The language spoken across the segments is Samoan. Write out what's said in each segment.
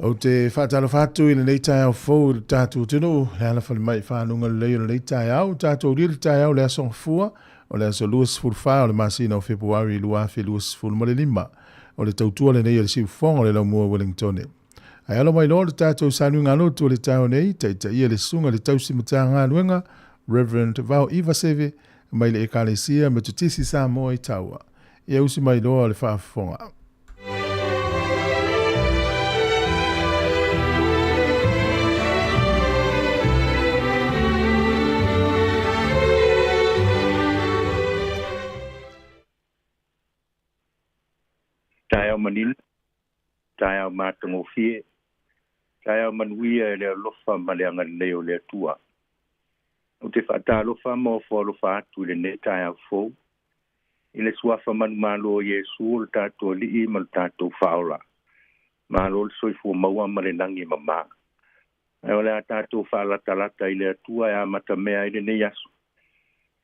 Ou te faatalofa atu i lenei taeao fou i le tatou atunuu, le alafale mai i faguga lelei o lenei taeao. Tatou ulia le taeao le aso Gafua, o le aso 24 o le masina o Fepuari 2025. O le tautua lenei a le siufofoga o le Laumua Wellingtone. Ae alo mai loa le tatou saluigalotu o le taeao nei, taitaia le susuga i le tausi Matagaluega, Reverend Vao Ivaseve, mai le Ekalesia Metotisi Samoa i Taua. Ia usi mai loa le faafofoga. Taeao manino, taeao matagofie, taeao manuia e le alofa ma le agalelei o le Atua. Ou te faatalofa ma ofo alofa atu i lenei taeao fou, i le suafa manumalo o Iesu o le tatou Alii ma le tatou Faaola. Malo le soifua maua ma le lagi e mama. Ae o le a tatou faalatalata i le Atua e amatamea ai lenei aso.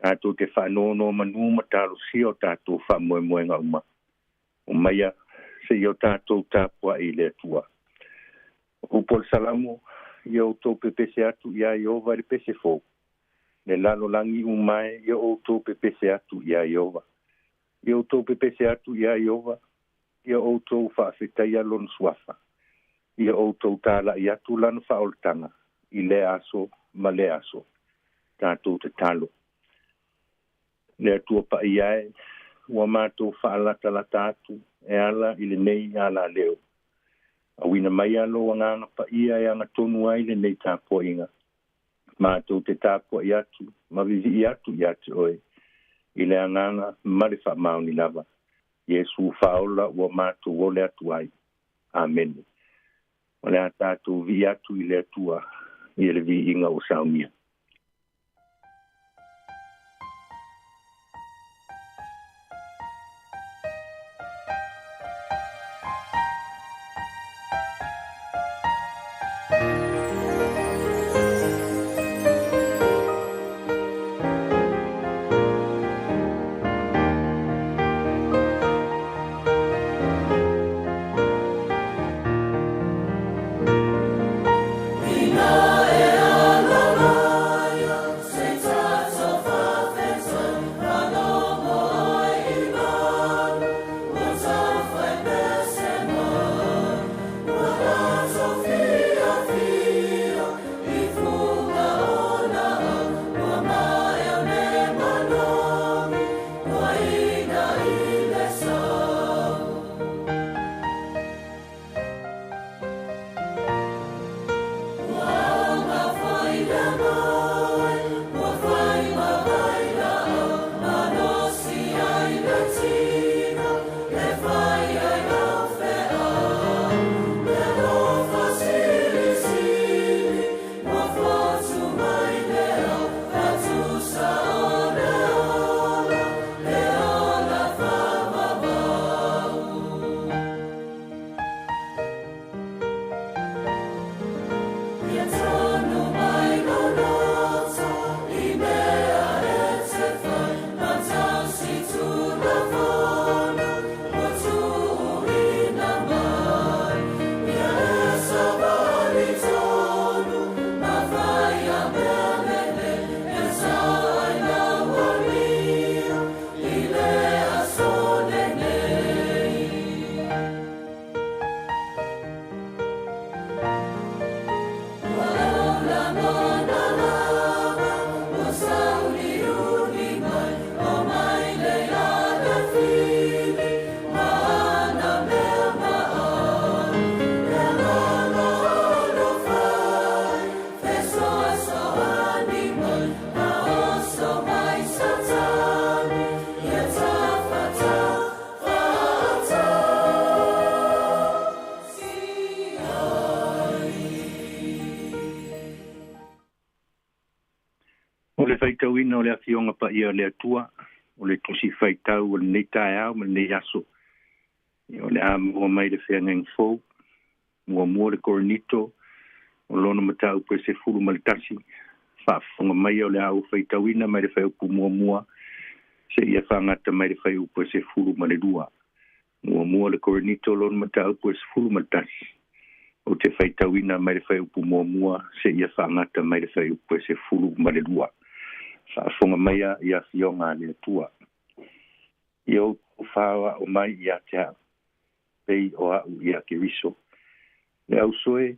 Tatou te faanonomanu ma talosia o tatou faamoemoega uma. Omaia seia o tatou tapuai i le Atua. O upu o le Salamo, ia outou pepese atu ia Ieova i le pese fou. Le lalolagi uma e, ia outou pepese atu ia Ieova. Ia outou pepese atu ia Ieova, ia outou faafetaia lona suafa. Ia outou talai atu lana faaolataga i lea aso ma lea aso. Tatou tatalo. Le Atua paia e, ua matou faalatalata atu e ala i lenei alaleo. Auina mai lou agaga paia e agatonu ai lenei tapuaiga. Matou te tapuai atu ma vivii atu ia te oe i le agaga ma le faamaoni lava. Iesu faaola ua matou ole atu ai. Amene. O le a tatou vii atu i le Atua i le viiga o saunia. O le faitauina o le Afioga Paia o le Atua, o le Tusi Faitau o lenei taeao ma lenei aso, o le a maua mai le Feagaiga Fou, muamua le Korinito, o lona mataupu e 11, faafofoga mai o le a ou faitauina mai le fuaiupu muamua, seia faagata mai le fuaiupu e 12. Muamua le Korinito, lona mataupu e 11. Ou te faitauina mai le fuaiupu 1 seia faagata mai le fuaiupu e 12. Faafofoga maia i afioga a le Atua. Ia outou faaoao mai ia te a'u, pei o a'u ia Keriso. Le auso e,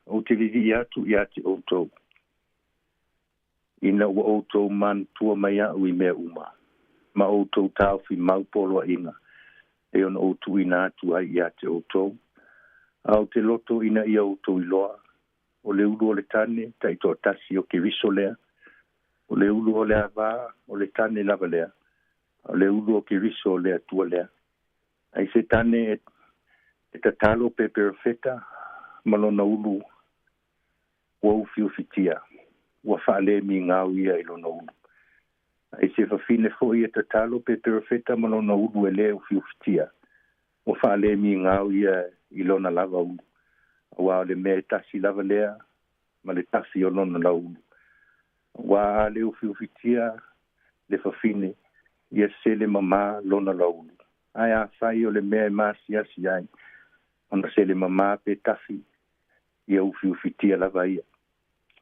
ou te vivii atu ia te outou, ina ua outou manatua mai a'u i mea uma, ma outou taofi mau poloaiga e ona ou tuuina atu ai ia te outou. A ou te loto ina ia outou iloa, o le ulu o le tane taitoatasi o Keriso lea, o le ulu o le avā o le tane lava lea, a o le ulu o Keriso o le Atua lea. Ai se tane e tatalo pe perofeta ma lona ulu ua ufiufitia, ua faalemigao ia i lona ulu. Ai se fafine foi e tatalo pe perofeta ma lona ulu e lē ufiufitia, ua faalemigao ia i lona lava ulu. Auā o le mea e tasi lava lea ma le tafi o lona lauulu. Auā a le ufiufitia le fafine, ia sele mamā lona lauulu. Ae afai o le mea e masiasi ai ona sele mamā pe tafi, ia ufiufitia lava ia.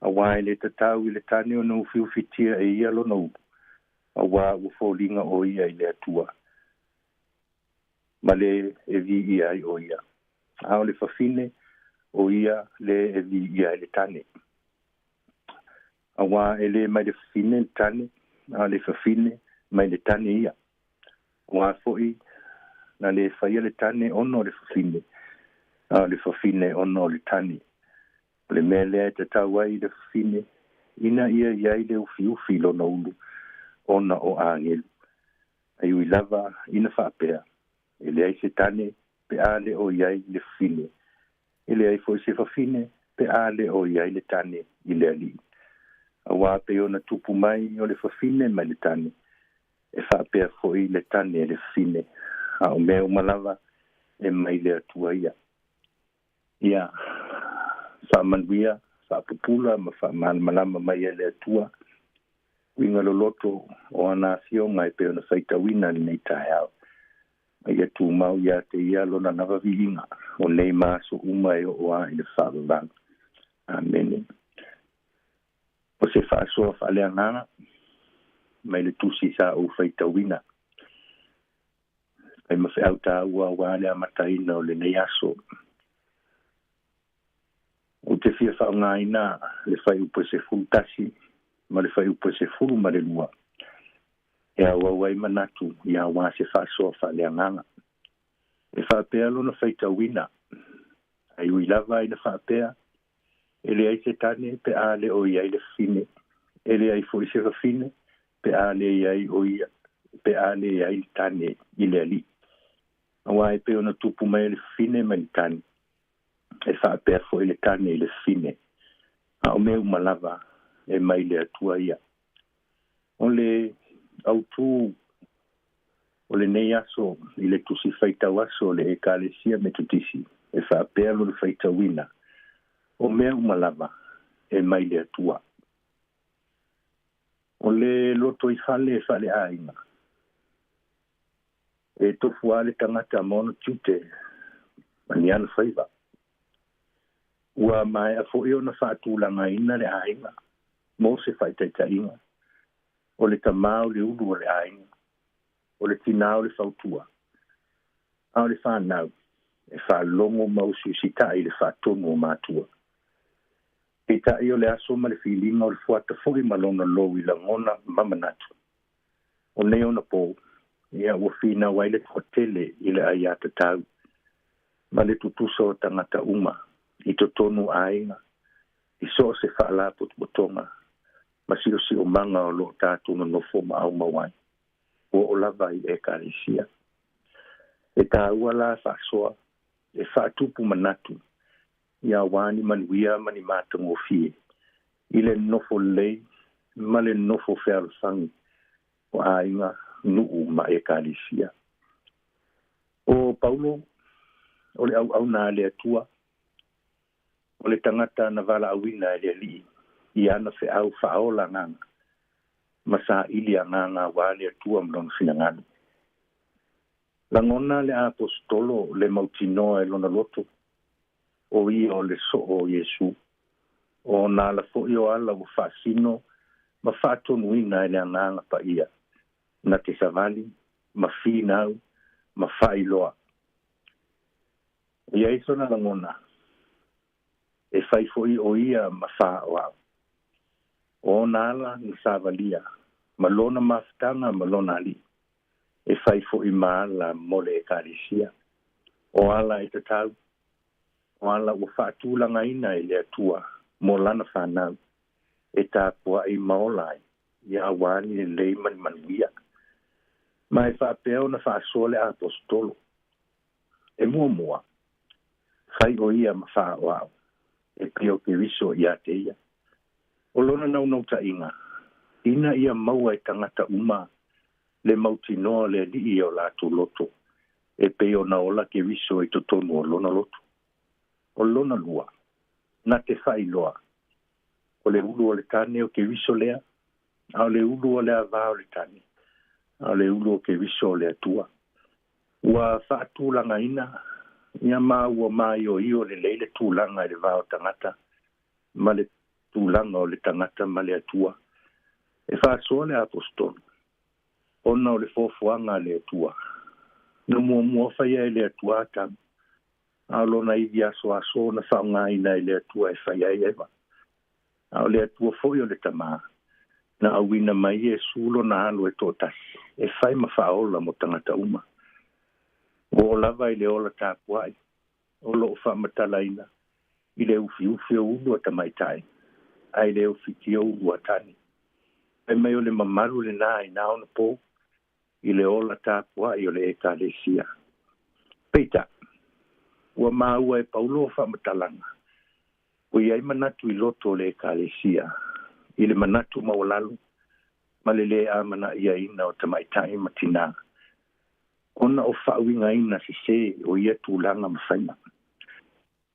Auā e lē tatau i le tane ona ufiufitia e ia lona ulu, auā ua foliga o ia i le Atua ma le e viia ai o ia. A o le fafine, o ia le e viia ai le tane. Auā e lē mai le fafine le tane, a o le fafine mai le tane ia. Auā foi na lē faia le tane ona o le fafine, a o le fafine ona o le tane. O le mea lea e tatau ai i le fafine, ina ia i ai le ufiufi i lona ulu ona o agelu. Ae ui lava ina faapea, e leai se tane pe a le o i ai le fafine, e leai foi se fafine pe a le o i ai le tane i le Alii. Auā pei ona tupu mai o le fafine mai le tane, e faapea foi le tane e le fafine, a o mea uma lava e mai le Atua ia. Ia faamanuia, faapupula ma faamalamalama mai e le Atua uiga loloto o ana afioga e pei ona faitauina lenei taeao. Ma ia tumau ia te ia lona lava viiga o nei ma aso uma e oo lava i le faavavau. Amene. O se faasoa faaleagaga mai le tusi sa ou faitauina fai ma feau taua auā le amataina o lenei aso. Ou te fia faaaogaina le fuaiupu e 11 ma le fuaiupu e 12 e auau ai manatu ia auā se faasoa faaleagaga. E faapea lona faitauina, ae ui lava ina faapea, e leai se tane pe a le o i ai le fafine, e leai foi se fafine pe a le i ai o ia, pe a le i ai le tane i le Alii. Auā e pei ona tupu mai le fafine mai le tane, e faapea foi le tane i le fafine, a o mea uma lava e mai le Atua ia. O le autū o lenei aso i le tusi faitau aso o le Ekalesia Metotisi, e faapea lona faitauina, o mea uma lava e mai le Atua. O le lotoifale faaleaiga, e tofu lava le tagata ma ona tiute ma ni ana faiva. Ua maea foi ona faatulagaina le aiga mo se faaitaitaiga, o le tamā o le ulu o le aiga, o le tinā o le fautua, a o le fanau e faalogo ma usiusita'i i le faatonu o matua. Peitai o le aso ma le filiga o le fuata foi ma lona lou i lagona ma manatu. O nei ona pō, ia ua finau ai le toatele i le aiatatau ma le tutusa o tagata uma i totonu o aiga, i so o se faalapotopotoga ma siosiomaga o lo o tatou nonofo ma aumau ai, ua oo lava i Ekalesia. E taua la faasoa e faatupu manatu ia auā ni manuia ma ni matagofie i le nonofo lelei ma le nonofo fealofani o aiga, nuu ma Ekalesia. O Paulo o le auauna a le Atua, o le tagata na valaauina e le Alii i ana feau faaola agaga ma saili agaga auā le Atua ma lona finagalo. Lagona le Aposetolo le mautinoa e lona loto, o ia o le Soo o Iesu. O ona ala fo'i o ala ua faasino ma faatonuina e le Agaga Paia, na te savali ma finau ma faailoa. E i ai sona lagona, e fai fo'i o ia ma faaoao. O ona ala na savalia, ma lona mafutaga ma lona alii, e fai fo'i ma ala mo le Ekalesia. O ala e tatau, o ala ua faatulagaina e le Atua mo lana fanau, e tapua'i ma ola ai, ia auā ni lelei ma ni manuia. Ma e faapea ona faasoa le Aposetolo. E muamua, fai o ia ma faaoao, e pei o Keriso ia te ia. O lona naunautaiga, ina ia maua e tagata uma le mautinoa o le Alii i o latou loto, e pei ona ola Keriso i totonu o lona loto. O lona lua, na te faailoa, o le ulu o le tane o Keriso lea, a o le ulu o le avā o le tane, a o le ulu o Keriso o le Atua. Ua faatulagaina ia ma ua maioio lelei le tulaga i le va o tagata ma le tulaga o le tagata ma le Atua. E faasoa le Aposetolo, ona o le foafoaga a le Atua. Na muamua faia e le Atua Atamu, a o lona ivi asoaso na faaaogaina e le Atua e fai ai Eva. A o le Atua foi o le Tamā, na auina mai Iesu lona Alo e toatasi, e fai ma faaola mo tagata uma. Ua oo lava i le ola tapuai, o loo faamatalaina i le ufiufi o ulu a tamaitai, ae le ufitia ulu a tane. Fai mai o le mamalu lenā i na ona pō, i le ola tapuai o le Ekalesia. Peitai, ua maua e Paulo faamatalaga, ua i ai manatu i loto o le Ekalesia, i le manatu maualalo ma le lē amanaiaina o tamaitai ma tinā, ona o faauigaina sesē o ia tulaga ma faiga.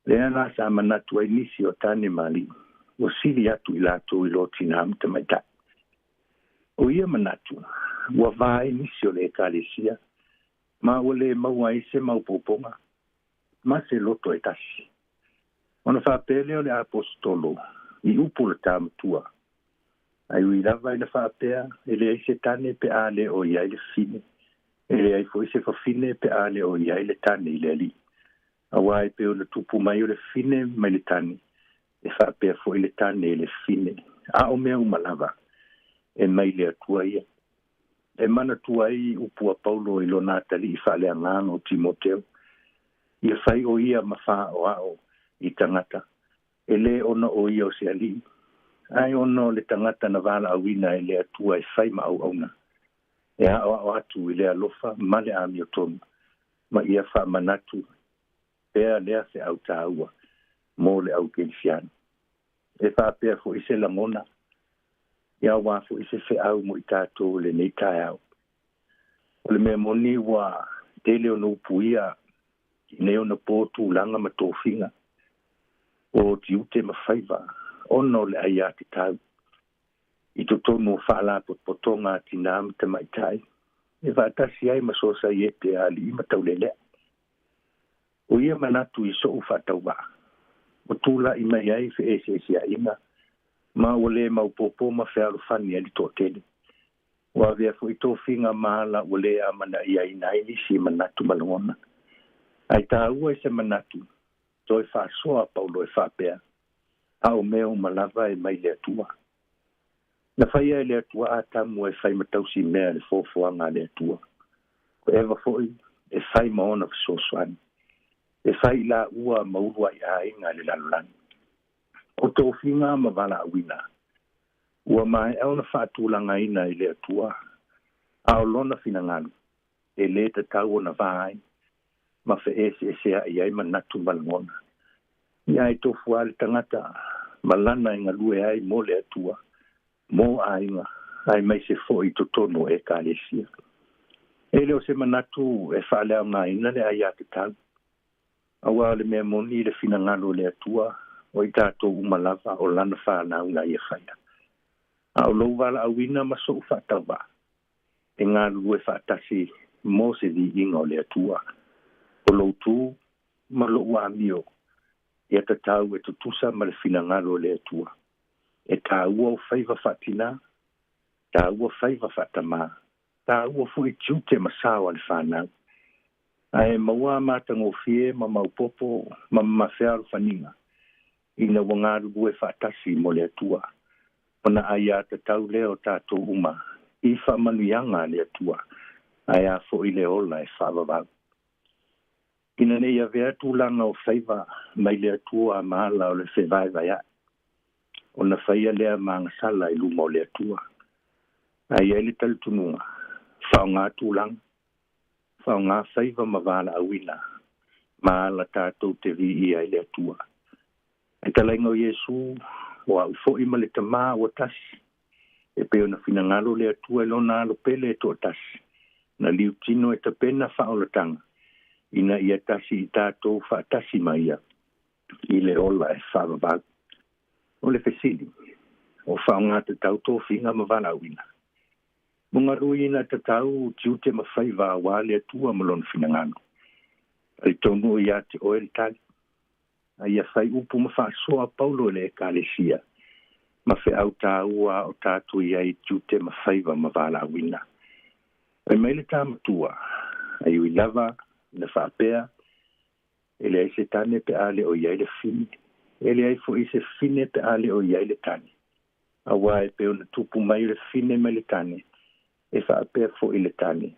Lea la sa manatu ai nisi o tane ma alii, ua sili atu i latou i lo tinā ma tamaitai. O ia manatu, ua va ai nisi o le Ekalesia, ma ua lē maua ai se maopoopoga ma se loto e tasi. Ona faapea lea o le Aposetolo i upu o le ta matua, ae ui lava ina faapea e leai se tane pe a le o i ai le fafine, e leai fo'i se fafine pe a le o i ai le tane i le alii. Auā e pei ona tupu mai o le fafine mai le tane, e faapea fo'i le tane i le fafine, a o mea uma lava e mai le Atua ia. E manatua ai upu a Paulo i lona atalii faaleagaga o Timoteo, ia fai o ia ma faaoao i tagata, e lē ona o ia o se alii, ae ona o le tagata na valaauina e le Atua e fai ma auauna, e aoao atu i le alofa ma le amiotonu, ma ia faamanatu pea lea feau taua mo le au kerisiano. E faapea fo'i se lagona, ia auā fo'i se feau mo i tatou i lenei taeao. O le mea moni ua tele ona upuia i nei ona pō tulaga ma tofiga, o tiute ma faiva, ona o le aiatatau i totonu o faalapotopotoga a tinā ma tamaitai, e faatasi ai ma sosaiete a alii ma taulelea. O ia manatu i so'u faatauvaa, ua tula'i mai ai feeseesea'iga, ma ua lē maopoopo ma fealofani ai le toatele. Ua avea fo'i tofiga ma ala ua lē amana'iaina ai nisi manatu ma lagona. Ae tāua i se manatu, toe faasoa a Paulo e faapea, a o mea uma lava e mai le Atua. Na faia e le Atua Atamu e fai ma tausimea i le foafoaga a le Atua. O Eva fo'i e fai ma ona fesoasoani, e fai i laua ma ulua'i aiga i le lalolagi. O tofiga ma valaauina, ua maea ona faatulagaina i le Atua, a o lona finagalo, e lē tatau ona va ai ma feeseesea'i ai manatu ma lagona. Ia e tofu lava le tagata ma lana e galue ai mo le Atua, mo aiga, aemaise fo'i i totonu o Ekalesia. E le o se manatu e faaleaogaina le aiatatau, auā o le mea moni i le finagalo o le Atua, o i tatou uma lava o lana fanau na ia faia. A o lou valaauina ma so'u faatauvaa, e galulue faatasi mo se viiga o le Atua. O lou tu ma lo'u amio Ia tatau e tutusa ma le finagalo o le Atua. E tāua o faiva faatinā, tāua faiva faatamā, tāua fo'i tiute ma sao a le fanau. Ae maua matagofie ma maopoopo ma mamafealofaniga ina ua galulue faatasi mo le Atua. Ona aiā tatau lea o tatou uma i faamanuiaga a le Atua, ae a fo'i le ola e faavavau. Ina nei avea tulaga o faiva mai le Atua ma ala o le fevaevaea'i, ona faia lea ma agasala i luma o le Atua. Ae i ai le talitonuga, faaaogā tulaga, faaaogā faiva ma valaauina, ma ala tatou te viia ai le Atua. E talaiga o Iesu, o a'u fo'i ma le Tamā ua tasi, e pei ona finagalo le Atua i lona Alo pele e to'atasi, na liutino e tapena faaolataga, ina ia tasi i tatou faatasi ma ia i le ola e faavavau. O le fesili, o faaaogā tatau tofiga ma valaauina? Mugaluina tatau tiute ma faiva auā le Atua ma lona finagalo. Talitonu o ia te oe le tali. A ia fai upu ma faasoa Paulo i le Ekalesia ma feau tāua a o tatou i ai i tiute ma faiva ma valaauina. Fai mai le tā matua, e ui lava ina faapea, E leai se tane pe a le o i ai le fine, e leai fo'i se fine pe a le o i ai le tane. Auā e pei ona tupu mai le fine mai le tane, e faapea fo'i le tane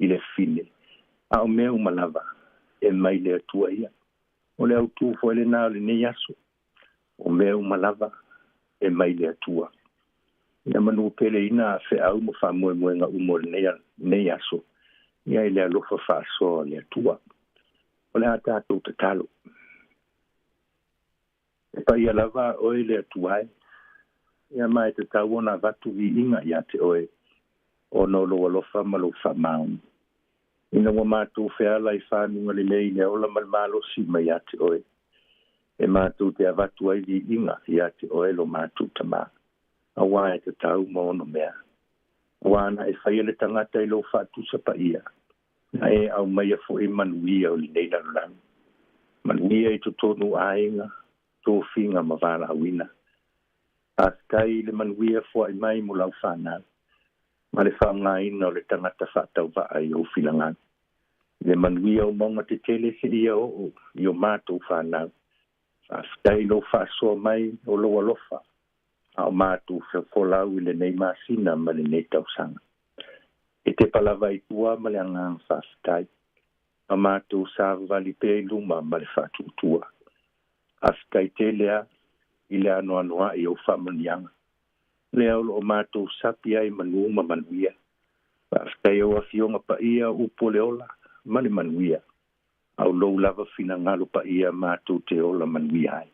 i le fine, a o mea uma lava, e mai le Atua ia. O le autū foi lenā o lenei aso, o mea uma lava e mai le Atua. Ia manu peleina feau ma faamoemoega uma o lenei aso, ia i le alofa faasoa o le Atua. O le a tatou tatalo. E paia lava oe le Atua e, ia ma e tatau ona avatu viiga ia te oe, ona o lou alofa ma lou faamaoni. Ina ua matou feala i fanuga lelei i le ola ma le malosi mai ia te oe, e matou te avatu ai viiga ia te oe lo matou Tamā, auā e tatau ma ono mea. Auā na e faia le tagata i lou faatusa paia, na e aumaia fo'i manuia o lenei lalolagi, manuia i totonu o aiga, tofiga ma valaauina. Faafetai i le manuia foai mai mo lau fanau, ma le faaaogaina o le tagata faatauvaa i ou finagalo. I le manuia o mauga tetele seia oo i o matou fanau. Faafetai i lou faasoa mai o lou alofa, a o matou folau i lenei masina ma lenei tausaga. E tepa lava i tua ma le agaga faafetai, ma matou savavali pea i luma ma le faatuatua. Faafetai tele a i le anoanoai o ou faamanuiaga, lea o lo o matou sapi ai manu ma manuia. Faafetai ou Afioga paia o upu o le ola ma le manuia, a o lou lava finagalo paia matou te ola manuia ai.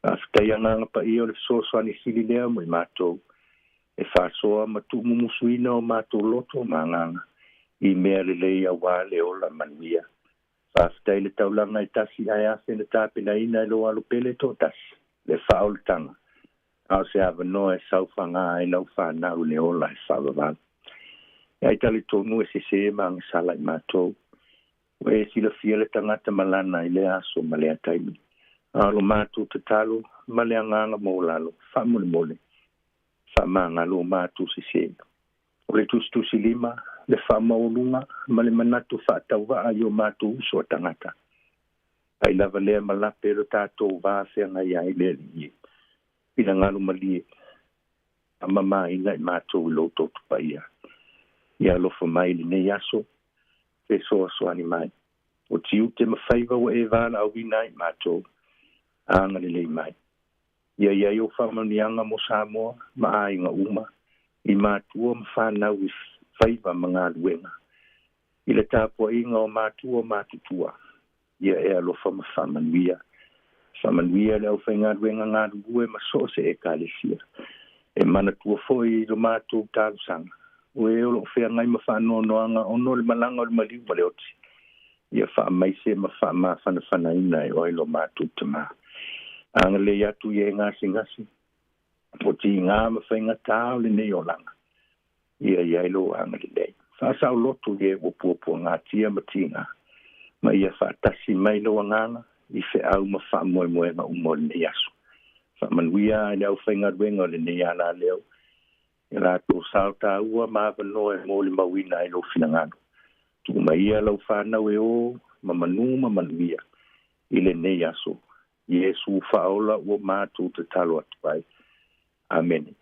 Faafetai Agaga Paia o le fesoasoani sili lea mo i matou, e faasoa ma tuumumusuina o matou loto ma agaga i mea lelei auā le ola manuia. Faafetai le taulaga e tasi ae afe na tapenaina e lou Alo pele toatasi, le faaolataga, a o se avanoa e saofaga ai lau fanau i le ola e faavavau. E ai talitonu e sesē ma agasala i matou. Ua e silafia le tagata ma lana i lea aso ma lea taimi. A o lo matou tatalo ma le agaga maualalo, faamolemole, faamagalo o matou sesē. O le tusitusilima, le faamaualuga ma le manatu faatauvaa i o matou uso a tagata. Ai lava lea ma lape lo tatou va feagai ai le Alii e. Finagalo malie, faamamaina i matou i lo outou paia. Ia alofa mai i lenei aso, fesoasoani mai. O tiute ma faiva ua e valaauina ai i matou, agalelei mai. Ia i ai ou faamanuiaga mo Samoa ma aiga uma, i matua ma fanau i faiva ma galuega. I le tapuaiga o matua matutua, ia e alofa ma faamanuia. Faamanuia le aufaigaluega galulue ma so o se Ekalesia. E manatua foi i lo matou talosaga, o e o lo o feagai ma faanoanoaga ona o le malaga o le maliu ma le oti, ia faamaise ma faamafanafanaina e oe lo matou Tamā. Agalelei atu i e gasegase, o tigā ma faigatā o lenei olaga, ia i ai lou agalelei. Faasaoloto i e ua puapuagatia ma tigā, ma ia faatasi mai lou Agaga i feau ma faamoemoega uma o lenei aso. Faamanuia i le aufaigaluega o lenei alaleo i latou sao taua ma avanoa e molimauina ai lou finagalo. Tuu mai ia lau fanau e o ma manu ma manuia i lenei aso. Iesu faaola ua matou tatalo atu ai. Amene.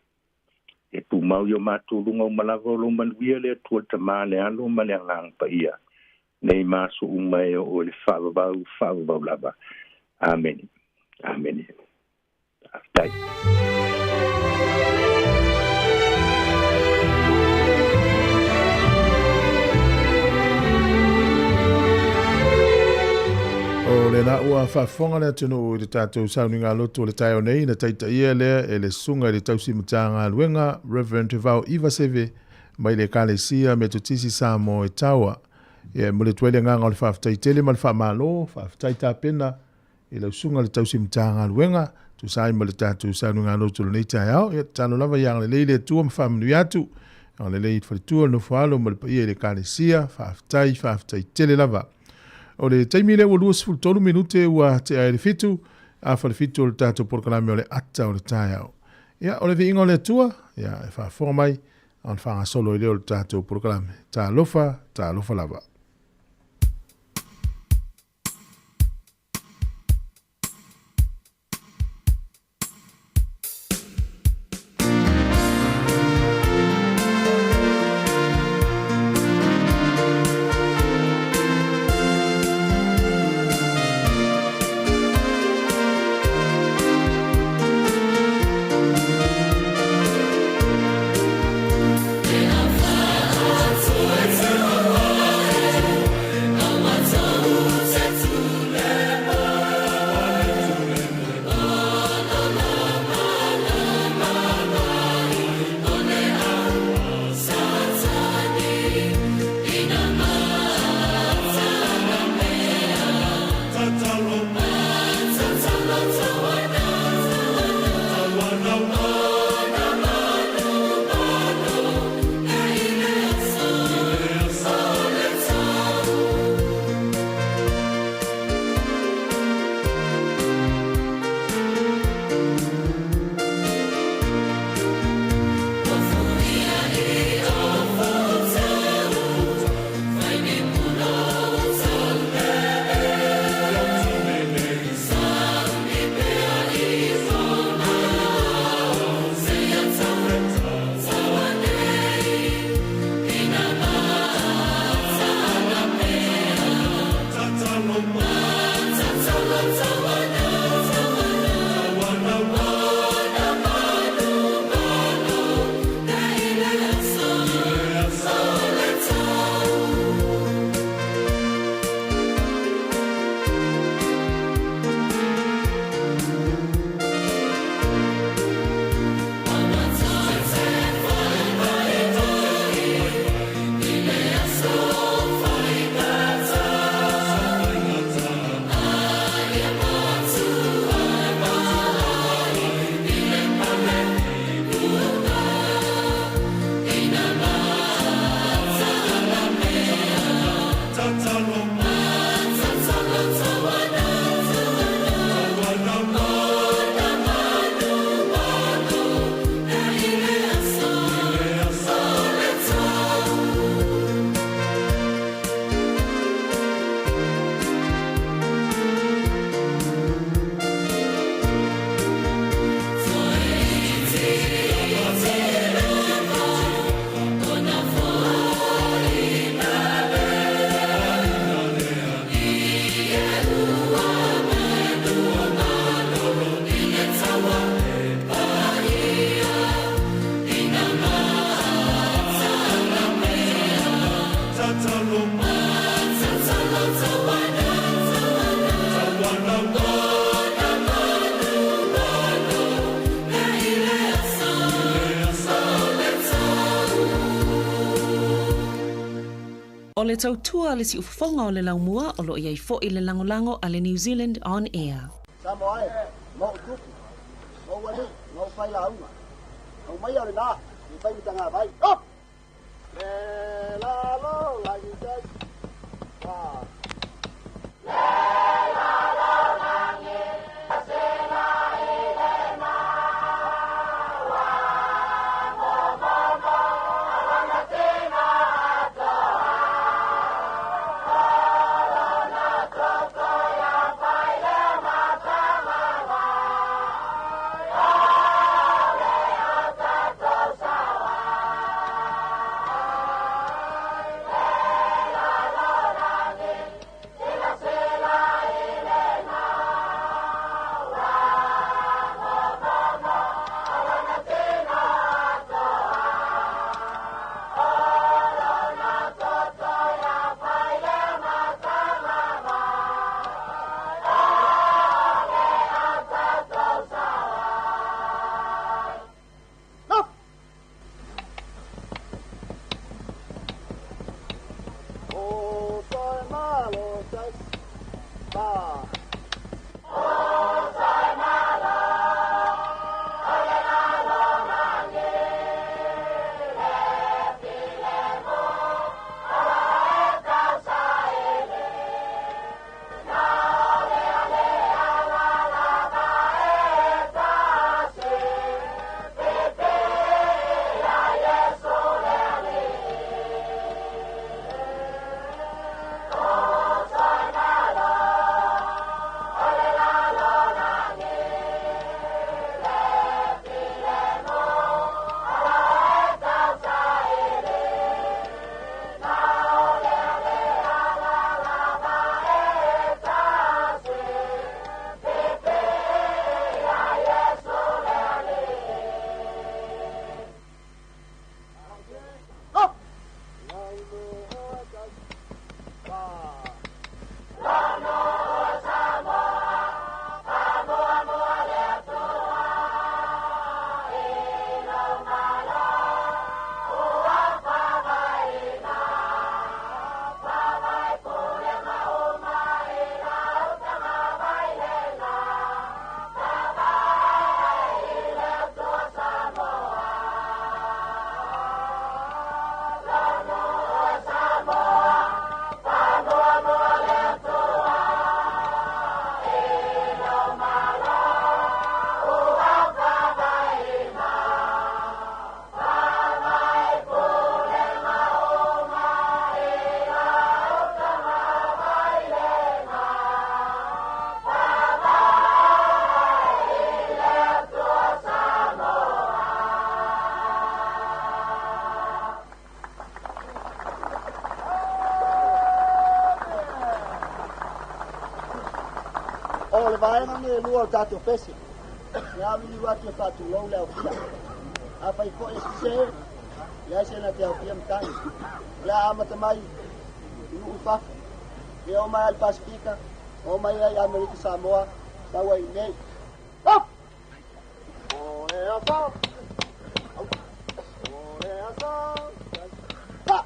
E tumau i o matou luga uma lava o lou manuia le Atua le Tama le Alo ma le Agaga Paia, nei ma aso uma e oo i le faavavau faavavau lava. Amene. Amene. Faafetai. O lena ua faafofoga le atunuu i le tatou sauniga lotu o le taeao nei na taitaia lea e le Susuga i le Tausi Matagaluega Reverend Tevao Ivaseve mai le Ekalesia Metotisi Samoa i Tawa. Ia e momoli atu ai le agaga o le faafetai tele ma le faamalo, faafetai tapena i lau Susuga i le Tausi Matagaluega, tusa ai ma le tatou sauniga lotu o lenei taeao. Ia tatalo lava ia agalelei le Atua ma faamanuia atu, agalelei i le faletua, le nofoalo ma le paia i le Ekalesia. Faafetai, faafetai tele lava. O le taimi lea ua 23 minute ua tea ai le fitu, afa le fitu o le tatou polokalame o le ata o le taeao. Ia, o le viiga o le Atua, ia, e faafofoga mai, a ona faagasolo ai lea o le tatou polokalame. Talofa, talofa lava. O le tautua a le siufofoga o le laumua o lo o i ai foi le lagolago a le New Zealand On Air. Samoa e, ma ou tupu, ma ou alii, ma ou failauga, aumaia o lena, i fai matagavai. Up! Le la lo lagi tai. Fa. Le la lo. le vaega nei e lua o le tatou pese, e auiliu atu e faatulou le aofia. Afai foi e sese, leai se na te aofia matagi. O le a amata mai i nuu i fafo, ia oo mai lava i le Pasefika, oo mai ai i Amerika Samoa, sau ai i inei. Up! O le aso! O le aso! Ha!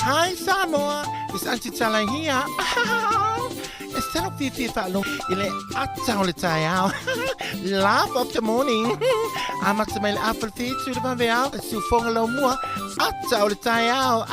Hi Samoa, it's Auntie Tala here. E salo fiafia faalogo i le ata o le taeao. Laugh of the morning. Amata mai le afa le fitu le vaveao, e siufoga lau mua, ata o le taeao.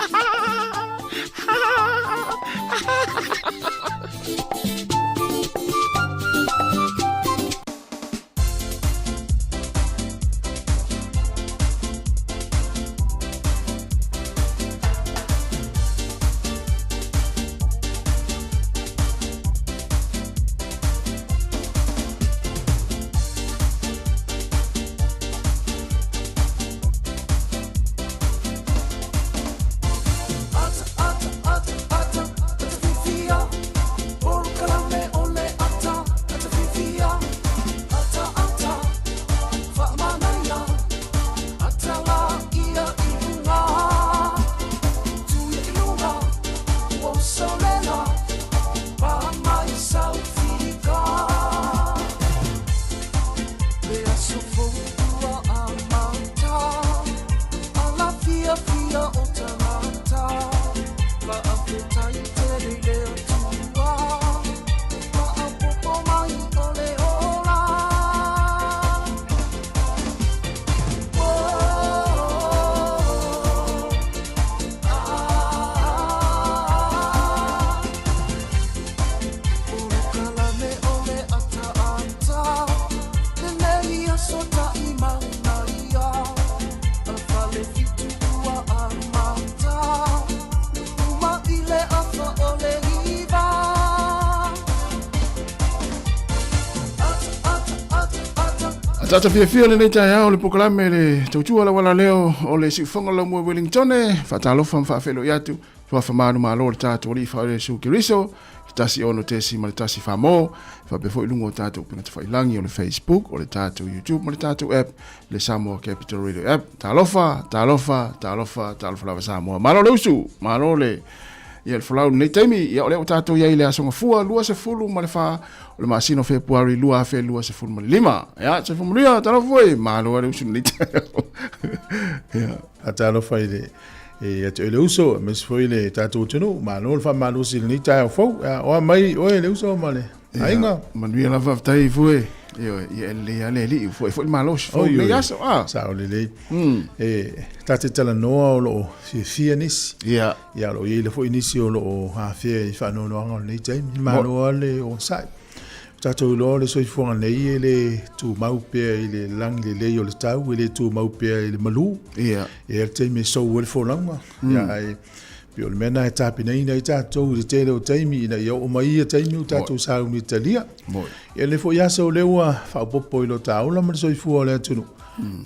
Ataata fiafia lenei taeao le polokalame le tautua lauala leo o le siufoga laumua Wellingtone faatalofa ma faafeiloai atu Suafa manumalo o le tatou Alii Faaola Iesu Keriso, i 1 6.1 famo, faapea foi i luga o tatou upega tafailagi o le Facebook, o le tatou YouTube ma le tatou app, le Samoa Capital Radio app. Talofa, talofa, talofa, talofa lava Samoa. Malo le usu, malo le Ia le folau lenei taimi, ia o lea ua tatou i ai i le Aso Gafua 24 o le masina o Fepuari 2025. Ia, soifua manuia, talofa foi, malo le usu lenei taeao. Ia. Faatalofa i le ia te oe le uso, aemaise foi le tatou atunuu, malo le faamalosi i lenei taeao fou. Ia, oa mai oe le uso ma le aiga. Manuia lava, faafetai Fue. Ioe, ia e lelei lava le alii, ua foi foi le malosi fou i lenei aso. Ah. Sao lelei. E ta te talanoa o lo o fiafia nisi. Ia. Ia o lo o i ai foi nisi o lo o afea i faanoanoaga o lenei taimi. Malo lava le onosai. O tatou iloa o le soifuaga nei e le tumau pea i le lagi lelei o le tau, e le tumau pea i le malu. Ia. E i ai le taimi e sou ai le folauga. Ia ae pei o le mea lena e tapenaina ai tatou i le tele o taimi ina ia oo mai ia taimi ua tatou sauni e talia. Ia lenei foi aso o lea ua faaopoopo i lo ta ola ma le soifua o le atunuu,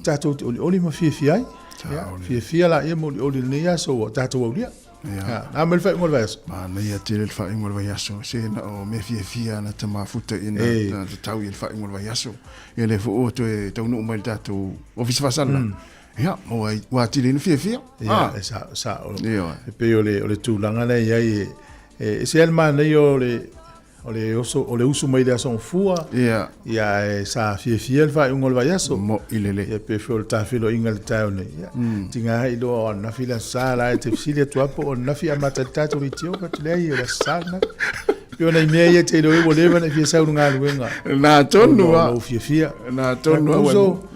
tatou te olioli ma fiafia ai. Ia, fiafia laia ma olioli i lenei aso ua tatou aulia. Ia, na mai le faaiuga o le vaiaso. Manaia tele le faaiuga o le vaiaso, se na o mea fiafia na ta mafuta ina ta tau i le faaiuga o le vaiaso. Ia lea foi ua toe taunuu mai le tatou Ofisa Faasalalau. Ia, ua, ua atili ai ona fiafia. Ia, e sao, sao. E pei o le, o le tulaga lea e i ai, e ese lava le manaia o le, o le, oso, o le usu mai le aso Gafua. Ia. Ia, ae sa fiafia le faaiuga o le vaiaso. Mo'i lelei. Ia, pei foi o le ta feiloaiga i le taeao nei. Ia, tiga lava iloa o ananafi le Aso Sa, la e te fesili atu lava po o ananafi amata ai le tatou leitio, fai atu, leai, o le Aso Sa lena. Pei o nai mea ia e te iloa ai ua leva ona e fia sau i le galuega. Na tonu lava. Ona o lou fiafia. Na tonu lava. Uso,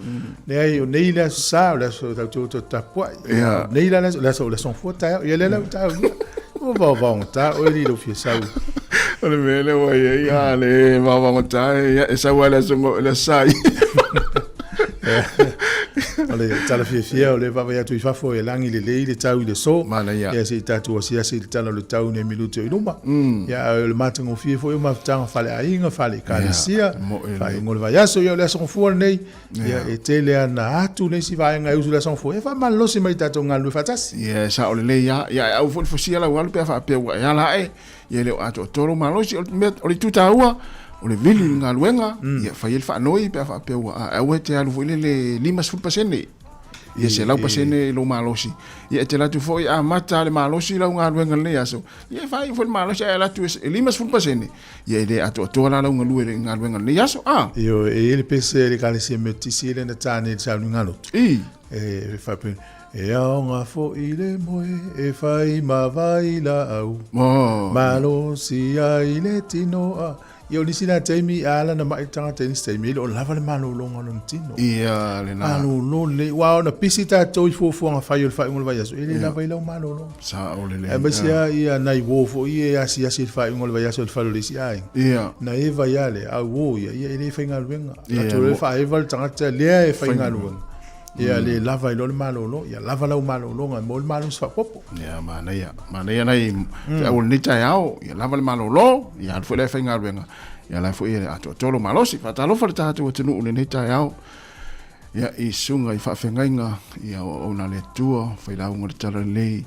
leai, o nei le Aso Sa, o le aso tatou te tapuai. Ia. O nei la le aso, o le aso Gafua taeao. Ia lea la ua taeao. Ua vaovaogata oe i lou fia sau. O le mea lea ua i ai, a le vaovaogata, e sau lava i le Aso Sa. O le tala fiafia o lea e vaavaai atu i fafo e lagi lelei le tau i le aso. Manaia. Ia se i tatou asiasi i le tala o le tau i nai minute o i luma. Ia ae o le matagofie foi o mafutaga faaleaiga, faale-ekalesia, faaiuga o le vaiaso, ia o le Aso Gafua lenei. Ia e tele ana atu le isi vaega e usu i le Aso Gafua e faamalolosi mai tatou galulue faatasi. Ia e sao lelei lava. Ia ae au foi le fosia lau alu pe a faapea ua e ala ae, ia e le o atoatoa lou malosi. O le mea, o le itu taua, o le vili i le galuega, ia fai ai le faanoi pe a faapea ua, ae aua e te alu foi lele 50%. Ia 100% lou malosi. Ia e te alu atu foi amata le malosi lau galuega i lenei aso, ia e faaiu foi le malosi ae alu atu e 50%, Ia e le atoatoa la lau galue i le galuega i lenei aso, a? Ioe, e i ai le pese a le Ekalesia Metotisi lea na ta nei i le sauniga lotu. I. E faapea, E aoga foi le moe e fai ma vailaau, Oh. malosi ai le tino a. Ia o nisi na taimi a ala na mai le tagata i nisi taimi, e le o lava le malologa o lona tino. Ia, lena. Malolo lelei. Aua ona pisi tatou i fuafuaga fai o le faaiuga o le vaiaso, e le lava ai lau malologa. Sao lelei. Aemaise lava ia nai uo foi ia e asiasi i le faaiuga o le vaiaso i le fale o le isi aiga. Ia. Na eva ia le a uo ia, ia e le faigaluega. Ia latou le faaeva le tagata lea e faigaluega. Ia le lava ai loa le malolo, ia lava lau malologa e maua le malosi faaopoopo. Ia manaia, manaia nai feau o lenei taeao, ia lava le malolo, ia alu foi la e faigaluega, ia la foi e atoatoa lou malosi. Faatalofa le tatou atunuu i lenei taeao. Ia i susuga i faafeagaiga, ia o auauna a le Atua, failauga o le Talalelei,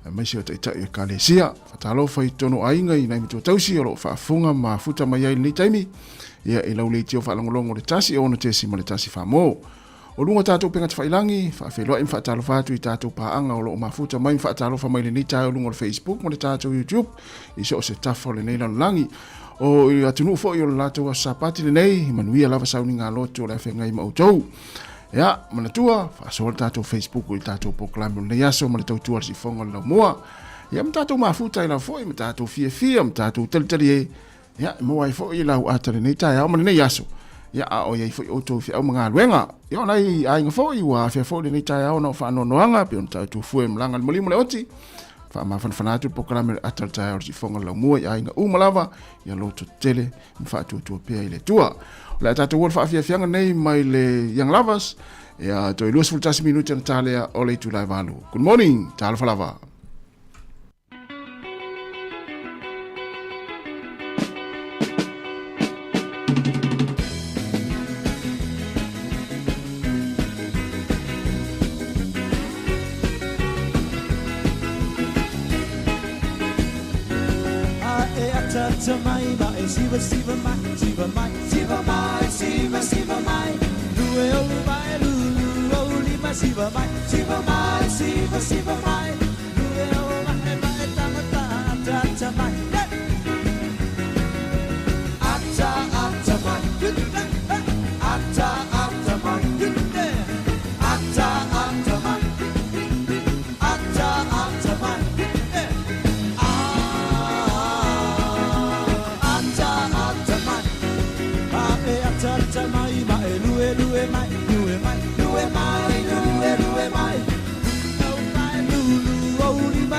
aemaise o taitai o Ekalesia. Faatalofa i totonu o aiga i nai matua tausi o lo o faafofoga ma mafuta mai ai i lenei taimi, ia i lau leitio faalogologo i le 106.1 Famo. O luga o tatou upega tafailagi, faafeiloai ma faatalofa atu i tatou paaga o lo o mafuta mai ma faatalofa mai i lenei taeao i luga o le Facebook ma le tatou YouTube i so o se tafa o lenei lalolagi. O i atunuu foi o le latou aso Sapati lenei, manuia lava sauniga lotu o le afeagai ma outou. Ia, manatua, faasoa le tatou Facebook i le tatou polokalame o lenei aso ma le tautua a le sifoga o le laumua. Ia, ma tatou mafuta ai lava foi, ma tatou fiafia, ma tatou talitali e, ia, e maua ai foi lau ata lenei taeao ma lenei aso. Ia, a o i ai foi outou i feau ma galuega. Ia, o nai aiga foi, ua afea foi lenei taeao na o faanoanoaga, pei ona tatou fue malaga le maliu ma le oti. Faamafanafana atu le polokalame o le ata o le taeao o le sifoga o le laumua i aiga uma lava, ia loto tele ma faatuatua pea i le Atua. O le a tatou ua le faafiafiaga nei mai le Young Lovers, ia toe 21 minute ona ta lea o le itula e 8. Good morning, talofa lava.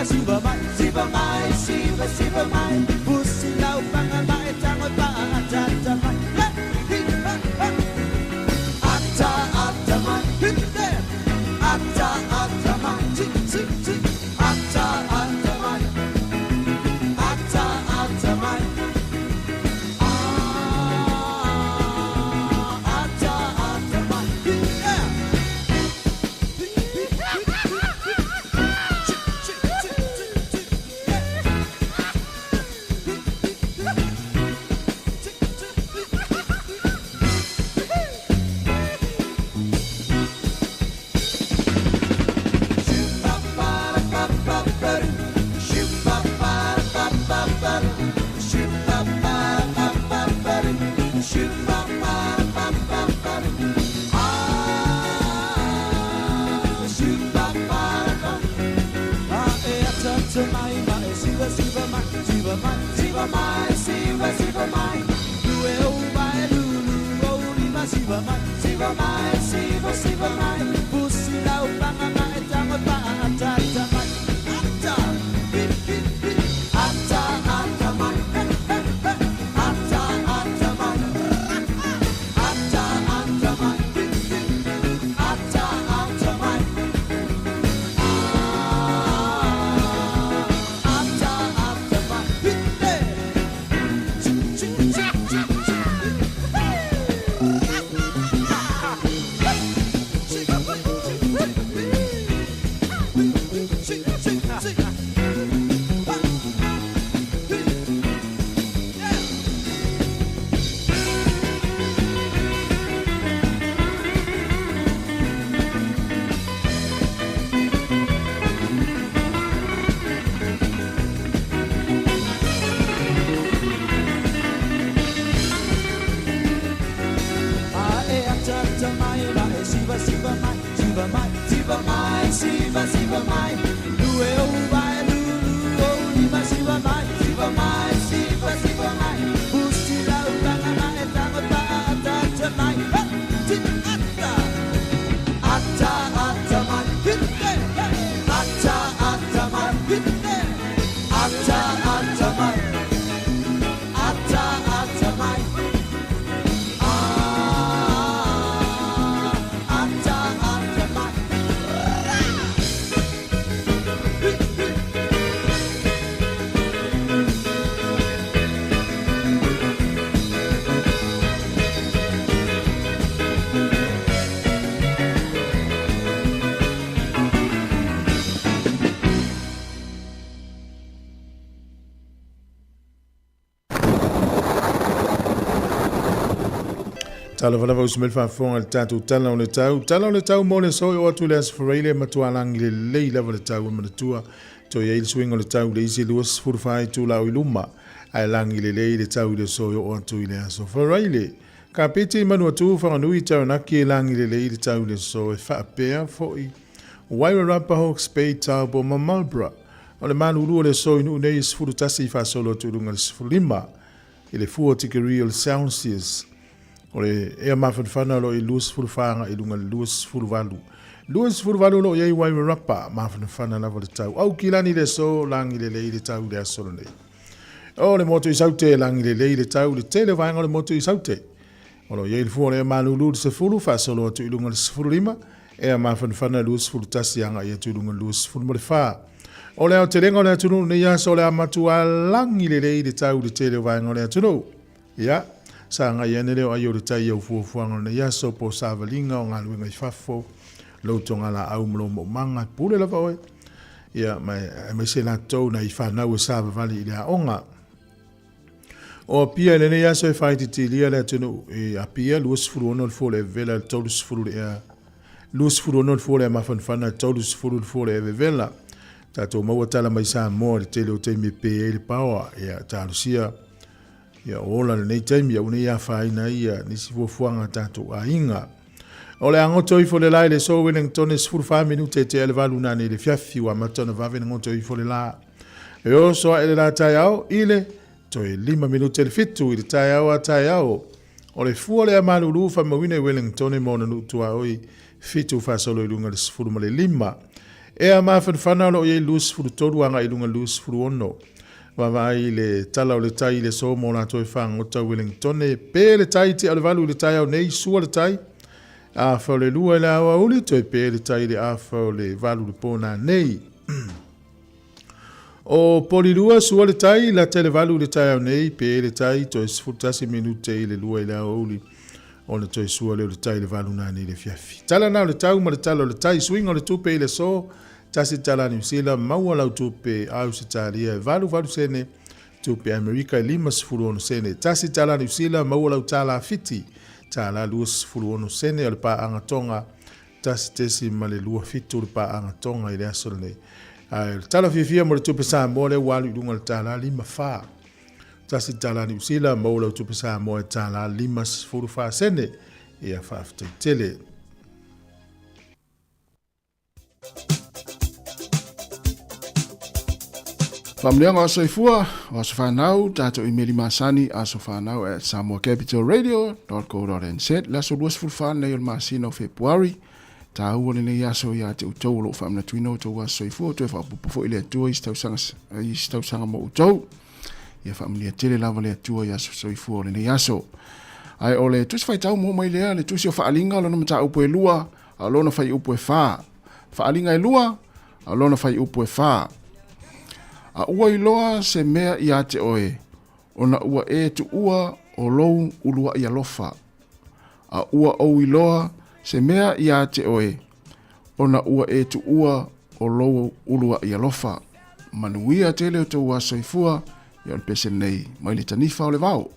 siva mai, siva mai, siva, siva mai. Pusi lau panga mai, tango pa, ata, ata mai. Hi, ha, ha. Ata, ata mai, hit there. Ata, ata mai, ti, ti, ti. Ata, ata mai. Ata, ata mai. Ah, ata, ata mai. Hit there. Siva mai, siva, siva mai, pusi lau panga mai, tango pa, ata, ata mai, ata, hip, hip, hip, ata, ata mai, he, he, he, ata, ata mai, ata, ata mai, hip, hip, ata, ata mai, ah, ata, ata mai, hip, hey, chi, chi, chi, chi, chi, Siva siva mai, siva mai, siva mai, siva siva mai. Lue o vai, lu lu o lima siva mai, siva mai, siva siva mai. Pusi lau panga mai, tango pa ata ata mai. Ha, ti ata, ata ata mai. Hit there, ata ata mai. Hit there, ata ata mai. Ata ata mai. Ah, ata ata mai. Talofa lava usi mai le faafofoga i le tatou Tala o le Tau. Tala o le Tau mo le aso e oo atu i le Aso Faraile e matua lagi lelei lava le tau e manatua toe i ai le suiga o le tau i le isi 24 itula o i luma ae lagi lelei le tau i le aso e oo atu i le Aso Faraile. Kapiti i Manuatu, Whanganui, Taranaki e lagi lelei le tau i le aso e faapea foi Wairarapa, Hawke's Bay, Taupo ma Marlborough. O le malulu o le aso i Nuu nei e 11 faasolo atu i luga i le 15 i le fua o tikeri o le Celsius. O le ea mafanafana o lo o i 24 agai i luga i le 28. 28 o lo o i ai Wairarapa, mafanafana lava le tau. Aukilani le aso, lagi lelei le tau i le aso lenei. O le motu i Saute, lagi lelei le tau i le tele o vaega o le motu i Saute. O lo o i ai le fua o le ea malulu i le 10, faasolo atu i luga i le 15, ea mafanafana 21 agai atu i luga i le 24. O le aotelega o le atunuu i lenei aso o le a matua lagi lelei le tau i le tele o vaega o le atunuu. Ia, sa agai ane le o ai o le tai i au fuafuaga o lenei aso po o savaliga o galuega i fafo, lou togalaau ma lou maumaga, e pule lava oe. Ia, ma aemaise latou nai fanau e savavali i le aoga. O Apia i lenei aso e faaitiitilia le atunuu i Apia, 26 le fua o le evevela i le 30 le ea 26 le fua o le ea mafanafana i le 30 le fua o le evevela. Tatou maua tala mai Samoa i le tele o taimi e pe ai le paoa. Ia, talosia ia ola lenei taimi, aua ne i afaina ai ia nisi fuafuaga a tatou aiga. O le a goto ifo le la i le aso Wellington e 14 minute e tea le valu nanei i le fiafi ua amata ona vave na goto ifo le la. E oso ae le la taeao i le toe 5 minute le fitu i le taeao a taeao. O le fua lea malulu faamauina i Wellington mo ona nuu tuaoi fitu faasolo i luga i le 15. Ea mafanafana o lo o i ai 23 agai i luga 26. Vaavaai i le tala o le tai i le aso mo latou e fagota Wellingtone. Pe le tai tea o le 8 i le taeao nei, sua le tai. Afa o le 2 i le aoauli, toe pe le tai i le afa o le 8 i le po nanei. O Polilua, sua le tai, lata i le 8 i le taeao nei, pe le tai, toe 11 minute i le 2 i le aoauli, ona toe sua lea o le tai i le 8 nanei i le afiafi. Tala na o le tau ma le tala o le tai, suiga o le tupe i le aso, tasi tala Niu Sila, maua lau tupe Ausetalia e 88 sene, tupe Amerika e 56 sene. Tasi tala Niu Sila, maua lau tala Fiti, tala 26 sene o le paaga Tonga, 1.27 le paaga Tonga i le aso lenei. Ae o le tala fiafia mo le tupe Samoa lea ua alu i luga o le tala 54. Tasi tala Niu Sila, maua lau tupe Samoa e tala 54 sene. Ia faafetai tele. Faamanuiaga o aso soifua, o aso fanau, tatou imeli masani, aso fanau at samoacapitalradio.co.nz, le aso 24 nei o le masina o Fepuari, taua lenei aso ia te outou o lo o faamanatuina outou aso soifua, toe faaopoopo foi le Atua i se tausaga, i se tausaga mo outou. Ia faamanuia tele lava le Atua i aso soifua o lenei aso. Ae o le tusi faitau mo mai lea, le tusi o Faaaliga, lona mataupu e lua, a o lona fuaiupu e fa. Faaaliga e lua, a o lona fuaiupu e fa. A ua iloa se mea ia te oe, ona ua e tuua o lou uluai alofa. A ua ou iloa se mea ia te oe, ona ua e tuua o lou uluai alofa. Manuia tele o tou aso soifua, ia o le pese nei mai le tanifa o le vao.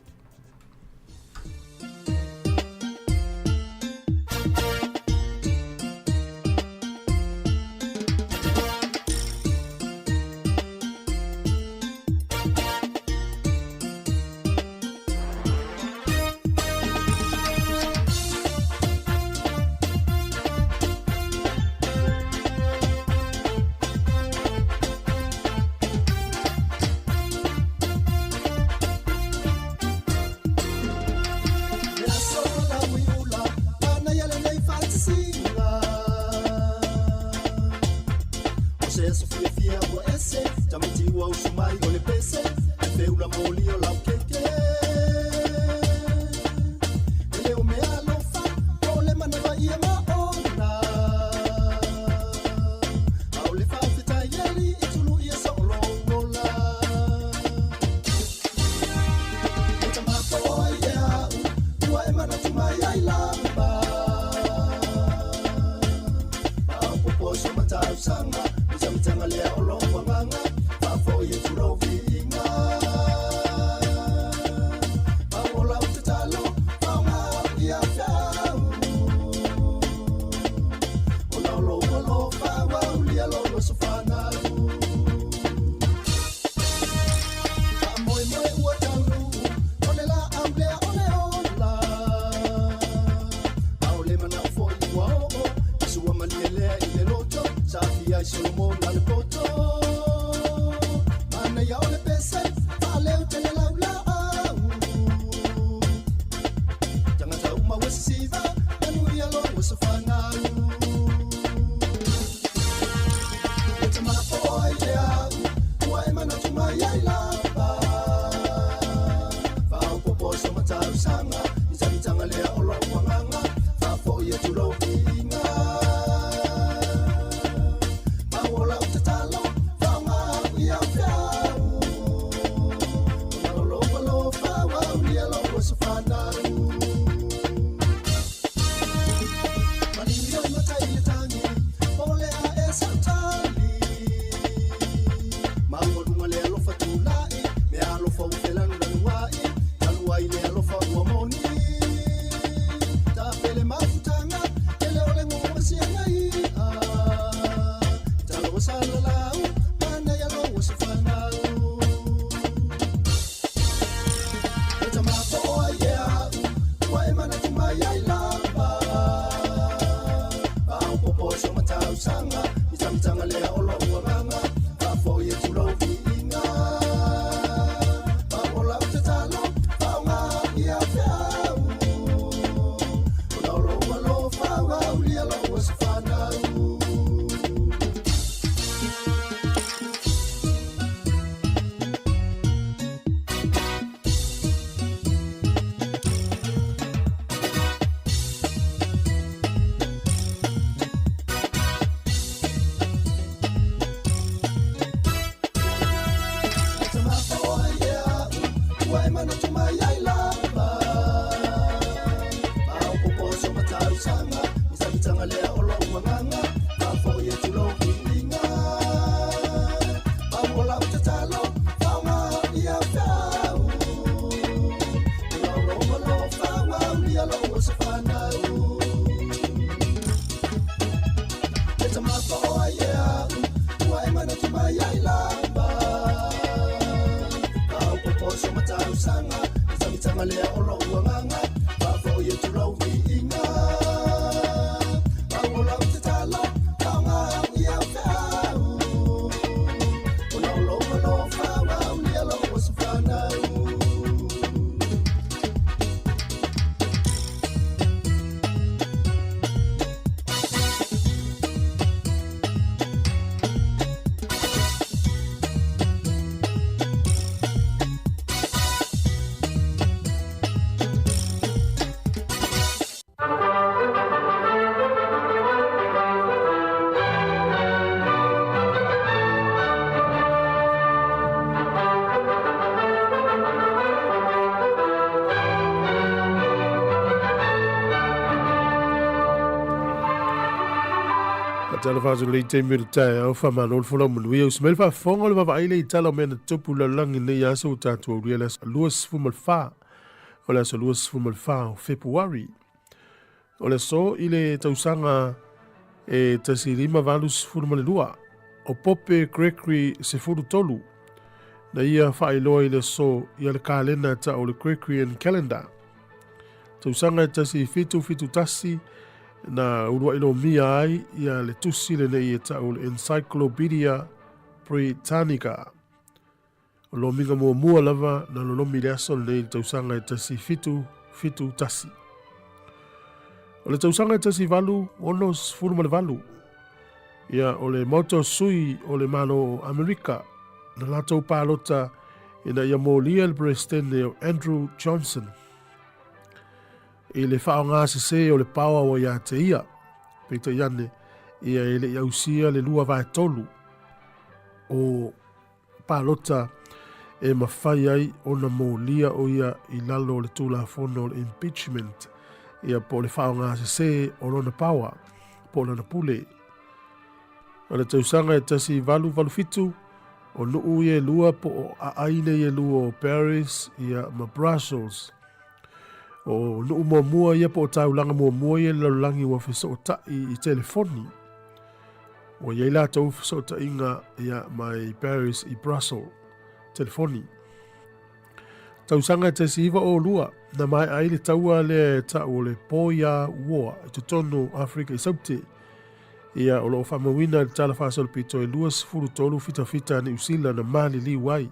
mai ai lava. Faaopoopo so ma talosaga, le tagitaga lea o lou agaga, faafoi atu lau viiga. Pau o lau tatalo, faaaoga au i au feau, ona o lou alofa ua aulia lou aso fanau. Talofa atu lenei taimi o le taeao, faamalo le folau manuia. Usi mai le faafofoga o le vaavaai le i tala o mea na tupu lalolagi nei aso ua tatou aulia le aso 24 o le aso 24 o Fepuari. O le aso i le tausaga e 1582, o Pope Gregory 13 na ia faailoa i le aso ia le kalena ta'u o le Gregorian Calendar. Tausaga e 1771 na ulua'i lomia ai ia le tusi lenei e ta'u o le Encyclopedia Britannica. O lomiga muamua lava na lolomi i le aso lenei i le tausaga e 1771. O le tausaga e 1868, ia o le Maota o Sui o le Malo o Amerika na latou palota ina ia molia le Peresetene o Andrew Johnson i le faaaoga sesē o le paoa ua ia te ia. Peitai ane, ia e le i ausia le 2/3 o palota e mafai ai ona molia o ia i lalo o le Tulafono o le Impeachment, ia po o le faaaoga sesē o lona paoa po o lana pule. O le tausaga e 1887, o nuu ia e lua po o aai nei e lua o Paris ia ma Brussels. O nuu muamua ia po o taulaga muamua ia i le lalolagi ua fesootai i telefoni. Ua i ai latou fesootaiga ia mai Paris i Brussels, telefoni. Tausaga e 1902, na maea ai le taua lea e ta'u o le Boer War i totonu o Afrika i Saute. Ia, o lo o faamauina i le Tala Faasolopito e 23 fitafita a Niu Sila na maliliu ai.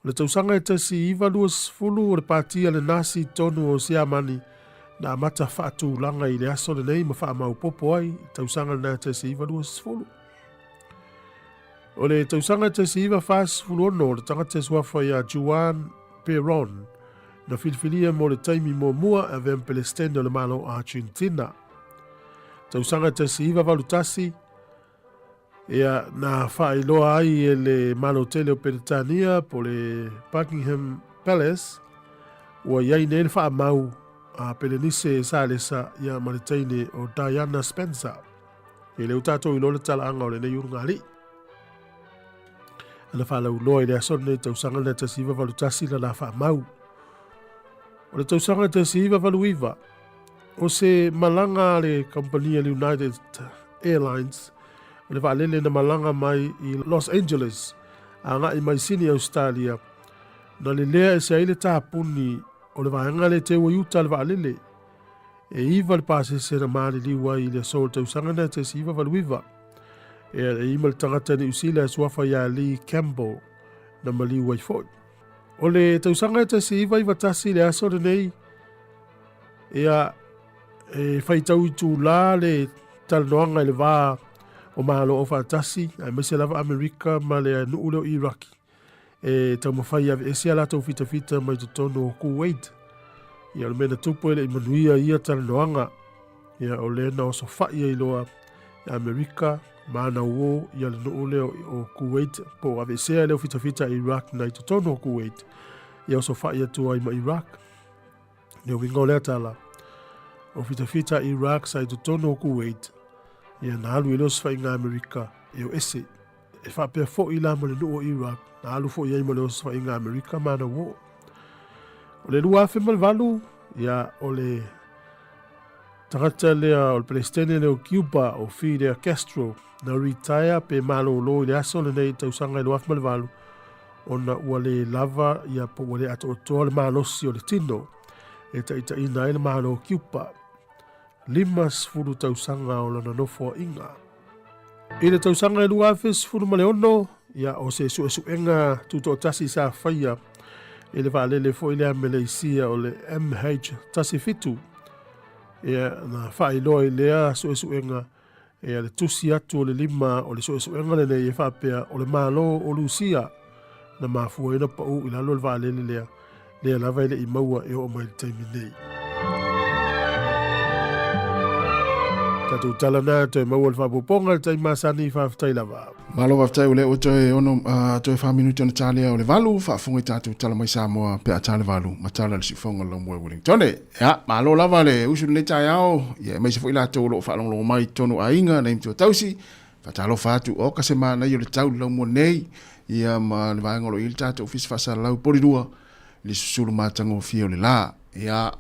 O le tausaga e 1920 o le pati a le Nasi tonu o Siamani na amata faatulaga i le aso lenei ma faamaopopo ai i tausaga lena e 1920. O le tausaga e 1946 o le tagata e suafa ia Juan Perón na filifilia mo le taimi muamua e avea ma Pelestene o le Malo o Argentina. Tausaga e 1981 Ia, na faailoa ai e le Malo tele o Peretania po le Buckingham Palace, ua i ai nei le faamau a Pelenise Salesa ia ma le teine o Diana Spencer. E le o tatou iloa le talaaga o lenei ulugalii. Ana faalauiloa i le aso lenei tausaga lena 1981 lana faamau. O le tausaga 1989, O se malaga a le kamupani a le United Airlines, o le vaalele na malaga mai i Los Angeles agai mai Sydney, Ausetalia, na lelea ese ai le tapuni o le vaega le teu ai uta a le vaalele. E iva le pasese na maliliu ai i le aso o le tausaga na 1989. E e ima le tagata Niu Sila e suafa ia Lee Campbell na maliu ai foi. O le tausaga e 1991 le aso lenei, Ia, e faitau itulā le talanoaga i le va o Malo Aufaatasi, aemaise lava Amerika ma le nuu lea o Iraki, e taumafai e aveese a latou fitafita mai totonu o Kuwait. Ia, o le mea na tupu e le i manuia ia talanoaga. Ia, o lea na osofai ai loa e Amerika ma ana uō ia le nuu lea o Kuwait, po o aveesea lea o fitafita Iraq na i totonu o Kuwait, ia osofai atu ai ma Iraq. Le uiga o lea tala, o fitafita Iraq sa i totonu o Kuwait, ia na alu i le osofaiga Amerika e o ese. E faapea foi la ma le nuu o Iraq, na alu foi ai ma le osofaiga Amerika ma ana uo. O le 2008, ia o le tagata lea o le Peresetene lea o Cuba o Fidel Castro na retire pe malōlō i le aso lenei i le tausaga e 2008 ona ua le lava ia po ua le atoatoa le malosi o le tino e taitaiina ai le Malo o Kiupa. 50 tausaga o lana nofoaiga. I le tausaga e 2016, ia o se suesuega tutoatasi sa faia i le vaalele foi lea Meleisia o le MH17. Ia na faailoa i lea suesuega ia le tusi atu o le lima o le suesuega lenei e faapea o le Malo o Lusia na mafua ai ona pau i lalo le vaalele lea, lea lava e le i maua e oo mai i le taimi nei. Tatou tala na toe maua le faaopoopoga i le taimi masani, faafetai lava. Malo faafetai o lea ua toe ono toe 4 minute ona talia o le 8 faafofoga i tatou tala mai Samoa pe a ta le 8 ma tala le siufofoga o le laumua i Wellington. Ia, malo lava le usu i lenei taeao, ia aemaise foi latou o lo o faalogologo mai i totonu o aiga, nai matua tausi, faatalofa atu, oka se manaia o le tau i le laumua nei, ia ma le vaega o lo o i ai le tatou Ofisa Faasalalau Polilua i le susulu matagofie o le la. Ia,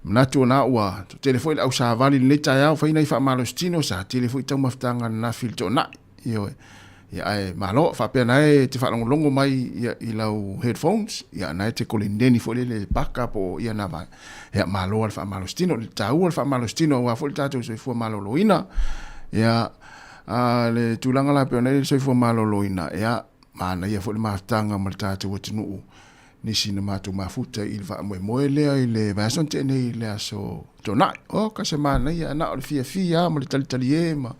manatu ona ua toatele foi le ausavali i lenei taeao, fai nai faamalositino, sa tele foi taumafataga ananafi i le toonai. Ioe. Ia ae malo, faapea na e te faalogologo mai ia, i lau headphones, ia na e te koleneni foi lele paka po o ia na vaega. Ia malo le faamalositino, le taua le faamalositino aua foi le tatou soifua maloloina. Ia a, le tulaga la pei ona i ai le soifua maloloina, ia manaia foi le mafutaga ma le tatou atunuu nisi na matou mafuta i le faamoemoe lea i le vaiaso na tea nei i le aso Toonai. Oka se manaia, na o le fiafia lava ma le talitalie ma,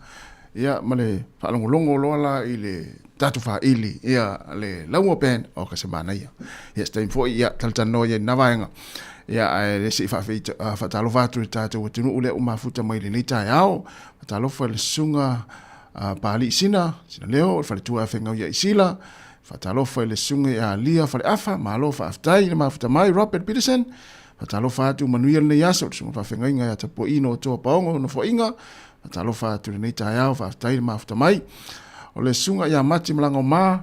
ia, ma le faalogologo loa la i le tatou faaili, ia, le Laua Band, oka se manaia. Ia, se taimi foi, ia, talatalanoa i ai i lena vaega. Ia, ae le se i faatalofa atu i le tatou atunuu lea ua mafuta mai i lenei taeao. Faatalofa i le susuga Papalii Sina, Sina Leo, le faletua ia Fegau ia Isila, Faatalofa i le susuga ia Lia Faleafa, malo faafetai i le mafuta mai Robert Peterson. Faatalofa atu manuia lenei aso, le susuga faafeagaiga ia Tapuaino o Toa Paogo Nofoaiga. Faatalofa atu lenei taeao, faafetai i le mafuta mai. O le susuga ia Mati Malagaoma,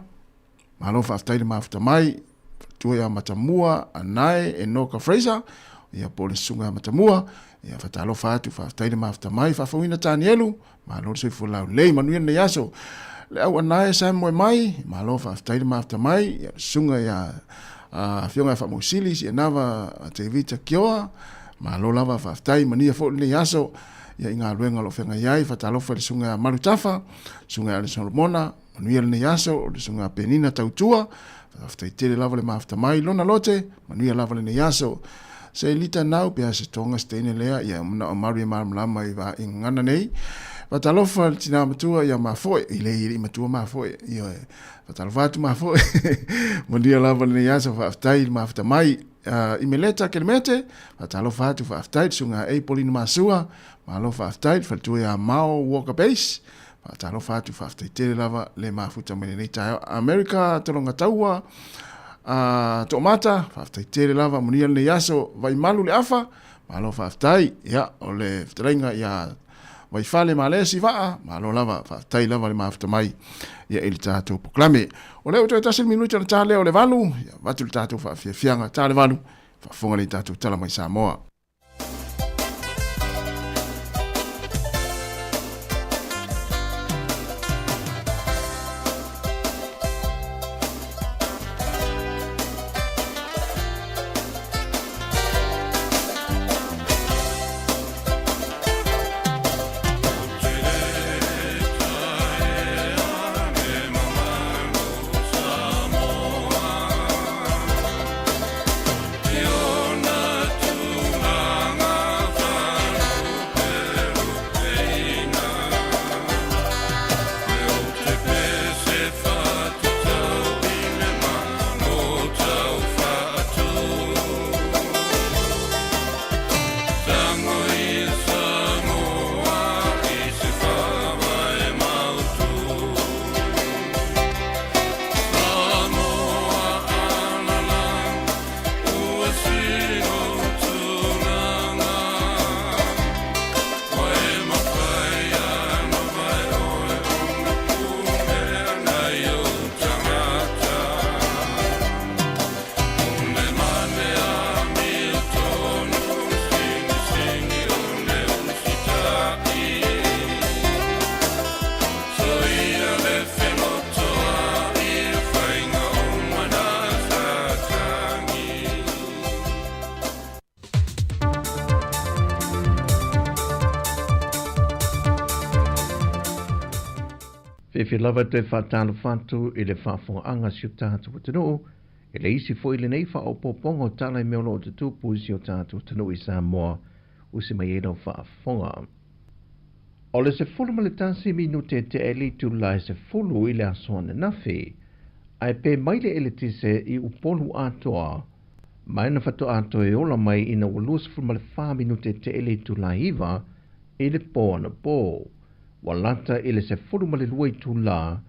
malo faafetai i le mafuta mai. Faletua ia Matamua Anae Enoka Fraser, ia po o le susuga ia Matamua. Ia faatalofa atu, faafetai i le mafuta mai. Faafouina Tanielu, Malo le soifua laulelei, manuia lenei aso. Le au anae sa moe mai, malo faafetai le mafuta mai, ia le susuga ia Afioga ia Faamausili Sianava Tevita Kioa, malo lava faafetai, manuia foi lenei aso ia i galuega o lo o feagai ai, faatalofa i le susuga ia Malutafa, susuga ia Ale Solomona, manuia lenei aso, le susuga ia Penina Tautua, faafetai tele lava le mafuta mai, Lona Lote, manuia lava lenei aso. Se lita nau pe a se tonga se teine lea, ia manao maru ia malamalama i va i gagana nei. Faatalofa le tina matua ia mafoe, i le i matua mafoe, ioe. Faatalofa atu mafoe, manuia lava lenei aso, faafetai i le mafuta mai. I Meleta Kelemete, faatalofa atu, faafetai le susuga ia Apolina Masua, malo faafetai le faletua ia Mao Walker Base, Faatalofa atu, faafetai tele lava le mafuta mai lenei taeao. America Tolonga Taua, Toomata, faafetai tele lava, manuia lenei aso, Vaimalu le afa, malo faafetai. Ia, o le fetalaiga ia Vaifale Malesi Vaa, malo lava, faafetai lava le mafuta mai ia i le tatou polokalame. O lea ua toe tasi le minute ona ta lea o le 8, ia avatu le tatou faafiafiaga, ta le 8, faafofoga lea i tatou tala mai Samoa. Fiafia lava e toe faatalofa atu i le faafofogaaga a si o tatou atunuu, e le isi foi lenei faaopoopoga o tala i mea o lo o tutupu i si o tatou atunuu i Samoa, usi mai ai lau faafofoga. O le 11 minute e tea ai le itula e 10 i le aso ananafi, ae pe mai le eletise i Upolu atoa, ma e na faatoa toe ola mai ina ua 24 minute e tea ai le itula e 9 i le po anapo. Ua lata i le 12 itula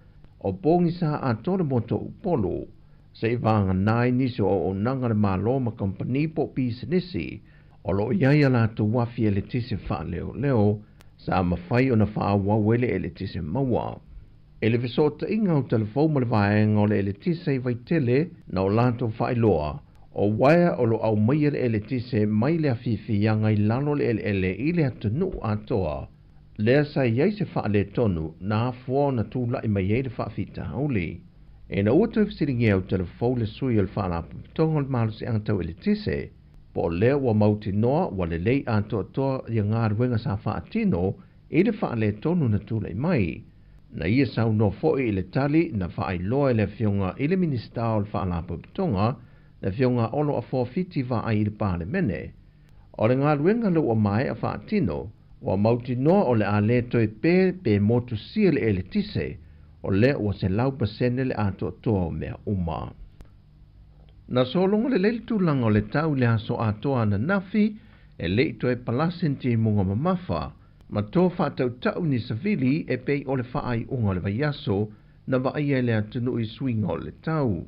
o pogisa atoa le motu o Upolu, seia vagana ai nisi o auaunaga a le Malo ma kamupani po o pisinisi o lo o i ai a latou afi eletise faaleoleo sa mafai ona faaauau ai le eletise maua. I le fesootaiga o talafou ma le vaega o le eletise i Vaitele na o latou faailoa, o uaea o lo o aumaia le eletise mai le afiafiaga i lalo o le eleele i le atunuu atoa, lea sa i ai se faaletonu na afua ona tulai mai ai le faafitauli. Ina ua toe fesiligia e Utalafou le sui o le Faalapotopotoga o le Malosiaga Tau Eletise, po o lea ua mautinoa ua lelei atoatoa ia galuega sa faatino i le faaletonu na tulai mai, na ia saunoa foi i le tali na faailoa e le Afioga i le Minisita o le Faalapotopotoga, le Afioga Olo Afoa Fiti Vaai i le Palemene. O le galuega lea ua maea faatino, ua mautinoa o le a le toe pe pe motusia le eletise, o lea ua 100% le atoatoa o mea uma. Na sologa lelei le tulaga o le tau i le aso atoa ananafi, e le i toe palasi ni timuga mamafa, ma toa faatautau ni savili e pei o le faaiuga o le vaiaso na vaaia e le atunuu i suiga o le tau.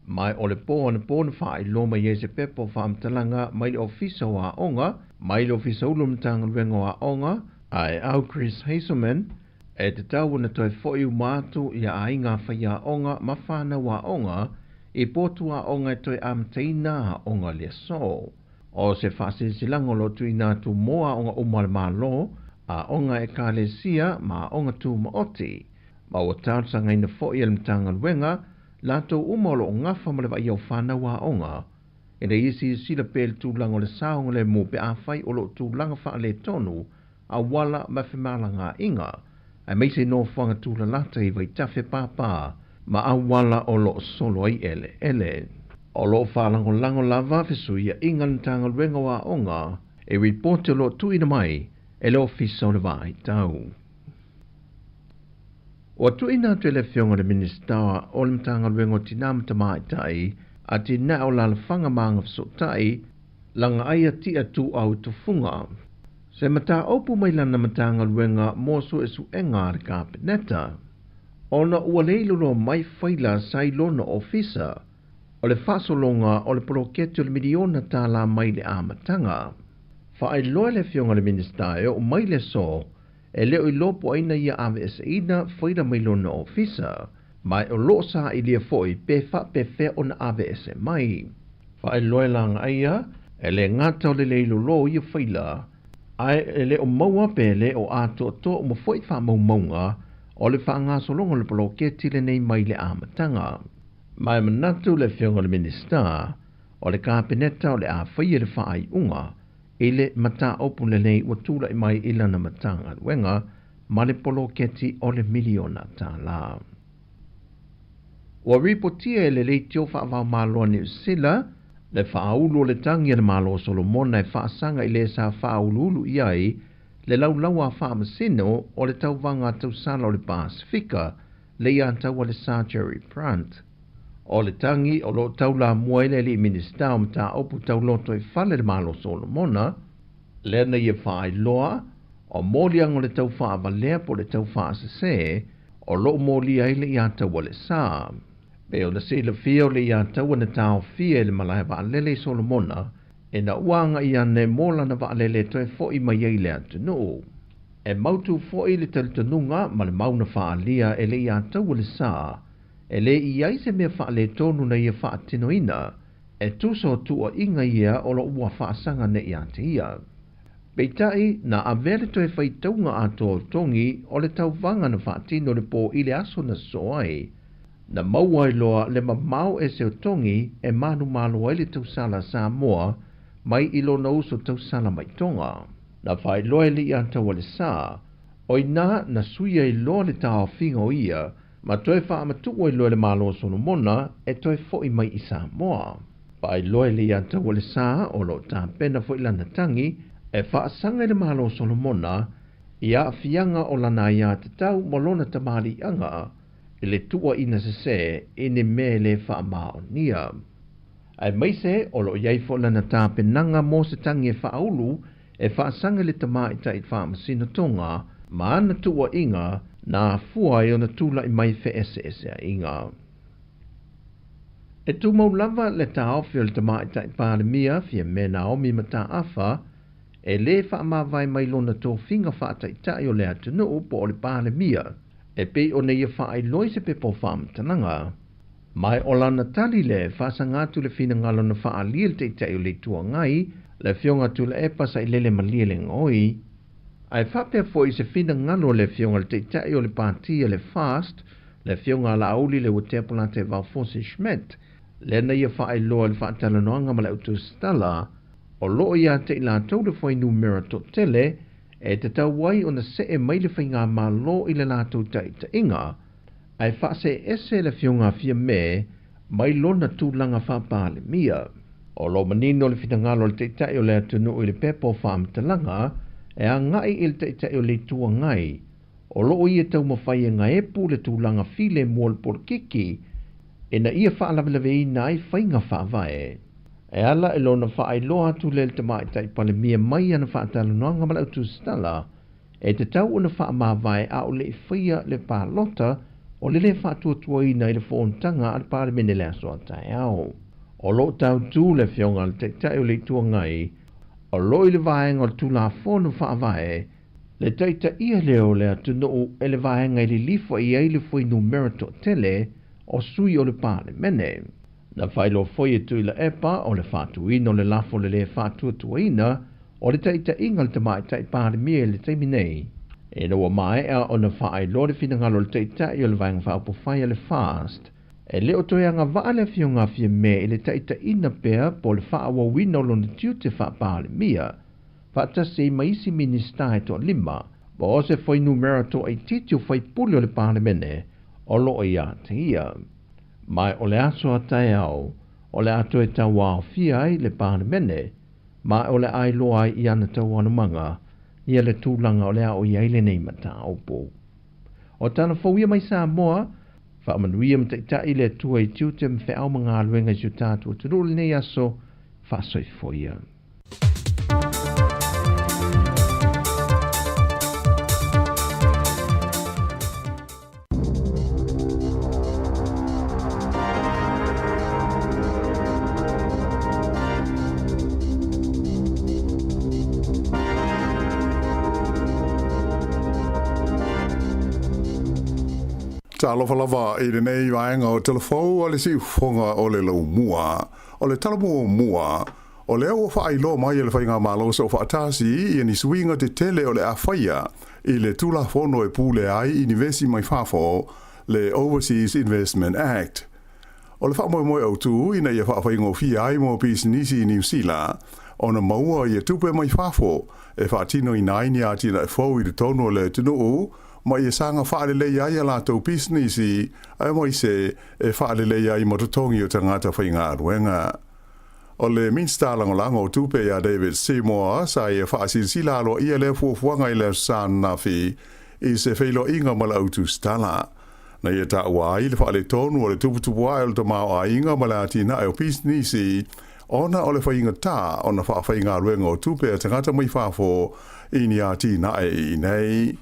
Ma o le po anapo na faailoa mai ai se pepa o faamatalaga mai le Ofisa o Aoga, mai le Ofisa Ulu o le Matagaluega o Aoga, a e au Chris Hazelman, e tatau ona toe foi uma atu ia aiga faiaoga ma fanau aoga i potu aoga e toe amataina aoga i le aso. O se faasilasilaga o lo o tuuina atu mo aoga uma a le Malo, aoga Ekalesia ma aoga tumaoti, ma ua talosagaina foi e le Matagaluega latou uma o lo o gafa ma le vaaia o fanau aoga, ina ia silasila pea i le tulaga o le saogalemu pe afai o lo o tulaga faaletonu auala ma femalagaaiga, aemaise i nofoaga tulalata i vaitafe pāpā ma auala o lo o solo ai eleele. O lo o faalagolago lava fesuiaiga a le Matagaluega o Aoga i ripoti o lo o tuuina mai e le Ofisa o le Vaitau. Ua tuuina atu e le Afioga i le Minisita o le Matagaluega o Tinā ma Tamaitai, Atinae o Alalafaga ma Agafesootai, Lagaaia Tia Tuuau Tufuga, se mataupu mai lana Matagaluega mo suesuega a le Kapeneta, ona ua le iloloa mai faila sa i lona ofisa o le faasologa o le poloketi o le miliona tālā mai le amataga. Faailoa e le Afioga i le Minisita e oo mai le aso e le o iloa po o ai na ia aveeseina faila mai lona ofisa, ma o lo o sailia foi pe faapefea ona aveese mai. Faailoa e Lagaaia, e le gata o le le ilolo o ia faila, ae e le o maua pe le o atoatoa uma foi faamaumauga o le faagasologa o le poloketi lenei mai le amataga. Ma e manatu le Afioga i le Minisita o le Kapeneta o le a faia le faaiuga i le mataupu lenei ua tulai mai i lana Matagaluega ma le poloketi o le miliona tālā. Ua ripotia e le Leitio Faavaomalo a Niu Sila le faaulu o le tagi a le Malo o Solomona e faasaga i le sa faauluulu i ai le laulau a faamasino o le tauvaga a tausala o le Pasefika le ia taua le Sir Jerry Prant. O le tagi o lo o taulamua ai le alii Minisita o Mataupu Tauloto i fale le Malo o Solomona, lea na ia faailoa o moliaga o le tau faavalea po o le tau faasese o lo o molia ai le ia taua le sa. Pei ona silafia o le ia taua na taofia e le malae vaalele i Solomona ina ua agai ane mo lana vaalele e toe foi mai ai i le atunuu. E mautu foi le talitonuga ma le mau na faaalia e le ia taua le sa, e le i ai se mea faaletonu na ia faatinoina, e tusa o tuuaiga ia o lo o ua faasaga nei ia te ia. Peitai, na avea le toe faitauga atoa o togi o le tauvaga na faatino le po i le aso na sosoo ai. Na maua ai loa le mamao ese o togi e manumalo ai le tausala a Samoa mai i lona uso tausala mai Tonga. Na faailoa e le ia taua le sa, O i ina na sui ai loa le taofiga o ia ma toe faamatuu ai loa e le Malo o Solomona e toe fo'i mai i Samoa. Faailoa e le Iataualesa o lo o tapena foi lana tagi e faasaga i le Malo o Solomona i aafiaga o lana aiatatau ma lona tamaliiaga i le tuuaiina sesē i ni mea e lē faamaonia. Aemaise o lo o i ai foi lana tapenaga mo se tagi e faaulu e faasaga i le Tamaitai Faamasino Tonga ma ana tuuaiga na afua ai ona tulai mai feeseeseaiga. E tumau lava le taofi o le Tamaitai Palemia Fiame Naomi Mataafa e lē faamavae mai lona tofiga faataitai o le atunuu po o le Palemia e pei ona ia faailoa i se pepa o faamatalaga. Ma o lana tali lea e faasaga atu le finagalo na faaalia e le Taitai o le Itu Agai, le Afioga Tuilaepa Sailele Malielegaoi, ae faapea foi i se finagalo o le Afioga i le Taitai o le Pati a le FAST, le Afioga a Laauli Leuatea Polataivao Fosi Schmidt, lea na ia faailoa i le faatalanoaga ma le autusitala, o lo o ia te i latou le fuainumera toatele e tatau ai ona see mai le faigamalo i le latou taitaiga, ae faaseese le Afioga a Fiame mai lona tulaga faa-Palemia. O lo o manino le finagalo o le Taitai o le atunuu i le pepa o faamatalaga e agai i le Taitai o le Itu Agai, o lo o ia taumafai e gaepu le tulaga filemu o le polokiki ina ia faalavelaveina ai faiga faavae. E ala i lona faailoa atu lea i le Tamaitai Palemia mai ana faatalanoaga ma le autusitala, E tatau ona faamavae a o le i faia le palota o le lē faatuatuaina i le fonotaga a le Palemene le aso a taeao. O lo o tautū le Afioga a le Taitai o le Itu Agai o lo o i le vaega o le Tulafono Faavae le taitaia lea o le atunuu e le vaega e lilifa i ai le fuainumera toatele o sui o le Palemene. Na faailoa foi e Tuilaepa o le faatuina o le lafo o le lē faatuatuaina o le taitaiga a le Tamaitai Palemia i le taimi nei, ina ua maea ona faailoa le finagalo o le Taitai o le Vaega Faaupufai a le FAST, e le o toe agavaa le Afioga a Fiame i le taitaiina pea po o le faaauauina o lona tiute faa-Palemia, faatasi ai ma isi Minisita e toalima, po o se fuainumera toaitiiti o faipule o le Palemene o lo o ia te ia. Ma o le aso a taeao o le a toe tauaofia ai le Palemene, ma o le a iloa ai i ana taualumaga ia le tulaga o le a o i ai lenei mataupu. O tala fou ia mai Samoa, faamanuia ma taitai le Atua i tiute ma feau ma galuega i si o tatou atunuu i lenei aso, faasoifua ia. Talofa lava i lenei vaega o Talafou a le Siufofoga o le Laumua. O le tala muamua, o lea ua faailoa mai e le Faigamalo Soofaatasi ia ni suiga tetele o le a faia i le Tulafono e pule ai inivesi mai fafo, le Overseas Investment Act. O le faamoemoe autu ina ia faafaigofie ai mo pisinisi i Niu Sila ona maua ia tupe mai fafo e faatinoina ai ni atinae fou i totonu o le atunuu ma ia saga faalelei ai a latou pisinisi aemaise e faalelei ai ma totogi o tagata faigaluega. O le Minisita Lagolago o Tupe ia David Seymour sa ia faasilasila aloaia lea fuafuaga i le Aso Sa ananafi i se feiloaiga ma le autusitala. Na ia taua ai le faaletonu o le tuputupu ae o le tamaoaiga ma le atinae o pisinisi ona o le faigata ona faafaigaluega o tupe a tagata mai fafo i ni atinae i inei.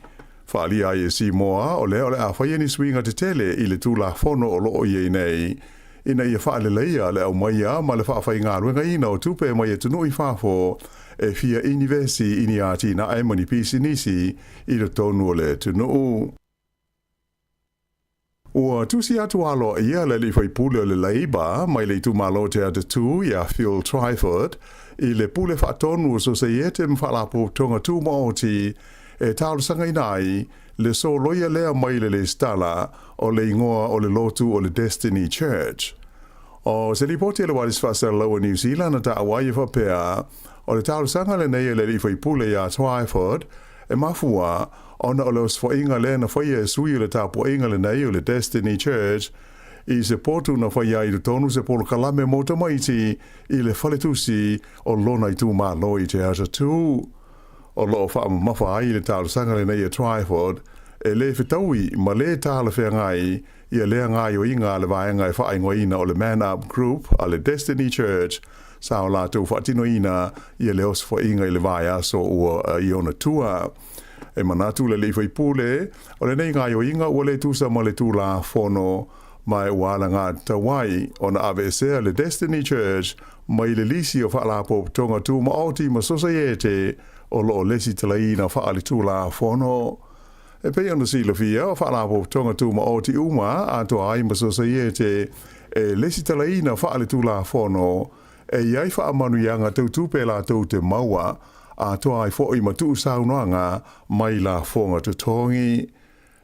Faaalia ai e Seymour o lea o le a faia ni suiga tetele i le Tulafono o lo o i ai nei ina ia faaleleia le aumaia ma le faafaigaluegaina o tupe mai atunuu i fafo e fia inivesi i ni atinae ma ni pisinisi i totonu o le atunuu. Ua tusi atu aloaia le alii faipule o le Labour mai le itumalo o Te Atatū ia Phil Twyford i le Pule Faatonu o Soseiete ma Faalapotopotoga Tumaoti e talosagaina ai le soloia lea mai le lesitala o le igoa o le lotu o le Destiny Church. O se lipoti a le Ualisi Faasalalau o Niu Sila na taua ai e faapea, o le talosaga lenei a le alii faipule ia Twyford e mafua. ona o le osofaiga lea na faia e sui o le tapuaiga lenei o le Destiny Church i se potu na faia ai i totonu se polokalame mo tamaiti i le faletusi o lona itumalo i Te Atatū. O lo o faamamafa ai le talosaga lenei a Twyford e lē fetaui ma lē talafeagai ia lea gaoioiga a le vaega e faaigoaina o le Man Up Group a le Destiny Church sa o latou faatinoina ia le osofaiga i le vaiaso ua i ona tua. E manatu le alii faipule, o lenei gaoioiga ua lē tusa ma le Tulafono ma e ua alagatatau ai ona aveesea le Destiny Church mai le lisi o Faalapotopotoga Tumaoti ma Sosaiete o lo o lesitalaina faaletulafono. E pei ona silafia, o Faalapotopotoga Tumaoti uma atoa ai ma Sosaiete e lesitalaina faaletulafono e i ai faamanuiaga tautupe latou te maua atoa ai foi ma tuusaunoaga mai lafoga totogi.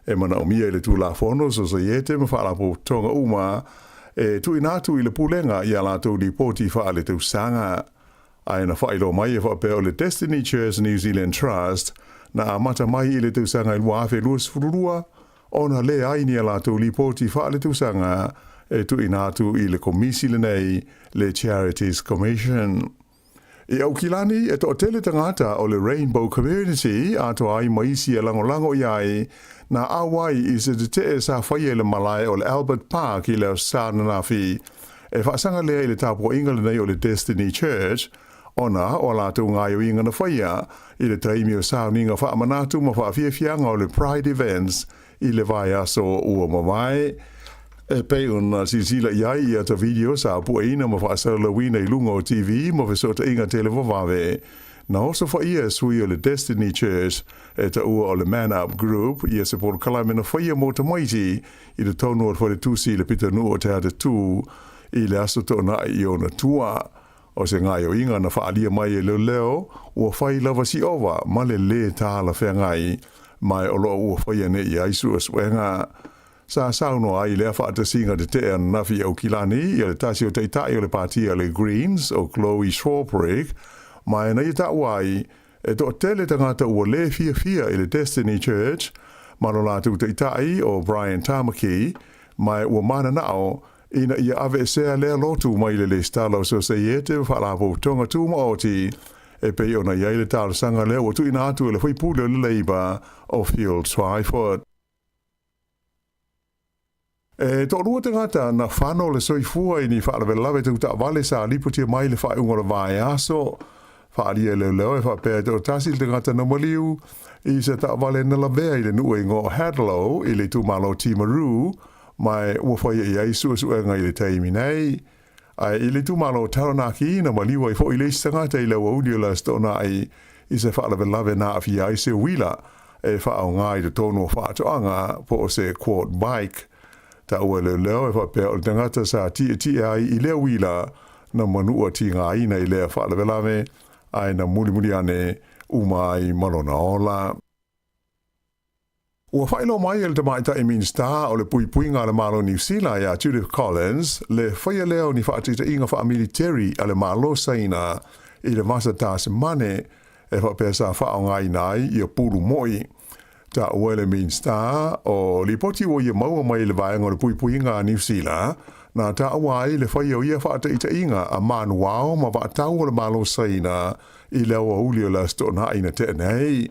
E manaomia i le Tulafono Sosaiete ma Faalapotopotoga uma e tuuina atu i le Pulega i a latou lipoti faaletausaga. Ae na faailoa mai e faapea o le Destiny Church New Zealand Trust na amata mai i le tausaga e 2022 ona leai ni a latou lipoti faaletausaga e tuuina atu i le Komisi lenei, le Charities Commission. I Aukilani, e toatele tagata o le Rainbow Community atoa ai ma isi e lagolago i ai na auai i se tetee sa faia i le malae o le Albert Park i le Aso Sa ananafi e faasaga lea i le tapuaiga lenei o le Destiny Church ona o a latou gaoioiga na faia i le taimi o sauniga faamanatu ma faafiafiaga o le Pride Events i le vaiaso ua mavae. E pei ona silasila i ai i ata video sa pueina ma faasalalauina i luga o TV ma fesootaiga televavave, na oso faia e sui o le Destiny Church e taua o le Man Up Group ia se polokalame na faia mo tamaiti i totonu o le faletusi i le pitonuu o Te Atatū i le aso Toonai i ona tua. O se gaoioiga na faaalia mai e leoleo ua fai lava si ova ma le lē talafeagai ma o lo o ua faia nei i ai suesuega. Sa saunoa ai lea faatasiga tetee ananafi i Aukilani ia le tasi o taitai o le patia le Greens o Chloe Swarbrick ma e na ia taua ai e toatele tagata ua lē fiafia i le Destiny Church ma lo latou taitai o Brian Tamaki ma e ua mananao ina ia aveesea lea lotu mai le lesitala o Sosaiete ma Faalapotopotoga Tumaoti e pei ona i ai le talosaga lea ua tuuina atu e le faipule o le Labour o Phil Twyford. E toalua tagata na fano le soifua i ni faalavelave tau taavale sa lipotia mai le faaiuga o le vaiaso. Faaalia e leoleo e faapea e toatasi le tagata na maliu i se taavale na lavea i le nuu e igoa o Hadlow i le itumalo o Timaru, ma e ua faia i ai suesuega i le taimi nei. Ae i le itumalo o Taranaki, na maliu ai foi le isi tagata i le aoauli o le Aso Toonai i se faalavelave na aafia ai se uila e faaaoga i totonu o faatoaga po o se quad bike. Taua e leoleo e faapea o le tagata sa tietie ai i lea uila na manua tigaina i lea faalavelave ae na mulimuli ane uma ai ma lona ola. Ua faailoa mai e le Tamaitai Minisita o le Puipuiga a le Malo o Niu Sila ia Judith Collins le faia lea o ni faataitaiga faamiliteri a le Malo Saina i le Vasa Tasimane e faapea sa faaaogaina ai ia pulu moi. Taua e le Minisita o lipoti ua ia maua mai i le vaega o le Puipuiga a Niu Sila na taua ai le faia o ia faataitaiga a manuao ma vaatau o le Malo Saina i le aoauli o le Aso Toonai na tea nei.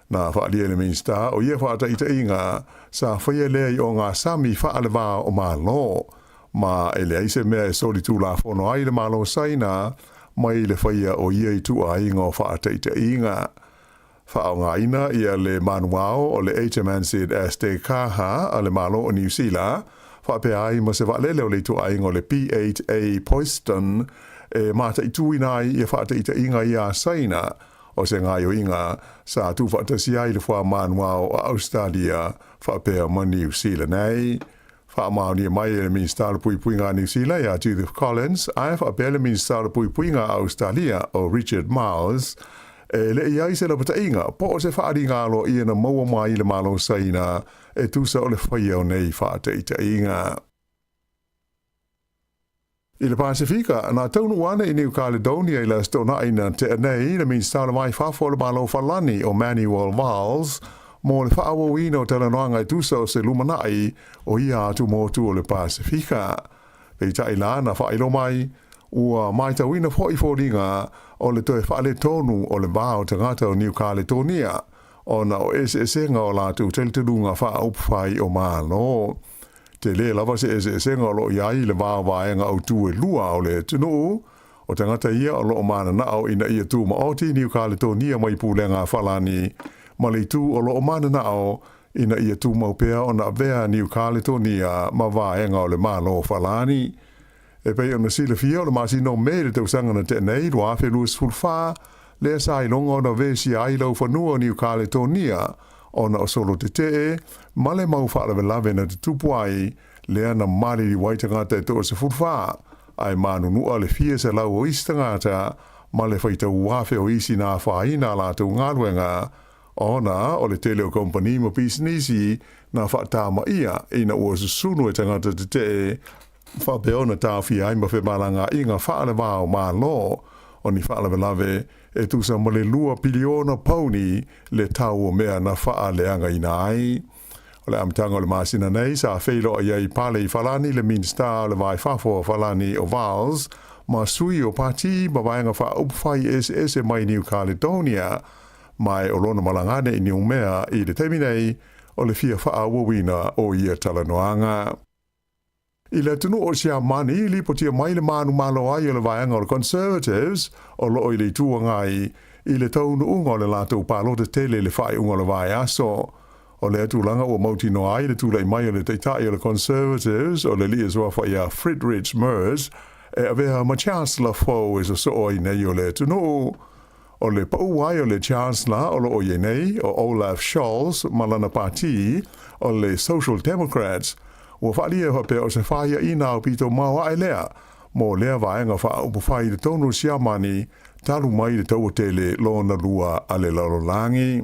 Na faaalia e le Minisita o ia faataitaiga sa faia lea i ogasami faalevā o Malo, ma e leai se mea e solitulafono ai le Malo Saina mai le faia o ia ituaiga o faataitaiga. Faaaogaina ia le manuao o le HMNZ Aztec-Kaha a le Malo o Niu Sila, faapea ai ma se vaalele o le ituaiga o le P-8A Poseidon e mataituina ai ia faataitaiga ia a Saina O se gaoioiga sa tuufaatasi ai le fuamanuao a Ausetalia faapea ma Niu Sila nei. Faamaonia mai e le Minisita o le Puipuiga a Niu Sila ia Judith Collins ae faapea le Minisita o le Puipuiga a Ausetalia o Richard Marles e le i ai se lapataiga po o se faaaliga aloaia na maua mai i le Malo Saina e tusa o le faia o nei faataitaiga. I le Pasefika, na taunuu ane i New Caledonia i le Aso Toonai na tea nei le Minisita o le Vai Fafo o le Malo Falani o Manuel Valls, mo le faaauauina o talanoaga e tusa o se lumanai o ia atumotu o le Pasefika. Peitai la na faailoa mai, ua matauina foi foliga o le toe faaletonu o le va o tagata o Niu Kaletonia ona o eseesega o latou talitonuga faaupufai o Malo. Tele lava se eseesega o lo o i ai i le va o vaega autū e lua o le atunuu, o tagata ia o lo o mananao ina ia tumaoti Niu Kaletonia mai pulega a Falani, ma le itu o lo o mananao ina ia tumau pea ona avea Niu Kaletonia ma vaega o le Malo o Falani. E pei ona silafia, o le masina o Me i le tausaga na tea nei, 2024, lea sa iloga ona vesia ai laufanua o Niu Kaletonia ona o solo tetee ma le mau faalavelave na tutupu ai, lea na maliliu ai tagata e 14, ae manunua le fia selau o isi tagata ma le faitau afe o isi na afaina a latou galuega ona o le tele o kamupani ma pisinisi na faatamaia ina ua susunu e tagata tetee faapea ona taofia ai ma femalagaaiga faalevao Malo o ni faalavelave e tusa ma le 2 piliona pauni le tau o mea na faaleagaina ai. O le amataga o le masina nei sa feiloai ai i pale i Falani le Minisita o le Va i Fafo a Falani o Valls ma sui o pati ma vaega faaupufai eseese mai Niu Kaledonia, ma o lona malaga ane i Niumea i le taimi nei o le fia faaauauina o ia talanoaga. I le atunuu o Siamani, lipotia mai le manumalo ai o le vaega o le Conservatives o loo i le Itu Agai i le taunuuga o le latou palota tele i le faaiuga o le vaiaso. O lea tulaga ua mautinoa ai le tulai mai o le taitai o le Conservatives o le alii e suafa ia Friedrich Merz e avea ma Chancellor fou e sosoo ai nei o le atunuu. O le paʻu ai o le Chancellor o loo i ai nei o Olaf Scholz ma lana pati o le Social Democrats ua faaalia e faapea o se faiaina aupito maoae lea mo lea vaega faaupufai i totonu o Siamani talu mai le Taua Tele Lona Lua a le Lalolagi.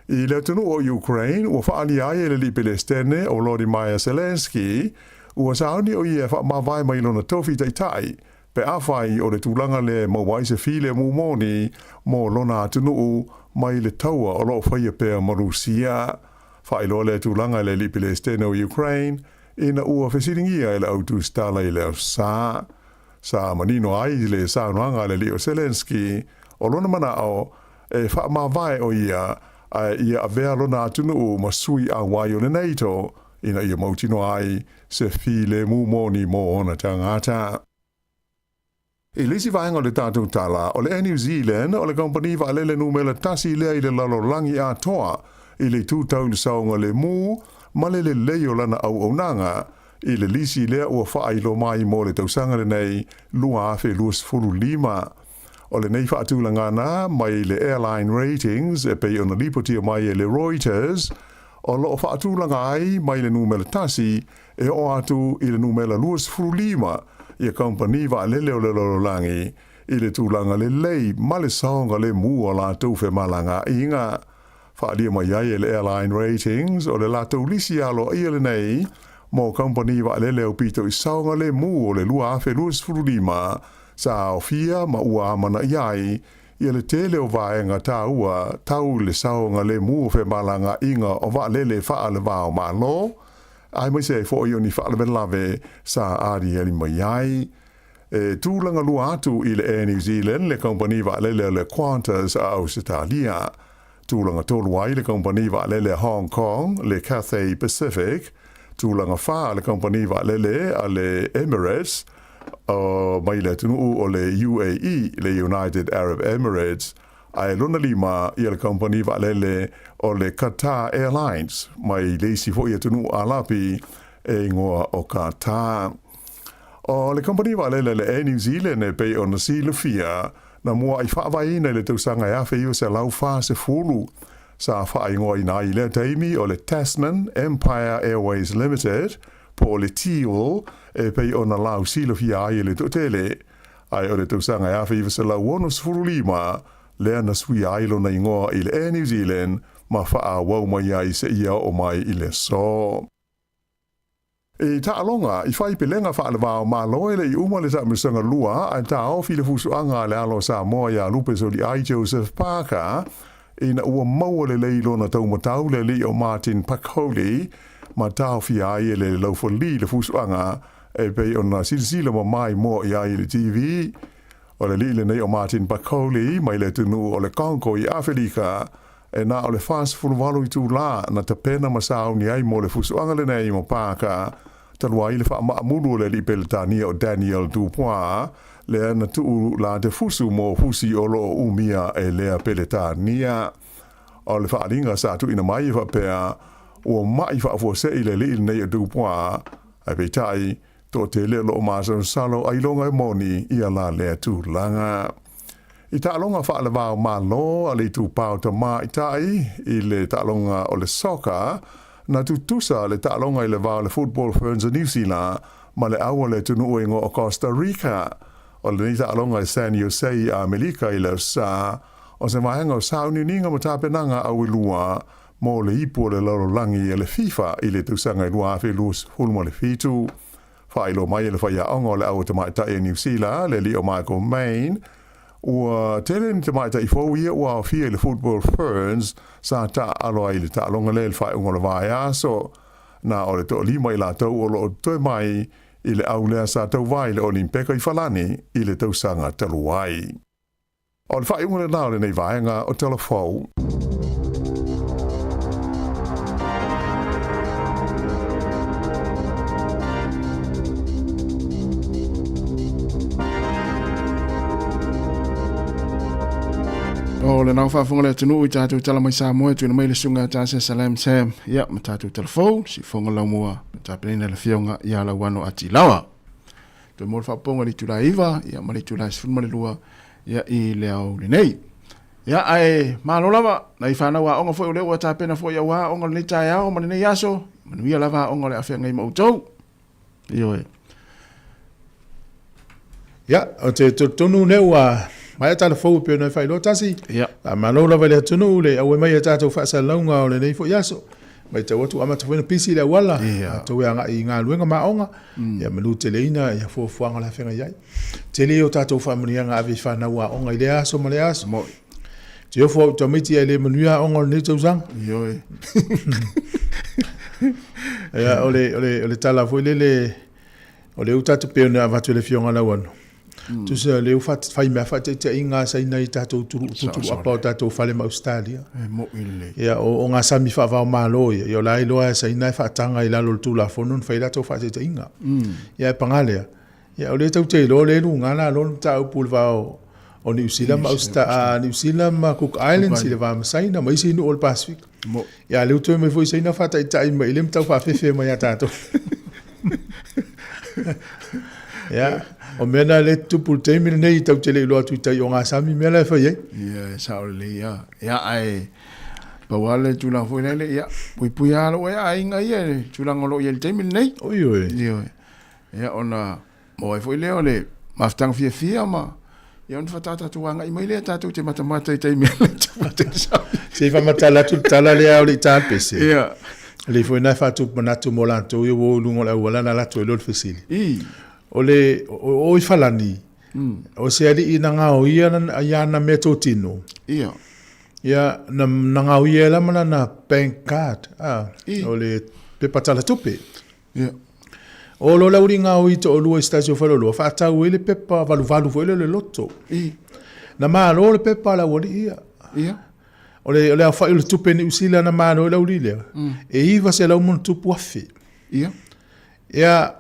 I le atunuu o Ukraine, ua faaalia ai e le alii Pelestene o Volodymyr Zelensky ua sauni o ia e faamavae mai lona tofi taitai pe afai o le tulaga lea e maua ai se filemu moni mo lona atunuu mai le taua o loo faia pea ma Rusia. Faailoa lea tulaga e le alii Pelestene o Ukraine ina ua fesiligia e le autusitala i le Aso Sa. Sa manino ai le saunoaga a le alii o Zelensky o lona manao e faamavae o ia ae ia avea lona atunuu ma sui auai o le NATO ina ia mautinoa ai se filemu moni mo ona tagata. I le isi vaega o le tatou tala, o le Air New Zealand o le kamupani vaalele numera tasi lea i le lalolagi atoa i le itu tau i le saogalemu ma le lelei o lana auaunaga i le lisi lea ua faailoa mai mo le tausaga lenei 2025. O lenei faatulagana mai le Airline Ratings e pei ona lipotia mai e le Reuters, o loo faatulaga ai mai le numera tasi e oo atu i le numera 25 ia kamupani vaalele o le lalolagi i le tulaga lelei ma le saogalemu o latou femalagaaiga. Faaalia mai ai e le Airline Ratings o le latou lisi aloaia lenei mo kamupani vaalele aupito i saogalemu o le 2025 sa aofia ma ua amanaia ai ia le tele o vaega taua tau i le saogalemu o femalagaaiga o vaalele faalevao Malo, aemaise ai foi o ni faalavelave sa aliali mai ai. E tulaga lua atu i le Air New Zealand le kamupani vaalele o le Qantas a Ausetalia. Tulaga tolu ai le kamupani vaalele a Hong Kong, le Cathay Pacific. Tulaga fa le kamupani vaalele a le Emirates o mai le atunuu o le UAE, le United Arab Emirates, ae lona lima ia le kamupani vaalele o le Qatar Airlines mai le isi foi atunuu Alapi e igoa o Qatar. O le kamupani vaalele le Air New Zealand e pei ona silafia na muai faavaeina i le tausaga e 1940. Sa faaigoaina ai i lea taimi o le Tasman Empire Airways Limited po o le TEAL e pei ona lausilafia ai e le toatele, ae o le tausaga e 1965 lea na suia ai lona igoa i le Air New Zealand ma faaauau mai ai seia oo mai i le aso. I taaloga, i fai pelega faalevao Malo e le i uma le taamilosaga lua ae taofi le fusuaga a le alo o Samoa ia Lupe Soliai Joseph Parker. ina ua maua lelei lona taumatau le alii o Martin Pakoli ma taofia ai e le laufali le fusuaga e pei ona silasila mamaimoa i ai i le TV. O le alii lenei o Martin Bakoli mai le atunuu o le Congo i Afelika, e na o le 48 itulā na tapena ma sauni ai mo le fusuaga lenei ma paka talu ai le faamaamulu o le alii Peletania o Daniel Dubois, lea na tuu la te fusu mo fusi o lo o umia e lea Peletania. O le faaaliga sa tuuina mai e faapea, ua ma'i faafuasei le alii lenei o Dubois, ae peitai, Toatele o lo o masalosalo ailoga e moni ia la lea tulaga. I taaloga faalevao Malo a le itupa o tamaitai i le taaloga o le soccer, na tutusa le taaloga i le va o le Football Ferns o Niu Sila ma le au o le atunuu e igoa o Costa Rica. O lenei taaloga i San Jose i Amerika i le sa, o se vaega o sauniuniga ma tapenaga auilua mo le ipu o le lalolagi e le FIFA i le tausaga e 2027. Faailoa mai e le faiaoga o le au tamaitai a Niu Sila, le alii o Michael Main, ua tele ni tamaitai fou ia ua aofia i le Football Ferns sa taaalo ai i le taaloga lea i le faaiuga o le vaiaso. Na o le toalima i latou o lo o toe mai i le au lea sa tauva i le Olimpeka i Falani i le tausaga talu ai. O le faaiuga lena o lenei vaega o Tala Fou. O le nao faafofoga le atunuu i tatou tala mai Samoa e tuuina mai le susuga ia Tasia Salam Sam ia ma tatou tala fou siufofoga laumua na tapenaina e le afioga ia Lauano Atilawa. Toe mo le faapopoga i le itula e 9 ia ma le itula e 12 ia i le ao lenei. Ia ae malo lava nai fanau aoga foi o lea ua tapena foi aua aoga o lenei taeao ma lenei aso. Manuia lava aoga o le a feagai ma outou. Ioe. Ia, ou te talitonu lea ua maea tala fou e pei ona e faailoa tasi. Ia. Faamalo lava i le atunuu le auai mai i a tatou faasalalauga o lenei foi aso. Matau atu ua amata foi ona pisi le auala, Ia. outou e agai i galuega ma aoga, ia manuteleina ia fuafuaga o le a feagai ai. Tele ia o tatou faamanuiaga ave i fanau aoga i lea aso ma lea aso. Moi. Te ofo au i tamaiti ae le manuia aoga o lenei tausaga. Ioe. Ia, o le, o le, o le tala foi lele, o lea ua tatou pei ona avatu e le Afioga Lauano, tusa o lea ua fai mea faataitaiga a Saina i tatou tutuluapa o tatou fale ma Ausetalia. E moi lelei. Ia, o ngā sami faavaomalo ia, ia o la e iloa e Saina e faataga i lalo o le Tulafono ona fai latou faataitaiga. Ia, e paga lea, ia o lea tou te iloa o lea e luga lalo le mataupu i le va o Niu Sila ma Niu Sila ma Cook Islands i le va ma Saina ma isi nuu o le Pasefika. Ia, a lea ua toe mai foi Saina faataitai mai i le matau faafefe mai ia tatou. Ia, o mea na lea e tutupu i le taimi lenei tou te le iloa atu i tai o Gasami mea la e fai ai. Ia, e sao lelei lava. Ia, ae pau lava le tulaga foi lele, ia, puipui lava lou aiga ia i le tulaga o lo o i ai i le taimi lenei. Ioe. Ioe. Ia, ona maua ai foi lea o le mafutaga fiafia ma ia ona faatoa tatou agai mai lea tatou te matamata i taimi Se i faamatala atu le tala lea o le i ta pese. Ia. Le foi na faatupu manatu mo latou ia ua o i luga o le auala na latou ai loa le fesili. I. O le o i Falani, o se alii na gaoia ia ana meatotino. Ia. Ia, na gaoia ai la ma lana bank card, o le pepa tala tupe. Ia. O lo le auliga o i toalua i se tasi o faleoloa, faatau ai le pepa valuvalu foi lea o le loto. I. Na malo le pepa a le aualii ia. Ia. O le, o le aofai o le tupe Niu Sila na malo ai le aualii lea, e 900 ma ono tupu afe. Ia. Ia,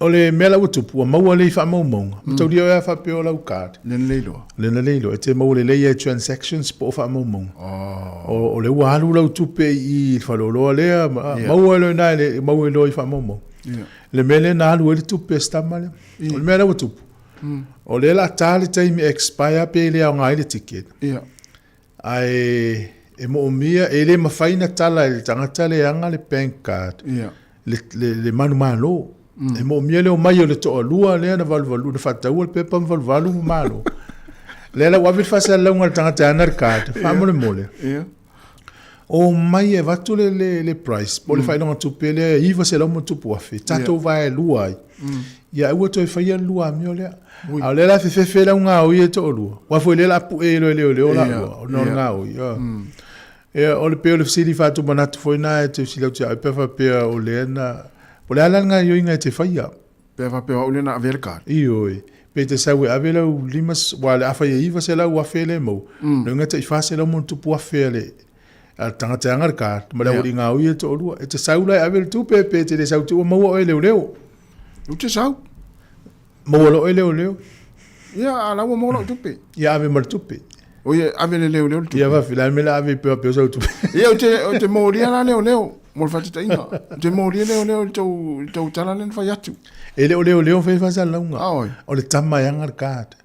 o le mea la ua tupu, ua maua lea i faamaumauga. Mataulia oe a faapea o lau card. Lea na le iloa. Lea na le iloa. E te maua lelei ai transactions po o faamaumauga. Oh. O lea ua alu lau tupe i i le faleoloa lea, ma, Yeah. maua loa i ina i le, maua loa i faamaumauga. Yeah. Le mea lea na alu ai le tupe a si tama lea. O le mea la ua tupu, o lea o le a ta le taimi e expire pe le aoga ai le ticket. Yeah. Ae e moomia, e le mafai ona tala e le tagata le ana le bank card, Yeah. le manumalo. E moomia le omai o le toalua lea na valuvalu, na faataua le pepa ma valuvalu ma malo. Lea la ua ave le faasalalauga a le tagata e ana le card, faamolemole. Yeah. O mai e avatu le, le, le price, po o le faailoga tupe lea e 900 ma tupu afe, tatou vaelua ai. Ia aua toe faia le lua amio lea. A o lea la e fefefe le au gaoi e toalua, aua foi lea o le a pue loa e leoleo laua, ona o le gaoi. Ia, o le pei o le fesili faatumanatu foi lena e te fesili atu ia au pe a faapea o lea na... Po o le a la le gaoioiga e te faia? Pe a faapea o au lea na avea le card. Ioe. Pe te sau e ave lau lima, aua a fai e 900,000 lea e maua, lona uiga e tai 400 ma ona tupu afe a le a le tagata e ana le card ma le aualii gaoi e toalua. E te sau la e ave le tupe pe te le sau te ua maua oe e leoleo. Ou te sau. Maua loa oe e leoleo. Ia, a la ua maua lau tupe. Ia ave ma le tupe. O ia, ave le leoleo le tupe. Ia faafetai, le a le mea le a ave pea pea sau tupe. Ia, ou te, ou te molia la leoleo, mo le faataitaiga. Ou te molia leoleo i le tou, i le tou tala lea na fai atu. E le o leoleo fai faasalalauga. Ah, oi. O le tama e ana le card.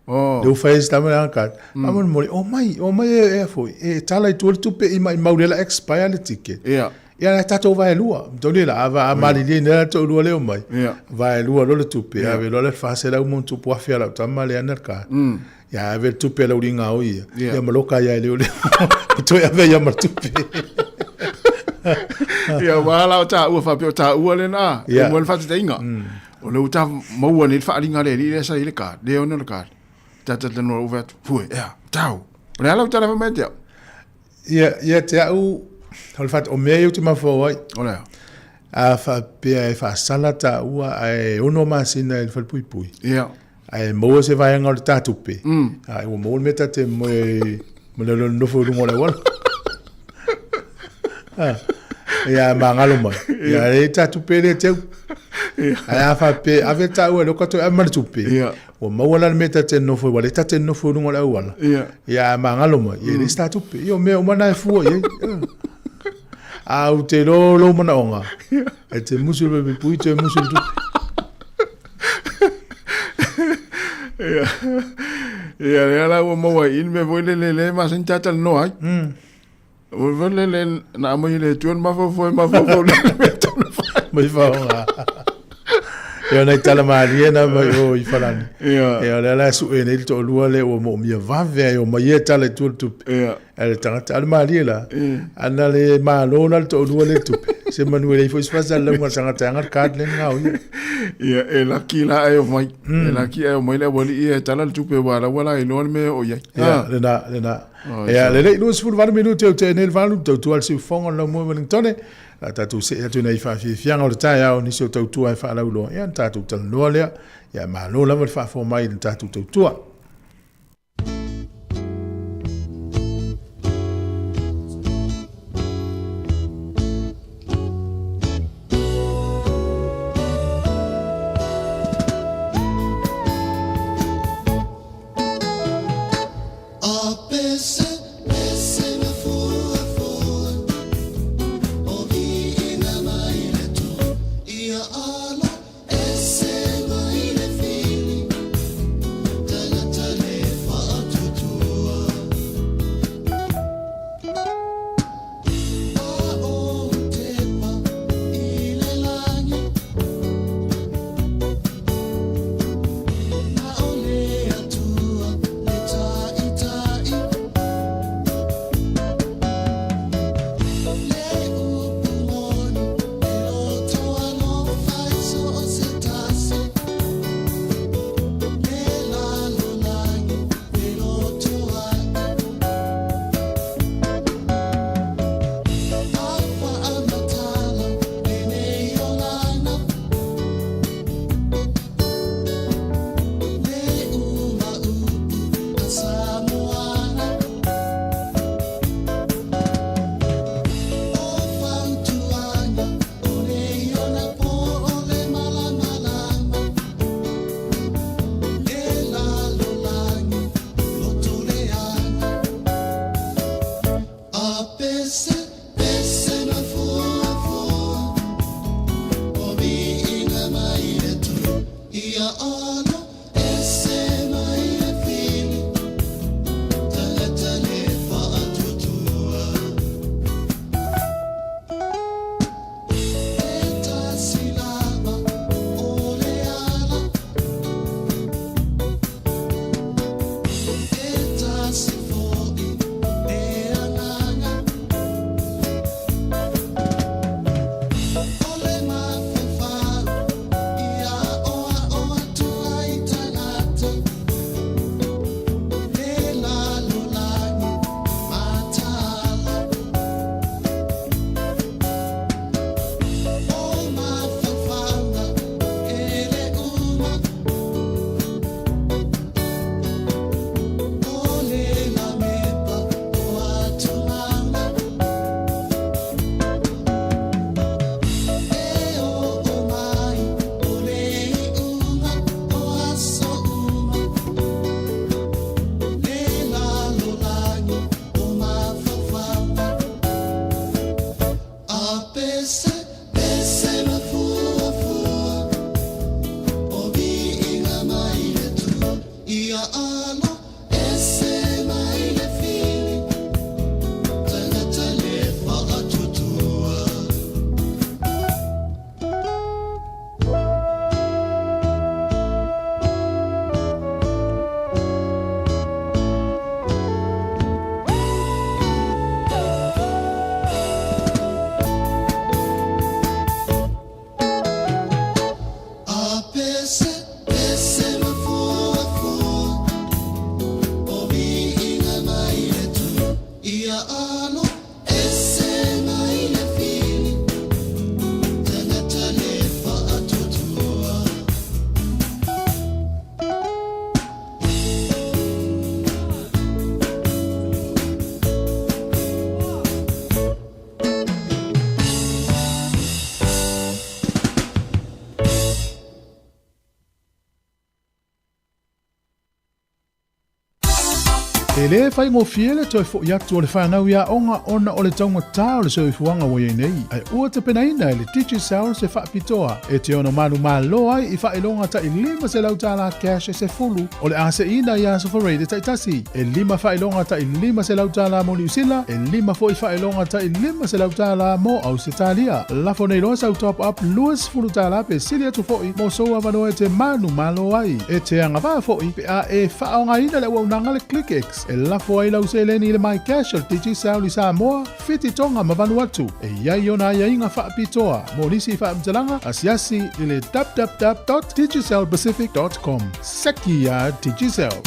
Oh. Le ua fai e se tama e ana le card. Mm. A moli, omai, omai e, e foi, e tala i tua le tupe i maimau lea la expire le ticket. Ia. Ia la tatou vaelua. Toli la ava a malilie nei la toalua lea omai. Ia. Vaelua loa le tupe, ave loa le 400 ma ona tupu afe a lau tama lea ana le card. Ia ave le tupe a le uliga o ia. Ia ma loka ia e leoleo. Toe ave ia ma le tupe. Ia aua la o taua faapea o taua lena. Ia. E mo le faataitaiga. O lea ua ta maua nei le faaaliga a le alii lea sa i le card, lea ona le card. Ta talanoa ua fai atu, fue, ea, tau. O le a lau tala fai mai ia te au? Ia, ia te au, o le fat, o mea ia ou te mafaufau ai. O le a? A faapea e faasala taua ae 6 masina i le falepuipui. Ia. Ae maua se vaega o le ta tupe. Ae ua maua le mea ta te moe ai ma le nofo i luga o le auala. Ah, ia magalo mai. Ia e ta tupe le teu. Ae a faapea, ave taua e le toe ave ma le tupe. Ia. Ua maua la le mea ta te nofo ai, ua le ta te nofo i luga o le auala. Ia. Ia ae magalo mai, ia e leai se ta tupe. Ia o mea uma na e fua i ai. A ou te iloa lou manaoga, e te musu i le puipui, toe musu i le tupe. Ia, ia lea la ua maua i i le mea foi lele lea e masani ta talanoa ai. Ua foi lele na aumai e le Atua le mafaufau e mafaufau le mea tau na fai. Mai faaaoga. Ia nai tala malie na mai o i Falani. Ia. Ia o lea la e sue nei le toalua lea ua moomia vave ai o mai e tala i tua le tupe. Ia. A le tagata, a le malie la, ana le malo la le toalua lea i le tupe. Se manu e leai foi se faasalalauga a le tagata e ana le card lea na gaoia. Ia, e laki la ae omai. E laki ae omai le aualii ia e tala le tupe aua o la ua lailoa le mea e oo i ai. Ia, lena, lena. Ia, lelei, 28 minute o tea nei le valu, tautua le siufofoga o le laumua i Wellingtone. O le a tatou see atu nei i faafiafiaga o le taeao, nisi o tautua e faalauiloa. Ia, ona tatou talanoa lea. Ia, malo lava le faafofoga mai i le tatou tautua. Ese mafuafua o viiga mai le Atua ia alo ese mai le fili tagata le faatuatua. A pese, pese mafuafua o viiga mai le Atua ia alo ese mai le fili tagata le faatuatua. E lē faigofie le toe foʻi atu o le fanau i aoga ona o le taugata o le soifuaga ua iai nei, ae ua tapenaina e le Digicel se faapitoa e te ono manumalo ai i faailoga taʻi $500 cash e sefulu o le a seʻiina i aso Farede taitasi, e lima faailoga taʻi $500 mo Niusila, e lima foʻi faailoga taʻi $500 mo Ausetalia. Lafo nei loa sau top up $20 pe sili atu foʻi mo sou avanoa e te manumalo ai. E te agavaa foʻi pe a e faaaogaina le auaunaga le ClickX e lafo ai lau seleni i le MyCash o le Digicel i Samoa, Fiti, Tonga ma Vanuatu. E i ai ona aiaiga faapitoa mo nisi faamatalaga asiasi i le www.digicelpacific.com. Seki iā Digicel!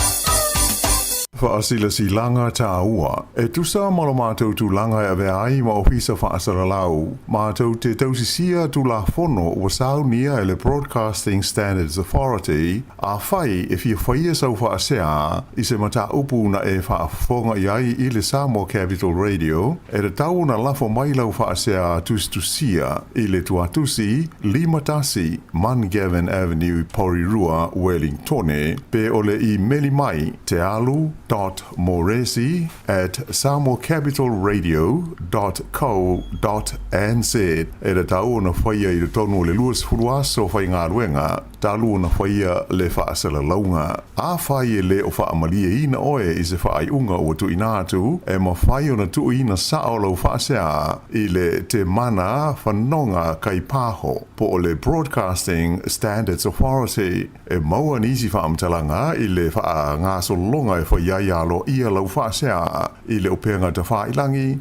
Faasilasilaga tāua. E tusa ma lo mātou tulaga e avea ai ma Ofisa Faasalalau, mātou te tausisia Tulafono ua saunia e le Broadcasting Standards Authority, Afai e fia faia sau faasea i se mataupu na e faafofoga i ai i le Samoa Capital Radio, e tatau ona lafo mai lau faasea tusitusia i le tuatusi 51 Mungavin Avenue, Porirua, Wellingtone, pe o le imeli mai tealu dot moresi at samoacapitalradio dot co dot nz. E tatau ona faia i totonu o le 20 aso faigaluega talu ona faia le faasalalauga. Afai e le o faamalieina oe i se faaiuga ua tuuina atu, e mafai ona tuuina sao lau faasea i le Te Mana Whanonga Kaipaho po o le Broadcasting Standards Authority. E maua nisi faamatalaga i le faagasologa e fai ai aloaia lau faasea i le upega tafailangi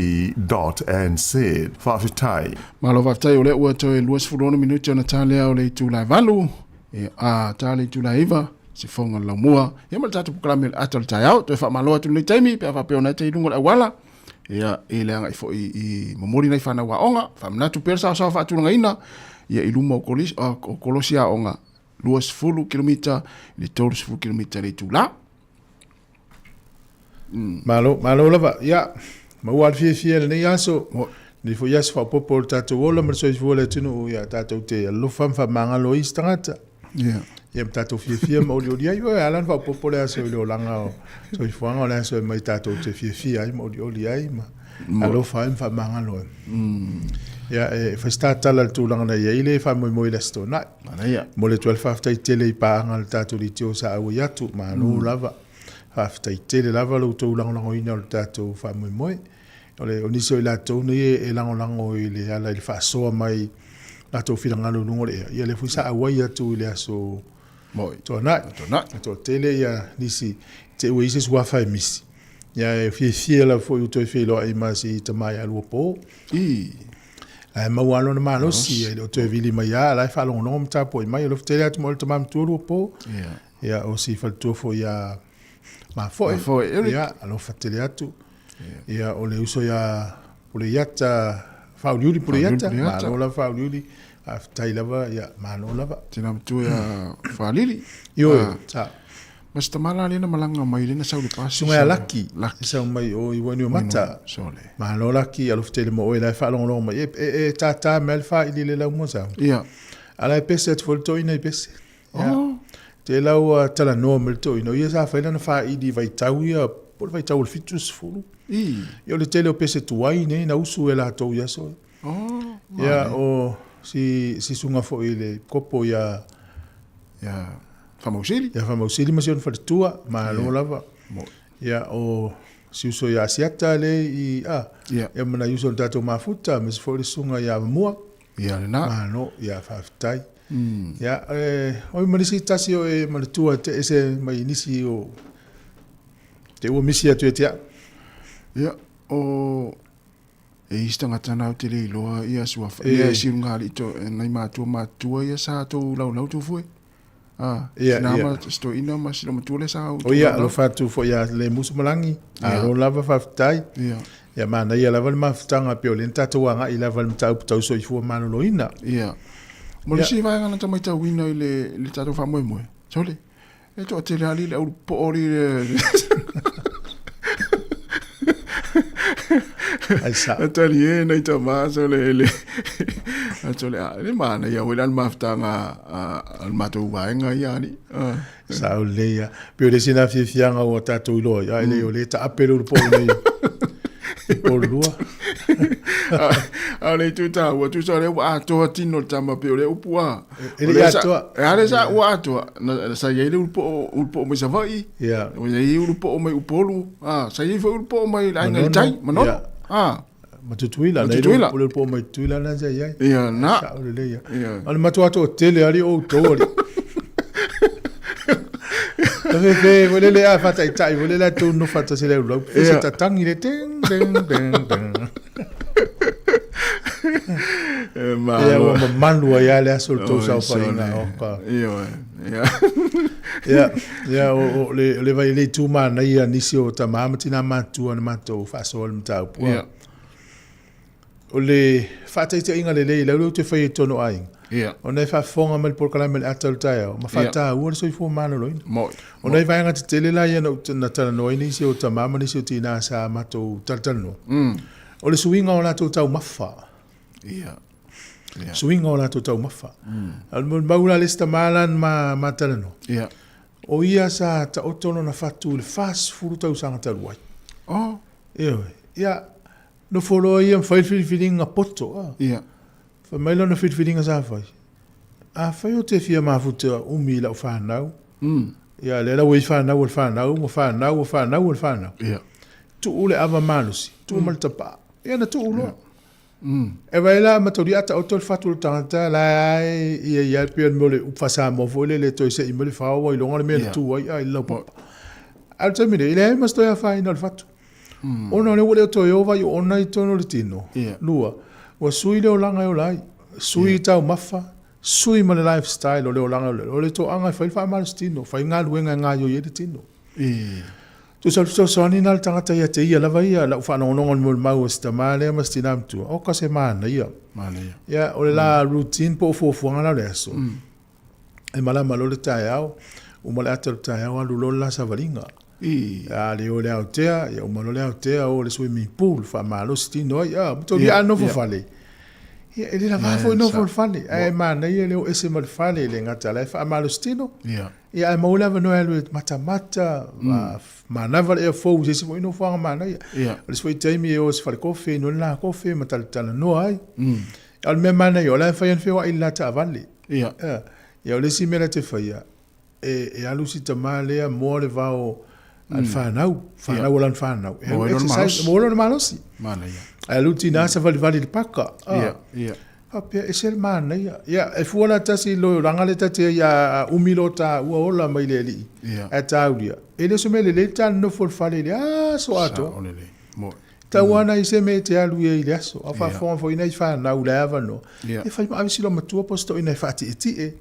bsa.govt.nz. Faafetai. Malo faafetai o lea ua toe 26 minute ona ta lea o le itula e valu, e, a ta le itula e iva, sifoga le laumua. Ia ma le tatou polokalame le ata o le taeao, toe faamalo atu lenei taimi pe a faapea ona e te i luga o le auala. Ia, i le agai foi i momoli nai whanau aoga, whamanatu pea le saosaoa faatulagaina, ia i luma o, kolis, o kolosi aoga, 20 kilomita i le 30 kilomita le itula. Malo, malo lava. Ia, maua le fiafia i lenei aso. Lenei foi aso faaopoopo o le tatou ola ma le soifua o le atunuu, ia tatou te alofa ma faamagalo ai isi tagata. Yeah. Ia ma tatou fiafia ma olioli ai. Ua ala ona faaopoopo le aso i le olaga o soifuaga o le aso e mai tatou te fiafia ai ma olioli ai ma alofa ai ma faamagalo ai. Ia, e fai se tatala i le tulaga na i ai le faamoemoe i le Aso Toonai. Manaia. Momoli atu ai le faafetai tele i paaga a le tatou leitio sa auai atu. Malo lava. Faafetai tele lava lo outou lagolagoina o le tatou faamoemoe. O le o nisi o i latou nei e lagolago i le ala i le faasoa mai latou finagalo i luga o le ea, ia lea foi sa auai atu i le aso Moi. Tuanai. Tuanai. E toatele ia nisi te ua i se suafa e misi. Ia e fiafia lava foi ua toe feiloai ma si tama ia Luapo. I. Ae maua lava lona malosi, e le o toe vili mai lava, la e faalogologo ma tapuai mai. Alofa tele atu mo le tama matua Luapo. Yeah. Ia, o si faletua foi ia Mafoe. Mafoe, Eric. Ia, alofa tele atu. Ia, o le uso ia Puleiata, Fauliuli Puleiata. Puleiata. Malo lava Fauliuli. Faafetai lava, ia, malo lava. Tina matua ia Faalili. Ioe, Ah, sa. Ma se tama la lena malaga mai lena sau le pasi. Susuga ia Laki, Laki. e sau mai o i Wainuiomata. Sole. Malo Laki, alofa tele mo oe la e faalogologo mai. E, e, e tātā mai le faaili le laumua sau. Ia. Ala e pese atu foi le toeaina i pese. Ia. Oh. Te lau ua talanoa ma le toeaina, o ia sa fai lana faaili i vaitau ia, po o le vaitau o le 70. Ia o le tele o pese tuai nei na usu e latou i aso ia. Oh, Ia o si si susuga foi i le kopo ia Ia Faamausili. Ia Faamausili ma si ona faletua, malo lava. Ia o si uso ia Asiata le i a Ia. Ia ma nai uso o le tatou mafuta, aemaise foi le susuga ia Avamua. Ia lena. Malo, ia faafetai. Ia e oi ma nisi tasi o e manatua te ese mai nisi o te ua misi atu e te au. Ia, o e isi tagata na ou te le iloa ia suafa. Ia e siu nga alii to nai matua matua ia sa tou laulau tou fue. Ah, Ia, sina ia. ma si toeaina ma si matua lea sa O tou ia, laulau. alofa atu foi ia le musu malangi. Ia. Alo lava faafetai. Ia. Ia manaia lava le mafutaga pei o lea na tatou agai lava i le mataupu tau soifua maloloina. Ia. Mo le isi vaega na ta matauina i le le tatou faamoemoe, sole, e toatele alii le au poo alii le Ai sa. E tali e nai tama sole le sole a le manaia foi la le mafutaga a le matou vaega ia alii. Ah. Sa o lelei lava. Pei o le isi lena fiafiaga ua tatou iloa ai, a e le o lea e taape le ulupou nei i Upolulua. A o le itu taua, tusa o lea ua atoa tino o le tama pei o lea upu a. E le i atoa. E a lea sa ua atoa, na, sa i ai le ulupoo, ulupoo mai Savaii, Ia. ua i ai ulupoo mai Upolu, a, sa i ai foi ulupoo mai le aiga i le tai, Manono. Manono. Ia. A. Ma Tutuila, Ma na i Tutuila. le ulupoo mai Tutuila lena sa i ai. Ia, na. Sao lelei lava. Ia. O le matua toatele alii o outou alii. Fefe foi lele a faataitai foi lele a tou nofo faatasi i le laulau. Fe se Ia. tatangi le ting ting ting ting. E Ia malo. ua mamalu ai lava le aso o le tou Oi, saofaiga. sole. Oka. Ioe. Ia. Ia, ia o le o le vai le itu manaia nisi o tamā ma tinā matutua na matou faasoa le mataupu. Ia. O le faataitaiga lelei lau lea ou te faia i totonu o aiga. Ia. Ona e faafofoga mai le polokalame i le ata o le taeao, ma Ia. faataua le soifua maloloina. Moi. O nai vaega tetele la ia na ou na talanoa ai nisi o tamā ma nisi o tinā sa matou talatalanoa. O le suiga o latou taumafa. Ia. Ia. Suiga o latou taumafa. O le molimau la le isi tamā la na ma, ma talanoa. Ia. O ia sa taoto lona fatu i le 40 tausaga talu ai. Oh. Ioe. Ia, nofo loa ia ma fai le filifiliga poto. A. Ia. Fai mai lona filifiliga sa fai. Afai ou te fia mafuta umi i lau fanau, ia lea la ua i fanau a le fanau, ma fanau a fanau a le fanau. Ia. Tuu le ava malosi, tuu ma le tapaa. Ia na tuu loa. E vaai la matauli a taoto le fatu o le tagata la e ia ia pei o le mea o le upu faa-Samoa foi lele e toe sei mai le fao ua iloga le mea na tu ai a i le laupapa. A o le taimi nei, e leai ma se toe afaina o le fatu. Ona o lea ua le o toe ova i oona i totonu o le tino. Lua, ua sui le olaga e ola ai. Sui taumafa, sui ma le lifestyle o le olaga e ola ai. O le toaga e fai le faamalositino, fai galuega e gaoioi ai le tino. Tusa o le fesoasoani lena a le tagata ia te ia lava ia, lau faalogologo i le molimau a si tama lea ma si tina matua, oka se manaia. Ia, o le la routine po o fuafuaga la o le aso, e malama loa le taeao, uma le ata o le taeao alu loa le la savaliga. A le o i le aotea, ia uma loa le aotea o i le swimming pool, faamalosi tino ai, a, matou a nofo fale. Ia, e le lava foi nofo i le fale, ae manaia le o ese ma le fale, e le gata o la e faamalosi tino. Ia, ae maua le avanoa e alu e matamata, manava le ea fou i se isi foi nofoaga manaia. O le isi foi taimi e o i se falekofe, inu ai le la kofe ma talatalanoa ai. A o le mea manaia, o la e mafai ona feoai i le la taavale. Ia, o le isi mea la te faia, e alu si tama lea moa le vao a le fanau, fanau a lana fanau. E alu exercise, maua lona malosi. Ae alu tina savalivali i le paka. Faapea, ese le manaia. Ia, e fua la tasi i le olaga lea ta te ai a umi lo taua ola mai le alii, ae taulia. E le o se mea lelei le ta nonofo i le fale i le aso atoa. Tau ana i se mea e te alu ai i le aso. A faafofoga foi nai fanau i le avanoa, e fai ma ave si loomatua po o se toeaina e faatietie,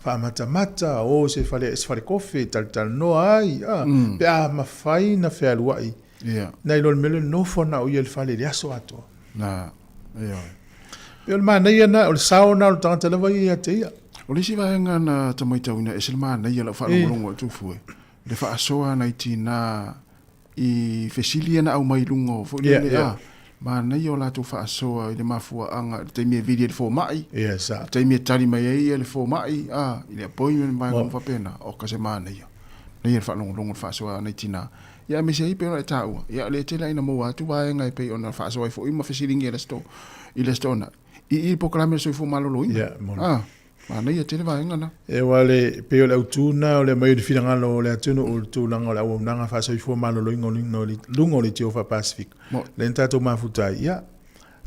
faamatamata, o se fale, se falekofe e talatalanoa ai, a, pe a mafai na fealuai nai lo le mea lea o le nofo na o ia i le fale i le aso atoa. Pei o le manaia lena, o le sao lena o le tagata lava ia ia te ia. O le isi vaega na ta matauina, ese le manaia o lau faalogologo atu fua, le faasoa nai tina i fesili ia na aumai i luga o foi lele, a, manaia o latou faasoa i le mafuaaga i le taimi e vili ai le fomai, le taimi e tali mai ai ia le fomai, a, i le appointment ma vaega uma faapena, oka se manaia. Manaia le faalogologo i le faasoa a nai tina. Ia aemaise ai pei ona e taua, ia o lea e tele lava ina maua atu vaega e pei ona faasoa ai foi ma fesiligia i le aso i le Aso Toonai i i le polokalame o le soifua maloloina. Ia, moni. Ah, manaia tele vaega na. E aua le, pei o le autu lena o le aumai o le finagalo o le atunuu i le tulaga o le auaunaga faasoifua maloloina o luga o le Leitio Faa-Pasefika. Moni. Lea na tatou mafuta ai, ia,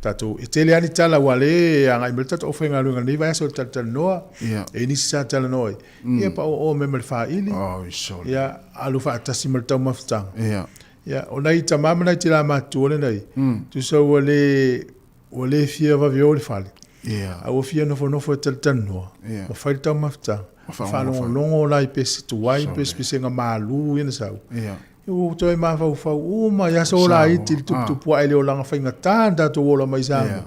tatou, e tele lava ni tala aua o lea e agai mai le tatou aufaigaluega i lenei vaiaso i le talatalanoa, Ia. e i ai nisi sa talanoa ai, ia paooo mai ma le faili, Oi, sole. ia, alu faatasi ma le taumafataga. Ia. Ia, o nai tama ma nai tina matutua lenei, tusa ua le, ua le fia vave o i le fale, Ia. a ua fia nofonofo e talatalanoa, Ia. ma fai le taumafataga, Ma faalogologo. faalogologo la i pese tuai, pese pesega malu ia na sau. Ia. Ua toe mafaufau uma i aso laiti i le tuputupu ae i le olaga faigata na tatou ola mai i Samoa.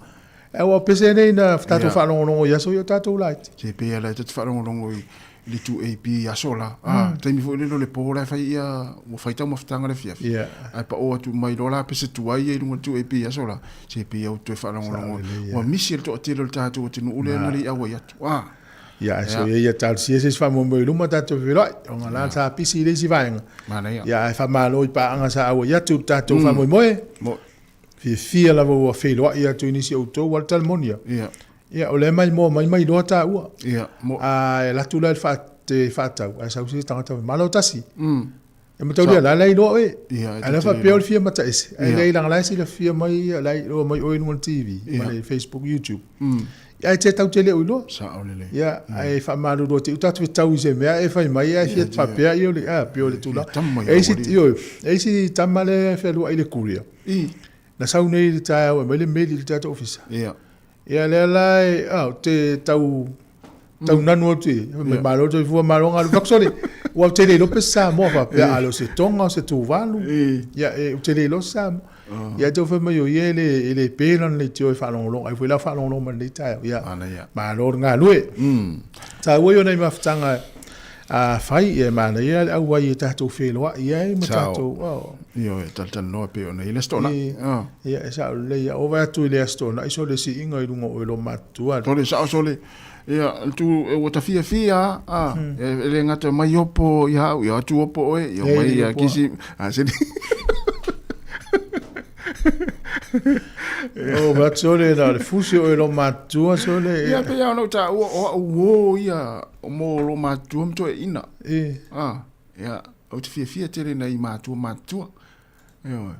Ae ua pese nei na tatou faalogologo i aso ia o tatou laiti. Se pei lava ta te faalogologo i le 2AP i aso la. Ah, taimi foi lele o le po la e fai ia, ua fai taumafataga le afiafi. Ae pao atu mai loa la pese tuai ia i luga o le 2AP i aso la. Se pei lava ua toe faalogologo. Ua misi e le toatele o le tatou atunuu lea na le i auai atu. Ah. Ia, ae soia ia talosia se isi faamoemoe i luma tatou feiloai, ona la sa pisi i le isi vaega. Manaia. Ia, ae faamalo i paaga sa auai atu i le tatou faamoemoe. Fiafia lava ua feiloai atu i nisi o outou, aua o le tala moni lava. Ia. Ia, o lea e maimoa mai ma iloa taua. Ia, mo. A e alu atu la i le te faatau, ae sau se tagata, malo tasi. E mataulia la, la e iloa oe. Ia, Ae la faapea o le fia mataese. Ae leai leaga la e silafia mai, la e iloa mai oe i luga o le TV, ma le Facebook, YouTube. Ia, ae te tau te le o iloa. Sao lelei. Ia, ae faamalulu atu, tatou fetau i se mea e fai mai ae fia faapea, ia o le, a, pei o le tulaga. E i ai ioe, e i ai si tama lea e fealuai i le courier. Na sau nei i le taeao e aumai le meli i le tatou ofisa. Ia. Ia lea la e, a, ou te tau tau nanu atu i, fai mai malo le soifua malo galu. Fai atu sole, ua ou te le iloa pe se Samoa faapea, a le o se Tonga o se Tuvalu. Ia e, ou te le iloa se Samoa. Ia te fai mai o ia e le, e le pe lana leitio e faalogologo. Ai foi la faalogologo mai lenei taeao. Ia, malo le galue. Taua ia o nai mafutaga a fai, ia e manaia le auai e tatou feiloai ai ma tatou, oh. Ioe, talatalanoa pei ona i le Aso Toonai. Ia, e sao lelei. Ia, ova atu i le Aso Toonai sole siiga i luga o oe lo matutua. Sole, sao sole. Ia, tu, ua ta fiafia a, e le gata mai opo ia au, ia atu opo oe, ia mai ia kisi, a sele. O, va atu sole, na o le fusi o oe lo matutua sole. Ia, pei lava ona ou taua, o au uo ia, mo lo matutua ma toeaiina. A, ia, ou te fiafia tele nai matua matutua. Ioe.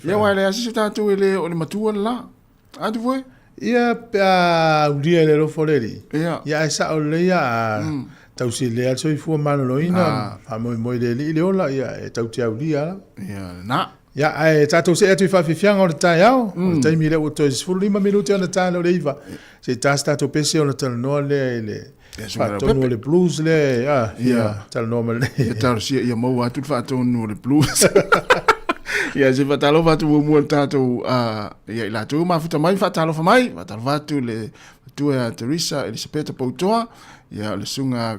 Ia, aua e leai se isi o tatou e le o le matua le la. A Tupue? Ia, pe a aulia i le alofa o le Alii. Ia. Ia, ae sao lelei a tausilea le soifua maloloina, faamoemoe i le Alii le ola, ia, e tau te aulia lava. Ia, lena. Ia, ae tatou see atu i faafiafiaga o le taeao, o le taimi lea ua toe 15 minute ona ta lea o le 9, se i ta se tatou pese ona talanoa lea i le faatonu o le blues lea, a, ia, talanoa ma le... Ia talosia ia maua atu le faatonu o le blues. Ia, se faatalofa atu muamua le tatou, ia i latou mafuta mai, faatalofa mai, faatalofa atu le matua ia Teresa Elisapeta Poutoa, ia o le susuga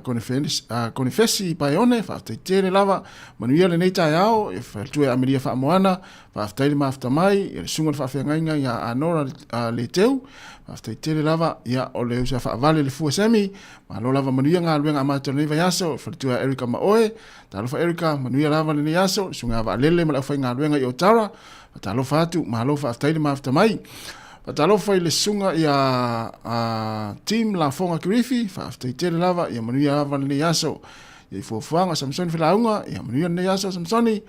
Konefesi Paeone, faafetai tele lava, manuia lenei taeao, ia faletua ia Amelia Faamoana, faafetai le mafuta mai, ia le susuga i le faafeagaiga ia Anora Leteu, faafetai tele lava, ia o le uso a Faavale le Fua Semi, malo lava manuia galuega amata o lenei vaiaso, faletua ia Erica Maoe, talofa Erica, manuia lava lenei aso, le susuga ia Vaalele ma le aufaigaluega i Otara, Faatalofa atu, malo faafetai le mafuta mai. Faatalofa i le susuga ia Tim Lafoga Kirifi, faafetai tele lava, ia manuia lava lenei aso. Ia i fuafuaga Samsoni Felauga, ia manuia lenei aso Samsoni.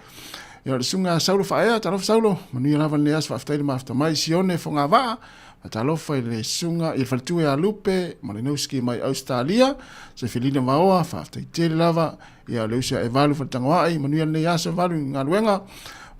Ia le susuga ia Saulo Faaea, talofa Saulo, manuia lava lenei aso, faafetai le mafuta mai. Sione Fogavaa, faatalofa i le susuga i le faletua ia Lupe Malinowski mai Ausetalia, Sefelina Vaoa, faafetai tele lava. Ia le uso ia Evalu Faletagoai, manuia lenei aso Evalu i galuega.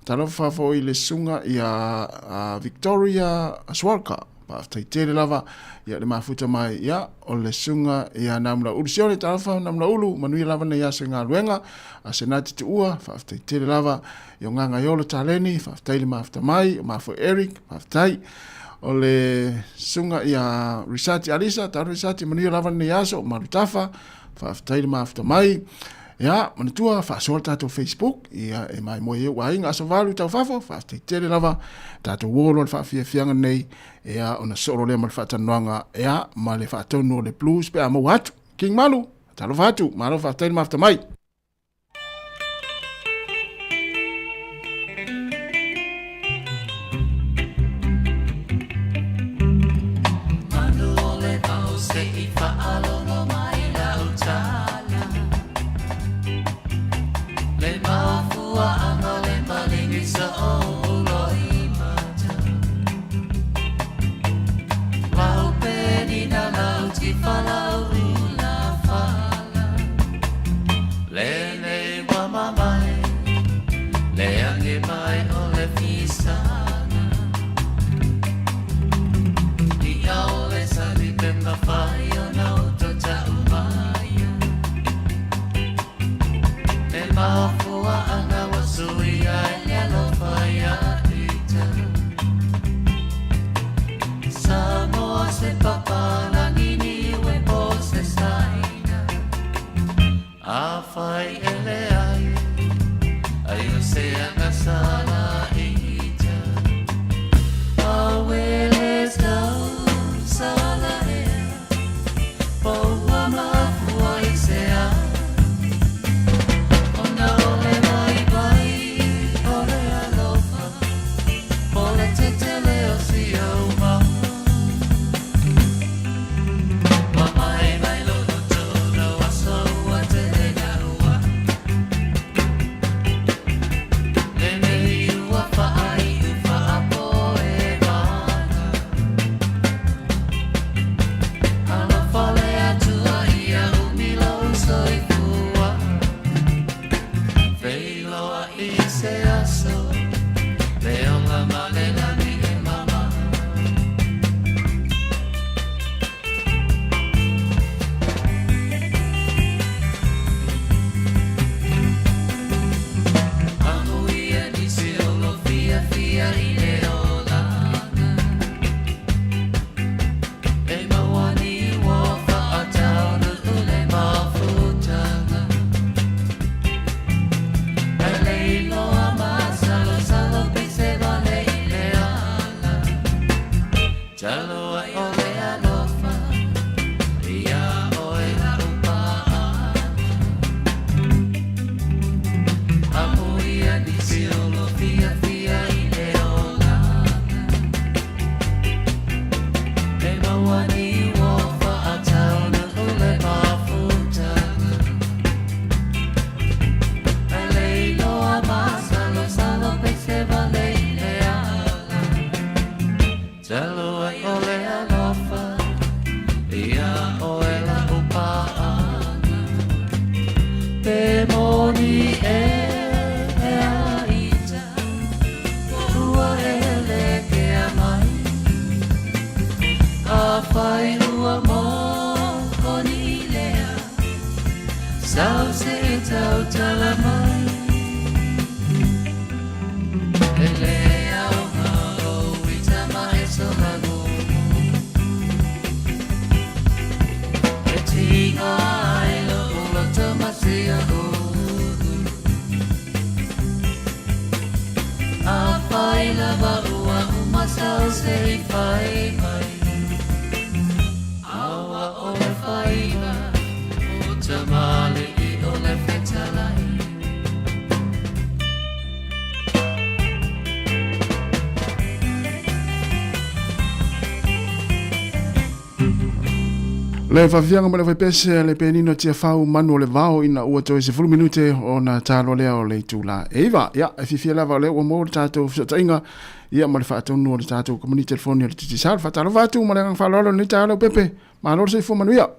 Talofa foi i le susuga ia Victoria Swalka, faafetai tele lava ia le mafuta mai ia o le susuga ia Namulaulu Sione, talofa Namulaulu, manuia lava lenei aso i galuega. Asenati Tuua, faafetai tele lava i o Gagaiolo Taleni, faafetai le mafuta mai, o Mafoe Eric, faafetai. O le susuga ia Risati Alisa, talofa Risati, manuia lava lenei aso, Malutafa, Faafetai le mafuta mai. Ia, manatua, faasoa le tatou Facebook, ia, e maimoa ai ou aiga aso valu tau fafo, faafetai tele lava, tatou uo loa le faafiafiaga nei, ia, ona solo lea ma le faatalanoaga, ia, ma le faatonu o le blues pe a maua atu. King Malu, talofa atu, malo faafetai le mafuta mai. Faalogo mai lau tala Le mafuaanga le maligi sa o loi mata Lau penina lau tifalau ula fala Lele wa mamai Le ange mai o le fisana I aole sa li pe mawhai o na uto ta umaya Le mafua anga wa sui ai le alofa ia ita Samoa se papalagi ni ue po se saina A whai ele ai ai o se anga sala ita A wele tau sala ea Paua mafua i se a Ona ole mai vai o le alofa Po le tetele o si au mau Wa mai mai lo lo tolo aso ua te na ua Le nei ua whaai u whaapo e vana Alofa le atua ia umilo soifua Feiloa i se aso Le ola ma le lani e mama Amuia ni se olo fia fia i le olanga E mawani ua whaataunu ule mafutanga E leiloa masalosalo pise vale i le ala Taloa o le alofa Ia oe la upa'a Amuia ni se olo fia fia i le olanga E mawani ua whaataunu ule mafutanga E leiloa masalosalo pese vale i le ala Taloa o le alofa Ia oe la upa'anga Te moni e a ita Ua ele ke a mai A whai ua mō koni lea Sau se e tau tala mai E le au ngā o ita ma e sola gumu E tinga ai lo ulo tamasia ulu A whai lava ua umasau se i whai mai Awa o le whaiva o tamale i o le whetalai Le fafianga ma le faipese le penino tia fau manu o le vao ina ua toe 10 minute o na talo lea o le itula eiva. Ia, e fifia lava o le ua mo le tātou fesootaiga ia ma le faatonu o le tātou kamani telefoni o le Digicel. Faatalofa atu ma le agaga faaaloalo lenei taeao Leaupepe. Malo le soifua manuia.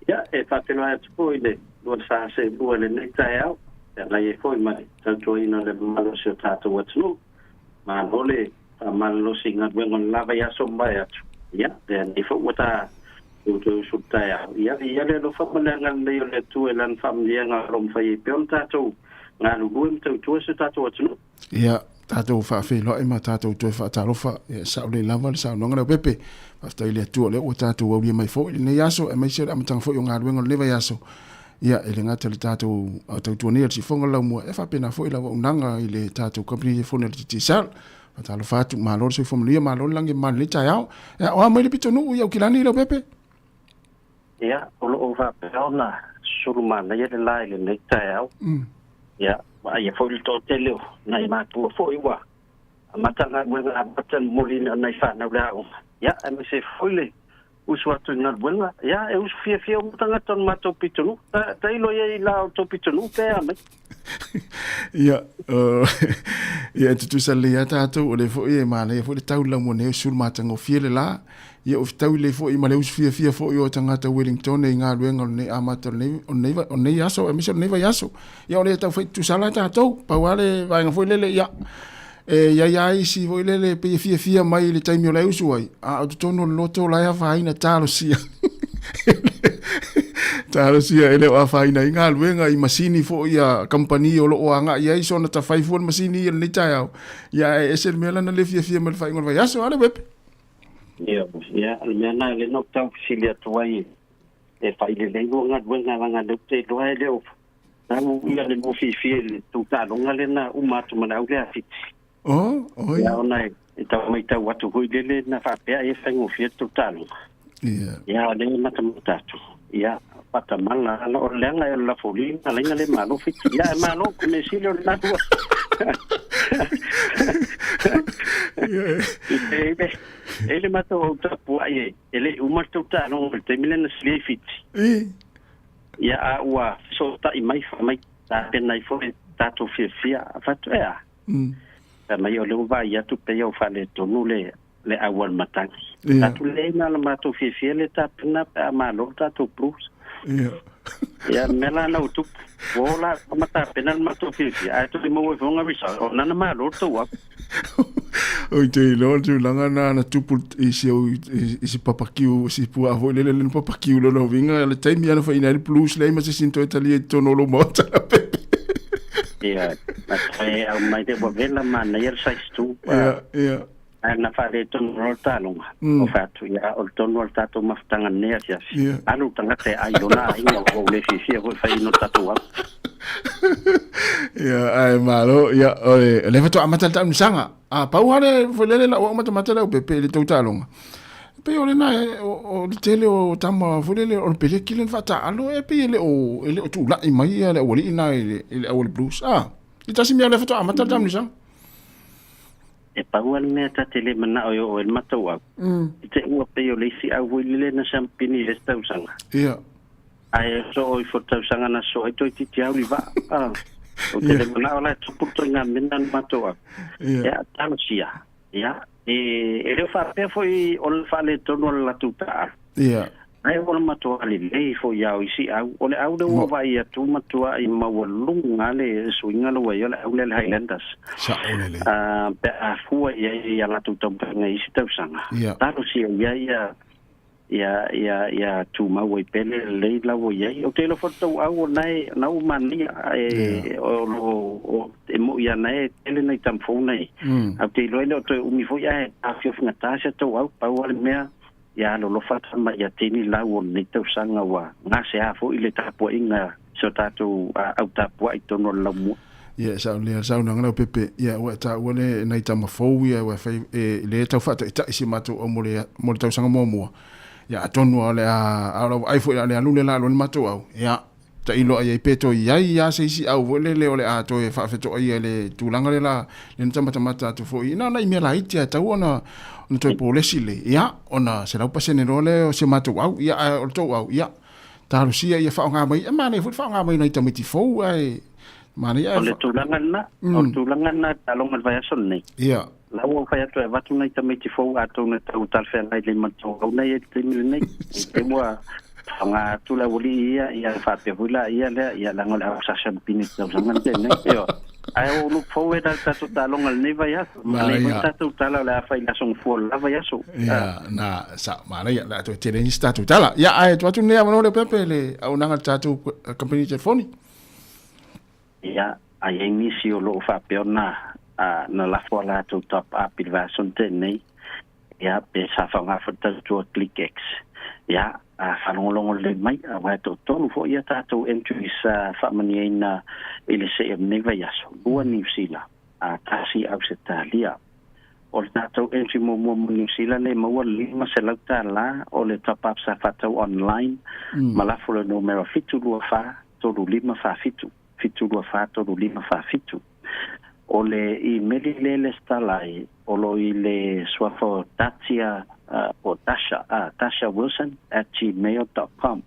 Ia, e faapenoai atu foi le 24 lenei taeao, e alai ai foi ma le tautuaina o le mamalu o si o tātou atunuu. Malo le faamalolosi i galuega o le lava i aso mai atu. Ia, lea nei foi ua ta toutou usu le taeao. Ia, ia le alofa ma le agalelei o le Atua i lana faamanuiaga o lo o mafai ai pea ona tātou galulue ma tautua si o tātou atunuu. Ia, tātou faafeiloai ma tātou toe faatalofa, ia sao lelei lava le saunoaga Leaupepe. Faafetai i le Atua o lea ua tātou aulia mai foi i lenei aso, aemaise o le amataga foi o galuega o lenei vaiaso. Ia, e le gata i le tātou tautua nei o le sifoga o le laumua, e faapena foi le auaunaga i le tātou company telefoni o le Digicel. Faatalofa atu, malo le soifua manuia, malo le lagi e mamalu i lenei taeao. Ia, o a mai le pitonuu i Aukilani Leaupepe? Ia, o lo o faapea ona sulu manaia le la i lenei taeao. Ia, vaaia foi le toatele o nai matua foi ua amata galuega amata le momoliina o nai fanau le aoga. Ia, aemaise foi le Usu atu i galuega ia e usu fiafia uma tagata o le matou pitonuu tailo ia i la o tou pitonuu pe a mai. Ia, ia e tutusa lelei lava tatou, o lea foi e manaia foi le tau i le laumua nei o sulu matagofie le la. Ia o fetaui lelei foi ma le usu fiafia foi o tagata Wellington i galuega o lenei amata o lenei, o lenei, o lenei aso, aemaise o lenei vaiaso. Ia o lea e tau fai tutusa la tatou, pau lava le vaega foi lele, ia, e i ai lava isi foi lele pei e fiafia mai i le taimi o la e usu ai, a o totonu o le loto la e afaina talosia. Talosia e le o afaina ai galuega i masini foi a kamupani o lo o agai ai sona tafai fua le masini i lenei taeao. Ia ae ese le mea lana le fiafia mai le faaiuga o le vaiaso, a le Wepe? Ia, ia, o le mea lena lea na ou tau fesili atu ai e fai lelei lua galuega leaga lea ou te iloa e le o tau ia le lua fiafia i le tou taaloga lea na uma atu ma le au lea a Fiti. Oh, oi. Ia ona e tau matau atu foi lele na faapea ai e faigofie le tou taaloga. Ia. Ia o lea e matamata atu. Ia, fatamala ala o le leaga e o le lafoli na laina le malo Fiti. Ia e malo ko me sili o le ua. E le matou au tapuai e e le i uma le tou taaloga i le taimi lea na sili ai Fiti. Ia a ua fesootai mai fai mai tapena ai foi tatou fiafia. Fai atu, e a? Fai mai o lea ua vaai atu pei ua faaletonu le le au a le matagi. Tatou leai na o le matou fiafia le tapena pe a malo le tatou Blues. Ia, mea la na ua tupu. Ua o la ma tapena le matou fiafia, ae toe maua ai foi ngā result, o nana malo le tou au. Oi te iloa le tulaga na na tupu i si au i si papakiu si puaa foi lele le papakiu lona uiga le taimi ana faina ai le blues leai ma se isi na toe talia i totonu o lou maota la pepe. Ia, na toe au mai le ua vela manaia le size 2. Ia, ia. Ae na faaletonu loa le taaloga, o fai atu, ia, o le tonu o le tatou mafutaga lenei afiafi. Alu le tagata e ai i lona aiga, ua ou le fiafia foi e fai ino tatou au. Ia, ae malo, ia, o le, o lea faatoa amata le taamilosaga. A pau lava le, foi lele lau au matamata le aupepe i le tou taaloga. E pei o lena, o le tele o tama foi lele, o le peleki lea na faataaalo, e pei e le o, e le o tulai mai ia le aualii na i le, i le au o le Blues. A, i tasi mea o lea faatoa amata le taamilosaga. E pau lava le mea ta te le manao e oo ai le matou au, i te ua pei o le isi au foi lele na siampini i le isi tausaga. Ia. Ae soo ifo le tausaga na soo ai toeitiiti au i vaa. Ah, ou te le manao la e tupu le toiga mea na le matou au. Ia. Ia, talosia. Ia, e, e le o faapea foi o le faaletonu o le latou taaalo. Ia. Ae ua matuā lelei foi iā o isi au. O le au lea ua vaai atu matuā i maualuga le suiga lea ua i ai o le au lea le Highlanders. Sa'o lelei. Pe a fua i ai i a latou taumafaiga i isi tausaga. Ia. Talosia ia ia ia ia ia tumau ai pea le lelei la ua i ai. Ou te iloa foi le tou au o lena e na ua manaia e o lo o e mo'i ana e tele nai tama fou nei. Ae ou te iloa e le o toe umi foi ae taofiofi gata si a tou au. Pau lava le mea Ia alolofa tama ia tini lau o lenei tausaga ua gasea foi le tapuaiga si o tatou au tapuai i totonu o le laumua. Ia e sao lea le saunoaga lau Pepe, ia ua e taua le nai tama fou ia ua e fai e le tau faataitai si matou au mo le mo le tausaga muamua. Ia atonu o le a a o lau vaai foi o le a alu le la alu ai le matou au. Ia tailo ai ai pe toe i ai a se isi au foi lele o le a toe faafetoaia i le tulaga le la le na tamatamata atu foi na ona i mea laiti a tau ona ona toe polesi le ia ona 100% loa lea o si o matou au ia ae o le tou au ia talosia ia faaaoga mai e manaia foi le faaaoga mai o nai tamaiti fou ae manaia O le tulaga lena, o le tulaga lena i taaloga i le vaiaso lenei. Ia. La ua fai atu e avatu nai tamaiti fou atonu e tau talafeagai lelei ma le tou au nei i le taimi lenei. I te ua faaaoga atu le aualii ia, ia faapea foi la ia lea, ia leaga o le au sa siampini i le tausaga na tea nei. Ioe. Ae o look forward lava i le tatou taaloga i lenei vaiaso. Manaia foi le tatou tala o le a fai i le Aso Gafua o le la vaiaso. Ia, na, sa, manaia, o le a toe tele ai nisi tatou tala. Ia, ae tuu atu lenei avanoa Leaupepe i le auaunaga a le tatou kamupani telefoni. Ia, a i ai nisi o lo o faapea ona na lafo a latou top up i le vaiaso na tea nei, ia, pe sa faaaoga foi le tautua ClickX. Ia, a faalogologo lelei mai, aua e toatolu foi a tatou entries sa faamanuiaina i le see o lenei vaiaso, lua Niu Sila, a tasi Ausetalia. O le tatou entry muamua mo Niu Sila lea e maua le $500 o le top up sa faatau online ma lafo le numera 724 3547, 724 3547. O le imeli lea e lesitala ai, o lo o i le suafa o Tatia Po Tasha, tashawilson@gmail.com.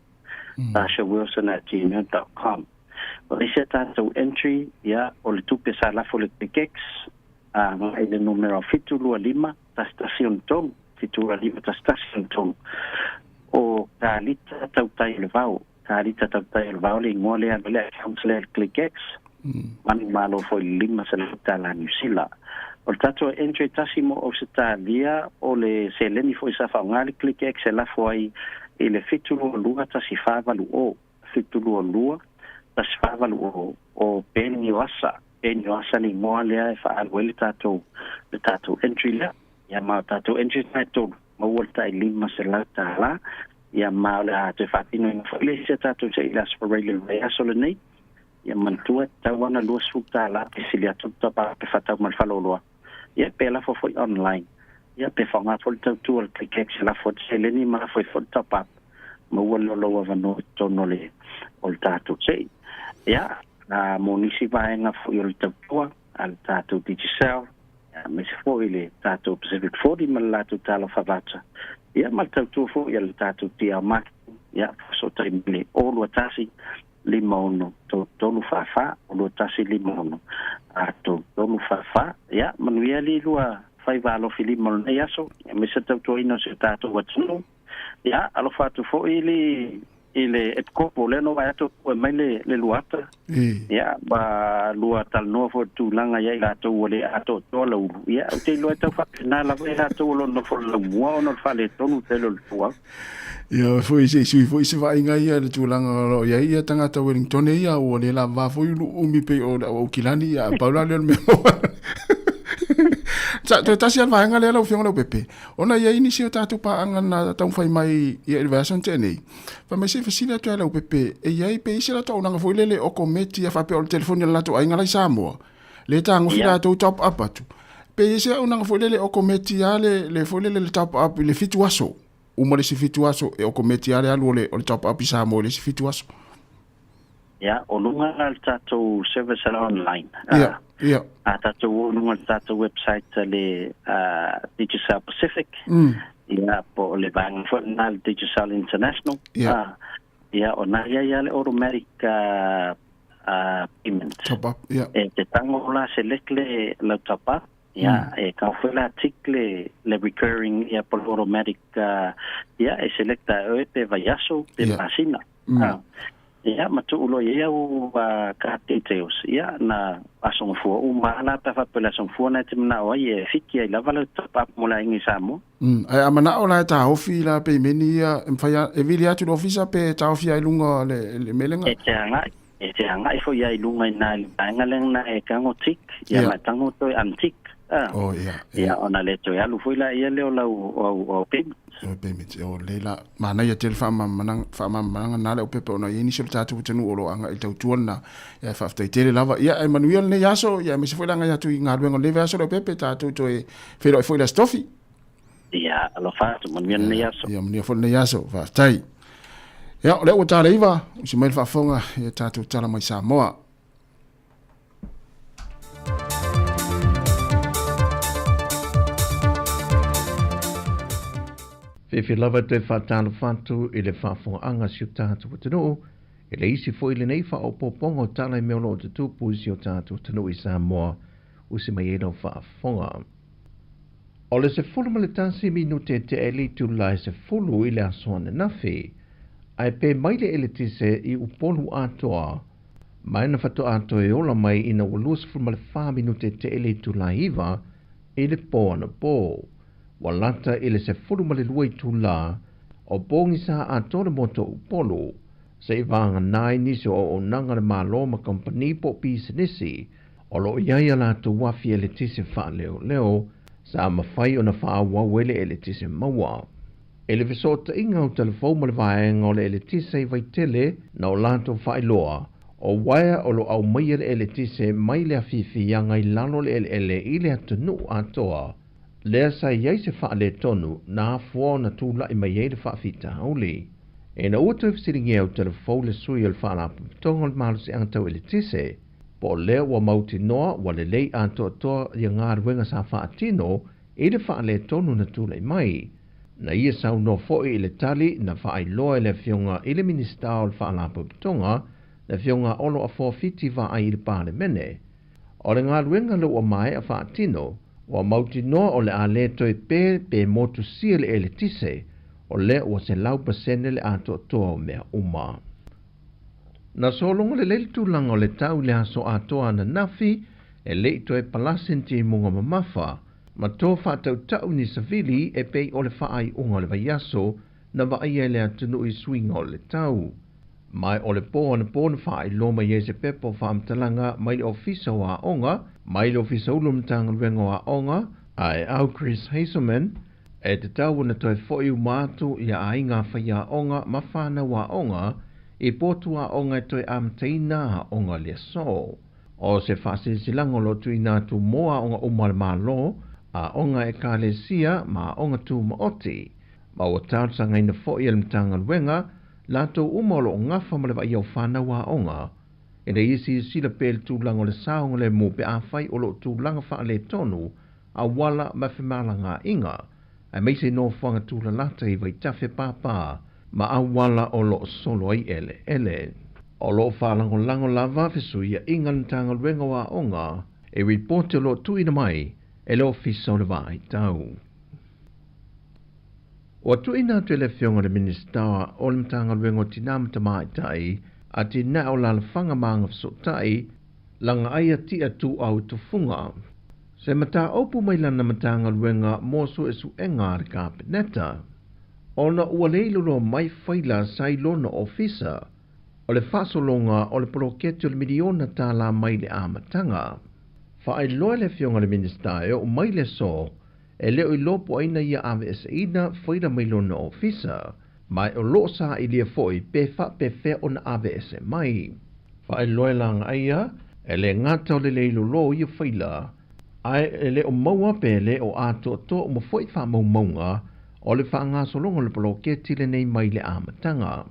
tashawilson@gmail.com. O le isi a tatou entry, ia, o le tupe sa lafo le KickEx, agai le numera 725 11 63, 725 11 63. O Kalita Tautai o le Vao, Kalita Tautai o le Vao le igoa lea le account lea le KickEx, manumalo foi i le $500 tala Niu Sila. O le tatou entry tasi mo Ausetalia, o le seleni foi sa faaaoga le KickEx e lafo ai i le 722 1480, 722 1480, o Ben Ioasa, Ben Ioasa le igoa lea e faaalu ai le tatou entry lea. Ia, ma o tatou entry na e tolu, maua le tai $500. Ia, ma o le a toe faatinoina foi le isi a tatou se i le Aso Faraile le vaiaso lenei. Ia manatua, tatau ona $20 pe sili atu le top up e faatau ma le faleoloa. Ia, pe lafo foi online. Ia, pe faaaoga foi le tautua le KickEx e lafo atu seleni ma lafo ai foi le top up, maua le lou avanoa i totonu o le tatou sei. Ia, mo nisi vaega foi o le tautua a le tatou Digicel, ia, aemaise foi le tatou Pacific 40 ma le latou Talofa Vata. Ia, ma le tautua foi a le tatou TL Marketing, ia, faafesootai mai le 021 56 33 44, 21 56 33 44. Ia, manuia li lua faiva alofilima o lenei aso, aemaise tautuaina o si o tatou atunuu. Ia, alofa atu foi i le epikopo lea no vaai atu e mai le luata. Ia, ma lua talanoa foi i le tulaga ia i latou ua le atoatoa laulu. Ia, ou te iloa e tau faapena lava i latou o lo o nofo i le laumua ona o le faaletonu tele o le tuau. Ia foi se sui foi se vaaiga ia le tulaga o lo o i ai ia tagata Wellington ia ua le lava foi umi pei o le Aukilani, ia pau la lea o le mea. Sa toe tasi a le vaega lea lau Afioga Leaupepe, ona i ai nisi o tatou paaga na taumafai mai ia i le vaiaso na tea nei. Fai mai se i fesili atu ai Leaupepe, e i ai pe i se latou auaunaga foi lele okometi a faapea o le telefoni a le latou aiga la i Samoa, le tagofi latou top up atu. Pe i ai se auaunaga foi lele okometi a le foi lele le top up i le 7 aso. Uma le isi 7 aso e okometi a le alu o le top up i Samoa i le isi 7 aso. Ia, o luga la le tatou service ala online. Ia, ia. A tatou o luga le tatou website le Digicel Pacific. Ia, po o le vaega foi lena le Digicel International. Ia, o na ia ia le automatic payment. Top up, ia. E te tango la select le lau top up. Ia, e kau foi la tick le recurring, ia, po le automatic, ia, e selecta e oe pe vaiaso pe masina. Ia, ma tuu loa i ai au card details. Ia, na aso gafua uma lava la pe a faapea o le aso gafua na e te manao ai e fiki ai lava lau top up mo le aiga i Samoa. Ae a manao la e taofi la peimeni ia, e mafai e vili atu i le ofisa pe taofi ai i luga le melega? E te agai foi ai i luga i na i le vaega lea na e tago tick, ia, ma e tago toe untick. Oh, ia. Ia, ona le toe alu foi la ia lea o lau au payment. O payment, o le la manaia tele faamalamalamaga na Leaupepe, ona i ai nisi o le tatou atunuu o lo o agai i le tautua lena. Ia, faafetai tele lava. Ia, e manuia lenei aso, ia aemaise foi le agai atu i galuega o lenei vaiaso Leaupepe, tatou toe feiloai foi i le Aso Tofi. Ia, alofa atu, manuia lenei aso. Ia, manuia foi lenei aso, faafetai. Ia, o lea ua tala 9, usi mai le faafofoga ia tatou tala mai Samoa. Fiafia lava e toe faatalofa atu i le faafofogaaga a si o tatou atunuu, e le isi foi lenei faaopoopoga o tala i mea o lo o tutupu i si o tatou atunuu i Samoa, usi mai ai lau faafofoga. O le 11 minute e tea i le itula e 10 i le aso ananafi, ae pe mai le eletise i Upolu atoa, mai na faatoa toe ola mai ina ua 24 minute e tea i le itula 9 i le pō anapō. Ua lata i le 12 itula o pogisa atoa le motu o Upolu, seia vagana ai nisi o auaunaga le Malo ma kampani po o pisinisi o lo o i ai a latou afi eletise faaleoleo sa mafai ona faaauau ai le eletise maua. I le fesootaiga o Talafou ma le vaega o le eletise i Vaitele, na o latou faailoa, o uaea o lo o aumaia le eletise mai le afiafiaga i lalo o le eleele i le atunuu atoa, lea sa i ai se faaletonu na afua ona tula'i mai ai le faafitauli. Ina ua toe fesiligia e Talafou le sui o le Faalapotopotoga o le Malosiaga Tau Eletise, po o lea ua mautinoa ua lelei atoatoa ia galuega sa faatino i le faaletonu na tula'i mai, Na ia saunoa foi i le tali na faailoa e le Afioga i le Minisita o le Faalapotopotoga, le Afioga Olo Afoa Fiti Vaai i le Palemene. O le galuega lea ua maea faatino, ua mautinoa o le a le toe pe pe motusia le eletise, o lea ua 100% le atoatoa o mea uma. Na sologa lelei le tulaga o le tau i le aso atoa ananafi, e le i toe palasi ni timuga mamafa, ma to faatautau ni savili e pei o le faaiuga o le vaiaso na vaaia e le atunuu i suiga o le tau. Ma o le po anapo na faailoa mai ai se pepa o faamatalaga mai le Ofisa o Aoga, mai le Ofisa Ulu o le Matagaluega o Aoga, a e au Chris Hazelman, e tatau ona toe foi uma atu ia aiga faiaoga ma fanau aoga i potu aoga e toe amataina aoga le aso. O se faasilasilaga o lo o tuuina atu mo aoga uma a le Malo, aoga Ekalesia ma aoga tumaoti, ma ua talosagaina foi e le Matagaluega latou uma o lo o gafa ma le vaaia o fanau aoga, ina ia silasila pea i le tulaga o le saogalemu pe afai o lo o tulaga faaletonu auala ma femalagaaiga, aemaise i nofoaga tulalata i vaitafe pāpā ma auala o lo o solo ai eleele. O lo o faalagolago lava fesuiaiga a le Matagaluega o Aoga i ripoti o lo o tuuina mai e le Ofisa o le Vaai Tau. Ua tuuina atu e le Afioga i le Minisita o le Matagaluega o Tinā ma Tamaitai, Atinae o Alalafaga ma Agafesootai, Lagaaia Tia Tuuau Tufuga, se mataupu mai lana Matagaluega mo suesuega a le Kapeneta, ona ua le iloiloa mai faila sa i lona ofisa o le faasologa o le poloketi o le miliona tala mai le amataga. Faailoa e le Afioga i le Minisita e oo mai le aso e le o iloa po o ai na ia aveeseina faila mai lona ofisa, ma o lo o sailia foi pe faapefea ona aveese mai. Faailoa e Lagaaia e le gata o le le iloiloa o ia faila, ae e le o maua pe le o atoatoa uma foi faamaumauga o le faagasologa o le poloketi lenei mai le amataga.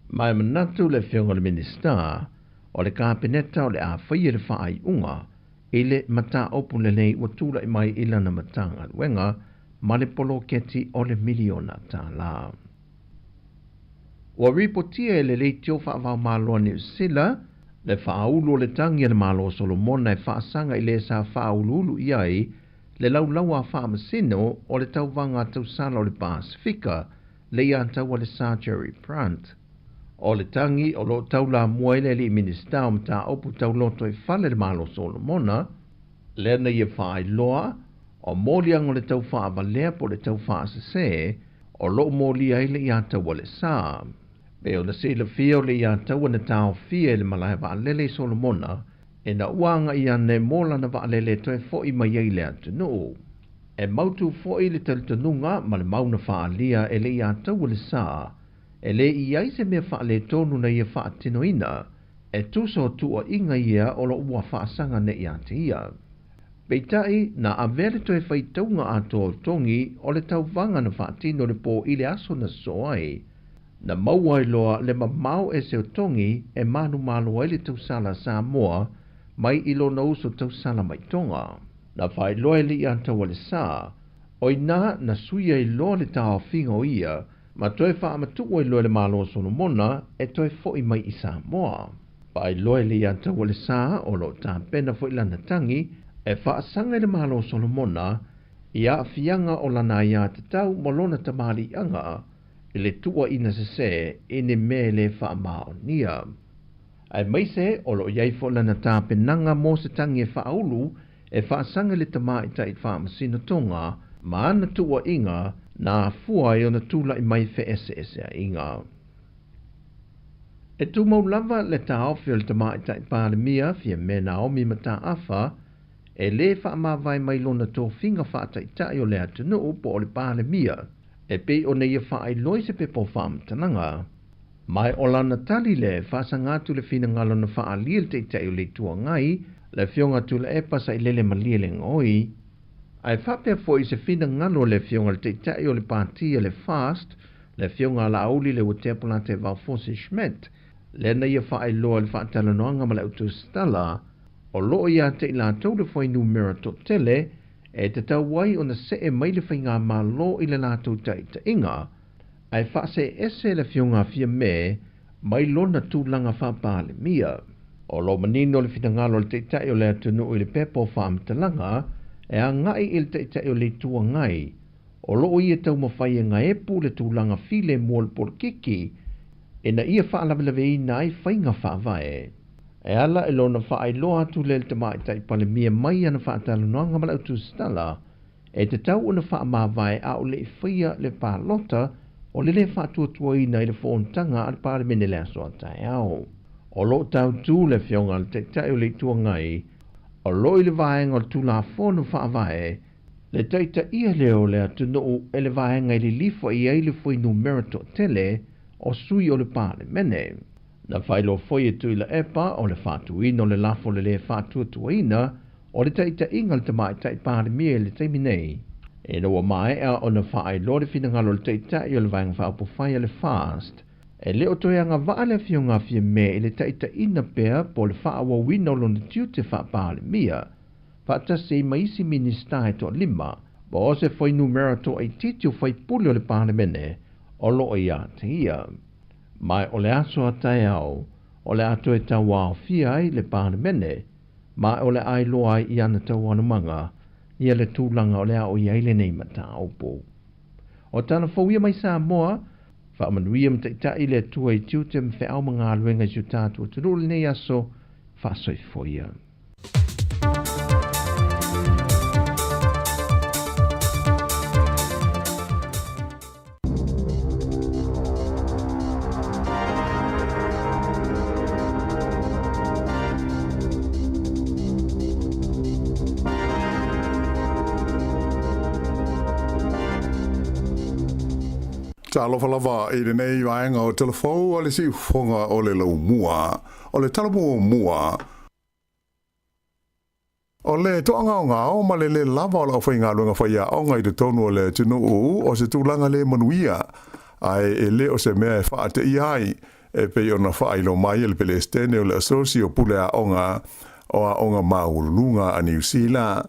Ma e manatu le Afioga i le Minisita o le Kapeneta o le a faia le faaiuga i le mataupu lenei ua tulai mai i lana Matagaluega ma le poloketi o le miliona tala. Ua ripotia e le leitio faavaomalo a Niu Sila le faaulu o le tagi a le Malo o Solomona e faasaga i le sa faauluulu i ai le laulaua a faamasino o le tauvaga a tausala o le Pasifika le ia taua le Sir Jerry Brandt. O le tagi o lo o taulamua ai le alii Minisita o Mataupu Tauloto i fale le Malo o Solomona, lea na ia faailoa o moliaga o le tau faavalea po o le tau faasese o lo o molia ai le ia taua le sa. Pei ona silafia o le ia taua na taofia e le malae vaalele i Solomona ina ua agai ane mo lana vaalele e toe foi mai ai i le atunuu. E mautu foi le talitonuga ma le mau na faaalia e le ia taua le sa, e le i ai se mea faaletonu na ia faatinoina, e tusa o tuuaiga ia o lo o ua faasaga nei ia te ia. Peitai, na avea le toe faitauga atoa o togi o le tauvaga na faatino i le po i le aso na sosoo ai. Na maua ai loa le mamao ese o togi e manumalo ai le tausala a Samoa mai i lona uso tausala mai Tonga. Na faailoa e le ia taua le sa, o ina na suia ai loa le taofiga o ia ma toe faamatuu ai loa e le Malo o Solomona e toe foi mai i Samoa. Faailoa e le ia taua le sa o lo o tapena foi lana tagi e faasaga i le Malo o Solomona i aafiaga o lana aiatatau ma lona tamaliiaga i le tuuaiina sesē i ni mea e le faamaonia. Aemaise o lo o i ai foi lana tapenaga mo se tagi e faaulu e faasaga i le tamaitai faamasino Tonga ma ana tuuaiga na afua ai ona tulai mai feeseeseaiga. E tumau lava le taofi o le tamaitai Palemia Fiame Naomi Mataafa e lē faamavae mai lona tofiga faataitai o le atunuu po o le Palemia e pei ona ia faailoa i se pepa o faamatalaga. Ma o lana tali lea e faasaga atu le finagalo na faaalia e le Taitai o le Itu Agai, le Afioga Tuilaepa Sailele Malielegaoi, ae faapea foi i se finagalo o le Afioga i le Taitai o le Pati a le FAST, le Afioga a Laauli Leuatea Polataivao Fosi Schmidt, lea na ia faailoa i le faatalanoaga ma le Autostala o lo o ia te i latou le fuainumera toatele e tatau ai ona se'e mai le Faigamalo i le latou taʻitaʻiga, ae faaseʻe ese le Afioga a Fiamē mai lona tulaga faapalemia. O lo manino le finagalo o le Taʻitaʻi o le atunuu i le pepa o faamatalaga e agaʻi i le Taʻitaʻi o le Itu Agai, o loo ia taumafai e gaepu le tulaga filemu o le polokiki ina ia faalavelaveina ai faiga faavae. E ala i lona faailoa atu lea i le Tamaitai Palemia mai ana faatalanoaga ma le autusitala, e tatau ona faamavae a o leʻi faia le palota o le lē faatuatuaina i le fonotaga a le Palemene le aso a taeao. O loo tautū le Afioga a le Taʻitaʻi o le Itu Agai o loo i le vaega o le Tulafono Faavae le taʻitaʻia lea o le atunuu e le vaega e lilifa i ai le fuainumera toʻatele o sui o le Palemene. Na faailoa foi e Tuilaepa o le faatuina o le lafo le lē faatuatuaina o le taʻitaʻiga a le Tamaitai Palemia i le taimi nei, ina ua maeʻa ona faailoa le finagalo o le Taʻitaʻi o le Vaega Faaupufai a le FAST, e le o toe agavaa le Afioga a Fiamē i le taʻitaʻina pea po o le faaauauina o lona tiute faapalemia, faatasi ai ma isi Minisita e toalima, po o se fuainumera toaitiiti o faipule o le Palemene o loo ia te ia. Ma o le aso a taeao o le a toe tauaofia ai le Palemene, ma o le a iloa ai i ana taualumaga ia le tulaga o le a o i ai lenei mataupu. O tala fou ia mai Samoa, faamanuia ma taʻitaʻi le Atua i tiute ma feau ma galuega i si o tatou atunuu i lenei aso, faasoifua ia. Talofa lava i lenei vaega o Telefou a le Siufofoga o le Laumua. O le tala muamua, O le toagaogao ma le lē lava o le aufaigaluega faiaoga i totonu o le atunuu o se tulaga lē manuia, ae e lē o se mea e faateia ai, e pei ona faailoa mai e le Pelesitene o le Asosi o Pule Aoga o Aoga Maualuluga a Niu Sila.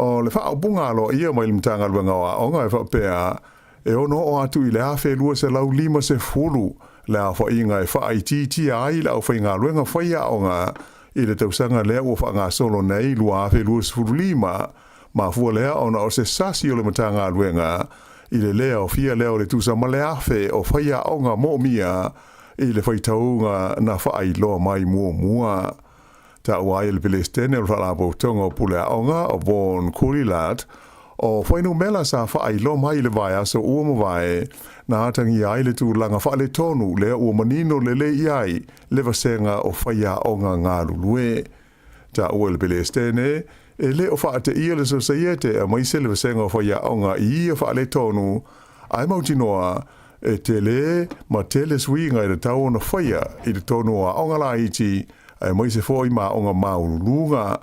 O le faaupuga aloaia mai le Matagaluega o Aoga e faapea, e ono oo atu i le 1250 le aofaiga e faaitiitia ai le aufaigaluega faiaoga i le tausaga lea ua faagasolo nei 2025, mafua lea ona o se sasi o le Matagaluega i le lē aofia lea o le tusa ma le 1000 o faiaoga moomia i le faitauga na faailoa mai muamua. Taua ai e le Pelesitene o le Faalapotopotoga o Pule Aoga o Vaughan Coulillard, o fuainumera sa faailoa mai i le vaiaso ua mavae, na atagia ai le tulaga faaletonu lea ua manino lelei i ai le vasega o faiaoga galulue. Taua e le Pelesitene, e le o faateia le Sosaiete aemaise le vasega o faiaoga i ia faaletonu, ae mautinoa e tele ma tele suiga e tatau ona faia i totonu o aoga laiti aemaise foi ma aoga maualuluga.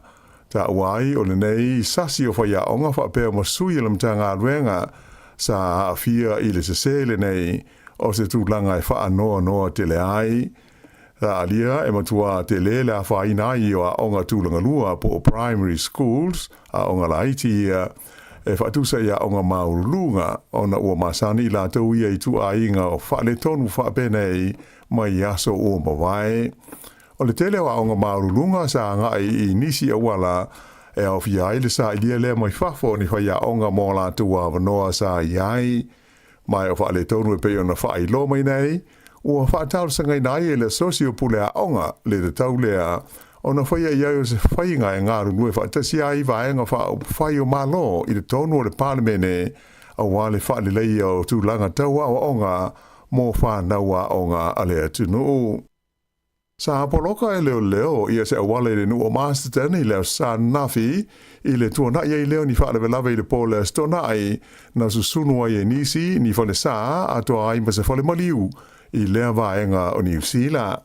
Taua ai o lenei sasi o faiaoga faapea ma sui o le Matagaluega sa aafia i le sesē lenei o se tulaga e faanoanoa tele ai. Sa alia e matuā tele le afaina ai o aoga tulagalua po o primary schools, aoga laiti ia, e faatusa i aoga maualuluga, ona ua masani i latou ia i ituaiga o faaletonu faapenei mai aso ua mavae. O le tele o aoga maualuluga sa agai i nisi auala e aofia ai le sailia lea mai fafo o ni faiaoga mo a latou avanoa sa i ai. Ma e o faaletonu e pei ona faailoa mai nei, ua faatalosagaina ai e le Asosi o Pule Aoga le tatau lea ona faia i ai o se faiga e galulue faatasi ai vaega faaupufai o Malo i totonu o le Palemene aua le faaleleia o tulaga tau aoaoga mo fanau aoga a le atunuu. Sa poloka e leoleo ia se auala i le nuu o Masterton i le Aso Sa ananafi i le tuanaʻi ai lea o ni faalavelave i le po o le Aso Toonai na susunu ai e nisi ni falesā atoa ai ma se fale maliu i lea vaega o Niu Sila.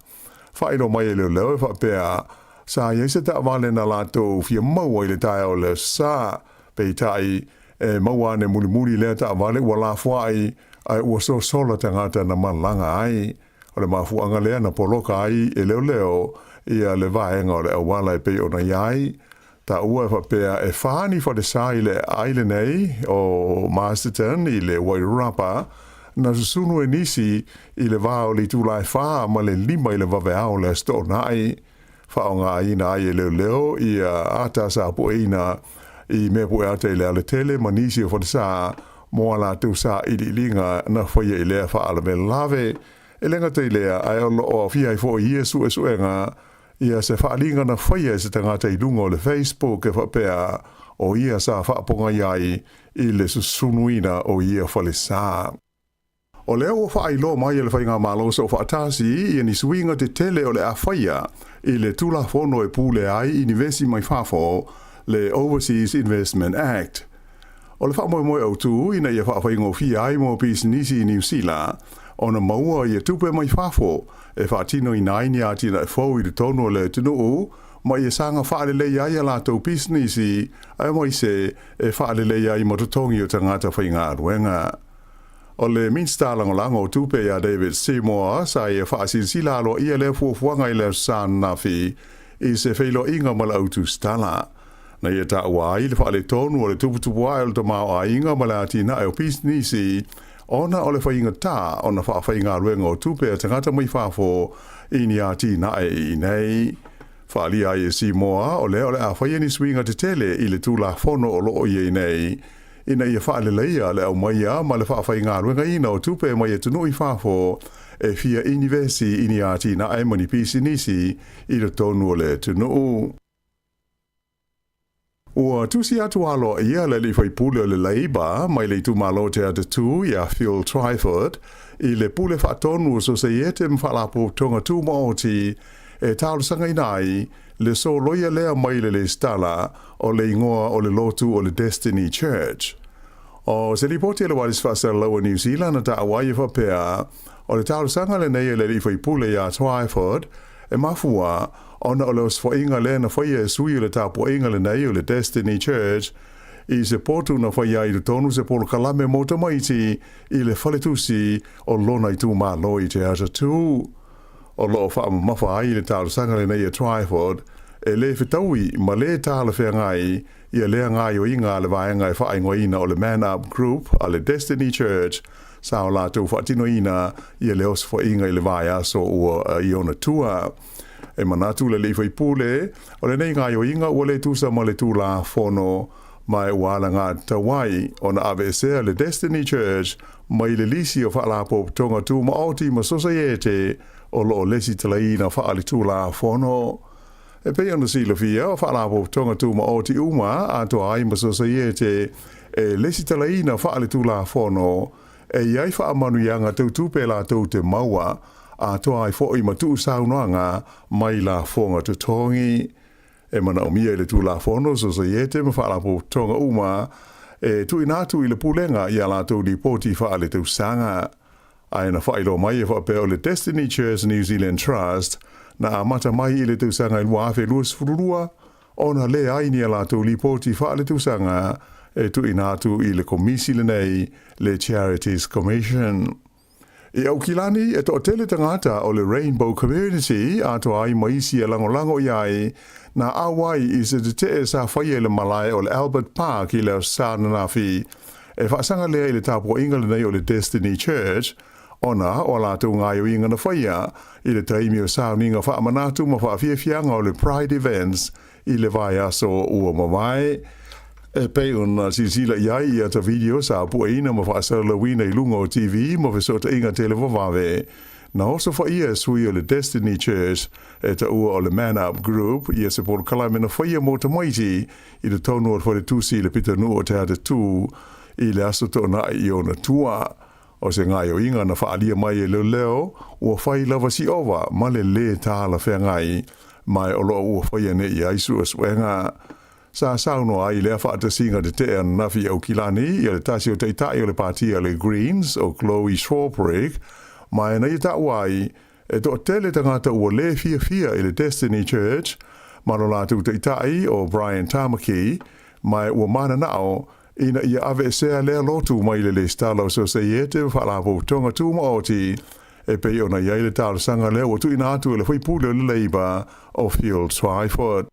Faailoa mai e leoleo e faapea, sa i ai se taavale na latou fia maua i le taeao o le Aso Sa, peitai, e maua ane mulimuli lea taavale ua lafoai ae ua sosola tagata na malaga ai. O le mafuaaga lea na poloka ai e leoleo ia le vaega o le auala e pei ona i ai. Taua e faapea e fa ni falesa i le aai lenei o Masterton i le Wairarapa na susunu e nisi i le va o le itula e 4 ma le 5 i le vaveao o le Aso Toonai. Faaaogaina ai e leoleo ia ata sa pueina i mea pue ata i le alatele ma nisi o falesa mo a latou sailiiliga na faia i lea faalavelave. E le gata i lea, ae o lo o aofia ai foi i ia suesuega ia se faaaliga na faia e se tagata i luga o le Facebook e faapea o ia sa faapogai ai i le susunuina o ia falesa. O lea ua faailoa mai e le Faigamalo Soofaatasi ia ni suiga tetele o le a faia i le Tulafono e pulea ai inivesi mai fafo, le Overseas Investment Act. O le faamoemoe autu ina ia faafaigofie ai mo pisinisi i Niu Sila ona maua ia tupe mai fafo e faatinoina ai ni atinae fou i totonu o le atunuu ma ia saga faalelei ai a latou pisinisi aemaise e faalelei ai ma totogi o tagata faigaluega. O le Minisita Lagolago o Tupe ia David Seymour sa ia faasilasila aloaia lea fuafuaga i le Aso Sa ananafi i se feiloaiga ma le au tusitala. Na ia taua ai le faaletonu o le tuputupu ae o le tamaoaiga ma le atinae o pisinisi ona o le faigata ona faafaigaluega o tupe a tagata mai fafo i ni atinae i inei. Faaalia ai e Seymour o lea o le a faia ni suiga tetele i le Tulafono o lo o i ai nei ina ia faaleleia le aumaia ma le faafaigaluegaina o tupe mai atunuu i fafo e fia inivesi i ni atinae ma ni pisinisi i totonu o le atunuu. Ua tusi atu aloaia le alii faipule o le Labour mai le itumalo o Te Atatū ia Phil Twyford i le Pule Faatonu o Sosaiete ma Faalapotopotoga Tumaoti e talosagaina ai le soloia lea mai le lesitala o le igoa o le lotu o le Destiny Church. O se lipoti a le Ualesi Faasalalau a Niu Sila na taua ai e faapea, o le talosaga lenei a le alii faipule ia Twyford e mafua ona o le osofaʻiga lea na faia e sui o le tapuaiga lenei o le Destiny Church i se potu na faia ai i totonu se polokalame mo tamaiti i le faletusi o lona itumalo i Te Atatū. O lo o faamamafa ai le talosaga lenei a Twyford e lē fetaui ma lē talafeagai ia lea gaoioiga a le vaega e faaigoaina o le Man Up Group a le Destiny Church sa o latou faatinoina ia le osofaʻiga i le vaiaso ua i ona tua. E manatu le alii faipule, o lenei gaoioiga ua lē tusa ma le Tulafono ma e ua alagatatau ai ona aveesea le Destiny Church mai le lisi o Faalapotopotoga Tumaoti ma Sosaiete o lo o lesitalaina faaletulafono. E pei ona silafia, o Faalapotopotoga Tumaoti uma atoa ai ma Sosaiete e lesitalaina faaletulafono e i ai faamanuiaga tau tupe latou te maua atoa ai foi ma tuusaunoaga mai lafoga totogi. E manaomia i le Tulafono Sosaiete ma Faalapotopotoga uma e tuuina atu i le Pulega i a latou lipoti faaletausaga. Ae na faailoa mai e faapea o le Destiny Church New Zealand Trust na amata mai i le tausaga e 2022 ona leai ni a latou lipoti faaletausaga e tuuina atu i le Komisi lenei, le Charities Commission. I Aukilani, e toatele tagata o le Rainbow Community atoa ai ma isi e lagolago i ai na auai i se tetee sa faia i le malae o le Albert Park i le Aso Sa ananafi e faasaga lea i le tapuaiga lenei o le Destiny Church ona o a latou gaoioiga na faia i le taimi o sauniga faamanatu ma faafiafiaga o le Pride Events i le vaiaso ua mavae. E pei ona silasila i ai i ata video sa pueina ma faasalalauina i luga o TV ma fesootaiga televavave, na osofaia e sui o le Destiny Church e taua o le Man Up Group ia se polokalame na faia mo tamaiti i totonu o le faletusi i le pitonuu o Te Atatū i le Aso Toonai i ona tua. O se gaoioiga na faaalia mai e leoleo ua fai lava si ova ma le lē talafeagai ma o lo o ua faia nei i ai suesuega. Sa saunoa ai lea faatasiga tetee ananafi i Aukilani ia le tasi o taitai o le patia le Greens o Chloe Swarbrick ma e na ia taua ai e toatele tagata ua lē fiafia i le Destiny Church ma lo latou taitai o Brian Tamaki ma e ua mananao ina ia aveesea lea lotu mai le lesitala o Sosaiete ma Faalapotopotoga Tumaoti e pei ona i ai le talosaga lea ua tuuina atu e le faipule o le Labour o Phil Twyford.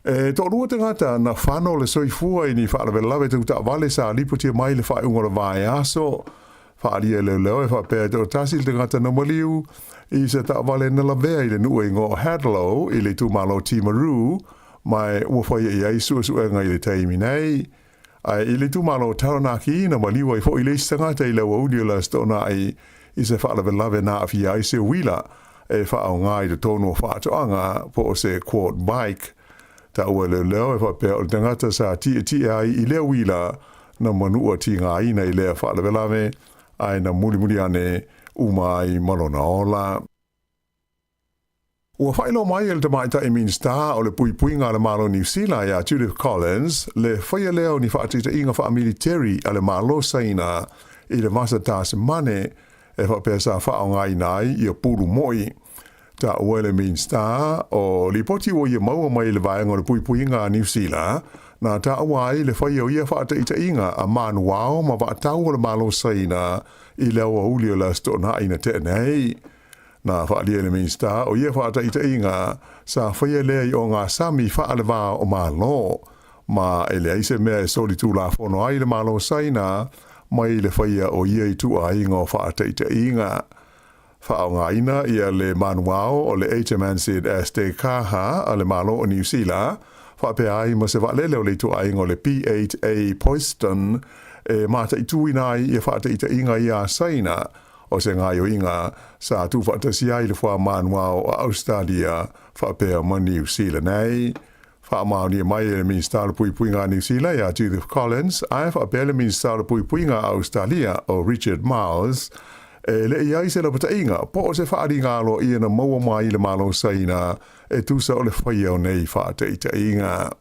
E toalua tagata na fano le soifua i ni faalavelave tau taavale sa lipotia mai le faaiuga o le vaiaso. Faaalia e leoleo e faapea e toatasi le tagata na maliu i se taavale na lavea i le nuu e igoa o Hadlow i le itumalo o Timaru, ma ua faia i ai suesuega i le taimi nei. Ae i le itumalo o Taranaki, na maliu ai foi le isi tagata i le aoauli o le Aso Toonai i se faalavelave na aafia ai se uila e faaaoga i totonu o faatoaga po o se quad bike. Taua e leoleo e faapea o le tagata sa tietie ai i lea uila na manua tigaina i lea faalavelave ae na mulimuli ane uma ai ma lona ola. Ua faailoa mai e le Tamaitai Minisita o le Puipuiga a le Malo o Niu Sila ia Judith Collins le faia lea o ni faataitaiga faamiliteri a le Malo Saina i le Vasa Tasimane e faapea sa faaaogaina ai ia pulu moi. Taua e le Minisita o lipoti ua ia maua mai i le Vaega o le Puipuiga a Niu Sila na taua ai le faia o ia faataitaiga a manuao ma vaatau o le Malo Saina i le aoauli o le Aso Toonai na tea nei. Na faaalia e le Minisita o ia faataitaiga sa faia lea i ogasami faaleva o Malo, ma e leai se mea e solitulafono ai le Malo Saina mai le faia o ia ituaiga o faataitaiga. Faaaogaina ia le manuao o le HMNZS Te Kaha a le Malo o Niu Sila, faapea ai ma se vaalele o le ituaiga o le P-8A Poiston e mataituina ai ia faataitaiga ia a Saina, O se gaoioiga sa tuufaatasi ai le fuamanuao a Ausetalia faapea ma Niu Sila nei. Faamaonia mai e le Minisita o le Puipuiga a Niu Sila ia Judith Collins ae faapea le Minisita o le Puipuiga a Ausetalia o Richard Marles e le i ai se lapataiga po o se faaaliga aloaia na maua mai i le Malo Saina e tusa o le faia o nei faataitaiga.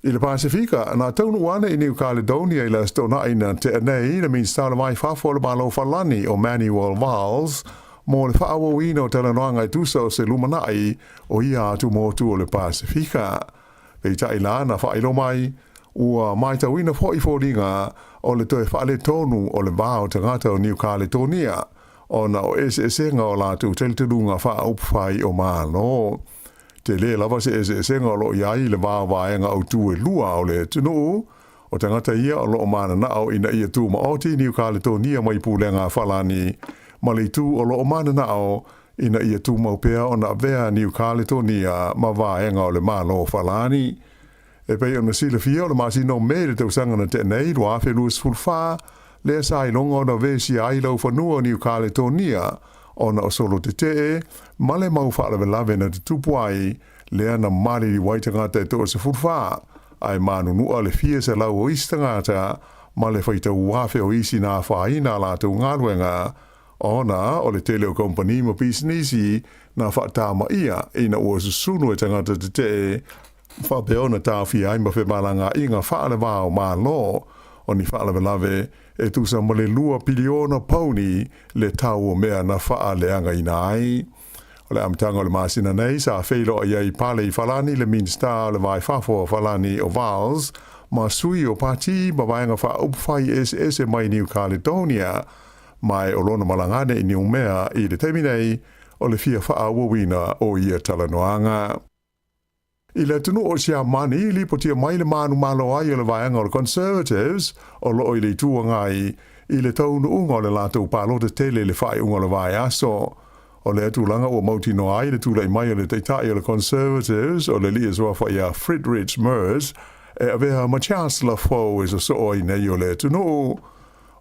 I le Pasefika, na taunuu ane i Niu Kaledonia i le Aso Toonai na tea nei le Minisita o le Vai Fafo o le Malo Falani o Manuel Valls mo le faaauauina o talanoaga e tusa o se lumanai o ia atu motu o le Pasefika. Peitai la na faailoa mai, ua matauina foi foliga o le toe faaletonu o le va o tagata o Niu Kaletonia ona o eseesega o latou talitonuga faaupufai o Malo. Tele lava se eseesega o lo o i ai i le va o vaega autū e lua o le atunuu, o tagata ia o lo o mananao ina ia tumaoti Niu Kaletonia mai pulega a Falani, ma le itu o lo o mananao ina ia tumau pea ona avea Niu Kaletonia ma vaega o le Malo Falani. E pei ona silafia o le masina o Me i le tausaga na tea nei, 2024, lea sa iloga ona vesia ai laufanua o Niu Kaletonia ona o solo tetee ma le mau faalavelave na tutupu ai, lea na maliliu ai tagata e 14, ae manunua le fia selau o isi tagata ma le faitau afe o isi na afaina a latou galuega ona o le tele o kamupani ma pisinisi na faatamaia ina ua susunu e tagata tetee faapea ona taofia ai ma femalagaaiga faaleva o Malo o ni faalavelave e tusa ma le 2 piliona pauni le tau o mea na faaleagaina ai. O le amataga o le masina nei sa feiloai ai i pale i Falani le Minisita o le Va i Fafo o Falani o Valls ma sui o pati ma vaega faaupufai eseese mai Niu Kaledonia, ma o lona malaga ane i Niumea i le taimi nei o le fia faaauauina o ia talanoaga. I le atunuu o Siamani, lipotia mai le manumalo ai o le vaega o le Conservatives o loo i le Itu Agai i le taunuuga o le latou palota tele i le faaiuga o le vaiaso. O lea tulaga ua mautinoa ai le tulai mai o le taitai o le Conservatives o le alii e suafa ia Friedrich Merz e avea ma Chancellor fou e sosoo ai nei o le atunuu.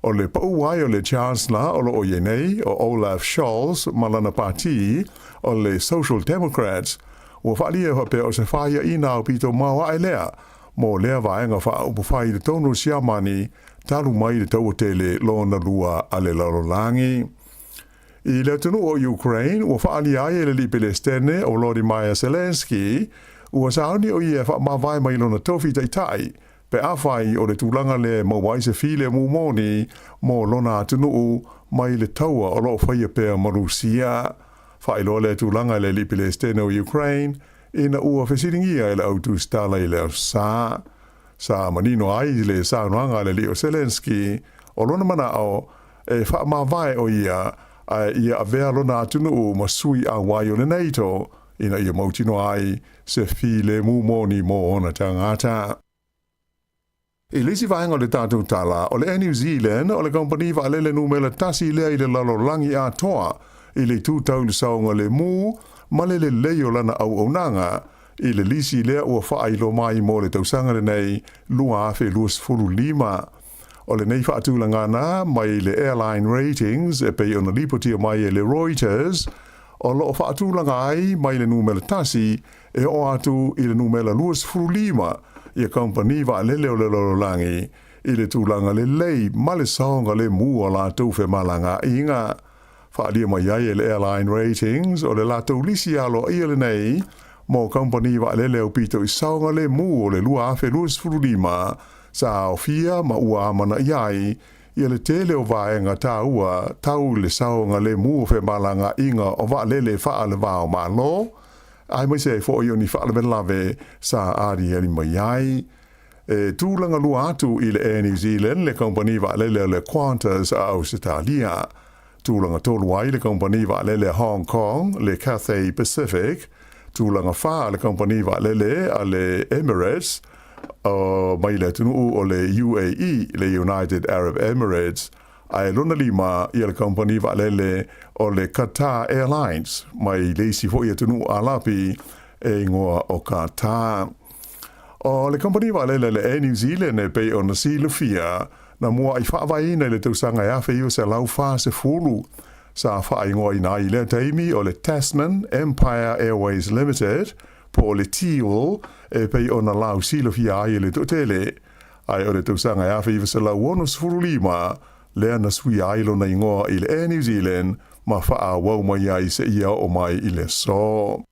O le pau ai o le Chancellor o loo i ai nei o Olaf Scholz ma lana pati o le Social Democrats ua faaalia e faapea o se faiaina aupito maoae lea mo lea vaega faaupufai i totonu o Siamani talu mai le Taua Tele Lona Lua a le Lalolagi. I le atunuu o Ukraine, ua faaalia ai e le alii Pelestene o Volodymyr Zelensky ua sauni o ia e faamavae mai lona tofi taitai pe afai o le tulaga lea e maua ai se filemu moni mo lona atunuu mai le taua o loo faia pea ma Rusia. Faailoa lea tulaga e le alii Pelestene o Ukraine ina ua fesiligia e le au tusitala i le Aso Sa. Sa manino ai le saunoaga a le alii o Zelensky o lona manao e faamavae o ia ae ia avea lona atunuu ma sui auai o le NATO. ina ia mautinoa ai se filemu moni mo ona tagata. I le isi vaega o le tatou tala, o le Air New Zealand o le kamupani vaalele numera tasi lea i le lalolagi atoa i le itu tau i le saogalemu ma le lelei o lana auaunaga i le lisi lea ua faailoa mai mo le tausaga lenei 2025. O lenei faatulagana mai le Airline Ratings e pei ona lipotia mai e le Reuters, o lo o faatulaga ai mai le numera tasi e oo atu i le numera 25 ia kamupani vaalele o le lalolagi i le tulaga lelei ma le saogalemu o latou femalagaaiga. Faaalia mai ai e le Airline Ratings o le latou lisi aloaia lenei mo kamupani vaalele aupito i saogalemu o le 2025 sa aofia ma ua amanaia ai ia le tele o vaega taua tau i le saogalemu o femalagaaiga o vaalele faale-va-o-Malo, aemaise ai foi o ni faalavelave sa aliali mai ai. E tulaga lua atu i le Air New Zealand le kamupani vaalele o le Qantas a Ausetalia. Tulaga tolu ai le kamupani vaalele a Hong Kong, le Cathay Pacific. Tulaga fa le kamupani vaalele a le Emirates, mai le atunuu o le UAE, le United Arab Emirates, ae lona lima ia le kamupani vaalele o le Qatar Airlines mai le isi foi atunuu Alapi e igoa o Qatar. O le kamupani vaalele a le Air New Zealand e pei ona silafia, na muaʻi faavaeina i le tausaga e 1940, sa faaigoaina ai i lea taimi o le Tasman Empire Airways Limited, po o le TEAL e pei ona lausilafia ai e le toatele, ae o le tausaga e 1965 lea na suia ai lona igoa i le Air New Zealand ma faaauau mai ai seia oo mai i le aso.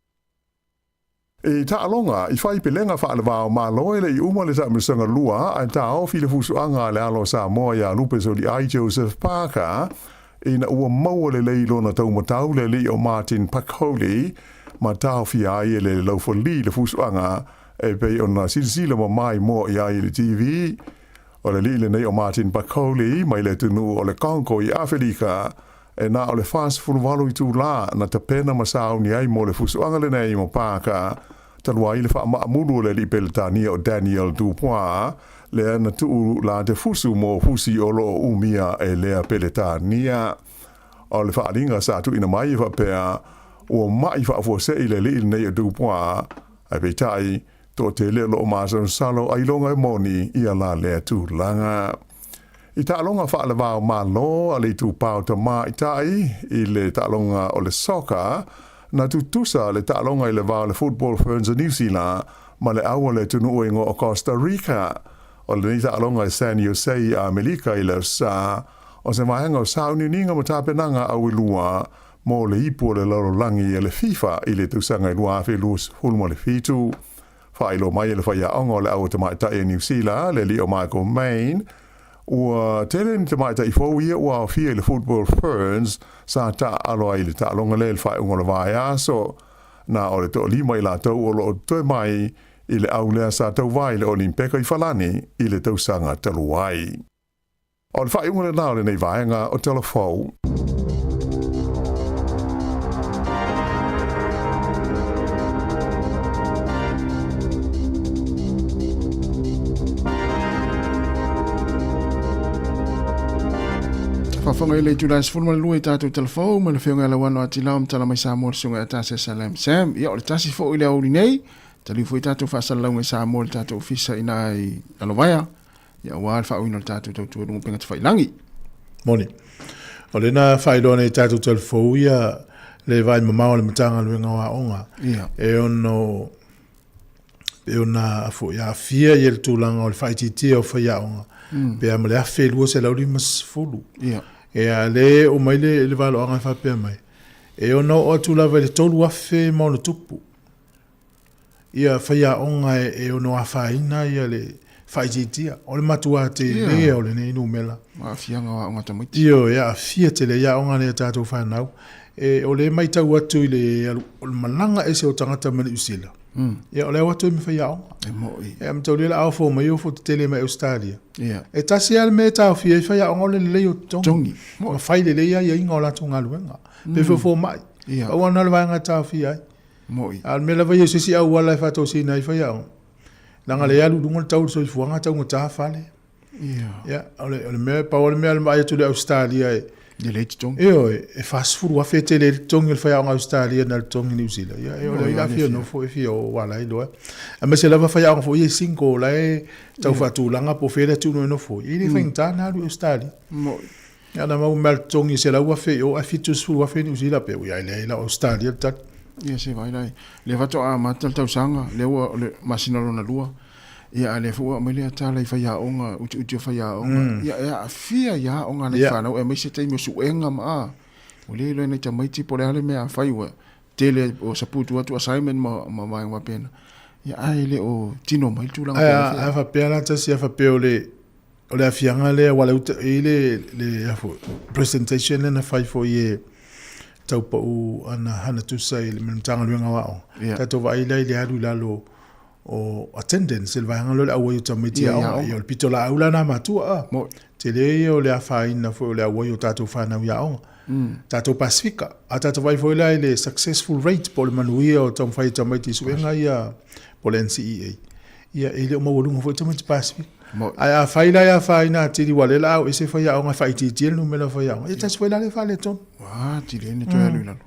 I taaloga, i fai pelega faale-va o Malo e le i uma le taamilosaga lua ae taofi le fusuaga a le alo o Samoa iā Lupe Soliai Joseph Parker ina ua maua lelei lona taumatau le alii o Martin Pakoli ma taofia ai e le laufali le fusuaga e pei ona silasila mamai moa i ai i le TV. O le alii lenei o Martin Pakoli mai le atunuu o le Congo i Afelika e na o le 48 itulā na tapena ma sauni ai mo le fusuaga lenei mo Parker talu ai le faamaamulu o le alii Peletania o Daniel Dubois lea na tuu la te fusu mo fusi o lo o umia e lea Peletania. O le faaaliga sa tuuina mai e faapea ua ma'i faafuasei le alii lenei o Dubois, ae peitai, toatele o lo o masalosalo ailoga e moni ia la lea tulaga. I taaloga faale-va o Malo a le Itupa o Tamaitai i le taaloga o le soccer, na tutusa le taaloga i le va o le Football Ferns o Niu Sila ma le au o le atunuu e igoa o Costa Rica. O lenei taaloga i San Jose i Amerika i le sa, o se vaega o sauniuniga ma tapenaga auilua mo le ipu o le lalolagi a le FIFA i le tausaga e 2027. Faailoa mai e le faiaoga o le au tamaitai a Niu Sila, le alii o Michael Main, ua tele ni tamaitai fou ia ua aofia i le Football Ferns sa taaalo ai i le taaloga lea i le faaiuga o le vaiaso. Na o le toalima i latou o lo o toe mai i le au lea sa tauva i le Olimpeka i Falani i le tausaga talu ai. O le faaiuga lena o lenei vaega o Tala Fou. Faafofoga i le itula e 12 i tatou telefou ma le afioga ia Lauano Atilao ma tala mai Samoa le susuga ia Tase Salam Sam. Ia o le tasi foi le aoauli nei, taliu foi tatou faasalalauga i Samoa i le tatou ofisa i ina i Lalovaea. Ia aua le faauiina o le tatou tautua i luga o upega tafailagi. Moni. O lea na faailoa nei i tatou telefou ia le vaai mamao a le Matagaluega o Aoga. Ia. E ono e ona foi aafia ia le tulaga o le faaitiitia o faiaoga pe a ma le 1250. Ia. Ia le oo mai le, le valoaga e faapea mai, e ono oo atu lava i le 3000 ma ona tupu. Ia faiaoga e ono afaina ia le faaitiitia. O le matua tele yeah. o lenei numera. Aafiaga o aoga tamaiti. Ioe, e aafia tele ai aoga nei a tatou fanau. E, o lea e matau atu i le, o le malaga ese o tagata mai Niu Sila. Ia, o le o atu ai ma faiaoga. E moi. E, mataulia la a ofo mai ofo tetele mai Ausetalia. Yeah. E tasi lava le mea e taofia ai faiaoga o le lelei o totogi. Totogi. Ma fai lelei aiaiga o latou galuega. Pe fofo mai. Yeah. Pau lava lena o le vaega e taofia ai. Mo'i. A o le mea lava ia o se isi auala e faatosina ai faiaoga, leaga lea e alu i luga le tau o le soifuaga, taugata fale. Ia. Ia, o le, o le mea, pau lava le mea o le vaai atu i le Ausetalia e, Lelei totogi. Ioe, e 40,000 e tele ai le totogi o le faiaoga Ausetalia na le totogi Niu Sila. Ia, e o le ai la fia nofo e fia o aua la e iloa. Aemaise lava faiaoga foi ia e single la e tau faatulaga po o fea le atunuu e nofo ai. E le faigata ona alu i Ausetalia. Mo'i. Ia na maua mai le totogi e 100,000 i o ae 70,000 i Niu Sila pe ui ai leai la o Ausetalia le tali. Ia se vaai la, lea faatoa amata le tausaga, lea ua o le masina lona lua. Ia a lea foi ua aumai lea tala i faiaoga, utiuti o faiaoga. Ia e aafia i aoga a nai fanau aemaise taimi o suega ma a. Ua le iloa e nai tamaiti po o le a le mea a fai ua tele o saputu atu assignment ma vaega faapena. Ia ae le o tino mai le tulaga po o le fea. A faapea la tasi a faapea o le o le aafiaga lea aua lea e i ai le presentation lea na fai foi e Taupau ana Hana Tusa i le Matagaluega o Aoga. Tatou vaai la i le alu i lalo o attendance i le vaega lea o le auai o tamaiti i aoga. Ia o le pitolaau la lena a matua a. Tele ia o le afaina foi o le auai o tatou fanau i aoga. Tatou Pasefika. A tatou vaai foi la i le successful rate po o le manuia o taumafai o tamaiti i suega ia po o le NCEA. Ia e le o maualuga foi tamaiti Pasefika. Ae afai la e afaina atili aua o lea o le a o ese faiaoga e faaitiitia le numera o faiaoga, ia tasi foi la lea faaletonu. Ua atili ai ona toe alu i lalo.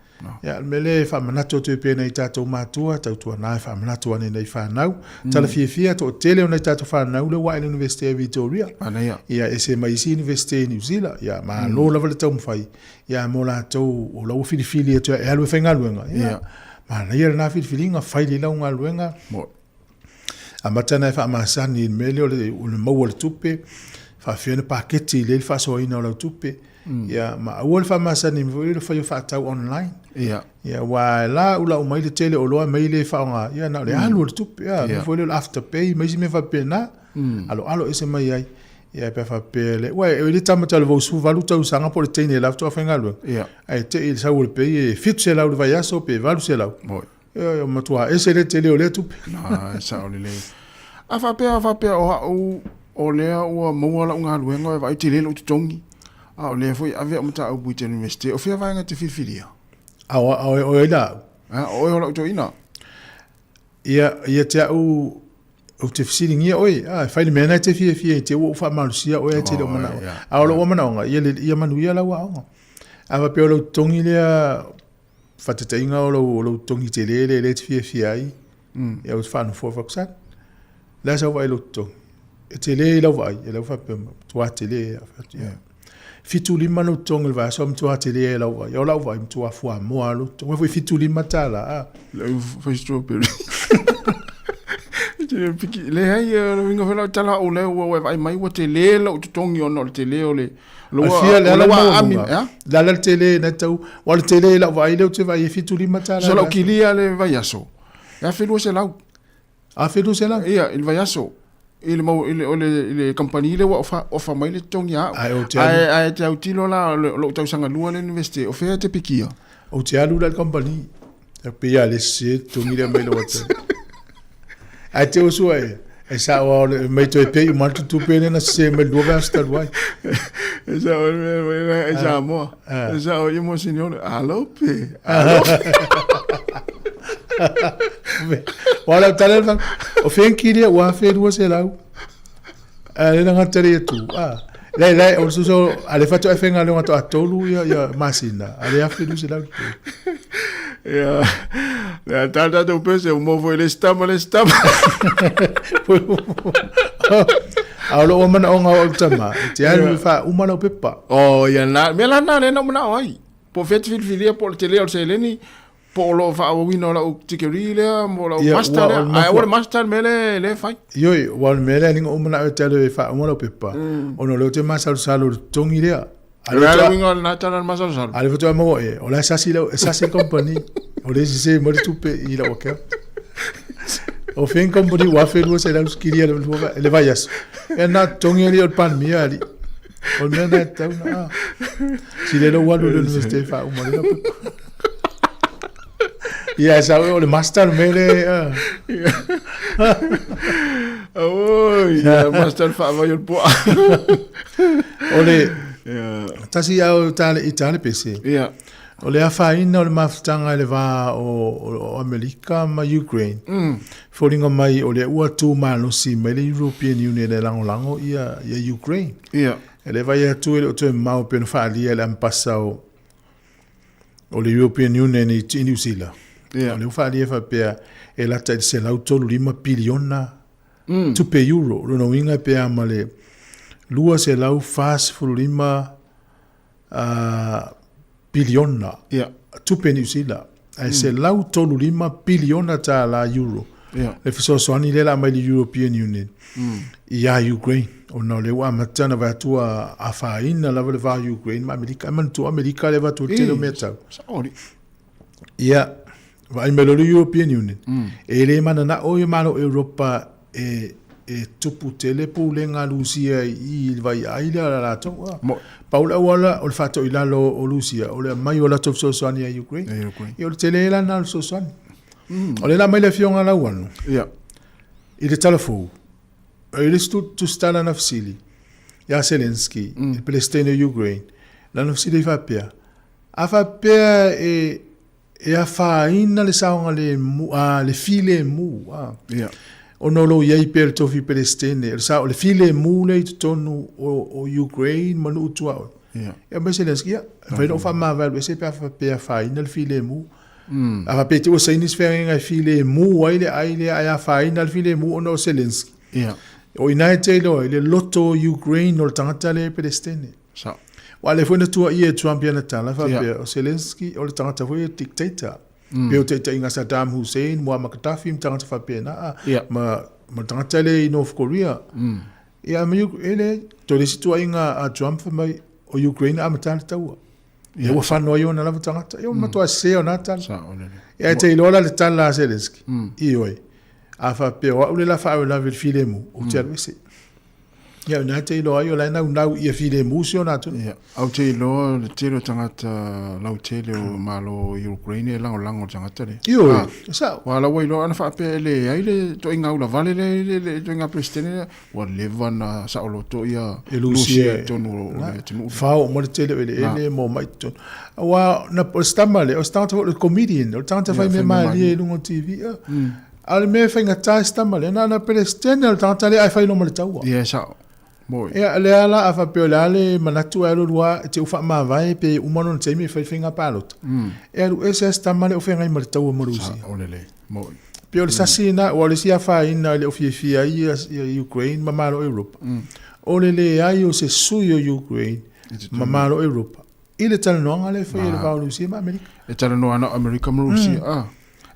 Ia, o le mea lea e faamanatu atu ai pea i nai tatou matua, tautuana e faamanatu ane i nai fanau. Tala fiafia, toatele o nai tatou fanau lea ua ae i le Iunivesite a Victoria. Manaia. Ia, ese mai isi Iunivesite i Niu Sila. Ia, malo lava le taumafai. Ia, mo latou o la ua filifili atu e alu e faigaluega. Ia, manaia lena filifiliga, fai lelei lau galuega. Amata ona e faamasani i le mea lea o le maua o le tupe, faafefea ona paketi lelei le faasoaina o lau tupe. Ia, ma aua le faamasani foi le fai o faatau online. Ia. Ia, aua e laulau mai le tele o oloa aumai le faaaoga, ia na o le alu o le tupe. Ia, mea foi lea o le afterpay ma isi mea faapena, aloalo ese mai ai. Ia, pe a faapea le, uai, e le tama talavou 18 tausaga po o le teine la faatoa faigaluega. Ia. Ae te i le sau o le pay e 700 i le vaiaso pe 800. Moi. Ioe, matua ese le tele o lea tupe. Na, e sao lelei. A faapea, a faapea o au, o lea ua maua lau galuega e vaai tele lou totogi, a o lea foi e ave au mataupu i te Universite, o fea vaega e te filifilia? A o, o, o ai la au? A, o oe o lau toeaina? Ia, ia te au, ou te fesiligia oe, a, e fai le mea lena e te fiafia ai te ua ou faamalosia oe ae te le o manao. A o lou manaoga, ia, ia manuia lau aoga. A faapea o lou totogi lea, Faataitaiga o lou, o lou totogi tele lea lea e te fiafia ai, ia ou te faanofoa fai atu, Son, o le a sau vaai i lou totogi? E tele i lau vaai, e lau faapea mai, matua tele lava. Ou fai atu, ia. 75 lou totogi i le vaiaso, matua tele ai i lau vaai. O lau vaai, matua fuamoa lava lou totogi. Aua foi $75, a. Lau fai strawberry. Leai, o le uiga foi lau tala au lea ua e vaai mai ua tele lou totogi ona o le tele o le Fia le ala maualuga. Le ala le tele na tau, wa le tele lau vaai lea ou te vaai e $75. So lau kilia le vaiaso, e $1,200. $1,200? Ia, i le vaiaso. I le mau, i le, o le, i le kamupani lea ua ofa, ofa mai le totogi a au. Ae ou te alu. Ae, ae te autilo la, o lou tausaga lua le universite, o fea e te pikia? Ou te alu la i le kamupani. E pei a le sese totogi lea mai lou ata. Ae te oso e, e sao ao le mai toe pei uma atu tupe lea na sese mai lua vaiaso talu ai. E sao e, e Samoa. E sao i mo senior, alo pe, alo. Wala tala le o fenki lea ua 1200. A le na tali atu. Ah. Le le o suso a le fato e fenga le ngato atolu ia ia masina. A le afe 200. Ia le tata tu pese o mo foi le stama le stama. A o lou manaoga o au tama, e te alu e faauma lau pepa. Oh, ia na, mea la na le na manao ai. Po o fea te filifilia, po o le tele o le seleni, po o lou faaauauina o lau tikeri lea, mo lau Ia, master ua- lea. o le Ae mafua- ua le master le mea lea lea e fai. Ioe, ua o le mea lea alii na ou manao e te alu e faauma lau pepa, ona o lea ou te masalosalo i le totogi lea. A O lea le a le faatoa- uiga o lena tala o le masalosalo? a lea faatoa maua e, o la e sasi lau, e sasi le company, o lea e sese mai le tupe i lau account. O fea ni company ua $1,200 sikili le le vaiaso. E na totogi alii o le Palemia alii. O le mea na e tatau na a. Si le lou alu i le universite e faauma le lau pepa. Ia, e sao o le master le mea le... Oi, ia, master le faavai o le puaa. O le... Tasi au tale i tale pese. Ia. O le afaina o le mafutaga i le va o Amerika ma Ukraine, foliga mai o lea ua tu malosi mai le European Union e lagolago ia Ukraine. E le vaai atu e le o toe mamao pei ona faaalia e le Ambasa o le European Union i Niu Sila. O lea ua faaalia faapea e lata i le 135 piliona tupe euro. O lona uiga pe a ma le 245 piliona tupe Niu Sila, ae 135 piliona tālā euro le fesoasoani lea la aumai le European Union ia Ukraine, ona o lea ua amata ona vaai atu ua afaina lava le va o Ukraine ma Amerika. Ae manatua o Amerika lea e avatu ai le tele o mea tau. Ia, vaai mai loa le European Union, e le mananao ia Malo o Europa e e tupu tele pulega a Lusia i le vaiaai lea a latou. Pau le auala o le faatoilalo o Lusia, o le aumai o latou fesoasoani ia Ukraine. Ia o le tele la lena o le fesoasoani. O lea la aumai le afioga a Lauano i le tala fou, i le isi tusitala na fesili ia Zelensky, le Peresetene o Ukraine, lana fesili ai faapea, a faapea e e afaina le saogalemu, a, le filemu, a. Yeah. Ona o lo o i ai pea le tofi Peresetene, o le, sa, o le filemu lea i totonu o, o Ukraine ma nuu tuaoi. Yeah. Ia mai Zelensky, ia, e mafai ona ou faamavae alu ese pe a faapea e afaina le filemu. A faapea te ua saini se feagaiga e filemu ai le ai lea ae afaina le filemu ona o Zelensky. Yeah. O i ina e te iloa ai le loto o Ukraine o le tagata lea e Peresetene. Sao. Aua o lea foi na tuuaia e Trump i ana tala, faapea, o Zelensky o le tagata foi e dictator. Pei o taitaiga a Saddam Hussein, Muammar Gaddafi ma tagata faapena, ma, ma le tagata lea i North Korea. Ia, ma e leai, toe le isi tuuaiga a Trump fai mai, o Ukraine na amata le taua. Ia ua fano ai ona lava tagata. Ia ua matua sese ona tala. Sao lele. Ia e te iloa la le tala a Zelensky. Ioe. A faapea o au le la faalavelave i le filemu, ou te alu ese. Ia ina te iloa ai o la e naunau ia filemu si ona atunuu. Ia, au te iloa le tele o tagata lautele o Malo i Ukraine e lagolago le tagata lea. Ioe, e sao. Aua la ua iloa ana faapea e leai le ituaiga ulavale lea i le ituaiga Peresetene lea, ua leva ona saoloto ia E Lusia i totonu o le atunuu. Fao uma le tele o eleele ma omai i totonu. Aua na, o le tama lea, o se tagata foi o le comedian, o le tagata fai mea malie i luga o le TV. A o le mea e faigata i si tama lea, na ona Peresetene o le tagata lea ae fai loa ma le taua. Ia, e sao. Moi. Ia, lea la a faapea o le a le manatu ae alu alu lava e te u faamavae pe uma lona taimi e fai faiga palota. E alu ese lava si tama lea o feagai ma le taua ma Rusia. Sao lelei. Moi. Pei o le sasi lena, aua o le isi afaina e le o fiafia ai ia Ukraine ma Malo o Europa, o le leai o se sui o Ukraine ma Malo o Europa i le talanoaga lea e fai e le va o Rusia ma Amerika. E talanoa ana o Amerika ma Rusia, ah.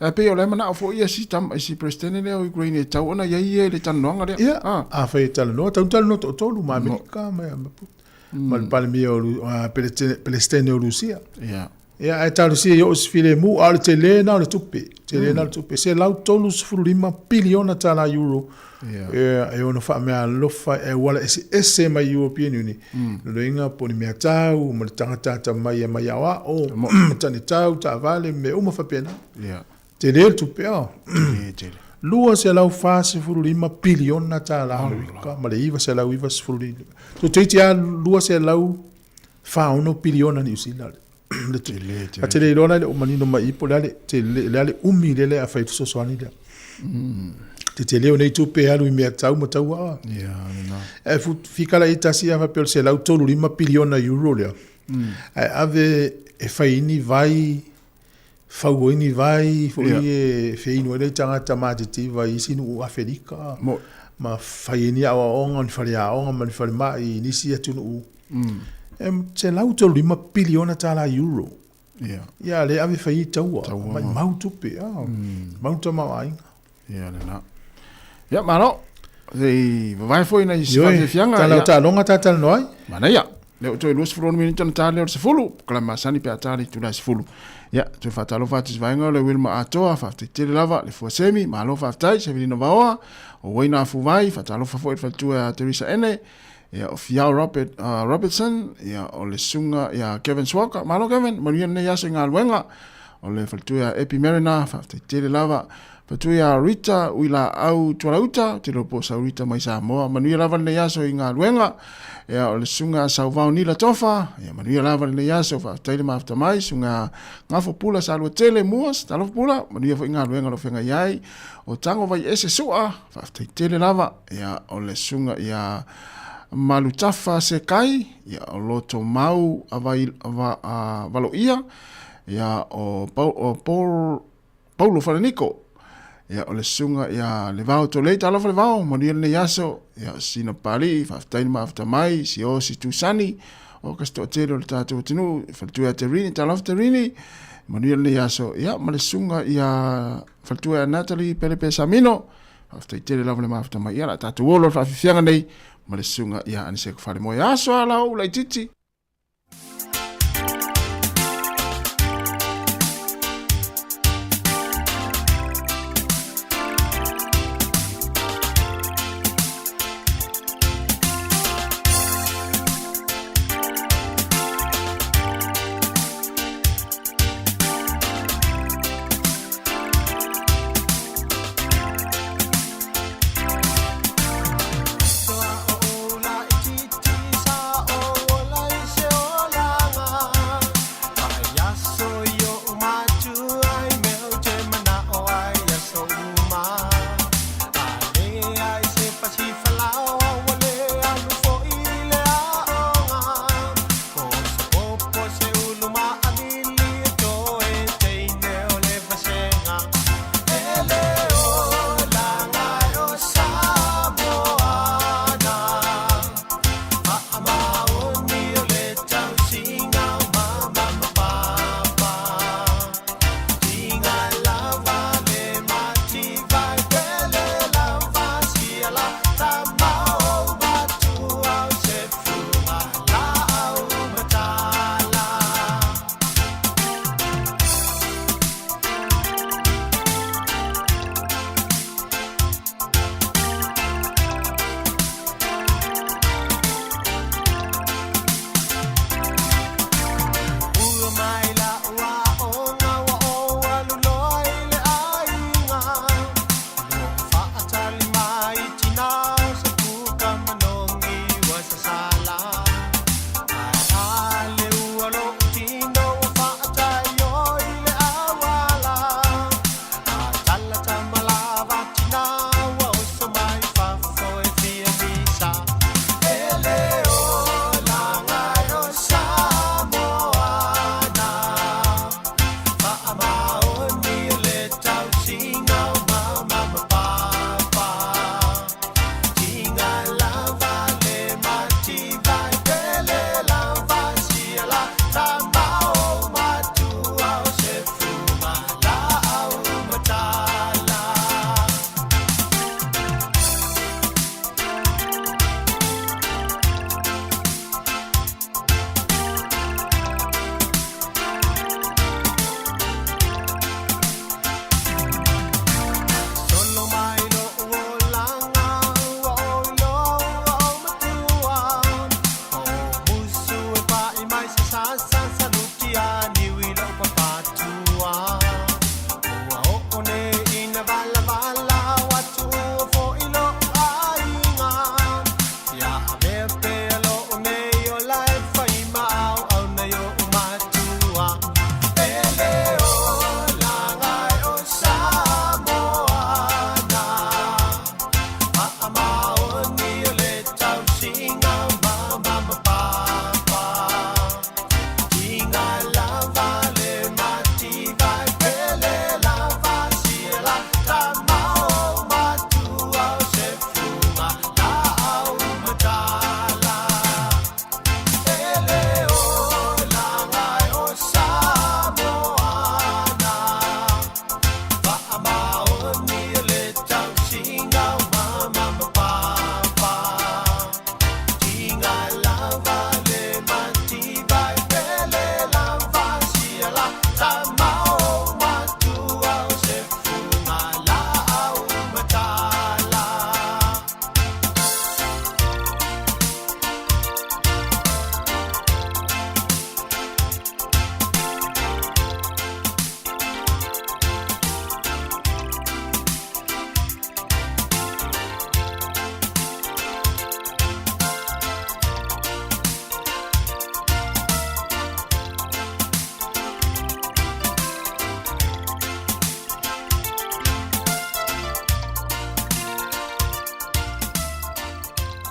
Ae pei o la e manao foi ia si tama, si Presidente lea o Ukraine e tau ona i ai ia i le talanoaga lea. Ia, afai e talanoa, tau talanoa toatolu ma Amerika ma, ma, ma le Palemia o, Peresetene o Rusia. Ia. Ia, ae talosia ia oo se filemu, a o le tele lena o le tupe, tele lena o le tupe, $135 piliona tala euro, ia, e ono faameaalofa e auala eseese mai European Union. Lona uiga po o ni mea tau, ma le tagata atamai e mai aoao, matanitau, taavale, mea uma faapena. Ia. Tele le tupe, oh. Tele, tele. $245 piliona tala Amerika ma le 995. Toeitiiti lava 246 piliona Niu Sila. Le tupe. Tele, tele. A te le iloa la e le o manino mai i po o le a le tele, le a le umi lea le a fai fesoasoani lea. Te tele o nei tupe e alu i mea tau ma tau aa. Ia, lena. E fikala i tasi a faapea o le 135 piliona euro lea. Ae ave e fai ni vai, fau ai ni vai, foi e feinu ai le tagata matitiva i isi nuu Aferika. Ma fai ai ni aoaoga, ni faleaoga ma ni falemai i nisi atunuu. E 135 piliona tala euro. Ia. Ia, lea ave fai i taua. Taua. Mai mau tupe. Mau tamaoaiga. Ia, lena. Ia, malo. Sei vavae foi nai Ioe, fafiafiaga. tala o Ia. taaloga tatalanoa ai. Manaia. Lea ua toe 26 minita ona ta lea o le 10. Kala masani pe a ta le itula e 10. Ia, toe faatalofa atu i se vaega o le Wilma Atoa, faafetai tele lava, le Fua Semi, malo faafetai, Sevelina Vaoa, o Waina Afuvai, faatalofa foi i le faletua ia Teresa Ene, ia o Fiao Robert, Robertson, ia o le susuga ia Kevin Swalker, malo Kevin, manuia lenei aso i galuega, o le faletua ia Epi Mariner, faafetai tele lava. Faletua ia Rita Uilaau Tualauta, ou te iloa po o sau Rita mai Samoa. Manuia lava lenei aso i galuega. Ia, o le susuga a Sauvao Nila Tofa, ia manuia lava lenei aso, faafetai le mafuta mai. Susuga Gafo Pula Saluatele Muas, talofa Pula, manuia foi galuega o lo o feagai ai. O Tago Vaiese Sua, faafetai tele lava. Ia, o le susuga ia Malutafa Sekai, ia, o Lotomau Avai, va, a, Valoia, ia, o, o Paul Paulo Falaniko, ia, o le susuga ia Levao Tolei, talofa Levao, manuia lenei aso, ia, Sina Papalii, faafetai le mafuta mai, Siosi Tusani, o kasi toatele o le tatou atunuu, faletua ia Terini, talofa Terini, manuia lenei aso, ia, ma le susuga ia faletua ia Natalie Pelepe Samino, faafetai tele lava le mafuta mai, ia, la tatou olo le faafiafiaga nei, ma le susuga ia Aniseko Falemoe, aso ala ou laititi.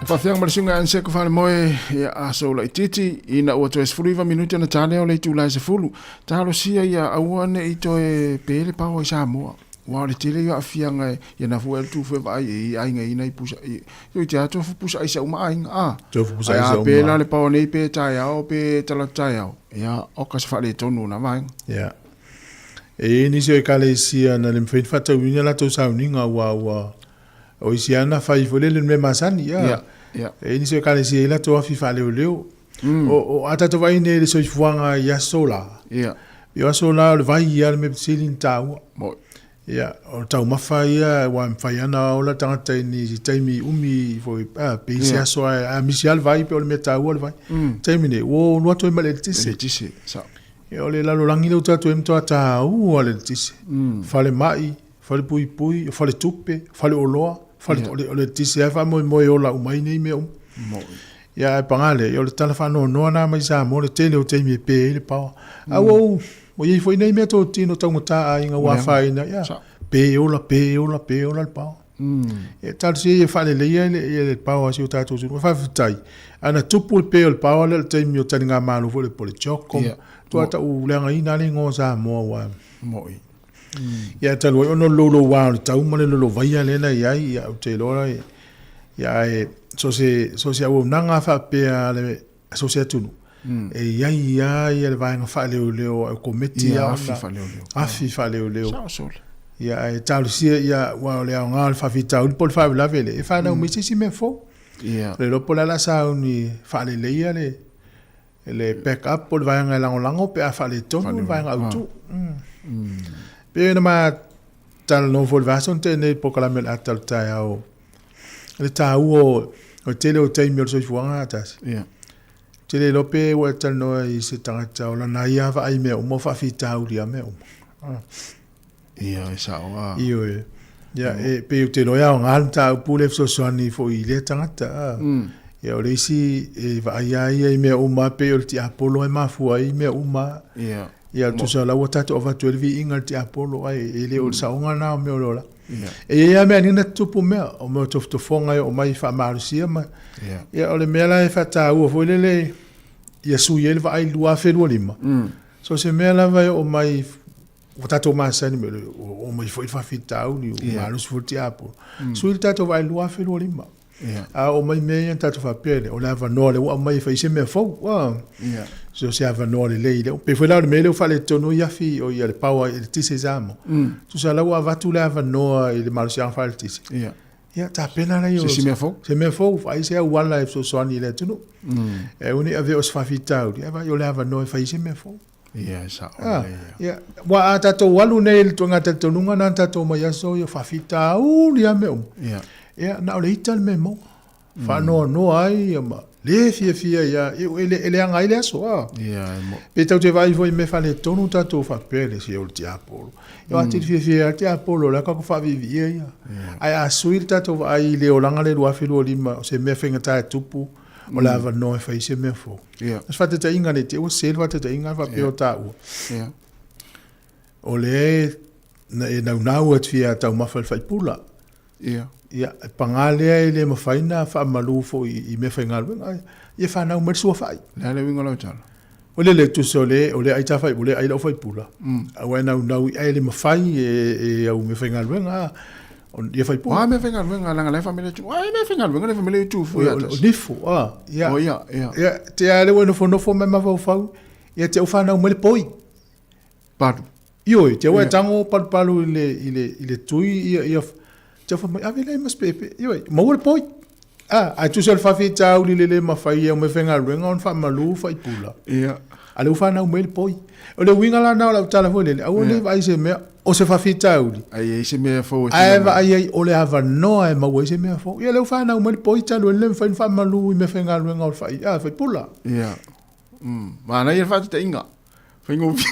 Faafeaga ma le suiga Anseko Falemoe, ia aso laitiiti, ina ua toe 19 minute ona ta lea o le itula e 10. Talosia ia aua ne i toe pe le paoa i Samoa. Aua o le tele ia o aafiaga ia na fua e tu fua vaai e i aiga i nai pusa i i te atoa fu pusa aisa uma aiga a. Tofu pusa aisa uma. Pe la le paoa nei pe taeao pe talatu taeao. Ia oka se faaletonu na vaega. Ia. E i ai nisi o ekalesia na le mafai ona faatauina latou sauniga aua ua o isi lava na fai foi lele i le mea masani. Ia. Ia. Ia. E i ai nisi o ekalesia e i ai latou afi faaleoleo. O, o a tatou vaai nei i le soifuaga i aso la. Ia. I aso la o le vai ia le mea sili ona taua. Moi. Ia, o le taumafa ia aua e mafai lava ona ola tagata i ni taimi umi foi, pe i se aso ae a misi lava le vai pe o le mea taua le vai. Taimi nei, ua alu atu ai ma le eletise. Eletise, sao. Ia, o le lalolagi lea ua tatou i ai matua taua le eletise. Falemai, falepuipui, faletupe, faleoloa, fale, o le eletise lava e faamoemoe e ola uma ai nei mea uma. Moi. Ia, ae paga lea, ia o le tala faanoanoa lena mai Samoa, le tele o taimi e pe ai le power. Ae ua ou, ua i ai foi nei mea totino taugata a aiga ua afaina, ia, pe ola, pe ola, pe ola le power. Ia, talosia ia faaleleia le, ia le power a si o tatou atunuu. Faafetai, ana tupu le pe o le power lea i le taimi o taligamalo foi lea po o le CHOGM, matua tau leagaina lava le igoa o Samoa aua. Moi. Ia, talu ai ona o le louloua o le tau ma le lolovaia lea na i ai, ia, ou te iloa, ia, ae so o se, so o se auaunaga lava faapea a le, so o se atunuu, e i ai lava ia le vaega faaleoleo a o komiti Ia, afi faaleoleo. Afi faaleoleo. Sao sole. Ia, ae talosia, ia, aua o le aoga o le faafitauli po o le faalavelave lea, e fanau mai se isi mea fou. Ia. Le iloa po o le a la sauni faaleleia le, le back up po o le vaega e lagolago pe a faaletonu le vaega autu. Pei ona ma talanoa foi i le vaiaso na tea nei i le polokalame o le ata o le taeao, le taua o le tele o taimi o le soifuaga tasi. Yeah. Te le iloa pe ua e talanoa i se tagata o lana ia vaai mea uma o faafitauli lava mea uma. Ia, e sao lava. Ioe. Ia, e pei ou te iloa e aoga le mataupu lea e fesoasoani foi i lea tagata. A. Ia, o le isi e vaai lava ia i mea uma pei o le tiapolo e mafua ai mea uma. Ia. Ia, tusa o la ua tatou avatu ai le viiga i le tiapolo, ae e le o le saoga lena o mea o le ola. Ia. E i ai lava mea aniani na tutupu mea, o mea o tofotofoga e oo mai e faamalosia ma. Ia. Ia, o le mea la e faataua foi lele ia sui ai le vaai i le 2025. So o se mea lava e oo mai ua tatou masani mai, ua oo mai foi le faafitauli, ua malosi foi le tiapolo. Sui le tatou vaai i le 2025. A oo mai mea ia ona tatou faapea lea, o le avanoa lea ua aumai e fai se mea fou. So se avanoa lelei lea. Pei foi la o le mea lea ua faaletonu ai afi, o ia le power eletise i Samoa. Tusa la ua avatu le avanoa i le malosiaga faaeletise. Ia, tapena lea o se mea fou. Se mea fou, vaai se auala e fesoasoani i le atunuu. E aua ne i avea o se faafitauli, ae vaai o le avanoa e fai se mea fou. Ia, e sao lelei ia. Ia, aua a tatou alu nei i le ituaiga talitonuga lena na tatou omai aso ia, faafitauli lava mea uma. Ia. Ia, na o le ita le mea e maua. Faanoanoa ai ia ma le fiafia ia, e leaga ai le aso. A. Ia, e mo. Pe tatou te vaai foi i mea faaletonu tatou faapea le se o le tiapolo. Ia, atili fiafia ia le tiapolo, o le a tatou faaviivia ia. Ae a sui le tatou vaai i le olaga lea 2025, o se mea faigata e tupu, o le avanoa e fai se mea fou. Yeah. O se faataitaiga ne i te i ua sese le faataitaiga faapea o taua. Yeah. O lea e naunau atu fia taumafa i le faipula. Yeah. Ia, e paga lea e le mafai ona faamalu foi i mea faigaluega. Ia fanau mai le suafa'i. Le a le uiga o lau tala? O le le tusa o le o le ai ta fai o le ai lau faipula. Aua e naunau i ai le mafai e au mea faigaluega. Ia faipula. Wa mea faigaluega leaga la e faamele atu. Ai mea faigaluega le faamele tu fu ia. O nifu a. Ia. O ia, ia. Ia te a le ua nofonofo mai mafaufau. Ia te au fanau mai le poi. Palu. Ioe, te au e tago palupalu i le i le i le tui ia ia te au mai ave le mas pepe. Ioe, maua le poi. A, ae tusa o le faafitauli le le mafai e au meafaigaluega ona faamalu faipula. Ia. A lea ua fanau mai le poi. O le uiga la lena o lau tala foi lele, aua ne i vaai i se mea o se faafitauli. Ae i ai se mea fou e Ae vaai ai o le avanoa e maua ai se mea fou. Ia lea ua fanau mai le poi talu ai le le mafai ona faamalu i meafaigaluega o le fai, a, faipula. Ia. Manaia le faataitaiga. Faigofie.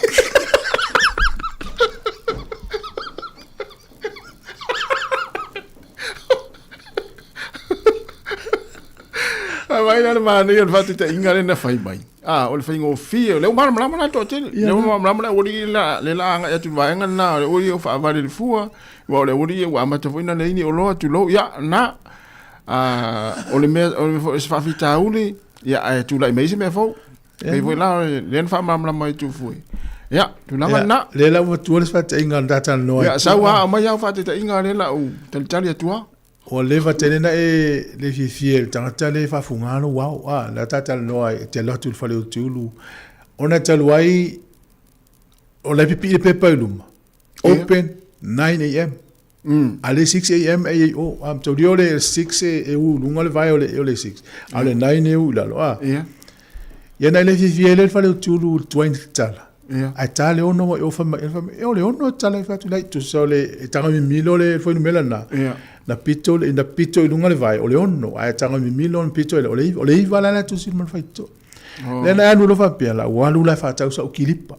Ae vaai la le manaia o le faataitaiga lea na fai mai. Ah, o le faigofie, o lea ua malamalama la toatele. O lea ua malamalama le aualii la, le la agai atu i le vaega lena, o le aualii o faavale i le fua, aua o le aualii ua amata foi ona leai ni oloa, tulou, ia, na. O le mea, o le mea foi se faafitauli, ia, ae tulai mai isi mea fou. Pei foi la, lea na faamalamalama ai Tufue. Ia, tulaga lena. Lea la ua tua le faataitaiga na ta talanoa ai. Ia, sau lava aumai au faataitaiga lea la ou talitali atu lava. Ua leva tele na e le fiafia i le tagata lea e faafuga lou ao. A, lea ta talanoa ai, e te alu atu i le fale o Tiulu. Ona talu ai, o la e pipii le pepa i luma. Open 9 am. A le 6 am e i o. A, mataulia o le 6 e u i luga le vae o le 6. A o le 9 e u i lalo. A. Ia na e le fiafia ai le fale o Tiulu i le tuai na tatala. Ae ta le 6 ua i o fai mai, fai mai, e o le 6 e tatala ai fai atu lai, tusa o le e taga mimilo le fuainumera lena. Na pito, na pito i luga le vae, o le 6, ae taga mimilo na pito i le, o le 9 la la tusi ma le faitotoa. Lea na e alu loa faapea, la ua alu la e faatau sau kilipa.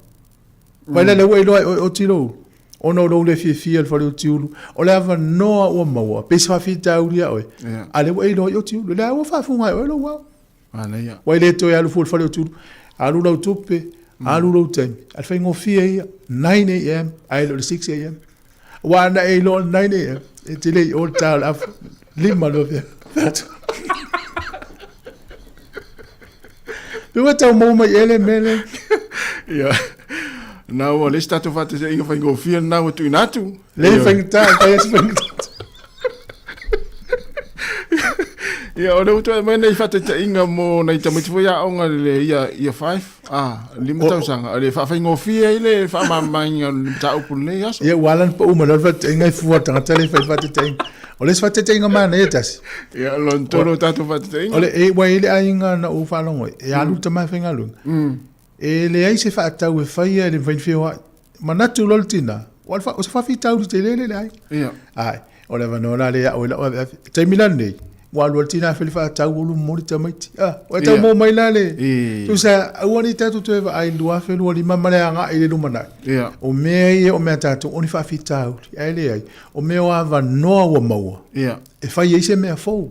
Vai la le ua iloa e oe o tilou, ona o lou le fiafia i le fale o Tiulu, o le avanoa ua maua, pei se faafitauli ia oe, a lea ua e iloa i o Tiulu, lea ua faafuga e oe lou ao. Manaia. Ua e le toe alu fua i le fale o Tiulu, alu lau tupe, alu lou taimi, a le faigofie ia, 9 am, ae le o le 6 am. Aua ana e iloa o le 9 am, e te le i o le ta o le afa, lima loa fea. Pe ua tau maua mai ea le mea lea? Ia. Na ua le isi tatou faataitaiga faigofie lena ua tuuina atu. Le faigata, fai atu faigata. Ia, o lea ua toe aumai nai faataitaiga mo nai tamaiti foi aoga i le year 5, 5 tausaga, o le faafaigofie ai le faamalamalamaina o le mataupu i lenei aso. Ia, ua ala ona pau mai loa le faataitaiga e fua le tagata lea e fai le faataitaiga. O le isi faataitaiga manaia tasi. Ia, lona tolu o tatou faataitaiga. O le, e, ua i ai le aiga na ou faalogo ai, e alu le tama e faigaluega. E leai se faatau e faia e le mafai ona feoai. Manatu loa le tina, o se faafitauli tele le leai. Ia. Ai, o le avanoa la lea o lau aveave. Taimi la lenei, ua alu le tina e fai le faatau ua momoli tamaiti. Ah, ua tau maua mai la le. Tusa, aua ne i tatou toe vaai i le 2025 ma le agai i le lumanai. Ia. O mea ia o mea tatou, o ni faafitauli. Ae leai, o mea o avanoa ua maua. Ia. E fai ai se mea fou.